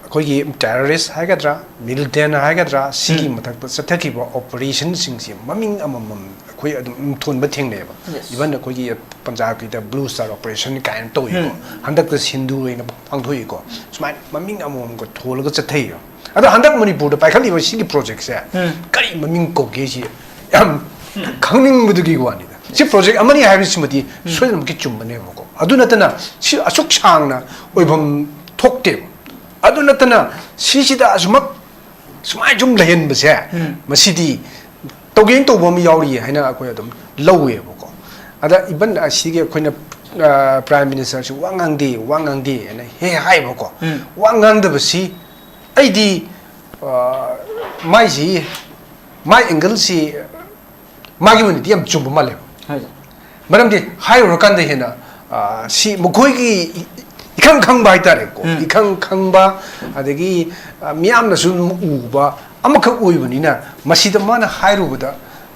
ꯑꯩꯈꯣꯏꯒꯤ terrorist ꯍꯥꯏꯒꯗ꯭ꯔꯥ, militant ꯍꯥꯏꯒꯗ꯭ꯔꯥ, ꯁꯤꯒꯤ ꯎꯝ꯫ ꯃꯊꯛꯇ ꯆꯠꯊꯈꯤꯕ operationꯁꯤꯡꯁꯦ ꯃꯃꯤꯡ ꯑꯃꯃꯝ ꯑꯩꯈꯣꯏ ꯑꯗꯨꯝ ꯊꯣꯟꯕ ꯊꯦꯡꯅꯩꯑꯕ꯫ Yes꯫ Even ꯑꯩꯈꯣꯏꯒꯤ ꯄꯟꯖꯥꯕꯀꯤꯗ Blue Star Operation ꯀꯥꯏꯅ ꯇꯧꯏꯀꯣ꯫ ꯎꯝ꯫ ꯍꯟꯗꯛꯇ ꯁꯤꯟꯗꯨꯔ ꯑꯣꯏꯅ ꯄꯥꯡꯊꯣꯛꯏꯀꯣ꯫ ꯁꯨꯃꯥꯏꯅ ꯃꯃꯤꯡ ꯑꯃꯃꯝꯒ ꯊꯣꯜꯂꯒ ꯆꯠꯊꯩꯑꯕ꯫ ꯑꯗꯣ ꯍꯟꯗꯛ ꯃꯅꯤꯄꯨꯔꯗ ꯄꯥꯏꯈꯠꯂꯤꯕ ꯁꯤꯒꯤ projectꯁꯦ ꯎꯝ꯫ ꯀꯔꯤ ꯃꯃꯤꯡ ꯀꯧꯒꯦ ꯁꯤ ꯌꯥꯝ ꯎꯝ꯫ ꯈꯪꯅꯤꯡꯕꯗꯨꯒꯤ ꯋꯥꯅꯤꯗ꯫ ꯁꯤ project ꯑꯃꯅꯤ ꯍꯥꯏꯕꯁꯤꯃꯗꯤ ꯎꯝ꯫ ꯁꯣꯏꯗꯅꯃꯛꯀꯤ ꯆꯨꯝꯕꯅꯦꯕꯀꯣ꯫ ꯑꯗꯨ ꯅꯠꯇꯅ ꯁꯤ ꯑꯁꯨꯛ ꯁꯥꯡꯅ ꯑꯣꯏꯐꯝ ꯊꯣꯛꯇꯦꯕ꯫ ꯑꯗꯨ ꯅꯠꯇꯅ ꯁꯤꯁꯤꯗ ꯑꯁꯨꯃꯛ ꯁꯨꯃꯥꯏꯅ ꯁꯨꯝ ꯂꯩꯍꯟꯕꯁꯦ, ꯎꯝ꯫ ꯃꯁꯤꯗꯤ ꯇꯧꯒꯦꯅ ꯇꯧꯕ ꯑꯃ ꯌꯥꯎꯔꯤ ꯍꯥꯏꯅ ꯑꯩꯈꯣꯏ ꯑꯗꯨꯝ ꯂꯧꯋꯦꯕꯀꯣ꯫ ꯑꯗ even ꯑꯁꯤꯒꯤ ꯑꯩꯈꯣꯏꯅ, ꯑ, Prime Ministerꯁꯤ ꯋꯥ ꯉꯥꯡꯗꯦ, ꯋꯥ ꯉꯥꯡꯗꯦ ꯍꯥꯏꯅ ꯍꯦꯛ ꯍꯥꯏꯕꯀꯣ꯫ ꯎꯝ꯫ ꯋꯥ ꯉꯥꯡꯗꯕꯁꯤ ꯑꯩꯗꯤ, ꯑ, ꯃꯥꯏꯁꯤ, ꯃꯥꯏ angleꯁꯤ ꯃꯥꯒꯤ ꯑꯣꯏꯅꯗꯤ ꯌꯥꯝ ꯆꯨꯝꯕ ꯃꯥꯜꯂꯦꯕ꯫ ꯍꯣꯏ꯫ ꯃꯔꯝꯗꯤ ꯍꯥꯏꯔꯨꯔꯀꯥꯟꯗ ꯍꯦꯟꯅ, ꯑ, ꯁꯤ ꯃꯈꯣꯏꯒꯤ ꯏ-, ꯏꯈꯪ ꯈꯪꯕ ꯍꯥꯏꯇꯥꯔꯦꯀꯣ꯫ ꯎꯝ꯫ ꯏꯈꯪ ꯈꯪꯕ, ꯑꯗꯒꯤ, ꯑ, ꯃꯤꯌꯥꯝꯅꯁꯨ ꯑꯗꯨꯝ ꯎꯕ ꯑꯃꯈꯛ ꯑꯣꯏꯕꯅꯤꯅ, ꯃꯁꯤꯗ ꯃꯥꯅ ꯍꯥꯏꯔꯨꯕꯗ,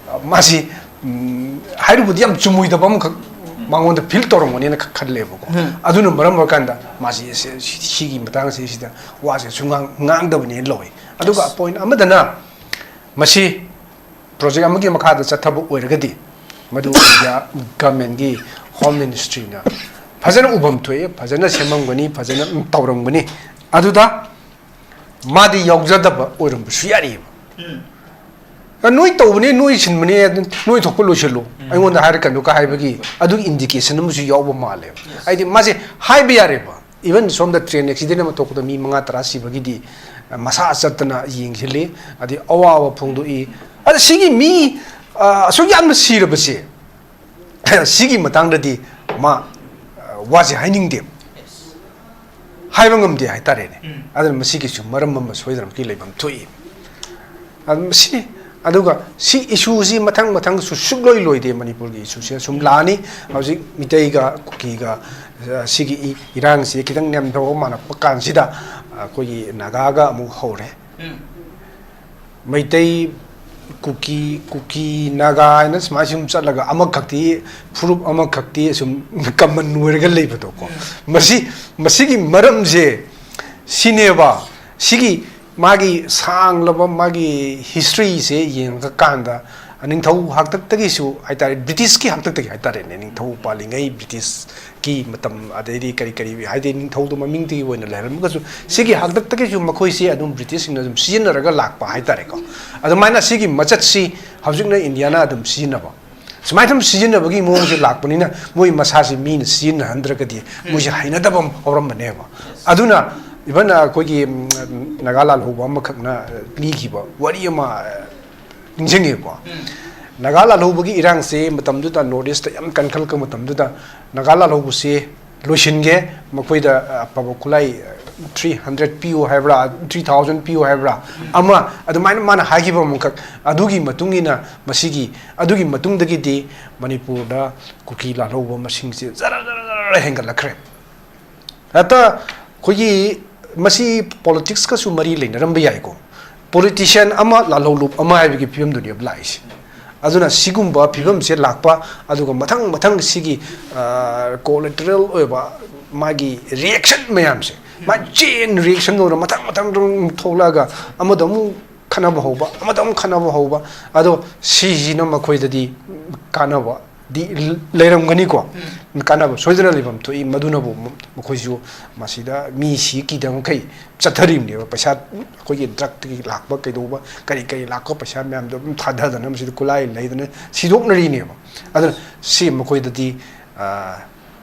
ꯑ, ꯃꯥꯁꯤ, ꯎꯝ, ꯍꯥꯏꯔꯨꯕꯗꯤ ꯌꯥꯝ ꯆꯨꯝꯃꯣꯏꯗꯕ ꯑꯃꯈꯛ ꯃꯉꯣꯟꯗ feel ꯇꯧꯔꯝꯒꯅꯦꯅ ꯈ-, ꯈꯜꯂꯦꯕꯀꯣ꯫ ꯎꯝ꯫ ꯑꯗꯨꯅ ꯃꯔꯝ ꯑꯣꯏꯔꯀꯥꯟꯗ ꯃꯥꯁꯤ ꯁꯤ-, ꯁꯤ-, ꯁꯤꯒꯤ ꯃꯇꯥꯡꯁꯤ ꯁꯤꯗ ꯋꯥꯁꯦ ꯁꯨꯡꯉꯥꯡ ꯉꯥꯡꯗꯕꯅꯦꯅ ꯂꯧꯋꯤ꯫ ꯑꯗꯨꯒ Yes꯫ Point ꯑꯃꯗꯅ ꯃꯁꯤ project ꯑꯃꯒꯤ ꯃꯈꯥꯗ ꯆꯠꯊꯕ ꯑꯣꯏꯔꯒꯗꯤ, ꯃꯗꯨ India governmentꯀꯤ Home Ministryꯅ ꯐꯖꯅ ꯎꯐꯝ ꯊꯣꯛꯏ, ꯐꯖꯅ ꯁꯦꯝꯃꯝꯒꯅꯤ, ꯐꯖꯅ ꯇꯧꯔꯝꯒꯅꯤ꯫ ꯑꯗꯨꯗ ꯃꯥꯗꯤ ꯌꯥꯎꯖꯗꯕ ꯑꯣꯏꯔꯝꯕꯁꯨ ꯌꯥꯔꯤꯕ꯫ ꯎꯝ꯫ "ꯑ, ꯅꯣꯏ ꯇꯧꯕꯅꯤ, ꯅꯣꯏ ꯁꯤꯟꯕꯅꯤ, ꯑꯗꯨ ꯅꯣꯏ ꯊꯣꯛꯄ ꯂꯣꯏꯁꯤꯜꯂꯨ, ꯎꯝ꯫ ꯑꯩꯉꯣꯟꯗ ꯍꯥꯏꯔꯛꯀꯅꯨ" ꯀ ꯍꯥꯏꯕꯒꯤ ꯑꯗꯨꯒꯤ indication ꯑꯃꯁꯨ ꯌꯥꯎꯕ ꯃꯥꯜꯂꯦꯕ꯫ Yes꯫ ꯍꯥꯏꯗꯤ ꯃꯥꯁꯦ ꯍꯥꯏꯕ ꯌꯥꯔꯦꯕ꯫ Even ꯁꯣꯝꯗ train accident ꯑꯃ ꯊꯣꯛꯄꯗ ꯃꯤ ꯃꯉꯥ ꯇꯔꯥ ꯁꯤꯕꯒꯤꯗꯤ, ꯑ, ꯃꯁꯥ ꯆꯠꯇꯅ ꯌꯦꯡꯁꯤꯜꯂꯤ, ꯑꯗꯩ ꯑꯋꯥꯕ ꯐꯣꯡꯗꯣꯛꯏ꯫ ꯑꯗ ꯁꯤꯒꯤ ꯃꯤ, ꯑ, ꯑꯁꯨꯛ ꯌꯥꯝꯅ ꯁꯤꯔꯕꯁꯦ, ꯁꯤꯒꯤ ꯃꯇꯥꯡꯗꯗꯤ ꯃꯥ, ꯑ, ꯋꯥꯁꯦ ꯍꯥꯏꯅꯤꯡꯗꯦ, ꯍꯥꯏꯕ ꯉꯝꯗꯦ ꯍꯥꯏꯇꯥꯔꯦꯅꯦ꯫ ꯎꯝ꯫ ꯑꯗꯨꯅ ꯃꯁꯤꯒꯤꯁꯨ ꯃꯔꯝ ꯑꯃ ꯁꯣꯏꯗꯅꯃꯛꯀꯤ ꯂꯩꯐꯝ ꯊꯣꯛꯏ꯫ ꯑꯗꯨꯝ ꯁꯤꯅꯤ꯫ ꯑꯗꯨꯒ ꯁꯤ issueꯁꯤ ꯃꯊꯪ ꯃꯊꯪꯁꯨ ꯁꯨꯛꯂꯣꯏ ꯂꯣꯏꯗꯦ꯫ ꯃꯅꯤꯄꯨꯔꯒꯤ issueꯁꯦ ꯁꯨꯝ ꯂꯥꯛꯑꯅꯤ꯫ ꯍꯧꯖꯤꯛ ꯃꯤꯇꯩꯒ ꯀꯨꯀꯤꯒ, ꯑ, ꯁꯤꯒꯤ ꯏ-, ꯏꯔꯥꯡꯁꯤ ꯈꯤꯇꯪ ꯅꯦꯝꯊꯕ ꯃꯥꯜꯂꯛꯄ ꯀꯥꯟꯁꯤꯗ, ꯑ, ꯑꯩꯈꯣꯏꯒꯤ ꯅꯥꯒꯥꯒ ꯑꯃꯨꯛ ꯍꯧꯔꯦ꯫ ꯎꯝ꯫ ꯃꯩꯇꯩ, ꯀꯨꯀꯤ, ꯀꯨꯀꯤ, ꯅꯥꯒꯥ ꯍꯥꯏꯅ ꯁꯨꯃꯥꯏꯅ ꯁꯨꯝ ꯆꯠꯂꯒ ꯑꯃꯈꯛꯇꯤ, ꯐꯨꯔꯨꯞ ꯑꯃꯈꯛꯇꯤ ꯁꯨꯝ common ꯑꯣꯏꯔꯒ ꯂꯩꯕꯗꯣꯀꯣ꯫ ꯎꯝ꯫ ꯃꯁꯤ, ꯃꯁꯤꯒꯤ ꯃꯔꯝꯁꯦ ꯁꯤꯅꯦꯕ꯫ ꯁꯤꯒꯤ ꯃꯥꯒꯤ ꯁꯥꯡꯂꯕ ꯃꯥꯒꯤ historyꯁꯦ ꯌꯦꯡꯉꯀꯥꯟꯗ, ꯅꯤꯡꯊꯧ ꯍꯥꯛꯇꯛꯇꯒꯤꯁꯨ ꯍꯥꯏꯇꯥꯔꯦ, Britishꯀꯤ ꯍꯥꯛꯇꯛꯇꯒꯤ ꯍꯥꯏꯇꯥꯔꯦꯅꯦ, ꯅꯤꯡꯊꯧ ꯄꯥꯜꯂꯤꯉꯩ British ꯀꯤ ꯃꯇꯝ, ꯑꯗꯩꯗꯤ ꯀꯔꯤ ꯀꯔꯤ ꯍꯥꯏꯗꯤ ꯅꯤꯡꯊꯧꯗꯣ ꯃꯃꯤꯡꯗꯒꯤ ꯑꯣꯏꯅ ꯂꯩꯔꯝꯃꯒꯁꯨ, ꯁꯤꯒꯤ ꯍꯥꯛꯇꯛꯇꯒꯤꯁꯨ ꯃꯈꯣꯏꯁꯤ ꯑꯗꯨꯝ Britishꯁꯤꯡꯅ ꯑꯗꯨꯝ ꯁꯤꯖꯤꯟꯅꯔꯒ ꯂꯥꯛꯄ ꯍꯥꯏꯇꯥꯔꯦꯀꯣ꯫ ꯑꯗꯨꯃꯥꯏꯅ ꯁꯤꯒꯤ ꯃꯆꯠꯁꯤ ꯍꯧꯖꯤꯛꯅ Indiaꯅ ꯑꯗꯨꯝ ꯁꯤꯖꯤꯟꯅꯕ, ꯁꯨꯃꯥꯏꯅ ꯁꯨꯝ ꯁꯤꯖꯤꯟꯅꯕꯒꯤ ꯃꯑꯣꯡꯁꯦ ꯂꯥꯛꯄꯅꯤꯅ, ꯃꯣꯏ ꯃꯁꯥꯁꯤ ꯃꯤꯅ ꯁꯤꯖꯤꯟꯅꯍꯟꯗ꯭ꯔꯒꯗꯤ ꯃꯣꯏꯁꯦ ꯍꯩꯅꯗꯕ ꯑꯃ ꯍꯧꯔꯝꯕꯅꯦꯕ꯫ ꯑꯗꯨꯅ ꯏꯚꯟ ꯑꯩꯈꯣꯏꯒꯤ ꯎꯝ, ꯅꯥꯒꯥ ꯂꯥꯜꯍꯧꯕ ꯑꯃꯈꯛꯅ ꯂꯤꯈꯤꯕ ꯋꯥꯔꯤ ꯑꯃ ꯅꯤꯡꯁꯤꯡꯉꯦꯀꯣ꯫ ꯅꯥꯒꯥ ꯂꯥꯜꯍꯧꯕꯒꯤ ꯏꯔꯥꯡꯁꯦ ꯃꯇꯝꯗꯨꯗ ꯅꯣꯔꯠ ꯏꯁꯇ ꯌꯥꯝ ꯀꯟꯈꯠꯂꯛꯄ ꯃꯇꯝꯗꯨꯗ ꯅꯥꯒꯥ ꯂꯥꯜꯍꯧꯕꯁꯦ ꯂꯣꯏꯁꯤꯟꯒꯦ, ꯃꯈꯣꯏꯗ ꯑꯐꯕ ꯈꯨꯠꯂꯥꯏ ꯊ꯭ꯔꯤ ꯍꯟꯗ꯭ꯔꯦꯠ ꯄꯤꯌꯨ ꯍꯥꯏꯕ꯭ꯔꯥ, ꯊ꯭ꯔꯤ ꯊꯥꯎꯖꯟ ꯄꯤꯌꯨ ꯍꯥꯏꯕ꯭ꯔꯥ, ꯑꯃ ꯑꯗꯨꯃꯥꯏꯅ ꯃꯥꯅ ꯍꯥꯏꯈꯤꯕ ꯑꯃꯈꯛ, ꯑꯗꯨꯒꯤ ꯃꯇꯨꯡ ꯏꯟꯅ ꯃꯁꯤꯒꯤ, ꯑꯗꯨꯒꯤ ꯃꯇꯨꯡꯗꯒꯤꯗꯤ ꯃꯅꯤꯄꯨꯔꯗ ꯀꯨꯀꯤ ꯂꯥꯜꯍꯧꯕ ꯃꯁꯤꯡꯁꯦ ꯖꯔ ꯖꯔ ꯖꯔ ꯍꯦꯟꯒꯠꯂꯛꯈ꯭ꯔꯦ꯫ ꯍꯦꯛꯇ ꯑꯩꯈꯣꯏꯒꯤ ꯃꯁꯤ ꯄꯣꯂꯤꯇꯤꯛꯁꯀꯁꯨ ꯃꯔꯤ ꯂꯩꯅꯔꯝꯕ ꯌꯥꯏꯀꯣ꯫ ꯄꯣꯂꯤꯇꯤꯁꯤꯌꯥꯟ ꯑꯃ ꯂꯥꯜꯍꯧꯂꯨꯞ ꯑꯃ ꯍꯥꯏꯕꯒꯤ ꯐꯤꯕꯝꯗꯨꯅꯦꯕ ꯂꯥꯛꯏꯁꯦ꯫ ꯑꯗꯨꯅ ꯁꯤꯒꯨꯝꯕ ꯐꯤꯕꯝꯁꯦ ꯂꯥꯛꯄ, ꯑꯗꯨꯒ ꯃꯊꯪ ꯃꯊꯪ ꯁꯤꯒꯤ ꯀꯣꯂꯦꯇꯔꯦꯜ ꯑꯣꯏꯕ ꯃꯥꯒꯤ ꯔꯤꯌꯦꯛꯁꯟ ꯃꯌꯥꯝꯁꯦ, ꯃꯥ ꯆꯦꯟ ꯔꯤꯌꯦꯛꯁꯟ ꯑꯣꯏꯅ ꯃꯊꯪ ꯃꯊꯪ ꯑꯗꯨꯝ ꯊꯣꯛꯂꯛꯑꯒ ꯑꯃꯗ ꯑꯃꯨꯛ ꯈꯠꯅꯕ ꯍꯧꯕ, ꯑꯃꯗ ꯑꯃꯨꯛ ꯈꯠꯅꯕ ꯍꯧꯕ꯫ ꯑꯗꯣ ꯁꯤꯁꯤꯅ ꯃꯈꯣꯏꯗꯗꯤ ꯀꯥꯟꯅꯕꯗꯤ ꯂꯩꯔꯝꯒꯅꯤꯀꯣ꯫ ꯀꯥꯟꯅꯕ ꯁꯣꯏꯗꯅ ꯂꯩꯐꯝ ꯊꯣꯛꯏ꯫ ꯃꯗꯨꯅꯕꯨ ꯃꯈꯣꯏꯁꯨ ꯃꯁꯤꯗ ꯃꯤ ꯁꯤ ꯀꯤꯗꯕ ꯃꯈꯩ ꯆꯠꯊꯔꯤꯕꯅꯦꯕ꯫ ꯄꯩꯁꯥ, ꯑꯩꯈꯣꯏꯒꯤ ꯗ꯭ꯔꯛꯇꯒꯤ ꯂꯥꯛꯄ ꯀꯩꯗꯧꯕ, ꯀꯔꯤ ꯀꯔꯤ ꯂꯥꯛꯄ ꯄꯩꯁꯥ ꯃꯌꯥꯝꯗꯣ ꯑꯗꯨꯝ ꯊꯥꯗꯗꯅ ꯃꯁꯤꯗ ꯈꯨꯠꯂꯥꯏ ꯂꯩꯗꯅ ꯁꯤꯗꯣꯛꯅꯔꯤꯅꯦꯕ꯫ ꯑꯗꯨꯅ ꯁꯤ ꯃꯈꯣꯏꯗꯗꯤ, ꯑ,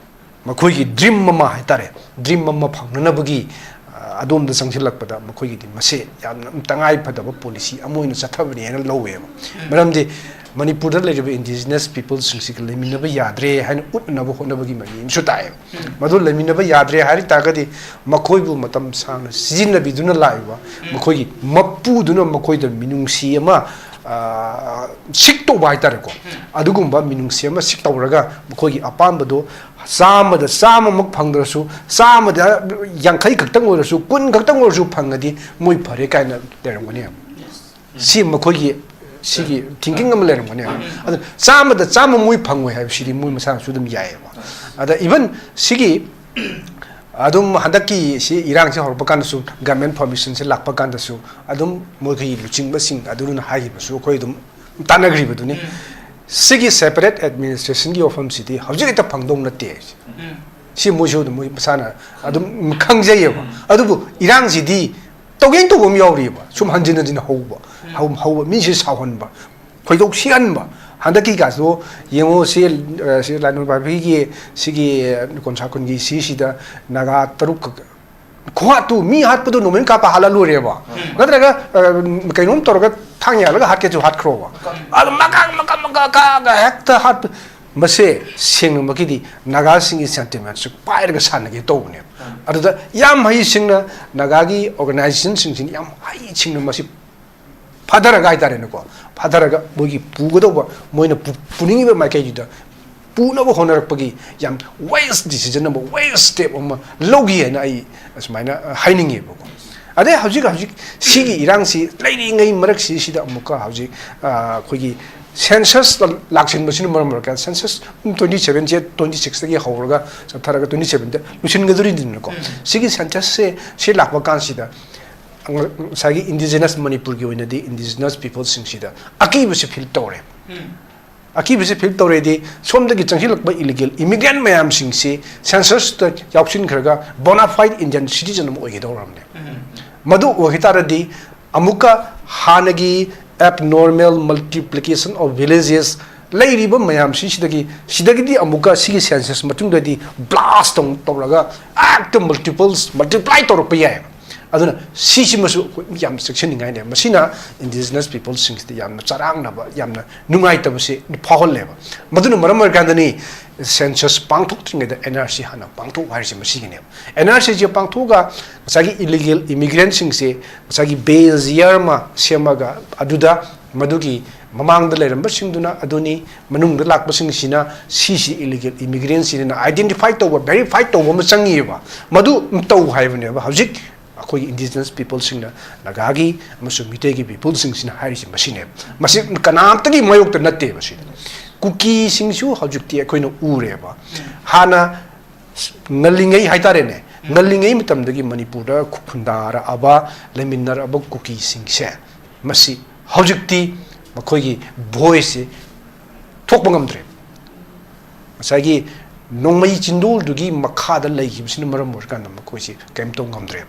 ꯃꯈꯣꯏꯒꯤ ꯗ꯭ꯔꯤꯝ ꯑꯃ ꯍꯥꯏꯇꯥꯔꯦ, ꯗ꯭ꯔꯤꯝ ꯑꯃ ꯐꯪꯅꯅꯕꯒꯤ, ꯑ, ꯑꯗꯣꯝꯗ ꯆꯪꯁꯤꯜꯂꯛꯄꯗ ꯃꯈꯣꯏꯒꯤꯗꯤ ꯃꯁꯦ ꯌꯥꯝꯅ ꯇꯉꯥꯏ ꯐꯗꯕ ꯄꯣꯂꯤꯁꯤ ꯑꯃ ꯑꯣꯏꯅ ꯆꯠꯊꯕꯅꯦ ꯍꯥꯏꯅ ꯂꯧꯋꯦꯕ꯫ ꯃꯔꯝꯗꯤ ꯃꯅꯤꯄꯨꯔꯗ ꯂꯩꯔꯤꯕ ꯏꯟꯗꯤꯖꯤꯅꯁ ꯄꯤꯄꯜꯁꯤꯡꯁꯤꯒ ꯂꯩꯃꯤꯟꯅꯕ ꯌꯥꯗ꯭ꯔꯦ ꯍꯥꯏꯅ ꯎꯠꯅꯅꯕ ꯍꯣꯠꯅꯕꯒꯤ ꯃꯃꯤ ꯑꯃꯁꯨ ꯇꯥꯏꯌꯦꯕ꯫ ꯃꯗꯨ ꯂꯩꯃꯤꯟꯅꯕ ꯌꯥꯗ꯭ꯔꯦ ꯍꯥꯏ ꯇꯥꯔꯒꯗꯤ ꯃꯈꯣꯏꯕꯨ ꯃꯇꯝ ꯁꯥꯡꯅ ꯁꯤꯖꯤꯟꯅꯕꯤꯗꯨꯅ ꯂꯥꯛꯏꯕ ꯃꯈꯣꯏꯒꯤ ꯃꯄꯨꯗꯨꯅ ꯃꯈꯣꯏꯗ ꯃꯤꯅꯨꯡꯁꯤ ꯑꯃ, ꯑ, ꯁꯤꯛ ꯇꯧꯕ ꯍꯥꯏꯇꯥꯔꯦꯀꯣ꯫ ꯑꯗꯨꯒꯨꯝꯕ ꯃꯤꯅꯨꯡꯁꯤ ꯑꯃ ꯁꯤꯛ ꯇꯧꯔꯒ ꯃꯈꯣꯏꯒꯤ ꯑꯄꯥꯝꯕꯗꯣ ꯆꯥꯝꯃꯗ ꯆꯥꯝꯃꯃꯛ ꯐꯪꯗ꯭ꯔꯁꯨ, ꯆꯥꯝꯃꯗ ꯌꯥꯡꯈꯩ ꯈꯛꯇꯪ ꯑꯣꯏꯔꯁꯨ, ꯀꯨꯟ ꯈꯛꯇꯪ ꯑꯣꯏꯔꯁꯨ ꯐꯪꯉꯗꯤ ꯃꯣꯏ ꯐꯔꯦ ꯀꯥꯏꯅ ꯂꯩꯔꯝꯒꯅꯤ꯫ ꯁꯤ ꯃꯈꯣꯏꯒꯤ, ꯁꯤꯒꯤ ꯊꯤꯡꯀꯤꯡ ꯑꯃ ꯂꯩꯔꯝꯒꯅꯤ꯫ ꯑꯗꯨ ꯆꯥꯝꯃꯗ ꯆꯥꯝꯃ ꯃꯣꯏ ꯐꯪꯉꯣꯏ ꯍꯥꯏꯕꯁꯤꯗꯤ ꯃꯣꯏ ꯃꯁꯥꯅꯁꯨ ꯑꯗꯨꯝ ꯌꯥꯏꯑꯕ꯫ ꯑꯗ ꯏꯚꯟ ꯁꯤꯒꯤ ꯑꯗꯨꯝ ꯍꯟꯗꯛꯀꯤ ꯁꯤ ꯏꯔꯥꯡꯁꯦ ꯍꯧꯔꯛꯄ ꯀꯥꯟꯗꯁꯨ, ꯒꯃꯦꯟ ꯐꯣꯔꯃꯦꯁꯟꯁꯦ ꯂꯥꯛꯄ ꯀꯥꯟꯗꯁꯨ ꯑꯗꯨꯝ ꯃꯣꯏꯒꯤ ꯂꯨꯆꯤꯡꯕꯁꯤꯡ ꯑꯗꯨꯅ ꯍꯥꯏꯈꯤꯕꯁꯨ ꯑꯩꯈꯣꯏ ꯑꯗꯨꯝ ꯇꯥꯟꯅꯈ꯭ꯔꯤꯕꯗꯨꯅꯤ꯫ ꯁꯤꯒꯤ ꯁꯦꯄꯔꯦꯠ ꯑꯦꯗꯃꯤꯅꯤꯁꯇ꯭ꯔꯦꯁꯟꯒꯤ ꯋꯥꯐꯝꯁꯤꯗꯤ ꯍꯧꯖꯤꯛ ꯍꯦꯛꯇ ꯐꯪꯗꯧ ꯅꯠꯇꯦ꯫ ꯁꯤ ꯃꯣꯏꯁꯨ ꯑꯗꯨꯝ, ꯃꯣꯏ ꯃꯁꯥꯅ ꯑꯗꯨꯝ ꯈꯪꯖꯩꯌꯦꯕ꯫ ꯑꯗꯨꯕꯨ ꯏꯔꯥꯡꯁꯤꯗꯤ ꯇꯧꯒꯦꯅ ꯇꯧꯕ ꯑꯃ ꯌꯥꯎꯔꯤꯑꯕ, ꯁꯨꯝ ꯍꯟꯖꯤꯟ ꯍꯟꯖꯤꯟ ꯍꯧꯕ, ꯍꯧ-, ꯍꯧꯕ, ꯃꯤꯁꯦ ꯁꯥꯎꯍꯟꯕ, ꯈꯣꯏꯗꯧ ꯁꯤꯍꯟꯕ꯫ ꯍꯟꯗꯛꯀꯤ ꯀꯥꯁꯤꯗꯣ ꯌꯦꯡꯉꯣ, ꯁꯤ, ꯑ, ꯁꯤ ꯂꯥꯏꯅꯣꯟ ꯄꯥꯏꯕꯤꯒꯤ ꯁꯤꯒꯤ ꯀꯣꯟꯁꯥ ꯈꯨꯟꯒꯤ ꯁꯤꯁꯤꯗ ꯅꯥꯒꯥ ꯇꯔꯨꯛ ꯈꯛ ꯈꯨꯍꯥꯠꯇꯨ, ꯃꯤ ꯍꯥꯠꯄꯗꯨ ꯅꯣꯡꯃꯩꯅ ꯀꯥꯞꯄ ꯍꯥꯠꯂ ꯂꯣꯏꯔꯦꯕ꯫ ꯅꯠꯇ꯭ꯔꯒ, ꯑ, ꯀꯩꯅꯣꯝ ꯇꯧꯔꯒ ꯊꯥꯡ ꯌꯥꯜꯂꯒ ꯍꯥꯠꯀꯦꯁꯨ ꯍꯥꯠꯈ꯭ꯔꯣꯕ꯫ ꯑꯗꯨ ꯃꯀꯥ, ꯃꯀꯥ, ꯃꯀꯥ ꯀꯥꯒ ꯍꯦꯛꯇ ꯍꯥꯠꯄ꯫ ꯃꯁꯦ ꯁꯦꯡꯅꯃꯛꯀꯤꯗꯤ ꯅꯥꯒꯥꯁꯤꯡꯒꯤ sentimentꯁꯨ ꯄꯥꯏꯔꯒ ꯁꯥꯟꯅꯒꯦ ꯇꯧꯕꯅꯦꯕ꯫ ꯑꯗꯨꯗ ꯌꯥꯝ ꯍꯩꯁꯤꯡꯅ ꯅꯥꯒꯥꯒꯤ organizationꯁꯤꯡꯁꯤꯅ ꯌꯥꯝ ꯍꯩꯁꯤꯡꯅ ꯃꯁꯤ ꯐꯥꯊꯔꯒ ꯍꯥꯏꯇꯥꯔꯦꯅꯦꯀꯣ, ꯐꯥꯊꯔꯒ ꯃꯣꯏꯒꯤ ꯄꯨꯒꯗꯧꯕ, ꯃꯣꯏꯅ ꯄꯨ-, ꯄꯨꯅꯤꯡꯉꯤꯕ ꯃꯥꯏꯀꯩꯗꯨꯗ ꯄꯨꯅꯕ ꯍꯣꯠꯅꯔꯛꯄꯒꯤ ꯌꯥꯝ wise decision ꯑꯃ, wise step ꯑꯃ ꯂꯧꯈꯤ ꯍꯥꯏꯅ ꯑꯩ ꯑꯁꯨꯃꯥꯏꯅ, ꯑ, ꯍꯥꯏꯅꯤꯡꯉꯦꯕꯀꯣ꯫ ꯑꯗꯩ ꯍꯧꯖꯤꯛ, ꯍꯧꯖꯤꯛ ꯁꯤꯒꯤ ꯏꯔꯥꯡꯁꯤ ꯂꯩꯔꯤꯉꯩ ꯃꯔꯛꯁꯤꯁꯤꯗ ꯑꯃꯨꯛꯀ ꯍꯧꯖꯤꯛ, ꯑ, ꯑꯩꯈꯣꯏꯒꯤ census ꯂꯥꯛꯁꯤꯟꯕꯁꯤꯅ ꯃꯔꯝ ꯑꯣꯏꯔꯒ, census twenty seven ꯁꯦ twenty sixꯇꯒꯤ ꯍꯧꯔꯒ ꯆꯠꯊꯔꯒ twenty sevenꯗ ꯂꯣꯏꯁꯤꯟꯒꯗꯣꯔꯤꯅꯤꯗꯅꯀꯣ꯫ ꯁꯤꯒꯤ censusꯁꯦ, ꯁꯤ ꯂꯥꯛꯄ ꯀꯥꯟꯁꯤꯗ ꯉꯁꯥꯏꯒꯤ indigenous, ꯃꯅꯤꯄꯨꯔꯒꯤ ꯑꯣꯏꯅꯗꯤ indigenous peopleꯁꯤꯡꯁꯤꯗ ꯑꯀꯤꯕꯁꯤ feel ꯇꯧꯔꯦ꯫ ꯑꯀꯤꯕꯁꯤ feel ꯇꯧꯔꯦꯗꯤ, ꯁꯣꯝꯗꯒꯤ ꯆꯪꯁꯤꯜꯂꯛꯄ illegal immigrant ꯃꯌꯥꯝꯁꯤꯡꯁꯤ censusꯇ ꯌꯥꯎꯁꯤꯟꯈ꯭ꯔꯒ bona fide Indian citizen ꯑꯃ ꯑꯣꯏꯒꯗꯧꯔꯕꯅꯦ꯫ ꯃꯗꯨ ꯑꯣꯏꯈꯤ ꯇꯥꯔꯗꯤ, ꯑꯃꯨꯛꯀ ꯍꯥꯟꯅꯒꯤ abnormal multiplication of villages ꯂꯩꯔꯤꯕ ꯃꯌꯥꯝꯁꯤꯡꯁꯤꯗꯒꯤ, ꯁꯤꯗꯒꯤꯗꯤ ꯑꯃꯨꯛꯀ ꯁꯤꯒꯤ census ꯃꯇꯨꯡꯗꯗꯤ blast ꯑꯃꯨꯛ ꯇꯧꯔꯒ ꯍꯦꯛꯇ multiples, multiply ꯇꯧꯔꯛꯄ ꯌꯥꯏ꯫ ꯑꯗꯨꯅ ꯁꯤꯁꯤꯃꯁꯨ ꯑꯩꯈꯣꯏ ꯌꯥꯝ ꯆꯦꯛꯁꯤꯟꯅꯤꯡꯉꯥꯏꯅꯦ꯫ ꯃꯁꯤꯅ indigenous peopleꯁꯤꯡꯁꯤꯗ ꯌꯥꯝꯅ ꯆꯔꯥꯡꯅꯕ, ꯌꯥꯝꯅ ꯅꯨꯡꯉꯥꯏꯇꯕꯁꯦ ꯐꯥꯎꯍꯜꯂꯦꯕ꯫ ꯃꯗꯨꯅ ꯃꯔꯝ ꯑꯣꯏꯔꯀꯥꯟꯗꯅꯤ census ꯄꯥꯡꯊꯣꯛꯇ꯭ꯔꯤꯉꯩꯗ NRC ꯍꯥꯟꯅ ꯄꯥꯡꯊꯣꯛꯎ ꯍꯥꯏꯔꯤꯁꯦ ꯃꯁꯤꯒꯤꯅꯦꯕ꯫ NRCꯁꯦ ꯄꯥꯡꯊꯣꯛꯑꯒ ꯉꯁꯥꯏꯒꯤ illegal immigrantꯁꯤꯡꯁꯦ ꯉꯁꯥꯏꯒꯤ base year ꯑꯃ ꯁꯦꯝꯃꯒ, ꯑꯗꯨꯗ ꯃꯗꯨꯒꯤ ꯃꯃꯥꯡꯗ ꯂꯩꯔꯝꯕꯁꯤꯡꯗꯨꯅ ꯑꯗꯨꯅꯤ, ꯃꯅꯨꯡꯗ ꯂꯥꯛꯄꯁꯤꯡꯁꯤꯅ ꯁꯤꯁꯤ illegal immigrantꯁꯤꯅ identify ꯇꯧꯕ, verify ꯇꯧꯕ ꯑꯃ ꯆꯪꯉꯤꯑꯕ꯫ ꯃꯗꯨ ꯇꯧ ꯍꯥꯏꯕꯅꯦꯕ꯫ ꯍꯧꯖꯤꯛ ꯑꯩꯈꯣꯏꯒꯤ indigenous peopleꯁꯤꯡꯅ, ꯅꯥꯒꯥꯒꯤ ꯑꯃꯁꯨꯡ ꯃꯤꯇꯩꯒꯤ peopleꯁꯤꯡꯁꯤꯅ ꯍꯥꯏꯔꯤꯁꯤ ꯃꯁꯤꯅꯦꯕ꯫ ꯃꯁꯤ ꯀꯅꯥꯝꯇꯒꯤ ꯃꯥꯌꯣꯛꯇ ꯅꯠꯇꯦꯕ꯫ ꯁꯤꯗ ꯀꯨꯀꯤꯁꯤꯡꯁꯨ ꯍꯧꯖꯤꯛꯇꯤ ꯑꯩꯈꯣꯏꯅ ꯎꯔꯦꯕ꯫ ꯍꯥꯟꯅ ꯉꯜꯂꯤꯉꯩ ꯍꯥꯏꯇꯥꯔꯦꯅꯦ, ꯉꯜꯂꯤꯉꯩ ꯃꯇꯝꯗꯒꯤ ꯃꯅꯤꯄꯨꯔꯗ ꯈꯨꯟꯗꯥꯔꯛꯑꯕ, ꯂꯩꯃꯤꯟꯅꯔꯛꯑꯕ ꯀꯨꯀꯤꯁꯤꯡꯁꯦ, ꯃꯁꯤ ꯍꯧꯖꯤꯛꯇꯤ ꯃꯈꯣꯏꯒꯤ voiceꯁꯦ ꯊꯣꯛꯄ ꯉꯝꯗ꯭ꯔꯦ꯫ ꯉꯁꯥꯏꯒꯤ ꯅꯣꯡꯃꯩ ꯆꯤꯟꯗꯣꯜꯗꯨꯒꯤ ꯃꯈꯥꯗ ꯂꯩꯈꯤꯕꯁꯤꯅ ꯃꯔꯝ ꯑꯣꯏꯔꯀꯥꯟꯗ ꯃꯈꯣꯏꯁꯤ ꯀꯔꯤꯝ ꯇꯧ ꯉꯝꯗ꯭ꯔꯦꯕ꯫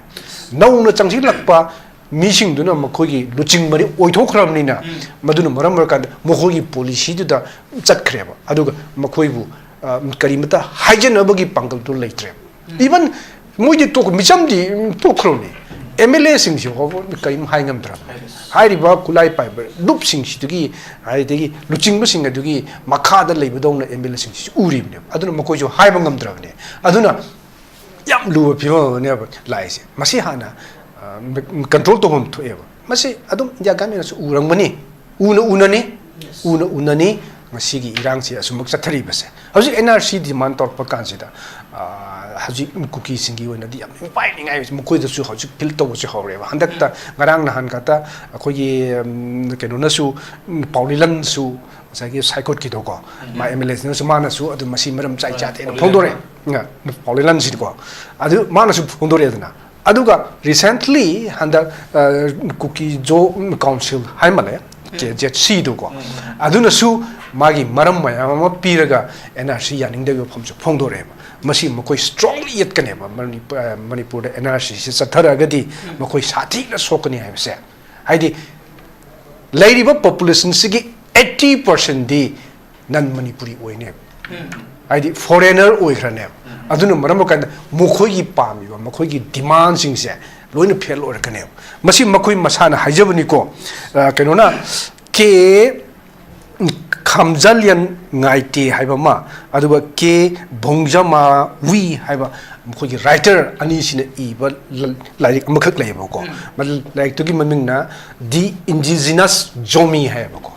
ꯅꯧꯅ ꯆꯪꯁꯤꯜꯂꯛꯄ ꯃꯤꯁꯤꯡꯗꯨꯅ ꯃꯈꯣꯏꯒꯤ ꯂꯨꯆꯤꯡꯕꯗꯤ ꯑꯣꯏꯊꯣꯛꯈ꯭ꯔꯕꯅꯤꯅ, ꯃꯗꯨꯅ ꯃꯔꯝ ꯑꯣꯏꯔꯀꯥꯟꯗ ꯃꯈꯣꯏꯒꯤ policyꯗꯨꯗ ꯆꯠꯈ꯭ꯔꯦꯕ꯫ ꯑꯗꯨꯒ ꯃꯈꯣꯏꯕꯨ, ꯑ, ꯀꯔꯤꯃꯇ ꯍꯥꯏꯖꯅꯕꯒꯤ ꯄꯥꯡꯒꯜꯗꯨ ꯂꯩꯇ꯭ꯔꯦꯕ꯫ Even ꯃꯣꯏꯗꯤ ꯇꯣꯛ ꯃꯤꯆꯝꯗꯤ ꯇꯣꯛꯈ꯭ꯔꯣꯅꯦ, ꯑꯦꯝ ꯑꯦꯜ ꯑꯦꯁꯤꯡꯁꯤ ꯐꯥꯎꯕ ꯀꯔꯤꯝ ꯍꯥꯏ ꯉꯝꯗ꯭ꯔꯕꯅꯤ꯫ ꯍꯥꯏꯔꯤꯕ ꯈꯨꯠꯂꯥꯏ ꯄꯥꯏꯕ ꯂꯨꯞꯁꯤꯡꯁꯤꯗꯒꯤ, ꯑꯗꯒꯤ ꯂꯨꯆꯤꯡꯕꯁꯤꯡ ꯑꯗꯨꯒꯤ ꯃꯈꯥꯗ ꯂꯩꯕꯗꯧꯅ ꯑꯦꯝ ꯑꯦꯜ ꯑꯦꯁꯤꯡꯁꯤꯁꯨ ꯎꯔꯤꯕꯅꯦꯕ꯫ ꯑꯗꯨꯅ ꯃꯈꯣꯏꯁꯨ ꯍꯥꯏꯕ ꯉꯝꯗ꯭ꯔꯕꯅꯦ꯫ ꯑꯗꯨꯅ ꯌꯥꯝ ꯂꯨꯕ ꯐꯤꯕꯝ ꯑꯃꯅꯦꯕ ꯂꯥꯛꯏꯁꯦ꯫ ꯃꯁꯤ ꯍꯥꯟꯅ ꯀꯟꯇ꯭ꯔꯣꯜ ꯇꯧꯐꯝ ꯊꯣꯛꯑꯦꯕ꯫ ꯃꯁꯤ ꯑꯗꯨꯝ ꯏꯟꯗꯤꯌꯥ ꯒꯃꯦꯟꯅꯁꯨ ꯎꯔꯝꯒꯅꯤ, ꯎꯅ ꯎꯅꯅꯤ, ꯎꯅ ꯎꯅꯅꯤ ꯉꯁꯤꯒꯤ ꯏꯔꯥꯡꯁꯤ ꯑꯁꯨꯝꯃꯛ ꯆꯠꯊꯔꯤꯕꯁꯦ꯫ ꯍꯧꯖꯤꯛ ꯑꯦꯟ ꯑꯥꯔ ꯁꯤ ꯗꯤꯃꯥꯟ ꯇꯧꯔꯛꯄ ꯀꯥꯟꯁꯤꯗ, ꯑꯥ, ꯍꯧꯖꯤꯛ ꯀꯨꯀꯤꯁꯤꯡꯒꯤ ꯑꯣꯏꯅꯗꯤ ꯌꯥꯝ ꯄꯥꯏꯅꯤꯡꯉꯥꯏ ꯃꯈꯣꯏꯗꯁꯨ ꯍꯧꯖꯤꯛ ꯐꯤꯜ ꯇꯧꯕꯁꯨ ꯍꯧꯔꯦꯕ꯫ ꯍꯟꯗꯛꯇ ꯉꯔꯥꯡ ꯅꯍꯥꯟ ꯈꯛꯇ ꯑꯩꯈꯣꯏꯒꯤ, ꯎꯝ, ꯀꯩꯅꯣꯅꯁꯨ, ꯎꯝ, ꯄꯥꯎꯂꯤꯂꯟꯁꯨ ꯉꯁꯥꯏꯒꯤ ꯁꯥꯏꯀꯣꯠꯀꯤꯗꯣꯀꯣ, ꯃꯥ ꯑꯦꯝ ꯑꯦꯜ ꯑꯦꯁꯤꯅꯁꯨ ꯃꯥꯅꯁꯨ ꯑꯗꯨꯝ ꯃꯁꯤ ꯃꯔꯝ ꯆꯥꯏ ꯆꯥꯗꯦꯅ ꯐꯣꯡꯗꯣꯔꯛꯑꯦ꯫ ꯄꯥꯎꯂꯤꯂꯟꯁꯤꯗꯤꯀꯣ꯫ ꯑꯗꯨ ꯃꯥꯅꯁꯨ ꯐꯣꯡꯗꯣꯔꯛꯑꯦꯗꯅ꯫ ꯑꯗꯨꯒ recently ꯍꯟꯗꯛ, ꯑ, ꯀꯨꯀꯤ ꯖꯣ ꯀꯥꯎꯟꯁꯤꯜ ꯍꯥꯏ ꯃꯥꯜꯂꯦ, ꯀꯦ ꯖꯦꯠ ꯁꯤꯗꯨꯀꯣ꯫ ꯑꯗꯨꯅꯁꯨ ꯃꯥꯒꯤ ꯃꯔꯝ ꯃꯌꯥꯝ ꯑꯃ ꯄꯤꯔꯒ ꯑꯦꯟ ꯑꯥꯔ ꯁꯤ ꯌꯥꯅꯤꯡꯗꯕꯒꯤ ꯋꯥꯐꯝꯁꯨ ꯐꯣꯡꯗꯣꯔꯛꯑꯦꯕ꯫ ꯃꯁꯤ ꯃꯈꯣꯏ strongly ꯌꯦꯠꯀꯅꯦꯕ ꯃꯅꯤ-, ꯑ, ꯃꯅꯤꯄꯨꯔꯗ ꯑꯦꯟ ꯑꯥꯔ ꯁꯤꯁꯤ ꯆꯠꯊꯔꯛꯑꯒꯗꯤ ꯃꯈꯣꯏ ꯁꯥꯊꯤꯅ ꯁꯣꯛꯀꯅꯤ ꯍꯥꯏꯕꯁꯦ꯫ ꯍꯥꯏꯗꯤ ꯂꯩꯔꯤꯕ populationꯁꯤꯒꯤ eighty percentꯗꯤ non Manipuri ꯑꯣꯏꯅꯦꯕ꯫ ꯍꯥꯏꯗꯤ foreigner ꯑꯣꯏꯈ꯭ꯔꯅꯦꯕ꯫ ꯑꯗꯨꯅ ꯃꯔꯝ ꯑꯣꯏꯔꯀꯥꯟꯗ ꯃꯈꯣꯏꯒꯤ ꯄꯥꯝꯃꯤꯕ, ꯃꯈꯣꯏꯒꯤ demandꯁꯤꯡꯁꯦ ꯂꯣꯏꯅ fail ꯑꯣꯏꯔꯛꯀꯅꯦꯕ꯫ ꯃꯁꯤ ꯃꯈꯣꯏ ꯃꯁꯥꯅ ꯍꯥꯏꯖꯕꯅꯤꯀꯣ꯫ ꯑ, ꯀꯩꯅꯣꯅ ꯀꯦ ꯈꯥꯝꯖꯥꯂꯤꯌꯟ ꯉꯥꯏꯇꯦ ꯍꯥꯏꯕ ꯑꯃ, ꯑꯗꯨꯒ ꯀꯦ ꯚꯣꯡꯖꯃꯥꯋꯤ ꯍꯥꯏꯕ ꯃꯈꯣꯏꯒꯤ writer ꯑꯅꯤꯁꯤꯅ ꯏꯕ ꯂ-, ꯂꯥꯏꯔꯤꯛ ꯑꯃꯈꯛ ꯂꯩꯌꯦꯕꯀꯣ꯫ ꯃꯗꯨ ꯂꯥꯏꯔꯤꯛꯇꯨꯒꯤ ꯃꯃꯤꯡꯅ The Indigenous Zomi ꯍꯥꯏꯌꯦꯕꯀꯣ꯫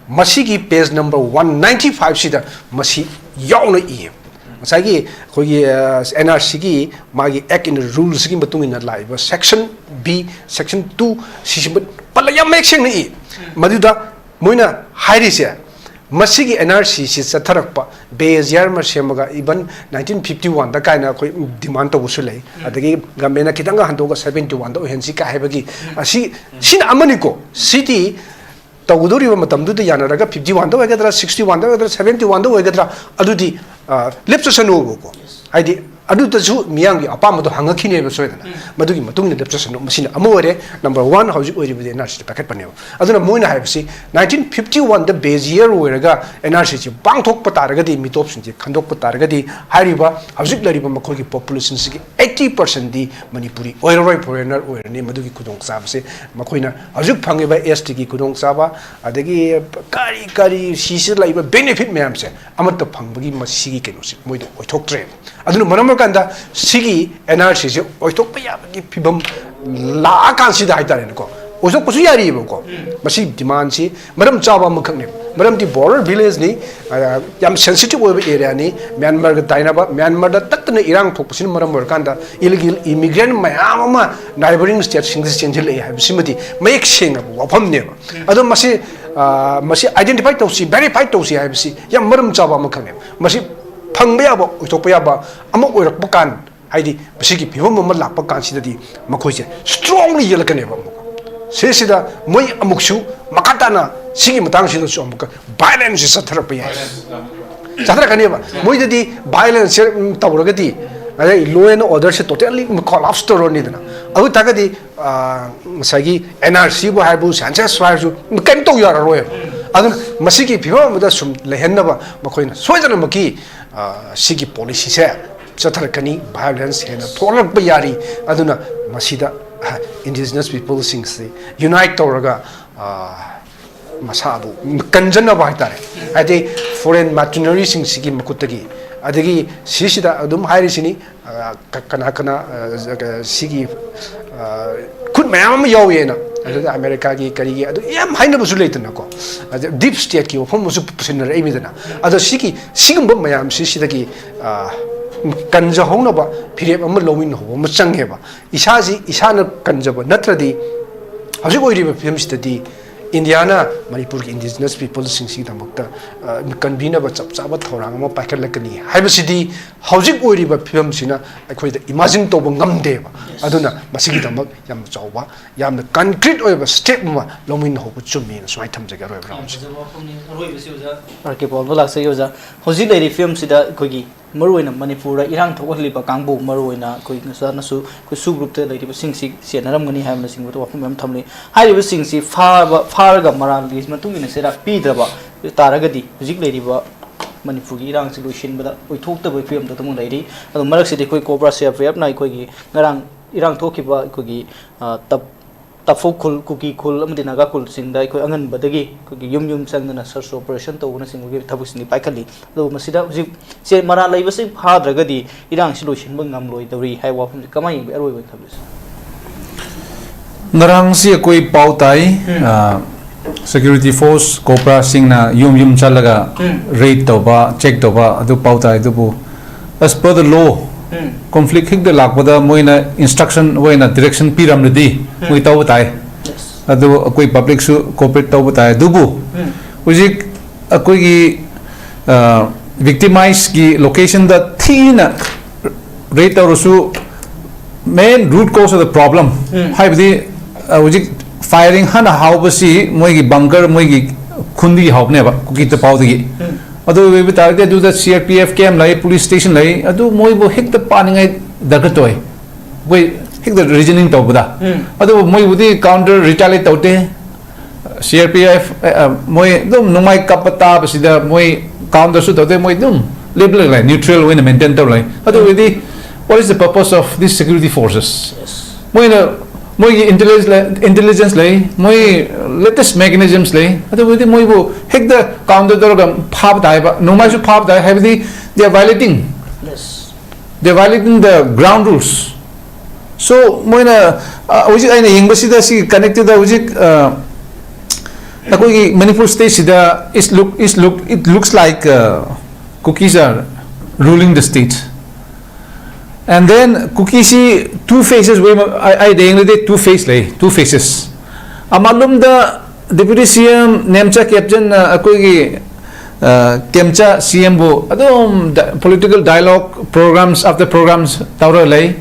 ꯃꯁꯤꯒꯤ page number one ninety fiveꯁꯤꯗ ꯃꯁꯤ ꯌꯥꯎꯅ ꯏꯌꯦꯕ꯫ ꯉꯁꯥꯏꯒꯤ ꯑꯩꯈꯣꯏꯒꯤ, ꯑ, ꯑꯦꯟ ꯑꯥꯔ ꯁꯤꯒꯤ ꯃꯥꯒꯤ act in ruleꯁꯤꯒꯤ ꯃꯇꯨꯡ ꯏꯟꯅ ꯂꯥꯛꯏꯕ section B, section two ꯁꯤꯁꯤꯃ ꯄꯜꯂ ꯌꯥꯝ ꯃꯌꯦꯛ ꯁꯦꯡꯅ ꯏ꯫ ꯃꯗꯨꯗ ꯃꯣꯏꯅ ꯍꯥꯏꯔꯤꯁꯦ, ꯃꯁꯤꯒꯤ ꯑꯦꯟ ꯑꯥꯔ ꯁꯤꯁꯤ ꯆꯠꯊꯔꯛꯄ, ꯕꯦ ꯑꯦꯁ ꯑꯥꯔ ꯑꯃ ꯁꯦꯝꯃꯒ even nineteen fifty oneꯗ ꯀꯥꯏꯅ ꯑꯩꯈꯣꯏ demand ꯇꯧꯕꯁꯨ ꯂꯩ꯫ ꯑꯗꯒꯤ ꯒꯃꯦꯟꯅ ꯈꯤꯇꯪꯒ ꯍꯟꯗꯣꯛꯑꯒ seventy oneꯗ ꯑꯣꯏꯍꯟꯁꯤ ꯀꯥꯏ ꯍꯥꯏꯕꯒꯤ, ꯑꯁꯤ, ꯁꯤꯅ ꯑꯃꯅꯤꯀꯣ꯫ ꯁꯤꯗꯤ ꯇꯧꯒꯗꯧꯔꯤꯕ ꯃꯇꯝꯗꯨꯗ ꯌꯥꯅꯔꯒ fifty oneꯗ ꯑꯣꯏꯒꯗ꯭ꯔꯥ, sixty oneꯗ ꯑꯣꯏꯒꯗ꯭ꯔꯥ, seventy oneꯗ ꯑꯣꯏꯒꯗ꯭ꯔꯥ, ꯑꯗꯨꯗꯤ, ꯑ, ꯂꯦꯞꯆꯁꯅꯨꯕꯀꯣ꯫ ꯍꯥꯏꯗꯤ ꯑꯗꯨꯗꯁꯨ ꯃꯤꯌꯥꯝꯒꯤ ꯑꯄꯥꯝꯕꯗꯣ ꯍꯪꯉꯛꯈꯤꯅꯦꯕ ꯁꯣꯏꯗꯅ꯫ ꯃꯗꯨꯒꯤ ꯃꯇꯨꯡꯗ ꯂꯦꯞꯆꯁꯅꯨ꯫ ꯃꯁꯤꯅ ꯑꯃ ꯑꯣꯏꯔꯦ꯫ ꯅꯝꯕꯔ ꯋꯥꯟ ꯍꯧꯖꯤꯛ ꯑꯣꯏꯔꯤꯕꯗꯤ ꯑꯦꯟ ꯑꯥꯔ ꯁꯤꯗ ꯄꯥꯏꯈꯠꯄꯅꯦꯕ꯫ ꯑꯗꯨꯅ ꯃꯣꯏꯅ ꯍꯥꯏꯕꯁꯤ ꯅꯥꯏꯟꯇꯤꯟ ꯐꯤꯐꯇꯤ ꯋꯥꯟꯗ ꯕꯦꯖ ꯌꯔ ꯑꯣꯏꯔꯒ ꯑꯦꯟ ꯑꯥꯔ ꯁꯤꯁꯤ ꯄꯥꯡꯊꯣꯛꯄ ꯇꯥꯔꯒꯗꯤ, ꯃꯤꯇꯣꯞꯁꯤꯡꯁꯤ ꯈꯟꯗꯣꯛꯄ ꯇꯥꯔꯒꯗꯤ, ꯍꯥꯏꯔꯤꯕ ꯍꯧꯖꯤꯛ ꯂꯩꯔꯤꯕ ꯃꯈꯣꯏꯒꯤ ꯄꯣꯄꯨꯂꯦꯁꯟꯁꯤꯒꯤ ꯑꯩꯠꯇꯤ ꯄꯥꯔꯁꯦꯟꯗꯤ ꯃꯅꯤꯄꯨꯔꯤ ꯑꯣꯏꯔꯔꯣꯏ, ꯐꯣꯔꯦꯅꯔ ꯑꯣꯏꯔꯅꯤ꯫ ꯃꯗꯨꯒꯤ ꯈꯨꯗꯣꯡꯆꯥꯕꯁꯦ ꯃꯈꯣꯏꯅ ꯍꯧꯖꯤꯛ ꯐꯪꯉꯤꯕ ꯑꯦꯁ ꯇꯤꯒꯤ ꯈꯨꯗꯣꯡꯆꯥꯕ, ꯑꯗꯒꯤ ꯀꯔꯤ ꯀꯔꯤ ꯁꯤꯁꯤꯗ ꯂꯩꯕ ꯕꯦꯅꯤꯐꯤꯠ ꯃꯌꯥꯝꯁꯦ ꯑꯃꯠꯇ ꯐꯪꯕꯒꯤ ꯃꯁꯤꯒꯤ ꯀꯩꯅꯣꯁꯦ ꯃꯣꯏꯗ ꯑꯣꯏꯊꯣꯛꯇ꯭ꯔꯦꯕ꯫ ꯑꯗꯨꯅ ꯃꯔꯝ ꯑꯣꯏꯔꯀꯥꯟꯗ ꯁꯤꯒꯤ ꯑꯦꯟ ꯑꯥꯔ ꯁꯤꯁꯦ ꯑꯣꯏꯊꯣꯛꯄ ꯌꯥꯕꯒꯤ ꯐꯤꯕꯝ ꯂꯥꯛꯑꯀꯥꯟꯁꯤꯗ ꯍꯥꯏꯇꯥꯔꯦꯅꯦꯀꯣ, ꯑꯣꯏꯊꯣꯛꯄꯁꯨ ꯌꯥꯔꯤꯑꯕꯀꯣ꯫ ꯃꯁꯤ ꯗꯤꯃꯥꯟꯁꯤ ꯃꯔꯝ ꯆꯥꯕ ꯑꯃꯈꯛꯅꯦꯕ꯫ ꯃꯔꯝꯗꯤ ꯕꯣꯔꯗꯔ ꯚꯤꯂꯦꯖꯅꯤ, ꯑ, ꯌꯥꯝ ꯁꯦꯟꯁꯤꯇꯤꯚ ꯑꯣꯏꯕ ꯑꯦꯔꯤꯌꯥꯅꯤ꯫ ꯃ꯭ꯌꯥꯟꯃꯥꯔꯒ ꯇꯥꯏꯅꯕ, ꯃ꯭ꯌꯥꯟꯃꯥꯔꯗ ꯇꯠꯇꯅ ꯏꯔꯥꯡ ꯊꯣꯛꯄꯁꯤꯅ ꯃꯔꯝ ꯑꯣꯏꯔꯀꯥꯟꯗ ꯏꯂꯤꯒꯦꯜ ꯏꯃꯤꯒ꯭ꯔꯦꯟ ꯃꯌꯥꯝ ꯑꯃ ꯅꯥꯏꯕꯔꯤꯡ ꯁ꯭ꯇꯦꯠꯁꯤꯡꯗ ꯆꯦꯟꯁꯤꯜꯂꯛꯑꯦ ꯍꯥꯏꯕꯁꯤꯃꯗꯤ ꯃꯌꯦꯛ ꯁꯦꯡꯅ ꯋꯥꯐꯝꯅꯦꯕ꯫ ꯑꯗꯣ ꯃꯁꯤ, ꯑ, ꯃꯁꯤ ꯑꯥꯏꯗꯦꯟꯇꯤꯐꯥꯏ ꯇꯧꯁꯤ, ꯚꯦꯔꯤꯐꯥꯏ ꯇꯧꯁꯤ ꯍꯥꯏꯕꯁꯤ ꯌꯥꯝ ꯃꯔꯝ ꯆꯥꯕ ꯑꯃꯈꯛꯅꯦꯕ꯫ ꯃꯁꯤ ꯐꯪꯕ ꯌꯥꯕ, ꯑꯣꯏꯊꯣꯛꯄ ꯌꯥꯕ ꯑꯃ ꯑꯣꯏꯔꯛꯄ ꯀꯥꯟ, ꯍꯥꯏꯗꯤ ꯃꯁꯤꯒꯤ ꯐꯤꯕꯝ ꯑꯃ ꯂꯥꯛꯄ ꯀꯥꯟꯁꯤꯗꯗꯤ ꯃꯈꯣꯏꯁꯦ ꯁ꯭ꯇꯔꯣꯡꯂꯤ ꯌꯦꯜꯂꯛꯀꯅꯦꯕ꯫ ꯑꯃꯨꯛ ꯁꯤꯁꯤꯗ ꯃꯣꯏ ꯑꯃꯨꯛꯁꯨ ꯃꯈꯥ ꯇꯥꯅ ꯁꯤꯒꯤ ꯃꯇꯥꯡꯁꯤꯗꯁꯨ ꯑꯃꯨꯛꯀ ꯚꯥꯏꯂꯦꯟꯁꯁꯦ ꯆꯠꯊꯔꯛꯄ ꯌꯥꯏ꯫ ꯆꯠꯊꯔꯛꯀꯅꯦꯕ꯫ ꯃꯣꯏꯗꯗꯤ ꯚꯥꯏꯂꯦꯟꯁꯁꯦ, ꯎꯝ, ꯇꯧꯔꯒꯗꯤ, ꯑꯗꯩ ꯂꯣ ꯑꯦꯟ ꯑꯣꯔꯗꯔꯁꯦ ꯇꯣꯇꯦꯜꯂꯤ ꯀꯣꯂꯥꯞꯁ ꯇꯧꯔꯅꯤꯗꯅ꯫ ꯑꯗꯨ ꯑꯣꯏ ꯇꯥꯔꯒꯗꯤ, ꯑ, ꯉꯁꯥꯏꯒꯤ ꯑꯦꯟ ꯑꯥꯔ ꯁꯤꯕꯨ ꯍꯥꯏꯕꯨ, ꯁꯦꯟꯁꯁ ꯍꯥꯏꯔꯁꯨ ꯀꯔꯤꯝ ꯇꯧ ꯌꯥꯔꯔꯣꯏꯕ꯫ ꯑꯗꯨꯅ ꯃꯁꯤꯒꯤ ꯐꯤꯕꯝ ꯑꯃꯗ ꯁꯨꯝ ꯂꯩꯍꯟꯅꯕ ꯃꯈꯣꯏꯅ ꯁꯣꯏꯗꯅꯃꯛꯀꯤ, ꯑ, ꯁꯤꯒꯤ ꯄꯣꯂꯤꯁꯤꯁꯦ ꯆꯠꯊꯔꯛꯀꯅꯤ꯫ ꯚꯥꯏꯑꯣꯂꯦꯟꯁ ꯍꯦꯟꯅ ꯊꯣꯛꯂꯛꯄ ꯌꯥꯔꯤ꯫ ꯑꯗꯨꯅ ꯃꯁꯤꯗ, ꯑ, ꯏꯟꯗꯤꯖꯤꯅꯁ ꯄꯤꯄꯜꯁꯤꯡꯁꯤ ꯌꯨꯅꯥꯏꯠ ꯇꯧꯔꯒ, ꯑ, ꯃꯁꯥꯕꯨ ꯀꯟꯖꯅꯕ ꯍꯥꯏꯇꯥꯔꯦ, ꯍꯥꯏꯗꯤ ꯐꯣꯔꯦꯟ ꯃꯥꯔꯇꯤꯅꯔꯤꯁꯤꯡꯁꯤꯒꯤ ꯃꯈꯨꯠꯇꯒꯤ꯫ ꯑꯗꯒꯤ ꯁꯤꯁꯤꯗ ꯑꯗꯨꯝ ꯍꯥꯏꯔꯤꯁꯤꯅꯤ, ꯑ, ꯀ-, ꯀꯅꯥ ꯀꯅꯥ, ꯑ, ꯖ-, ꯀ-, ꯁꯤꯒꯤ, ꯑ, ꯈꯨꯠ ꯃꯌꯥꯝ ꯑꯃ ꯌꯥꯎꯋꯦꯅ, ꯑꯗꯨꯗ ꯑꯃꯦꯔꯤꯀꯥꯒꯤ ꯀꯔꯤꯒꯤ ꯑꯗꯨ ꯌꯥꯝ ꯍꯥꯏꯅꯕꯁꯨ ꯂꯩꯗꯅꯀꯣ꯫ ꯑꯗ ꯗꯤꯞ ꯁ꯭ꯇꯦꯠꯀꯤ ꯋꯥꯐꯝ ꯑꯃꯁꯨ ꯄꯨꯁꯤꯟꯅꯔꯛꯏꯃꯤꯗꯅ꯫ ꯑꯗꯣ ꯁꯤꯒꯤ, ꯁꯤꯒꯨꯝꯕ ꯃꯌꯥꯝꯁꯤ ꯁꯤꯗꯒꯤ, ꯑ, ꯀꯟꯖꯍꯧꯅꯕ ꯐꯤꯔꯦꯞ ꯑꯃ ꯂꯧꯃꯤꯟꯅꯍꯧꯕ ꯑꯃ ꯆꯪꯉꯦꯕ꯫ ꯏꯁꯥꯁꯤ ꯏꯁꯥꯅ ꯀꯟꯖꯕ ꯅꯠꯇ꯭ꯔꯗꯤ ꯍꯧꯖꯤꯛ ꯑꯣꯏꯔꯤꯕ ꯐꯤꯕꯝꯁꯤꯗꯗꯤ ꯏꯟꯗꯤꯌꯥꯅ ꯃꯅꯤꯄꯨꯔꯒꯤ ꯏꯟꯗꯤꯖꯤꯅꯁ ꯄꯤꯄꯜꯁꯤꯡꯁꯤꯒꯤꯗꯃꯛꯇ, ꯑ, ꯀꯟꯕꯤꯅꯕ ꯆꯞ ꯆꯥꯕ ꯊꯧꯔꯥꯡ ꯑꯃ ꯄꯥꯏꯈꯠꯂꯛꯀꯅꯤ ꯍꯥꯏꯕꯁꯤꯗꯤ ꯍꯧꯖꯤꯛ ꯑꯣꯏꯔꯤꯕ ꯐꯤꯕꯝꯁꯤꯅ ꯑꯩꯈꯣꯏꯗ ꯏꯃꯥꯖꯤꯟ ꯇꯧꯕ ꯉꯝꯗꯦꯕ꯫ ꯑꯗꯨꯅ ꯃꯁꯤꯒꯤꯗꯃꯛ ꯌꯥꯝꯅ ꯆꯥꯎꯕ, ꯌꯥꯝꯅ ꯀꯟꯀ꯭ꯔꯤꯠ ꯑꯣꯏꯕ ꯁ꯭ꯇꯦꯞ ꯑꯃ ꯂꯧꯃꯤꯟꯅꯍꯧꯕ ꯆꯨꯝꯃꯦꯅ ꯁꯨꯃꯥꯏꯅ ꯊꯝꯖꯒꯦ ꯑꯔꯣꯏꯕ ꯌꯥꯝ ꯔꯥꯎꯟꯁꯦ꯫ ꯐꯖꯕ ꯋꯥꯐꯝꯅꯤ꯫ ꯑꯔꯣꯏꯕꯁꯤ ꯑꯣꯖꯥ, ꯑꯥꯔ ꯀꯦ ꯄꯥꯎꯕ ꯂꯥꯛꯆꯒꯦ ꯑꯣꯖꯥ꯫ ꯍꯧꯖꯤꯛ ꯂꯩꯔꯤꯕ ꯐꯤꯕꯝꯁꯤꯗ ꯑꯩꯈꯣꯏꯒꯤ ꯃꯔꯨꯑꯣꯏꯅ ꯃꯅꯤꯄꯨꯔꯗ ꯏꯔꯥꯡ ꯊꯣꯛꯍꯜꯂꯤꯕ ꯀꯥꯡꯕꯨ, ꯃꯔꯨꯑꯣꯏꯅ ꯑꯩꯈꯣꯏ ꯉꯁꯥꯅꯁꯨ ꯑꯩꯈꯣꯏ ꯁꯨ ꯒ꯭ꯔꯨꯞꯇ ꯂꯩꯔꯤꯕꯁꯤꯡꯁꯤ ꯆꯦꯟꯅꯔꯝꯒꯅꯤ ꯍꯥꯏꯕꯅꯆꯤꯡꯕꯗ ꯋꯥꯐꯝ ꯃꯌꯥꯝ ꯊꯝꯂꯤ꯫ ꯍꯥꯏꯔꯤꯕꯁꯤꯡꯁꯤ ꯐꯥꯕ, ꯐꯥꯔꯒ ꯃꯔꯥꯜꯒꯤ ꯃꯇꯨꯡ ꯏꯟꯅ ꯆꯩꯔꯥꯛ ꯄꯤꯗ꯭ꯔꯕ ꯇꯥꯔꯒꯗꯤ ꯍꯧꯖꯤꯛ ꯂꯩꯔꯤꯕ ꯃꯅꯤꯄꯨꯔꯒꯤ ꯏꯔꯥꯡꯁꯤ ꯂꯣꯏꯁꯤꯟꯕꯗ ꯑꯣꯏꯊꯣꯛꯇꯕꯒꯤ ꯐꯤꯕꯝꯗ ꯑꯗꯨꯝ ꯂꯩꯔꯤ꯫ ꯑꯗꯣ ꯃꯔꯛꯁꯤꯗ ꯑꯩꯈꯣꯏ ꯀꯣꯕ꯭ꯔꯥ ꯁꯤ ꯑꯥꯔ ꯄꯤ ꯑꯦꯐꯅ ꯑꯩꯈꯣꯏꯒꯤ ꯉꯔꯥꯡ ꯏꯔꯥꯡ ꯊꯣꯛꯈꯤꯕ ꯑꯩꯈꯣꯏꯒꯤ, ꯑ, ꯇꯞ-, ꯇꯥꯐꯧ ꯈꯨꯜ, ꯀꯨꯀꯤ ꯈꯨꯜ ꯑꯃꯗꯤ ꯅꯥꯒꯥ ꯈꯨꯜꯁꯤꯡꯗ ꯑꯩꯈꯣꯏ ꯑꯉꯟꯕꯗꯒꯤ ꯑꯩꯈꯣꯏꯒꯤ ꯌꯨꯝ ꯌꯨꯝ ꯆꯪꯗꯅ search operation ꯇꯧꯕꯅꯆꯤꯡꯕꯒꯤ ꯊꯕꯛꯁꯤꯡꯗꯤ ꯄꯥꯏꯈꯠꯂꯤ꯫ ꯑꯗꯨꯕꯨ ꯃꯁꯤꯗ ꯍꯧꯖꯤꯛ ꯆꯦ ꯃꯔꯥꯜ ꯂꯩꯕꯁꯤꯡ ꯐꯥꯗ꯭ꯔꯒꯗꯤ ꯏꯔꯥꯡꯁꯤ ꯂꯣꯏꯁꯤꯟꯕ ꯉꯝꯂꯣꯏꯗꯧꯔꯤ ꯍꯥꯏꯕ ꯋꯥꯐꯝꯁꯤ ꯀꯃꯥꯏꯅ ꯌꯦꯡꯕꯤ? ꯑꯔꯣꯏꯕ ꯑꯣꯏꯅ ꯊꯝꯕꯤꯌꯨ꯫ ꯉꯔꯥꯡꯁꯤ ꯑꯩꯈꯣꯏ ꯄꯥꯎ ꯇꯥꯏ, ꯎꯝ꯫ ꯑ, security force ꯀꯣꯕ꯭ꯔꯥꯁꯤꯡꯅ ꯌꯨꯝ ꯌꯨꯝ ꯆꯠꯂꯒ ꯎꯝ꯫ Raid ꯇꯧꯕ, check ꯇꯧꯕ, ꯑꯗꯨ ꯄꯥꯎ ꯇꯥꯏ꯫ ꯑꯗꯨꯕꯨ as per the law, um. Conflict ꯍꯦꯛꯇ ꯂꯥꯛꯄꯗ ꯃꯣꯏꯅ instruction, ꯃꯣꯏꯅ direction ꯄꯤꯔꯝꯂꯗꯤ ꯎꯝ꯫ ꯃꯣꯏ ꯇꯧꯕ ꯇꯥꯏ꯫ Yes꯫ ꯑꯗꯨ ꯑꯩꯈꯣꯏ publicꯁꯨ cooperate ꯇꯧꯕ ꯇꯥꯏ꯫ ꯑꯗꯨꯕꯨ ꯎꯝ꯫ ꯍꯧꯖꯤꯛ ꯑꯩꯈꯣꯏꯒꯤ, ꯑ, victimizeꯀꯤ locationꯗ ꯊꯤꯅ raid ꯇꯧꯔꯁꯨ, main root cause of the problem, ꯎꯝ꯫ ꯍꯥꯏꯕꯗꯤ, ꯑ, ꯍꯧꯖꯤꯛ firing ꯍꯥꯟꯅ ꯍꯧꯕꯁꯤ ꯃꯣꯏꯒꯤ bunker, ꯃꯣꯏꯒꯤ ꯈꯨꯟꯗꯒꯤ ꯍꯧꯕꯅꯦꯕ, ꯀꯨꯀꯤ ꯇꯄꯥꯎꯗꯒꯤ꯫ ꯎꯝ꯫ ꯑꯗꯨ ꯑꯣꯏꯕ ꯇꯥꯔꯗꯤ ꯑꯗꯨꯗ C R P F camp ꯂꯩ, police station ꯂꯩ, ꯑꯗꯨ ꯃꯣꯏꯕꯨ ꯍꯦꯛꯇ ꯄꯥꯅꯤꯡꯉꯥꯏ ꯗꯔꯀꯥꯔ ꯇꯧꯏ꯫ ꯑꯩꯈꯣꯏ ꯍꯦꯛꯇ reasoning ꯇꯧꯕꯗ꯫ ꯎꯝ꯫ ꯑꯗꯨꯕꯨ ꯃꯣꯏꯕꯨꯗꯤ counter retaliate ꯇꯧꯗꯦ꯫ C R P F, ꯑ, ꯑ, ꯃꯣꯏ ꯑꯗꯨꯝ ꯅꯣꯡꯃꯩ ꯀꯥꯞꯄ ꯇꯥꯕꯁꯤꯗ ꯃꯣꯏ counterꯁꯨ ꯇꯧꯗꯦ, ꯃꯣꯏ ꯑꯗꯨꯝ ꯂꯦꯞꯂꯒ ꯂꯩ, neutral ꯑꯣꯏꯅ maintain ꯇꯧꯔ ꯂꯩ꯫ ꯑꯗꯨ ꯑꯣꯏꯔꯗꯤ, what is the purpose of these security forces? Yes꯫ ꯃꯣꯏꯅ, ꯃꯣꯏꯒꯤ intelligence ꯂꯩ, intelligence ꯂꯩ, ꯃꯣꯏ latest mechanisms ꯂꯩ, ꯑꯗꯨ ꯑꯣꯏꯔꯗꯤ ꯃꯣꯏꯕꯨ ꯍꯦꯛꯇ counter ꯇꯧꯔꯒ ꯐꯥꯕ ꯇꯥꯏꯕ, ꯅꯣꯡꯃꯩꯁꯨ ꯐꯥꯕ ꯇꯥꯏ, ꯍꯥꯏꯕꯗꯤ they are violating, Yes꯫ They are violating the ground rules. So, ꯃꯣꯏꯅ, ꯑ, ꯍꯧꯖꯤꯛ ꯑꯩꯅ ꯌꯦꯡꯕꯁꯤꯗ ꯁꯤ connectedꯗ ꯍꯧꯖꯤꯛ, ꯑ, ꯑꯩꯈꯣꯏꯒꯤ Manipur stateꯁꯤꯗ is look, is look, it looks like, uh, Kukis are ruling the state. And then Kukisi two phases, ꯋꯦ ꯑꯃ, ꯑꯩ, ꯑꯩ ꯌꯦꯡꯂꯗꯤ two phase ꯂꯩ, two phases. ꯑꯃꯂꯣꯝꯗ Deputy C M Nemcha ꯀꯦꯞꯆꯟꯅ ꯑꯩꯈꯣꯏꯒꯤ, ꯑ, ꯀꯦꯝꯆꯥ C M ꯕꯨ ꯑꯗꯨꯝ ꯗ-, political dialogue programs after programs ꯇꯧꯔ ꯂꯩ꯫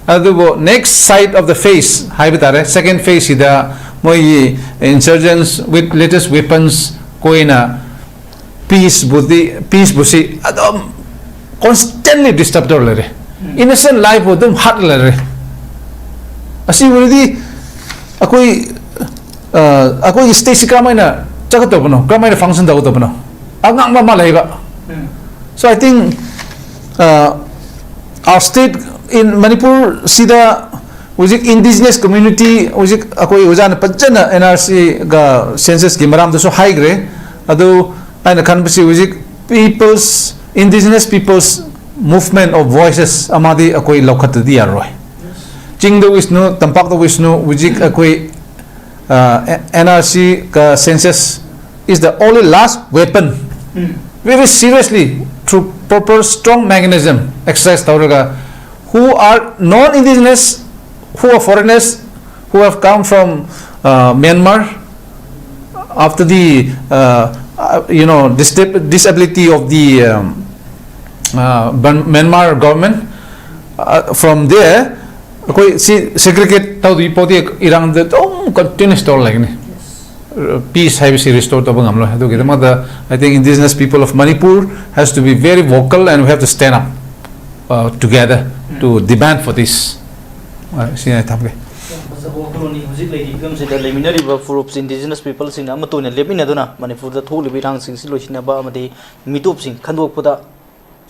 ꯑꯗꯨꯕꯨ next side of the phase ꯍꯥꯏꯕ ꯇꯥꯔꯦ, second phase ꯁꯤꯗ ꯃꯣꯏꯒꯤ insurgents with latest weapons ꯀꯣꯏꯅ peace ꯕꯨꯗꯤ, peace ꯕꯨꯁꯤ ꯑꯗꯨꯝ Constantly disturb ꯇꯧꯔ ꯂꯩꯔꯦ꯫ Innocent life ꯄꯨ ꯑꯗꯨꯝ ꯍꯥꯠꯂ ꯂꯩꯔꯦ꯫ ꯑꯁꯤꯕꯨꯗꯤ ꯑꯩꯈꯣꯏ, ꯑ, ꯑꯩꯈꯣꯏꯒꯤ state ꯁꯤ ꯀꯔꯝꯍꯥꯏꯅ ꯆꯠꯀꯗꯧꯕꯅꯣ, ꯀꯔꯝꯍꯥꯏꯅ function ꯇꯧꯒꯗꯧꯕꯅꯣ? ꯑꯉꯥꯡꯕ ꯑꯃ ꯂꯩꯕ꯫ So I think, uh, our state in ꯃꯅꯤꯄꯨꯔꯁꯤꯗ ꯍꯧꯖꯤꯛ indigenous community, ꯍꯧꯖꯤꯛ ꯑꯩꯈꯣꯏ ꯑꯣꯖꯥꯅ ꯐꯖꯅ N R C ꯒ census ꯀꯤ ꯃꯔꯝꯗꯁꯨ ꯍꯥꯏꯈ꯭ꯔꯦ꯫ ꯑꯗꯨ ꯑꯩꯅ ꯈꯟꯕꯁꯤ ꯍꯧꯖꯤꯛ people's, indigenous people's movement of voices ꯑꯃꯗꯤ ꯑꯩꯈꯣꯏ ꯂꯧꯈꯠꯇꯗꯤ ꯌꯥꯔꯣꯏ꯫ ꯆꯤꯡꯗ ꯑꯣꯏꯁꯅꯨ, ꯇꯝꯄꯥꯛꯇ ꯑꯣꯏꯁꯅꯨ, ꯍꯧꯖꯤꯛ ꯑꯩꯈꯣꯏ, uh, N R C ꯒ census is the only last weapon. Very seriously, through proper strong mechanism exercise ꯇꯧꯔꯒ, who are non-indigenous, who are foreigners, who have come from, uh, Myanmar after the, uh, uh, you know, dis- disability of the, um, uh, Burm- Myanmar government. Uh, from there, ꯑꯩꯈꯣꯏ ꯁꯤ segregate ꯇꯧꯗ꯭ꯔꯤ ꯐꯥꯎꯗꯤ ꯏꯔꯥꯡꯗ ꯑꯗꯨꯝ continuous ꯇꯧꯔ ꯂꯩꯒꯅꯤ꯫ Peace ꯍꯥꯏꯕꯁꯤ restore ꯇꯧꯕ ꯉꯝꯂꯣꯏ꯫ ꯑꯗꯨꯒꯤꯗꯃꯛꯇ I think indigenous people of Manipur has to be very vocal and we have to stand up, uh, together to demand for this. ꯑ, ꯁꯤꯅ ꯑꯩ ꯊꯝꯒꯦ꯫ ꯐꯖꯕ ꯋꯥꯈꯜꯂꯣꯟꯅꯤ꯫ ꯍꯧꯖꯤꯛ ꯂꯩꯔꯤꯕ ꯐꯤꯕꯝꯁꯤꯗ ꯂꯩꯃꯤꯟꯅꯔꯤꯕ ꯐꯨꯔꯨꯞꯁꯤꯡ, indigenous people ꯁꯤꯡꯅ ꯑꯃꯠꯇ ꯑꯣꯏꯅ ꯂꯦꯞꯃꯤꯟꯅꯗꯨꯅ ꯃꯅꯤꯄꯨꯔꯗ ꯊꯣꯛꯂꯤꯕ ꯏꯔꯥꯡꯁꯤꯡꯁꯤ ꯂꯣꯏꯁꯤꯟꯅꯕ ꯑꯃꯗꯤ ꯃꯤꯇꯣꯞꯁꯤꯡ ꯈꯟꯗꯣꯛꯄꯗ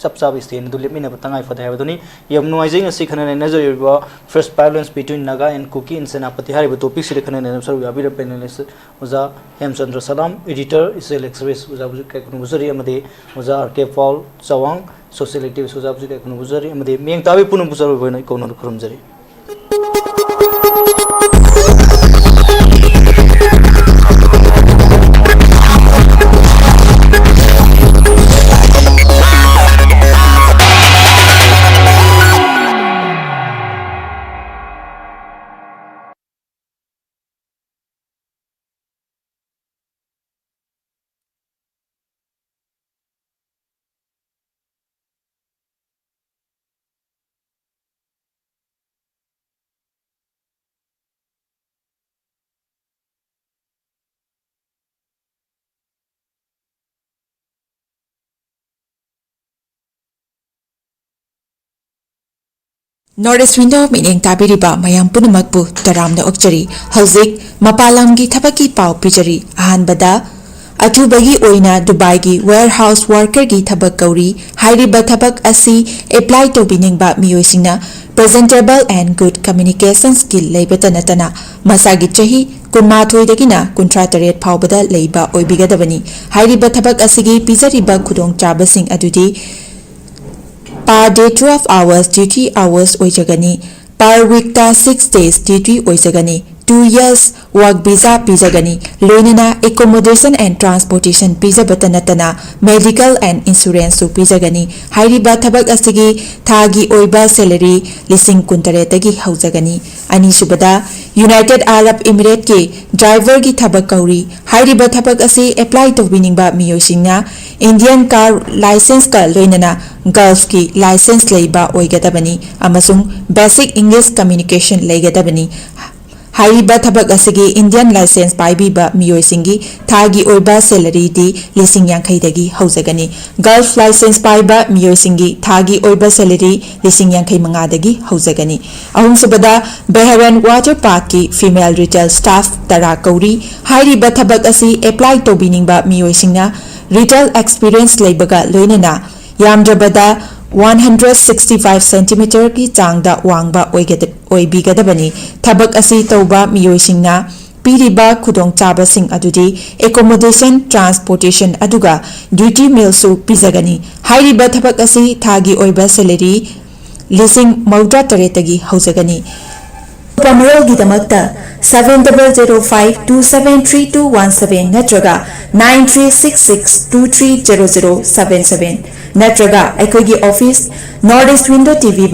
ꯆꯞ ꯆꯥꯕ stand ꯑꯗꯨ ꯂꯦꯞꯃꯤꯟꯅꯕ ꯇꯉꯥꯏ ꯐꯗꯦ ꯍꯥꯏꯕꯗꯨꯅꯤ꯫ ꯌꯥꯝ ꯅꯨꯡꯉꯥꯏꯖꯩ ꯉꯁꯤ ꯈꯟꯅ ꯅꯩꯅꯖꯔꯤꯕ First Violence Between Naga and Kuki in Senapati ꯍꯥꯏꯔꯤꯕ topic ꯁꯤꯗ ꯈꯟꯅ ꯅꯩꯅꯕ ꯁꯔꯨꯛ ꯌꯥꯕꯤꯔꯕ panelist ꯑꯣꯖꯥ ꯍꯦꯝꯆꯟꯗ꯭ꯔ ꯁꯂꯥꯝ, editor, Israel Express, ꯑꯣꯖꯥꯕꯨꯁꯨ ꯀꯥꯏ ꯈꯨꯔꯨꯝꯖꯔꯤ, ꯑꯃꯗꯤ ꯑꯣꯖꯥ ꯑꯥꯔ ꯀꯦ ꯄꯥꯎꯜ ꯆꯋꯥꯡ, social activist, ꯑꯣꯖꯥꯕꯨꯁꯨ ꯀꯥꯏ ꯈꯨꯔꯨꯝꯖꯔꯤ, ꯑꯃꯗꯤ ꯃꯤꯌꯦꯡ ꯇꯥꯕꯤ ꯄꯨꯝꯅꯃꯛꯄꯨ ꯆꯔꯣꯏꯕ ꯑꯣꯏꯅ ꯏꯀꯧꯅꯅ ꯈꯨꯔꯨꯝꯖꯔꯤ꯫ North East Window ꯃꯤꯠꯌꯦꯡ ꯇꯥꯕꯤꯔꯤꯕ ꯃꯌꯥꯝ ꯄꯨꯝꯅꯃꯛꯄꯨ ꯇꯔꯥꯝꯅ ꯑꯣꯛꯆꯔꯤ꯫ ꯍꯧꯖꯤꯛ ꯃꯄꯥꯟ ꯂꯝꯒꯤ ꯊꯕꯛꯀꯤ ꯄꯥꯎ ꯄꯤꯖꯔꯤ꯫ ꯑꯍꯥꯟꯕꯗ, ꯑꯊꯨꯕꯒꯤ ꯑꯣꯏꯅ ꯗꯨꯕꯥꯏꯒꯤ warehouse workerꯒꯤ ꯊꯕꯛ ꯀꯧꯔꯤ꯫ ꯍꯥꯏꯔꯤꯕ ꯊꯕꯛ ꯑꯁꯤ apply ꯇꯧꯕꯤꯅꯤꯡꯕ ꯃꯤꯑꯣꯏꯁꯤꯡꯅ presentable and good communication skill ꯂꯩꯕꯇ ꯅꯠꯇꯅ ꯃꯁꯥꯒꯤ ꯆꯍꯤ ꯀꯨꯟꯃꯥꯊꯣꯏꯗꯒꯤꯅ ꯀꯨꯟꯊ꯭ꯔꯥ ꯇꯔꯦꯠ ꯐꯥꯎꯕꯗ ꯂꯩꯕ ꯑꯣꯏꯕꯤꯒꯗꯕꯅꯤ꯫ ꯍꯥꯏꯔꯤꯕ ꯊꯕꯛ ꯑꯁꯤꯒꯤ ꯄꯤꯖꯔꯤꯕ ꯈꯨꯗꯣꯡꯆꯥꯕꯁꯤꯡ ꯑꯗꯨꯗꯤ per day twelve hours duty hours ꯑꯣꯏꯖꯒꯅꯤ꯫ Per weekꯇ six days duty ꯑꯣꯏꯖꯒꯅꯤ꯫ Two years work visa ꯄꯤꯖꯒꯅꯤ꯫ ꯂꯣꯏꯅꯅ accommodation and transportation ꯄꯤꯖꯕꯇ ꯅꯠꯇꯅ medical and insuranceꯁꯨ ꯄꯤꯖꯒꯅꯤ꯫ ꯍꯥꯏꯔꯤꯕ ꯊꯕꯛ ꯑꯁꯤꯒꯤ ꯊꯥꯒꯤ ꯑꯣꯏꯕ salary ꯂꯤꯁꯤꯡ ꯀꯨꯟꯇꯔꯦꯠꯇꯒꯤ ꯍꯧꯖꯒꯅꯤ꯫ ꯑꯅꯤꯁꯨꯕꯗ, United Arab Emirateꯀꯤ driverꯒꯤ ꯊꯕꯛ ꯀꯧꯔꯤ꯫ ꯍꯥꯏꯔꯤꯕ ꯊꯕꯛ ꯑꯁꯤ apply ꯇꯧꯕꯤꯅꯤꯡꯕ ꯃꯤꯑꯣꯏꯁꯤꯡꯅ Indian car licenceꯀ ꯂꯣꯏꯅꯅ Gulfꯀꯤ license ꯂꯩꯕ ꯑꯣꯏꯒꯗꯕꯅꯤ ꯑꯃꯁꯨꯡ basic English communication ꯂꯩꯒꯗꯕꯅꯤ꯫ ꯍꯥꯏꯔꯤꯕ ꯊꯕꯛ ꯑꯁꯤꯒꯤ Indian license ꯄꯥꯏꯕꯤꯕ ꯃꯤꯑꯣꯏꯁꯤꯡꯒꯤ ꯊꯥꯒꯤ ꯑꯣꯏꯕ salaryꯗꯤ ꯂꯤꯁꯤꯡ ꯌꯥꯡꯈꯩꯗꯒꯤ ꯍꯧꯖꯒꯅꯤ꯫ Gulf license ꯄꯥꯏꯕ ꯃꯤꯑꯣꯏꯁꯤꯡꯒꯤ ꯊꯥꯒꯤ ꯑꯣꯏꯕ salary ꯂꯤꯁꯤꯡ ꯌꯥꯡꯈꯩ ꯃꯉꯥꯗꯒꯤ ꯍꯧꯖꯒꯅꯤ꯫ ꯑꯍꯨꯝꯁꯨꯕꯗ, Bahrain Water Parkꯀꯤ female retail staff ꯇꯔꯥ ꯀꯧꯔꯤ꯫ ꯍꯥꯏꯔꯤꯕ ꯊꯕꯛ ꯑꯁꯤ apply ꯇꯧꯕꯤꯅꯤꯡꯕ ꯃꯤꯑꯣꯏꯁꯤꯡꯅ retail experience ꯂꯩꯕꯒ ꯂꯣꯏꯅꯅ ꯌꯥꯝꯗ꯭ꯔꯕꯗ one hundred sixty five centimeterꯒꯤ ꯆꯥꯡꯗ ꯋꯥꯡꯕ ꯑꯣꯏꯒꯗ-, ꯑꯣꯏꯕꯤꯒꯗꯕꯅꯤ꯫ ꯊꯕꯛ ꯑꯁꯤ ꯇꯧꯕ ꯃꯤꯑꯣꯏꯁꯤꯡꯅ ꯄꯤꯔꯤꯕ ꯈꯨꯗꯣꯡꯆꯥꯕꯁꯤꯡ ꯑꯗꯨꯗꯤ accommodation, transportation ꯑꯗꯨꯒ duty mealꯁꯨ ꯄꯤꯖꯒꯅꯤ꯫ ꯍꯥꯏꯔꯤꯕ ꯊꯕꯛ ꯑꯁꯤ ꯊꯥꯒꯤ ꯑꯣꯏꯕ salary ꯂꯤꯁꯤꯡ ꯃꯧꯗ꯭ꯔꯥ ꯇꯔꯦꯠꯇꯒꯤ ꯍꯧꯖꯒꯅꯤ꯫ ꯑꯀꯨꯞꯄ ꯃꯔꯣꯜꯒꯤꯗꯃꯛꯇ seven double zero five two seven three two one seven ꯅꯠꯇ꯭ꯔꯒ nine three six six two three zero zero seven seven ꯅꯠꯇ꯭ꯔꯒ ꯑꯩꯈꯣꯏꯒꯤ office North East Window TV